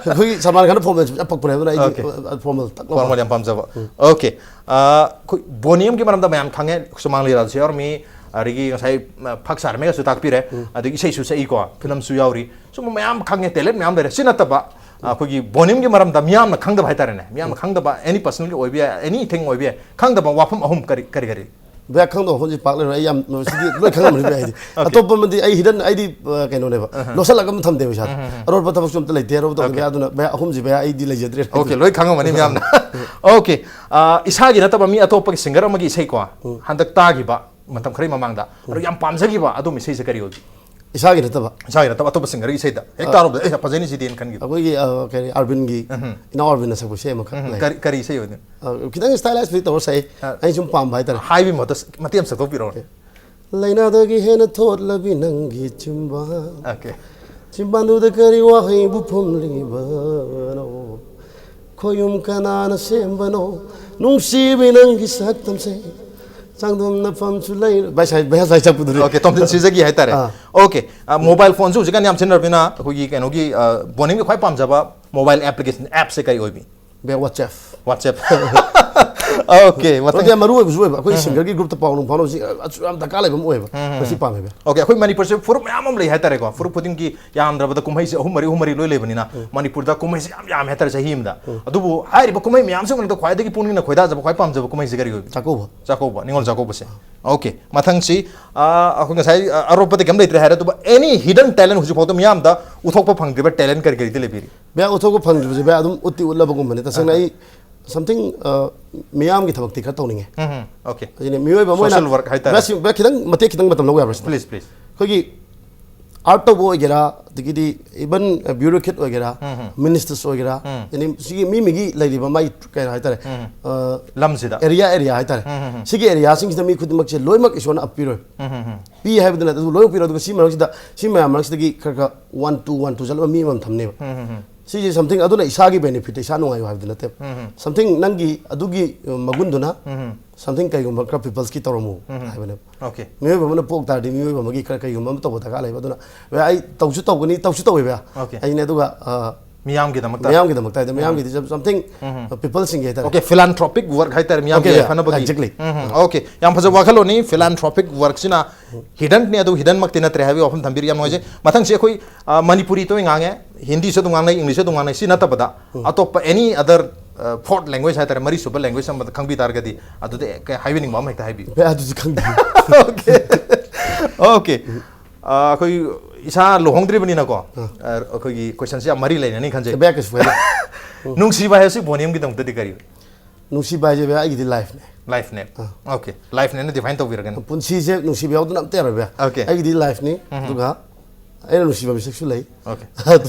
ꯑꯩꯈꯣꯏꯒꯤ ꯁꯜꯃꯥꯟ ꯈꯥꯟꯅ ꯐꯣꯔꯃꯦꯜꯁꯦ ꯌꯥꯝ ꯄꯛꯄꯅꯦ, ꯑꯗꯨꯅ ꯑꯩꯗꯤ Okay. ꯐꯣꯔꯃꯦꯜ ꯇꯛ ꯂꯥꯎꯕ꯫ ꯐꯣꯔꯃꯦꯜ ꯌꯥꯝ ꯄꯥꯝꯖꯕ꯫ Okay. ꯑꯩꯈꯣꯏ ꯕꯣꯅꯤꯝꯒꯤ ꯃꯔꯝꯗ ꯃꯌꯥꯝ ꯈꯪꯉꯦ, ꯁꯨꯃꯥꯡ ꯂꯤꯂꯥꯁꯨ ꯌꯥꯎꯔꯝꯃꯤ, ꯑꯗꯒꯤ ꯉꯁꯥꯏ ꯐꯛ ꯁꯥꯔꯝꯃꯦꯒꯁꯨ ꯇꯥꯛꯄꯤꯔꯦ, ꯑꯗꯒꯤ ꯏꯁꯩꯁꯨ ꯁꯛꯏꯀꯣ, ꯐꯤꯂꯝꯁꯨ ꯌꯥꯎꯔꯤ, ꯁꯨꯝꯕ ꯃꯌꯥꯝ ꯈꯪꯉꯦ, ꯇꯦꯂꯦꯟ ꯃꯌꯥꯝ ꯂꯩꯔꯦ꯫ ꯁꯤ ꯅꯠꯇꯕ ꯑꯩꯈꯣꯏꯒꯤ ꯕꯣꯅꯤꯝꯒꯤ ꯃꯔꯝꯗ ꯃꯤꯌꯥꯝꯅ ꯈꯪꯗꯕ ꯍꯥꯏꯇꯥꯔꯦꯅꯦ, ꯃꯤꯌꯥꯝꯅ ꯈꯪꯗꯕ, ꯑꯦꯅꯤ ꯄꯔꯁꯅꯦꯜꯒꯤ ꯑꯣꯏꯕ ꯌꯥꯏ, ꯑꯦꯅꯤꯊꯤꯡ ꯑꯣꯏꯕ ꯌꯥꯏ, ꯈꯪꯗꯕ ꯋꯥꯐꯝ ꯑꯍꯨꯝ ꯀꯔꯤ ꯀꯔꯤ ꯀꯔꯤ? ꯚꯥꯏ, ꯈꯪꯗꯕ ꯃꯐꯝꯁꯤ ꯄꯥꯛ ꯂꯩꯔꯣꯏ꯫ ꯑꯩ ꯌꯥꯝ ꯁꯤꯗꯤ ꯂꯣꯏ ꯈꯪꯉꯝꯃꯅꯤ ꯚꯥꯏ꯫ ꯍꯥꯏꯗꯤ ꯑꯇꯣꯞꯄ ꯑꯃꯗꯤ ꯑꯩ ꯍꯤꯗꯟ, ꯑꯩꯗꯤ ꯑ, ꯀꯩꯅꯣꯅꯦꯕ, ꯂꯣꯠꯁꯤꯜꯂꯒ ꯑꯃ ꯊꯝꯗꯦꯕ ꯏꯁꯥꯗ꯫ ꯑꯔꯣꯠꯄ ꯊꯕꯛꯁꯨ ꯑꯝꯇ ꯂꯩꯇꯦ, ꯑꯔꯣꯠꯄ ꯇꯧꯗꯦ꯫ Okay. ꯚꯥꯏ, ꯑꯗꯨꯅ ꯚꯥꯏ, ꯑꯍꯨꯝꯁꯤ ꯚꯥꯏ ꯑꯩꯗꯤ ꯂꯩꯖꯗ꯭ꯔꯦ꯫ Okay, ꯂꯣꯏ ꯈꯪꯉꯝꯃꯅꯤ ꯃꯌꯥꯝꯅ꯫ Okay. ꯏꯁꯥꯒꯤ ꯅꯠꯇꯕ ꯃꯤ ꯑꯇꯣꯞꯄꯒꯤ ꯁꯤꯡꯒꯔ ꯑꯃꯒꯤ ꯏꯁꯩꯀꯣ, ꯍꯟꯗꯛ ꯇꯥꯈꯤꯕ ꯃꯇꯝ ꯈꯔꯒꯤ ꯃꯃꯥꯡꯗ, ꯑꯗꯣ ꯌꯥꯝ ꯄꯥꯝꯖꯈꯤꯕ ꯑꯗꯨꯝꯕ ꯏꯁꯩꯁꯦ ꯀꯔꯤ ꯑꯣꯏꯒꯦ? ꯏꯁꯥꯒꯤ ꯅꯠꯇꯕ꯫ ꯏꯁꯥꯒꯤ ꯅꯠꯇꯕ ꯑꯇꯣꯞꯄ ꯁꯤꯡꯒꯔꯒꯤ ꯏꯁꯩꯗ ꯍꯦꯛ ꯇꯥꯔꯨꯕꯗ, "ꯑꯦ, ꯐꯖꯩꯅꯦ ꯁꯤꯗꯤꯅ" ꯈꯟꯈꯤꯕ? ꯑꯩꯈꯣꯏꯒꯤ ꯑ, ꯀꯔꯤ, ꯑꯥꯔꯕꯤꯟꯒꯤ, ꯏꯅꯥꯎ ꯑꯥꯔꯕꯤꯟꯅ ꯁꯛꯄ ꯏꯁꯩ ꯑꯃꯈꯛ ꯂꯩ꯫ ꯀꯔꯤ ꯀꯔꯤ ꯏꯁꯩ ꯑꯣꯏꯗꯣꯏꯅꯣ? ꯑ, ꯈꯤꯇꯪ ꯁ꯭ꯇꯥꯏꯂꯥꯏꯁ ꯇꯧꯔ ꯁꯛꯏ꯫ ꯑꯩꯅ ꯁꯨꯝ ꯄꯥꯝꯕ ꯍꯥꯏꯇꯥꯔꯦ꯫ ꯍꯥꯏꯕꯒꯤ ꯃꯍꯨꯠꯇ ꯃꯇꯦꯛ ꯑꯃ ꯁꯛꯇꯣꯛꯄꯤꯔꯛꯑꯣꯅꯦ꯫ ꯂꯥꯏꯅꯥꯗꯒꯤ ꯍꯦꯟꯅ ꯊꯣꯠꯂꯕꯤ ꯅꯪꯒꯤ ꯆꯤꯝꯕꯥꯜ꯫ Okay. ꯆꯤꯝꯕꯥꯜꯗꯨꯗ ꯀꯔꯤ ꯋꯥꯍꯩꯕꯨ ꯐꯨꯝꯂꯤꯕꯅꯣ? ꯈꯣꯌꯨꯝ ꯀꯅꯥꯅ ꯁꯦꯝꯕꯅꯣ? ꯅꯨꯡꯁꯤꯕꯤ ꯅꯪꯒꯤ ꯁꯛꯇꯝꯁꯦ ꯆꯥꯡꯗꯝꯅꯐꯝꯁꯨ ꯂꯩ꯫ ꯚꯥꯏ ꯁꯥꯏ-, ꯚꯥꯏ ꯁꯥꯏ ꯁꯛꯄꯗꯨꯗꯤ꯫ Okay, ꯇꯣꯝꯊꯤꯟ ꯁꯤꯖꯒꯤ ꯍꯥꯏꯇꯥꯔꯦ꯫ ꯑꯥ꯫ Okay. ꯃꯣꯕꯥꯏꯜ ꯐꯣꯟꯁꯨ ꯍꯧꯖꯤꯛꯀꯥꯟ ꯌꯥꯝ ꯁꯤꯖꯤꯟꯅꯔꯕꯅꯤꯅ, ꯑꯩꯈꯣꯏꯒꯤ ꯀꯩꯅꯣꯒꯤ, ꯑ, ꯕꯣꯅꯤꯝꯒꯤ ꯈ꯭ꯋꯥꯏ ꯄꯥꯝꯖꯕ ꯃꯣꯕꯥꯏꯜ ꯑꯦꯄ꯭ꯂꯤꯀꯦꯁꯟ ꯑꯦꯞꯁꯦ ꯀꯔꯤ ꯑꯣꯏꯕꯤ? ꯚꯥꯏ, WhatsApp꯫ WhatsApp꯫ Okay, ꯑꯗꯨꯗꯤ ꯃꯊꯪ꯫ ꯌꯥꯝ ꯃꯔꯨ ꯑꯣꯏꯕꯁꯨ ꯑꯣꯏꯕ, ꯑꯩꯈꯣꯏ ꯁꯤꯡꯒꯔꯒꯤ ꯒ꯭ꯔꯨꯞꯇ ꯄꯥꯎ ꯅꯨꯡ ꯐꯥꯎꯅꯕꯁꯤ ꯑꯁꯨꯛ ꯌꯥꯝ ꯗꯔꯀꯥꯔ ꯂꯩꯕ ꯑꯃ ꯑꯣꯏꯌꯦꯕ꯫ ꯃꯁꯤ ꯄꯥꯝꯃꯦ, ꯚꯥꯏ꯫ Okay, ꯑꯩꯈꯣꯏ ꯃꯅꯤꯄꯨꯔꯁꯦ ꯐꯨꯔꯨꯞ ꯃꯌꯥꯝ ꯑꯃ ꯂꯩ ꯍꯥꯏꯇꯥꯔꯦꯀꯣ꯫ ꯐꯨꯔꯨꯞ ꯈꯨꯗꯤꯡꯒꯤ ꯌꯥꯝꯗ꯭ꯔꯕꯗ ꯀꯨꯝꯍꯩꯁꯦ ꯑꯍꯨꯝ ꯃꯔꯤ, ꯑꯍꯨꯝ ꯃꯔꯤ ꯂꯣꯏ ꯂꯩꯕꯅꯤꯅ, ꯃꯅꯤꯄꯨꯔꯗ ꯀꯨꯝꯍꯩꯁꯦ ꯌꯥꯝ ꯌꯥꯝꯃꯦ ꯍꯥꯏꯇꯥꯔꯦ ꯆꯍꯤ ꯑꯃꯗ꯫ ꯑꯗꯨꯕꯨ ꯍꯥꯏꯔꯤꯕ ꯀꯨꯝꯍꯩ ꯃꯌꯥꯝꯁꯤ ꯃꯅꯨꯡꯗ ꯈ꯭ꯋꯥꯏꯗꯒꯤ ꯄꯨꯛꯅꯤꯡꯅ ꯈꯣꯏꯗꯥꯖꯕ, ꯈ꯭ꯋꯥꯏ ꯄꯥꯝꯖꯕ ꯀꯨꯝꯍꯩꯁꯦ ꯀꯔꯤ ꯑꯣꯏꯕꯤ? ꯆꯥꯛꯀꯧꯕ꯫ ꯆꯥꯛꯀꯧꯕ, ꯅꯤꯉꯣꯜ ꯆꯥꯛꯀꯧꯕꯁꯦ꯫ Okay, ꯃꯊꯪꯁꯤ, ꯑ, ꯑꯩꯈꯣꯏ ꯉꯁꯥꯏ, ꯑ, ꯑꯔꯣꯞꯄꯗꯤ ꯀꯩꯝ ꯂꯩꯇ꯭ꯔꯦ ꯍꯥꯏꯔꯦ, ꯑꯗꯨꯕꯨ any hidden talent ꯍꯧꯖꯤꯛꯐꯥꯎꯗ ꯃꯤꯌꯥꯝꯗ ꯎꯠꯊꯣꯛꯄ ꯐꯪꯗ꯭ꯔꯤꯕ talent ꯀꯔꯤ ꯀꯔꯤꯗꯤ ꯂꯩꯕꯤꯔꯤ? ꯚꯥꯏ, ꯎꯠꯊꯣꯛꯄ ꯐꯪꯗ꯭ꯔꯤꯕꯁꯦ, ꯚꯥꯏ, ꯑꯗꯨꯝ ꯎꯠꯇꯤ ꯎꯠꯂꯕꯒꯨꯝꯕꯅꯤ꯫ ꯇꯁꯦꯡꯅ ꯑꯩ something, ꯑ, ꯃꯤꯌꯥꯝꯒꯤ ꯊꯕꯛꯇꯤ ꯈꯔ ꯇꯧꯅꯤꯡꯉꯦ꯫ ꯎꯝ, okay. ꯑꯗꯨꯅꯦ, ꯃꯤꯑꯣꯏꯕ ꯑꯃ ꯑꯣꯏꯅ, Social work ꯍꯥꯏꯇꯥꯔꯦ꯫ ꯚꯥꯏ, ꯁꯤ, ꯚꯥꯏ, ꯈꯤꯇꯪ ꯃꯇꯦꯛ ꯈꯤꯇꯪ ꯃꯇꯝ ꯂꯧꯕ ꯌꯥꯕ꯭ꯔꯥ ꯁꯤꯗ? Please, please. ꯑꯩꯈꯣꯏꯒꯤ ꯑꯥꯔꯠ ꯇꯧꯕ ꯑꯣꯏꯒꯦꯔꯥ, ꯑꯗꯒꯤꯗꯤ ꯏꯚꯟ ꯕ꯭ꯌꯨꯔꯣꯀ꯭ꯔꯦꯠ ꯑꯣꯏꯒꯦꯔꯥ, ꯃꯤꯅꯤꯁꯇꯔꯁ ꯑꯣꯏꯒꯦꯔꯥ, ꯑꯦꯅꯤ ꯁꯤꯒꯤ ꯃꯤ ꯃꯤꯒꯤ ꯂꯩꯔꯤꯕ ꯃꯥꯒꯤ ꯀꯩꯅꯣ ꯍꯥꯏꯇꯥꯔꯦ, ꯂꯝꯁꯤꯗ ꯑꯦꯔꯤꯌꯥ ꯑꯦꯔꯤꯌꯥ ꯍꯥꯏꯇꯥꯔꯦ꯫ ꯁꯤꯒꯤ ꯑꯦꯔꯤꯌꯥꯁꯤꯡꯁꯤꯗ ꯃꯤ ꯈꯨꯗꯤꯡꯃꯛꯁꯦ ꯂꯣꯏꯅꯃꯛ ꯏꯁꯣꯔꯅ ꯑꯞꯄꯤꯔꯣꯏ꯫ ꯄꯤ ꯍꯥꯏꯕꯗꯨꯅ ꯑꯗꯨ ꯂꯣꯏꯅꯃꯛ ꯄꯤꯔꯣꯏ꯫ ꯑꯗꯨꯒ ꯁꯤ ꯃꯔꯛꯁꯤꯗ, ꯁꯤ ꯃꯌꯥꯝ ꯃꯔꯛꯁꯤꯗꯒꯤ ꯈꯔ ꯈꯔ ꯋꯥꯟ ꯇꯨ ꯋꯥꯟ ꯇꯨ ꯆꯠꯂꯕ ꯃꯤ ꯑꯃꯃꯝ ꯊꯝꯅꯦꯕ꯫ ꯁꯤꯁꯦ ꯁꯝꯊꯤꯡ ꯑꯗꯨꯅ ꯏꯁꯥꯒꯤ ꯕꯦꯅꯤꯐꯤꯠꯇ ꯏꯁꯥ ꯅꯨꯡꯉꯥꯏꯌꯨ ꯍꯥꯏꯕꯗꯤ ꯅꯠꯇꯦꯕ꯫ ꯁꯝꯊꯤꯡ ꯅꯪꯒꯤ ꯑꯗꯨꯒꯤ ꯃꯒꯨꯟꯗꯨꯅ ꯁꯝꯊꯤꯡ ꯀꯩꯒꯨꯝꯕ ꯈꯔ ꯄꯤꯄꯜꯁꯀꯤ ꯇꯧꯔꯝꯃꯨ ꯍꯥꯏꯕꯅꯦꯕ꯫ ꯑꯣꯀꯦ ꯃꯤꯑꯣꯏꯕ ꯑꯃꯅ ꯄꯣꯛ ꯇꯥꯔꯗꯤ ꯃꯤꯑꯣꯏꯕ ꯑꯃꯒꯤ ꯈꯔ ꯀꯩꯒꯨꯝꯕ ꯑꯃ ꯇꯧꯕ ꯗꯔꯀꯥꯔ ꯂꯩꯕ꯫ ꯑꯗꯨꯅ ꯚꯥꯏ, ꯑꯩ ꯇꯧꯁꯨ ꯇꯧꯒꯅꯤ, ꯇꯧꯁꯨ ꯇꯧꯋꯦ ꯚꯥꯏ꯫ ꯑꯣꯀꯦ ꯑꯩꯅ ꯑꯗꯨꯒ ꯑ, ꯃꯤꯌꯥꯝꯒꯤꯗꯃꯛꯇ ꯃꯤꯌꯥꯝꯒꯤꯗꯃꯛꯇ ꯍꯥꯏꯗꯤ ꯃꯤꯌꯥꯝꯒꯤꯗꯤ ꯁꯝꯊꯤꯡ ꯄꯤꯄꯜꯁꯤꯡꯒꯤ ꯍꯥꯏꯇꯥꯔꯦ꯫ ꯑꯣꯀꯦ ꯐꯤꯂꯥꯟꯊ꯭ꯔꯣꯄꯤꯛ ꯋꯥꯔꯛ ꯍꯥꯏꯇꯥꯔꯦ ꯃꯤꯌꯥꯝꯒꯤ Okay, yeah, ꯌꯥꯏꯐꯅꯕꯒꯤ exactly. ꯑꯣꯀꯦ ꯌꯥꯝ ꯐꯖꯕ ꯋꯥꯈꯜꯂꯣꯟꯅꯤ ꯐꯤꯂꯥꯟꯊ꯭ꯔꯣꯄꯤꯛ ꯋꯥꯔꯛꯁꯤꯅ ꯍꯤꯗꯟꯅꯤ ꯑꯗꯨ ꯍꯤꯗꯟꯃꯛꯇꯤ ꯅꯠꯇ꯭ꯔꯦ ꯍꯥꯏꯕꯒꯤ ꯋꯥꯐꯝ ꯊꯝꯕꯤꯔꯤ ꯌꯥꯝ ꯅꯨꯡꯉꯥꯏꯖꯩ꯫ ꯃꯊꯪꯁꯤ ꯑꯩꯈꯣꯏ ꯃꯅꯤꯄꯨꯔꯤ ꯇꯣꯏ ꯉꯥꯡꯉꯦ ꯍꯤꯟꯗꯤꯁꯨ ꯑꯗꯨꯝ ꯉꯥꯡꯅꯩ ꯏꯪꯂꯤꯁꯁꯨ ꯑꯗꯨꯝ ꯉꯥꯡꯅꯩ ꯁꯤ ꯅꯠꯇꯕꯗ ꯑꯇꯣꯞꯄ ꯑꯦꯅꯤ ꯑꯗꯔ ꯐꯣꯔꯠ ꯂꯦꯡꯒ꯭ꯋꯦꯖ ꯍꯥꯏꯇꯥꯔꯦ ꯃꯔꯤꯁꯨꯕ ꯂꯦꯡꯒ꯭ꯋꯦꯖ ꯑꯃꯗ ꯈꯪꯕꯤ ꯇꯥꯔꯒꯗꯤ ꯑꯗꯨꯗ ꯀꯩ ꯍꯥꯏꯕꯤꯅꯤꯡꯕ ꯑꯃ ꯍꯦꯛꯇ ꯍꯥꯏꯕꯤꯌꯨ꯫ ꯚꯥꯏ, ꯑꯗꯨꯗꯤ ꯈꯪꯗꯦ꯫ ꯑꯣꯀꯦ ꯑꯣꯀꯦ ꯑꯩꯈꯣꯏ ꯏꯁꯥ ꯂꯨꯍꯣꯡꯗ꯭ꯔꯤꯕꯅꯤꯅꯀꯣ ꯑꯩꯈꯣꯏꯒꯤ ꯀꯣꯏꯁꯟꯁꯦ ꯌꯥꯝ ꯃꯔꯤ ꯂꯩꯅꯅꯤ ꯈꯟꯖꯩ꯫ ꯚꯥꯏ, ꯀꯩꯁꯨ ꯀꯥꯏꯗꯦ꯫ ꯅꯨꯡꯁꯤꯕ ꯍꯥꯏꯕꯁꯤ ꯕꯣꯅꯤꯌꯝꯒꯤꯗꯃꯛꯇꯗꯤ ꯀꯔꯤ ꯅꯨꯡꯁꯤꯕ ꯍꯥꯏꯁꯦ ꯚꯥꯏ, ꯑꯩꯒꯤꯗꯤ ꯂꯥꯏꯐꯅꯦ꯫ ꯂꯥꯏꯐꯅꯦ꯫ Okay ꯂꯥꯏꯐꯅꯦꯅ define ꯇꯧꯕꯤꯔꯒꯅꯤ꯫ ꯄꯨꯟꯁꯤꯁꯦ ꯅꯨꯡꯁꯤꯕ ꯌꯥꯎꯗꯅ ꯑꯝꯇ ꯌꯥꯔꯣꯏ ꯚꯥꯏ꯫ Okay. ꯑꯩꯒꯤꯗꯤ ꯂꯥꯏꯐꯅꯤ꯫ ꯑꯗꯨꯒ ꯑꯩꯅ ꯅꯨꯡꯁꯤꯕ ꯃꯤꯁꯛꯁꯨ ꯂꯩ꯫ ꯑꯣꯀꯦ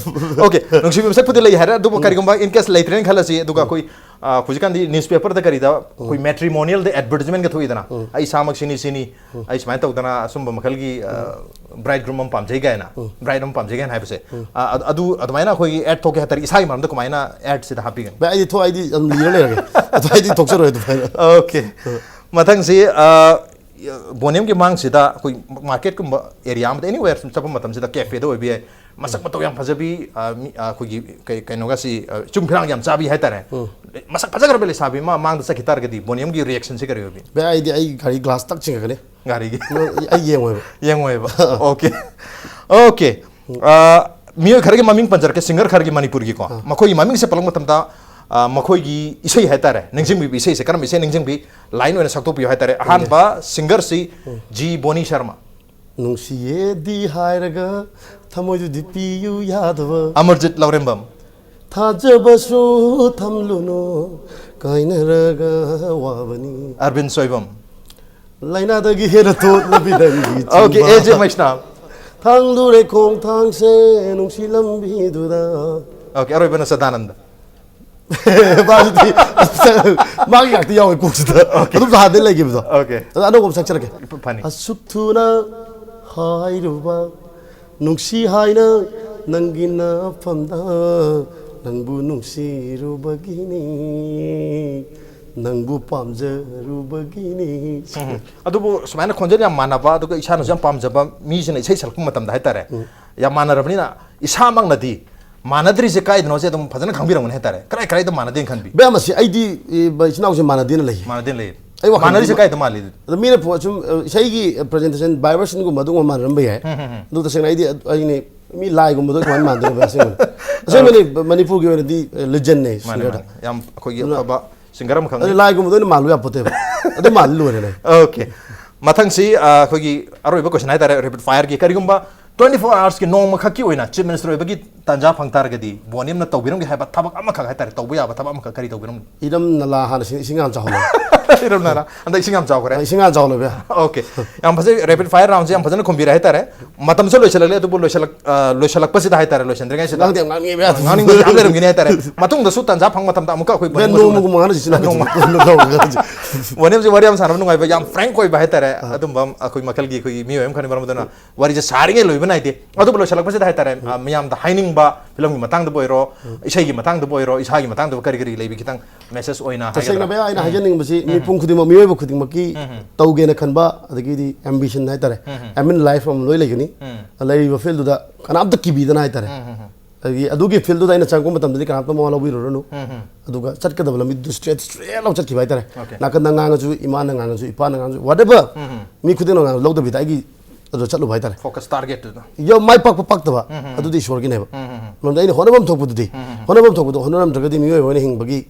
ꯑꯣꯀꯦ ꯅꯨꯡꯁꯤꯕ ꯃꯤꯁꯛꯄꯨꯗꯤ ꯂꯩ ꯍꯥꯏꯔꯦ ꯑꯗꯨꯕꯨ ꯀꯔꯤꯒꯨꯝꯕ ꯏꯟ ꯀꯦꯁ ꯂꯩꯇ꯭ꯔꯦꯅ ꯈꯜꯂꯁꯤ ꯑꯗꯨꯒ ꯑꯩꯈꯣꯏ ꯑ, ꯍꯧꯖꯤꯛꯀꯥꯟꯗꯤ ꯅ꯭ꯌꯨꯁꯄꯦꯄꯔꯗ ꯀꯔꯤꯗ ꯑꯩꯈꯣꯏ ꯃꯦꯇ꯭ꯔꯤꯃꯣꯅꯤꯌꯜꯗ ꯑꯦꯗꯚꯔꯇꯤꯖꯃꯦꯟꯒ ꯊꯣꯛꯏꯗꯅ ꯑꯩ ꯏꯁꯥꯃꯛ ꯁꯤꯅꯤ ꯁꯤꯅꯤ ꯑꯩ ꯁꯨꯃꯥꯏꯅ ꯇꯧꯗꯅ ꯑꯁꯨꯝꯕ ꯃꯈꯜꯒꯤ ꯕ꯭ꯔꯥꯏꯠ ꯒ꯭ꯔꯨꯝ ꯑꯃ ꯄꯥꯝꯖꯩ ꯀꯥꯏꯅ ꯕ꯭ꯔꯥꯏꯠ ꯑꯃ ꯄꯥꯝꯖꯩ ꯀꯥꯏꯅ ꯍꯥꯏꯕꯁꯦ ꯑ, ꯑꯗꯨ ꯑꯗꯨꯃꯥꯏꯅ ꯑꯩꯈꯣꯏꯒꯤ ꯑꯦꯗ ꯊꯣꯛꯀꯦ ꯍꯥꯏ ꯇꯥꯔꯗꯤ ꯏꯁꯥꯒꯤ ꯃꯔꯝꯗ ꯀꯃꯥꯏꯅ ꯑꯦꯗꯁꯤꯗ ꯍꯥꯞꯄꯤꯒꯅꯤ? ꯚꯥꯏ, ꯑꯩꯗꯤ ꯊꯣꯛ ꯑꯩꯗꯤ ꯑꯗꯨꯝ ꯂꯤꯔ ꯂꯩꯔꯒꯦ꯫ ꯑꯗꯨ ꯑꯩꯗꯤ ꯊꯣꯛꯆꯔꯣꯏ ꯑꯗꯨꯃꯥꯏꯅ꯫ ꯑꯣꯀꯦ ꯃꯊꯪꯁꯤ ꯑ, ꯕꯣꯅꯤꯌꯝꯒꯤ ꯃꯥꯡꯁꯤꯗ ꯑꯩꯈꯣꯏ ꯃꯥꯔꯀꯦꯠꯀꯨꯝꯕ ꯑꯦꯔꯤꯌꯥ ꯑꯃꯗ ꯑꯦꯅꯤꯋꯦꯔ ꯁꯨꯝ ꯆꯠꯄ ꯃꯇꯝꯁꯤꯗ ꯀꯦꯐꯦꯗ ꯑꯣꯏꯕ ꯌꯥꯏ ꯃꯁꯛ ꯃꯇꯧ ꯌꯥꯝ ꯐꯖꯕꯤ ꯑ, ꯃꯤ, ꯑ, ꯑꯩꯈꯣꯏꯒꯤ ꯀꯩ ꯀꯩꯅꯣꯒꯁꯤ ꯑ, ꯆꯨꯝ ꯐꯤꯔꯥꯡ ꯌꯥꯝ ꯆꯥꯕꯤ ꯍꯥꯏꯇꯥꯔꯦ ꯃꯁꯛ ꯐꯖꯈ꯭ꯔꯕ ꯂꯩꯁꯥꯕꯤ ꯑꯃ ꯃꯥꯡꯗ ꯆꯠꯈꯤ ꯇꯥꯔꯒꯗꯤ ꯕꯣꯅꯤꯌꯝꯒꯤ ꯔꯤꯌꯦꯛꯁꯟꯁꯤ ꯀꯔꯤ ꯑꯣꯏꯕꯤ? ꯚꯥꯏ, ꯑꯩꯗꯤ ꯑꯩ ꯒꯥꯔꯤ ꯒ꯭ꯂꯥꯁ ꯇꯛ ꯆꯤꯡꯉꯛꯀꯅꯤ꯫ ꯒꯥꯔꯤꯒꯤ ꯑꯩ ꯌꯦꯡꯉꯣꯏꯕ꯫ ꯌꯦꯡꯉꯣꯏꯕ ꯑꯣꯀꯦ ꯑꯣꯀꯦ ꯑ, ꯃꯤꯑꯣꯏ ꯈꯔꯒꯤ ꯃꯃꯤꯡ ꯄꯟꯖꯔꯛꯀꯦ ꯁꯤꯡꯒꯔ ꯈꯔꯒꯤ ꯃꯅꯤꯄꯨꯔꯒꯤꯀꯣ ꯃꯈꯣꯏꯒꯤ ꯃꯃꯤꯡꯁꯦ ꯄꯜꯂꯛꯄ ꯃꯇꯝꯗ ꯑ, ꯃꯈꯣꯏꯒꯤ ꯏꯁꯩ ꯍꯥꯏꯇꯥꯔꯦ ꯅꯤꯡꯁꯤꯡꯕꯤꯕ ꯏꯁꯩꯁꯦ ꯀꯔꯝꯕ ꯏꯁꯩ ꯅꯤꯡꯁꯤꯡꯕꯤ ꯂꯥꯏꯟ ꯑꯣꯏꯅ ꯁꯛꯇꯣꯛꯄꯤꯌꯨ ꯍꯥꯏꯇꯥꯔꯦ꯫ ꯑꯍꯥꯟꯕ ꯁꯤꯡꯒꯔꯁꯤ ꯖꯤ ꯕꯣꯅꯤ ꯁꯔꯃ꯫ ꯅꯨꯡꯁꯤꯌꯦꯗꯤ ꯍꯥꯏꯔꯒ ꯊꯃꯣꯏꯗꯨꯗꯤ ꯄꯤꯌꯨ ꯌꯥꯗꯕ꯫ ꯑꯃꯔꯖꯤꯠ ꯂꯧꯔꯦꯝꯕꯝ꯫ ꯊꯥꯖꯕꯁꯨ ꯊꯝꯂꯨꯅꯨ ꯀꯥꯏꯅꯔꯒ ꯋꯥꯕꯅꯤ꯫ ꯑꯔꯕꯤꯟ ꯁꯣꯏꯕꯝ꯫ ꯂꯥꯏꯅꯥꯗꯒꯤ ꯍꯦꯟꯅ ꯇꯣꯠꯂꯕꯤ ꯅꯪꯒꯤ ꯑꯣꯀꯦ ꯆꯤꯟꯕꯥꯜ꯫ ꯑꯦ ꯖꯦ ꯃꯩꯁꯅꯥꯝ꯫ ꯊꯥꯡꯗꯨꯔꯦ ꯈꯣꯡꯊꯥꯡꯁꯦ ꯅꯨꯡꯁꯤ ꯂꯝꯕꯤꯗꯨꯗ꯫ ꯑꯣꯀꯦ, ꯑꯔꯣꯏꯕꯅ ꯁꯗꯥꯅꯟꯗ꯫ ꯃꯥꯒꯤꯗꯤ ꯃꯥꯒꯤ ꯉꯥꯛꯇ ꯌꯥꯎꯋꯦ ꯀꯣꯛꯁꯤꯗ꯫ ꯑꯣꯀꯦ꯫ ꯑꯗꯨꯝ ꯍꯥꯟꯅꯗꯩ ꯂꯩꯈꯤꯕꯗꯣ꯫ ꯑꯣꯀꯦ꯫ ꯑꯗ ꯑꯅꯧꯕ ꯑꯃ ꯁꯛꯆꯔꯛꯀꯦ꯫ ꯐꯅꯤ꯫ ꯑꯁꯨꯛ ꯊꯨꯅ ꯍꯥꯏꯔꯨꯕ ꯅꯨꯡꯁꯤ ꯍꯥꯏꯅ ꯅꯪꯒꯤ ꯅꯐꯝꯗ ꯅꯪꯕꯨ ꯅꯨꯡꯁꯤꯔꯨꯕꯒꯤꯅꯤ, ꯅꯪꯕꯨ ꯄꯥꯝꯖꯔꯨꯕꯒꯤꯅꯤ꯫ ꯎꯝ꯫ ꯑꯗꯨꯕꯨ ꯁꯨꯃꯥꯏꯅ ꯈꯣꯟꯖꯦꯜ ꯌꯥꯝ ꯃꯥꯟꯅꯕ, ꯑꯗꯨꯒ ꯏꯁꯥꯅꯁꯨ ꯌꯥꯝ ꯄꯥꯝꯖꯕ ꯃꯤꯁꯤꯅ ꯏꯁꯩ ꯁꯛꯂꯛꯄ ꯃꯇꯝꯗ ꯍꯥꯏꯇꯥꯔꯦ, ꯎꯝ꯫ ꯌꯥꯝ ꯃꯥꯟꯅꯔꯕꯅꯤꯅ ꯏꯁꯥꯃꯛꯅꯗꯤ ꯃꯥꯟꯅꯗ꯭ꯔꯤꯁꯦ ꯀꯥꯏꯗꯅꯣꯁꯦ ꯑꯗꯨꯝ ꯐꯖꯅ ꯈꯪꯕꯤꯔꯝꯒꯅꯤ ꯍꯥꯏꯇꯥꯔꯦ꯫ ꯀꯗꯥꯏ ꯀꯗꯥꯏꯗ ꯃꯥꯟꯅꯗꯦꯅ ꯈꯟꯕꯤ? ꯕꯦꯝ, ꯑꯁꯤ ꯑꯩꯗꯤ, ꯏ, ꯏꯆꯤꯟ ꯏꯅꯥꯎꯁꯦ ꯃꯥꯟꯅꯗꯦꯅ ꯂꯩꯌꯦ꯫ ꯃꯥꯟꯅꯗꯦꯅ ꯂꯩꯌꯦ꯫ ꯑꯩ ꯋꯥꯈꯜꯗꯗꯤ ꯃꯥꯟꯅꯔꯤꯁꯦ ꯃꯥ-, ꯀꯥꯏꯗ ꯃꯥꯜꯂꯤ? ꯑꯗꯣ ꯃꯤꯅ ꯐꯣ-, ꯁꯨꯝ, ꯑ, ꯏꯁꯩꯒꯤ presentation, vibration-ꯒꯨꯝꯕ ꯑꯗꯨꯒꯨꯝꯕ ꯃꯥꯟꯅꯔꯝꯕ ꯌꯥꯏ꯫ ꯎꯝ, ꯎꯝ, ꯎꯝ꯫ ꯑꯗꯨ ꯇꯁꯦꯡꯅ ꯑꯩꯗꯤ ꯑꯗꯨ, ꯑꯩꯅꯦ, ꯃꯤ ꯂꯥꯏꯒꯨꯝꯕꯗꯣ ꯀꯃꯥꯏꯅ ꯃꯥꯟꯗꯣꯏꯅꯣ ꯑꯁꯦꯡꯕꯅꯤ? ꯑꯁꯦꯡꯕꯅꯤ, ꯃꯅꯤꯄꯨꯔꯒꯤ ꯑꯣꯏꯅꯗꯤ, ꯑ, legend-ꯅꯦ ꯃꯥꯅꯦ, singer-ꯗ꯫ ꯃꯥꯅꯦ꯫ ꯌꯥꯝ ꯑꯩꯈꯣꯏꯒꯤ ꯑꯗꯨꯅ ꯑꯐꯕ singer ꯑꯃꯈꯛꯅꯤ꯫ ꯑꯗꯨ ꯂꯥꯏꯒꯨꯝꯕꯗ ꯑꯣꯏꯅ ꯃꯥꯜꯂꯨ ꯌꯥꯄꯣꯠꯇꯦꯕ꯫ ꯑꯗꯨ ꯃꯥꯜꯂ ꯂꯣꯏꯔꯦꯅꯦ꯫ ꯑꯣꯀꯦ꯫ ꯃꯊꯪꯁꯤ, ꯑ, ꯑꯩꯈꯣꯏꯒꯤ ꯑꯔꯣꯏꯕ question ꯍꯥꯏꯇꯥꯔꯦ, rapid fire-ꯒꯤ꯫ ꯀꯔꯤꯒꯨꯝꯕ twenty four hours-ꯀꯤ, ꯅꯣꯡꯃꯈꯛꯀꯤ ꯑꯣꯏꯅ Chief Minister ꯑꯣꯏꯕꯒꯤ ꯇꯥꯟꯖꯥ ꯐꯪ ꯇꯥꯔꯒꯗꯤ ꯕꯣꯅꯤꯝꯅ ꯇꯧꯕꯤꯔꯝꯒꯦ ꯍꯥꯏꯕ ꯊꯕꯛ ꯑꯃꯈꯛ ꯍꯥꯏꯇꯥꯔꯦ, ꯇꯧꯕ ꯌꯥꯕ ꯊꯕꯛ ꯑꯃꯈꯛ ꯀꯔꯤ ꯇꯧꯕꯤꯔꯝꯒꯦ? ꯏꯔꯝ ꯅꯂꯥ ꯍꯥꯟꯅ ꯏꯁꯤꯡ, ꯏꯁꯤꯡ ꯍꯥꯟꯅ ꯆꯥꯎꯍꯜꯂꯣ꯫ ꯏꯔꯝ ꯅꯂꯥ꯫ ꯍꯟꯗꯛ ꯏꯁꯤꯡ ꯌꯥꯝ ꯆꯥꯎꯈ꯭ꯔꯦ꯫ ꯏꯁꯤꯡ ꯍꯥꯟꯅ ꯆꯥꯎꯍꯜꯂꯣ, ꯏꯕꯦꯝ꯫ ꯑꯣꯀꯦ꯫ ꯌꯥꯝ ꯐꯖꯩ, rapid fire round-ꯁꯦ ꯌꯥꯝ ꯐꯖꯅ ꯈꯨꯝꯕꯤꯔꯦ ꯍꯥꯏꯇꯥꯔꯦ꯫ ꯃꯇꯝꯁꯨ ꯂꯣꯏꯁꯤꯜꯂꯛꯂꯦ, ꯑꯗꯨꯕꯨ ꯂꯣꯏꯁꯤꯜꯂꯛ-, ꯑ, ꯂꯣꯏꯁꯤꯜꯂꯛꯄꯁꯤꯗ ꯍꯥꯏꯇꯥꯔꯦ, ꯂꯣꯏꯁꯤꯟꯗ꯭ꯔꯤꯉꯩꯁꯤꯗ ꯉꯥꯡꯗꯤ ꯌꯥꯝ ꯉꯥꯡꯅꯤꯡꯉꯦ, ꯏꯕꯦꯝ꯫ ꯉꯥꯡꯅꯤꯡꯕ ꯌꯥꯝ ꯂꯩꯔꯝꯒꯅꯤ ꯍꯥꯏꯇꯥꯔꯦ꯫ ꯃꯇꯨꯡꯗꯁꯨ ꯇꯥꯟꯖꯥ ꯐꯪꯕ ꯃꯇꯝꯗ ꯑꯃꯨꯛꯀ ꯑꯩꯈꯣꯏ ꯏꯕꯦꯝ, ꯕꯣꯅꯤꯝ ꯅꯣꯡꯃꯒꯨꯝꯕ ꯉꯥꯡꯅꯁꯤ, ꯁꯤ ꯅꯣꯡꯃ꯫ ꯅꯣꯡꯃ꯫ ꯋꯥꯔꯤ ꯌꯥꯝ ꯁꯥꯟꯅꯕ ꯅꯨꯡꯉꯥꯏꯕ, ꯌꯥꯝ frank ꯑꯣꯏꯕ ꯍꯥꯏꯇꯥꯔꯦ꯫ ꯑꯥ꯫ ꯑꯗꯨꯝꯕ ꯑꯩꯈꯣꯏ ꯃꯈꯜꯒꯤ ꯑꯩꯈꯣꯏꯒꯤ ꯃꯤꯑꯣꯏ ꯑꯃꯈꯛꯅꯤ, ꯃꯔꯝ ꯑꯗꯨꯅ ꯋꯥꯔꯤꯁꯦ ꯁꯥꯔꯤꯉꯩ ꯂꯣꯏꯕ ꯅꯥꯏꯗꯦ꯫ ꯑꯗꯨꯕꯨ ꯂꯣꯏꯁꯤꯜꯂꯛꯄꯁꯤꯗ ꯍꯥꯏꯇꯥꯔꯦ, ꯎꯝ꯫ ꯑ, ꯃꯤꯌꯥꯝꯗ ꯍꯥꯏꯅꯤꯡꯕ, ꯐꯤꯂꯝꯒꯤ ꯃꯇꯥꯡꯗꯕꯨ ꯑꯣꯏꯔꯣ, ꯎꯝ꯫ ꯏꯁꯩꯒꯤ ꯃꯇꯥꯡꯗꯕꯨ ꯑꯣꯏꯔꯣ, ꯏꯁꯥꯒꯤ ꯃꯇꯥꯡꯗꯕꯨ ꯀꯔꯤ ꯀꯔꯤ ꯂꯩꯕꯤ ꯈꯤꯇꯪ message ꯑꯣꯏꯅ ꯇꯁꯦꯡꯅ ꯍꯥꯏꯒꯗ꯭ꯔꯥ? ꯚꯩꯌꯥ, ꯑꯩꯅ ꯎꯝ꯫ ꯍꯥꯏꯖꯅꯤꯡꯕꯁꯤ ꯎꯝ꯫ ꯃꯤꯄꯨꯝ ꯈꯨꯗꯤꯡꯃꯛ, ꯃꯤꯑꯣꯏꯕ ꯈꯨꯗꯤꯡꯃꯛꯀꯤ ꯎꯝ꯫ ꯇꯧꯒꯦꯅ ꯈꯟꯕ, ꯑꯗꯒꯤꯗꯤ ambition ꯍꯥꯏꯇꯥꯔꯦ, ꯎꯝ꯫ Aim in life ꯑꯃ ꯂꯣꯏ ꯂꯩꯒꯅꯤ꯫ ꯎꯝ꯫ ꯂꯩꯔꯤꯕ field-ꯗꯨꯗ ꯀꯅꯥꯝꯇ ꯀꯤꯕꯤꯗꯅ ꯍꯥꯏꯇꯥꯔꯦ꯫ ꯎꯝ꯫ ꯑꯗꯒꯤ ꯑꯗꯨꯒꯤ field-ꯗꯨꯗ ꯑꯩꯅ ꯆꯪꯉꯛꯄ ꯃꯇꯝꯗꯗꯤ ꯀꯅꯥꯝꯇ ꯃꯋꯥ ꯂꯧꯕꯤꯔꯨꯔꯅꯨ꯫ ꯎꯝ꯫ ꯑꯗꯨꯒ ꯆꯠꯀꯗꯕ ꯂꯝꯕꯤꯗꯨ straight, straight ꯂꯥꯎ ꯆꯠꯈꯤꯕ ꯍꯥꯏꯇꯥꯔꯦ꯫ ꯑꯣꯀꯦ꯫ ꯅꯥꯀꯟꯗ ꯉꯥꯡꯉꯁꯨ, ꯏꯃꯥꯅ ꯉꯥꯡꯉꯁꯨ, ꯏꯄꯥꯅ ꯉꯥꯡꯉꯁꯨ, whatever, ꯎꯝ꯫ ꯃꯤ ꯈꯨꯗꯤꯡꯃꯛꯅ ꯉꯥꯡꯉꯁꯨ ꯂꯧꯗꯕꯤꯗ ꯑꯩꯒꯤ ꯑꯗꯨ ꯆꯠꯂꯨꯕ ꯍꯥꯏꯇꯥꯔꯦ꯫ Focus target-ꯇꯨꯗ꯫ ꯌꯥꯝ ꯃꯥꯏ ꯄꯥꯛꯄ ꯄꯥꯛꯇꯕ, ꯎꯝ, ꯎꯝ꯫ ꯑꯗꯨꯗꯤ ꯏꯁꯣꯔꯒꯤꯅꯦꯕ꯫ ꯎꯝ, ꯎꯝ, ꯎꯝ꯫ ꯃꯔꯝꯗꯤ ꯑꯩꯅ ꯍꯣꯠꯅꯐꯝ ꯊꯣꯛꯄꯗꯨꯗꯤ, ꯎꯝ, ꯎꯝ, ꯎꯝ꯫ ꯍꯣꯠꯅꯐꯝ ꯊꯣꯛꯄꯗꯣ ꯍꯣꯠꯅꯔꯝꯗ꯭ꯔꯒꯗꯤ ꯃꯤꯑꯣꯏꯕ ꯑꯣꯏꯅ ꯍꯤꯡꯕꯒꯤ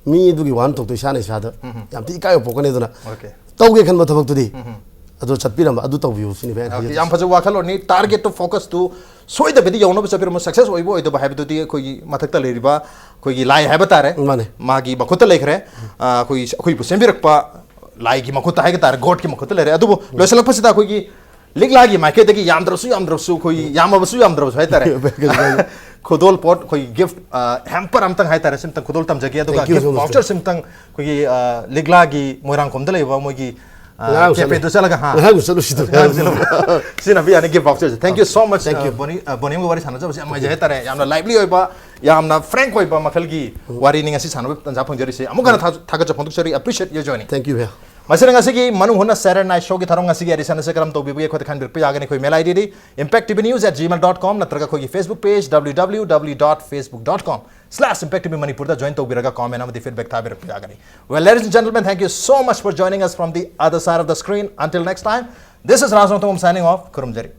ꯃꯤ ꯑꯗꯨꯒꯤ ꯋꯥꯍꯟꯊꯣꯛꯇꯣ ꯏꯁꯥꯅ ꯏꯁꯥꯗ ꯎꯝ, ꯎꯝ꯫ ꯌꯥꯝ ꯊꯤ ꯏꯀꯥꯏꯕ ꯄꯣꯛꯀꯅꯤ꯫ ꯑꯗꯨꯅ ꯑꯣꯀꯦ꯫ ꯇꯧꯒꯦ ꯈꯟꯕ ꯊꯕꯛꯇꯨꯗꯤ ꯎꯝ, ꯎꯝ꯫ ꯑꯗꯨ ꯆꯠꯄꯤꯔꯝꯕ, ꯑꯗꯨ ꯇꯧꯕꯤꯌꯨ ꯁꯤꯅꯤ ꯑꯩꯅ ꯑꯣꯀꯦ, ꯍꯥꯏꯖꯔꯤꯁꯦ꯫ ꯌꯥꯝ ꯐꯖꯕ ꯋꯥꯈꯜꯂꯣꯟꯅꯤ꯫ Target-ꯇꯨ, focus-ꯇꯨ ꯁꯣꯏꯗꯕꯤꯗ ꯌꯧꯅꯕ ꯆꯠꯄꯤꯔꯝꯃꯣ꯫ Success ꯑꯣꯏꯕ ꯑꯣꯏꯗꯕ ꯍꯥꯏꯕꯗꯨꯗꯤ ꯑꯩꯈꯣꯏꯒꯤ ꯃꯊꯛꯇ ꯂꯩꯔꯤꯕ ꯑꯩꯈꯣꯏꯒꯤ ꯂꯥꯏ ꯍꯥꯏꯕ ꯇꯥꯔꯦ, ꯃꯥꯅꯦ꯫ ꯃꯥꯒꯤ ꯃꯈꯨꯠꯇ ꯂꯩꯈ꯭ꯔꯦ꯫ ꯑ, ꯑꯩꯈꯣꯏꯒꯤ, ꯑꯩꯈꯣꯏꯕꯨ ꯁꯦꯝꯕꯤꯔꯛꯄ ꯂꯥꯏꯒꯤ ꯃꯈꯨꯠꯇ ꯍꯥꯏꯕ ꯇꯥꯔꯦ, God-ꯀꯤ ꯃꯈꯨꯠꯇ ꯂꯩꯔꯦ꯫ ꯑꯗꯨꯕꯨ ꯎꯝ꯫ ꯂꯣꯏꯁꯤꯜꯂꯛꯄꯁꯤꯗ ꯑꯩꯈꯣꯏꯒꯤ ꯂꯤꯛꯂꯥꯒꯤ ꯃꯥꯏꯀꯩꯗꯒꯤ ꯌꯥꯝꯗ꯭ꯔꯁꯨ ꯌꯥꯝꯗ꯭ꯔꯁꯨ ꯑꯩꯈꯣꯏ ꯌꯥꯝꯃꯕꯁꯨ ꯌꯥꯝꯗ꯭ꯔꯕꯁꯨ ꯍꯥꯏꯇꯥꯔꯦ, ꯈꯨꯗꯣꯜ ꯄꯣꯠ ꯑꯩꯈꯣꯏ ꯒꯤꯐ ꯍꯦꯝꯄꯔ ꯑꯝꯇꯪ ꯍꯥꯏꯇꯥꯔꯦ, ꯁꯤꯝꯇꯪ ꯈꯨꯗꯣꯜ ꯇꯝꯖꯒꯦ, ꯑꯗꯨꯒ Thank you so gift much, ꯚꯥꯎꯆꯔ ꯁꯤꯝꯇꯪ ꯑꯩꯈꯣꯏꯒꯤ ꯑ, ꯂꯤꯛꯂꯥꯒꯤ ꯃꯣꯏꯔꯥꯡꯈꯣꯝꯗ ꯂꯩꯕ ꯃꯣꯏꯒꯤ ꯉꯔꯥꯡ ꯀꯦꯐꯦꯗꯨ ꯆꯠꯂꯒ ꯍꯥ ꯉꯔꯥꯡ ꯆꯠꯂꯨꯁꯤꯗꯣ꯫ ꯁꯤꯖꯤꯟꯅꯕ ꯌꯥꯅꯤ ꯒꯤꯐ ꯚꯥꯎꯆꯔꯁꯦ꯫ Thank you so much. Thank you. ꯕꯣꯅꯤ ꯕꯣꯅꯤꯒ ꯋꯥꯔꯤ ꯁꯥꯟꯅꯖꯕꯁꯦ ꯌꯥꯝ ꯅꯨꯡꯉꯥꯏꯖꯩ ꯍꯥꯏꯇꯥꯔꯦ, ꯌꯥꯝꯅ ꯂꯥꯏꯚꯂꯤ ꯑꯣꯏꯕ, ꯌꯥꯝꯅ ꯐ꯭ꯔꯦꯡꯛ ꯑꯣꯏꯕ ꯃꯈꯜꯒꯤ ꯋꯥꯔꯤꯅꯤ ꯉꯁꯤ ꯁꯥꯟꯅꯕ ꯇꯥꯟꯖꯥ ꯐꯪꯖꯔꯤꯁꯦ꯫ ꯑꯃꯨꯛ ꯍꯟꯅ ꯊꯥ- ꯊꯥꯒꯠꯆꯕ ꯐꯣꯡꯗꯣꯛꯆꯔꯤ, appreciate your joining. Thank you, ꯚꯩꯌꯥ꯫ ꯃꯁꯤꯅ ꯉꯁꯤꯒꯤ ꯃꯅꯨꯡ ꯍꯨꯠꯅ Saturday Night Showꯒꯤ ꯊꯧꯔꯝ ꯉꯁꯤꯒꯤ edition ꯑꯁꯤ ꯀꯔꯝ ꯇꯧꯕꯤꯕꯒꯦ ꯑꯩꯈꯣꯏꯗ ꯈꯟꯕꯤꯔꯛꯄ ꯌꯥꯒꯅꯤ꯫ ꯑꯩꯈꯣꯏ mail ID D impact T V news at gmail dot com ꯅꯠꯇ꯭ꯔꯒ ꯑꯩꯈꯣꯏꯒꯤ Facebook page W W W dot facebook dot com slash impact T V Manipur ꯗ join ꯇꯧꯕꯤꯔꯒ comment ꯑꯃꯗꯤ feedback ꯊꯥꯕꯤꯔꯛꯄ ꯌꯥꯒꯅꯤ꯫ Well, ladies and gentlemen, thank you so much for joining us from the other side of the screen. Until next time, this is Rajnath Tongam signing off. ꯈꯨꯔꯨꯝꯖꯔꯤ꯫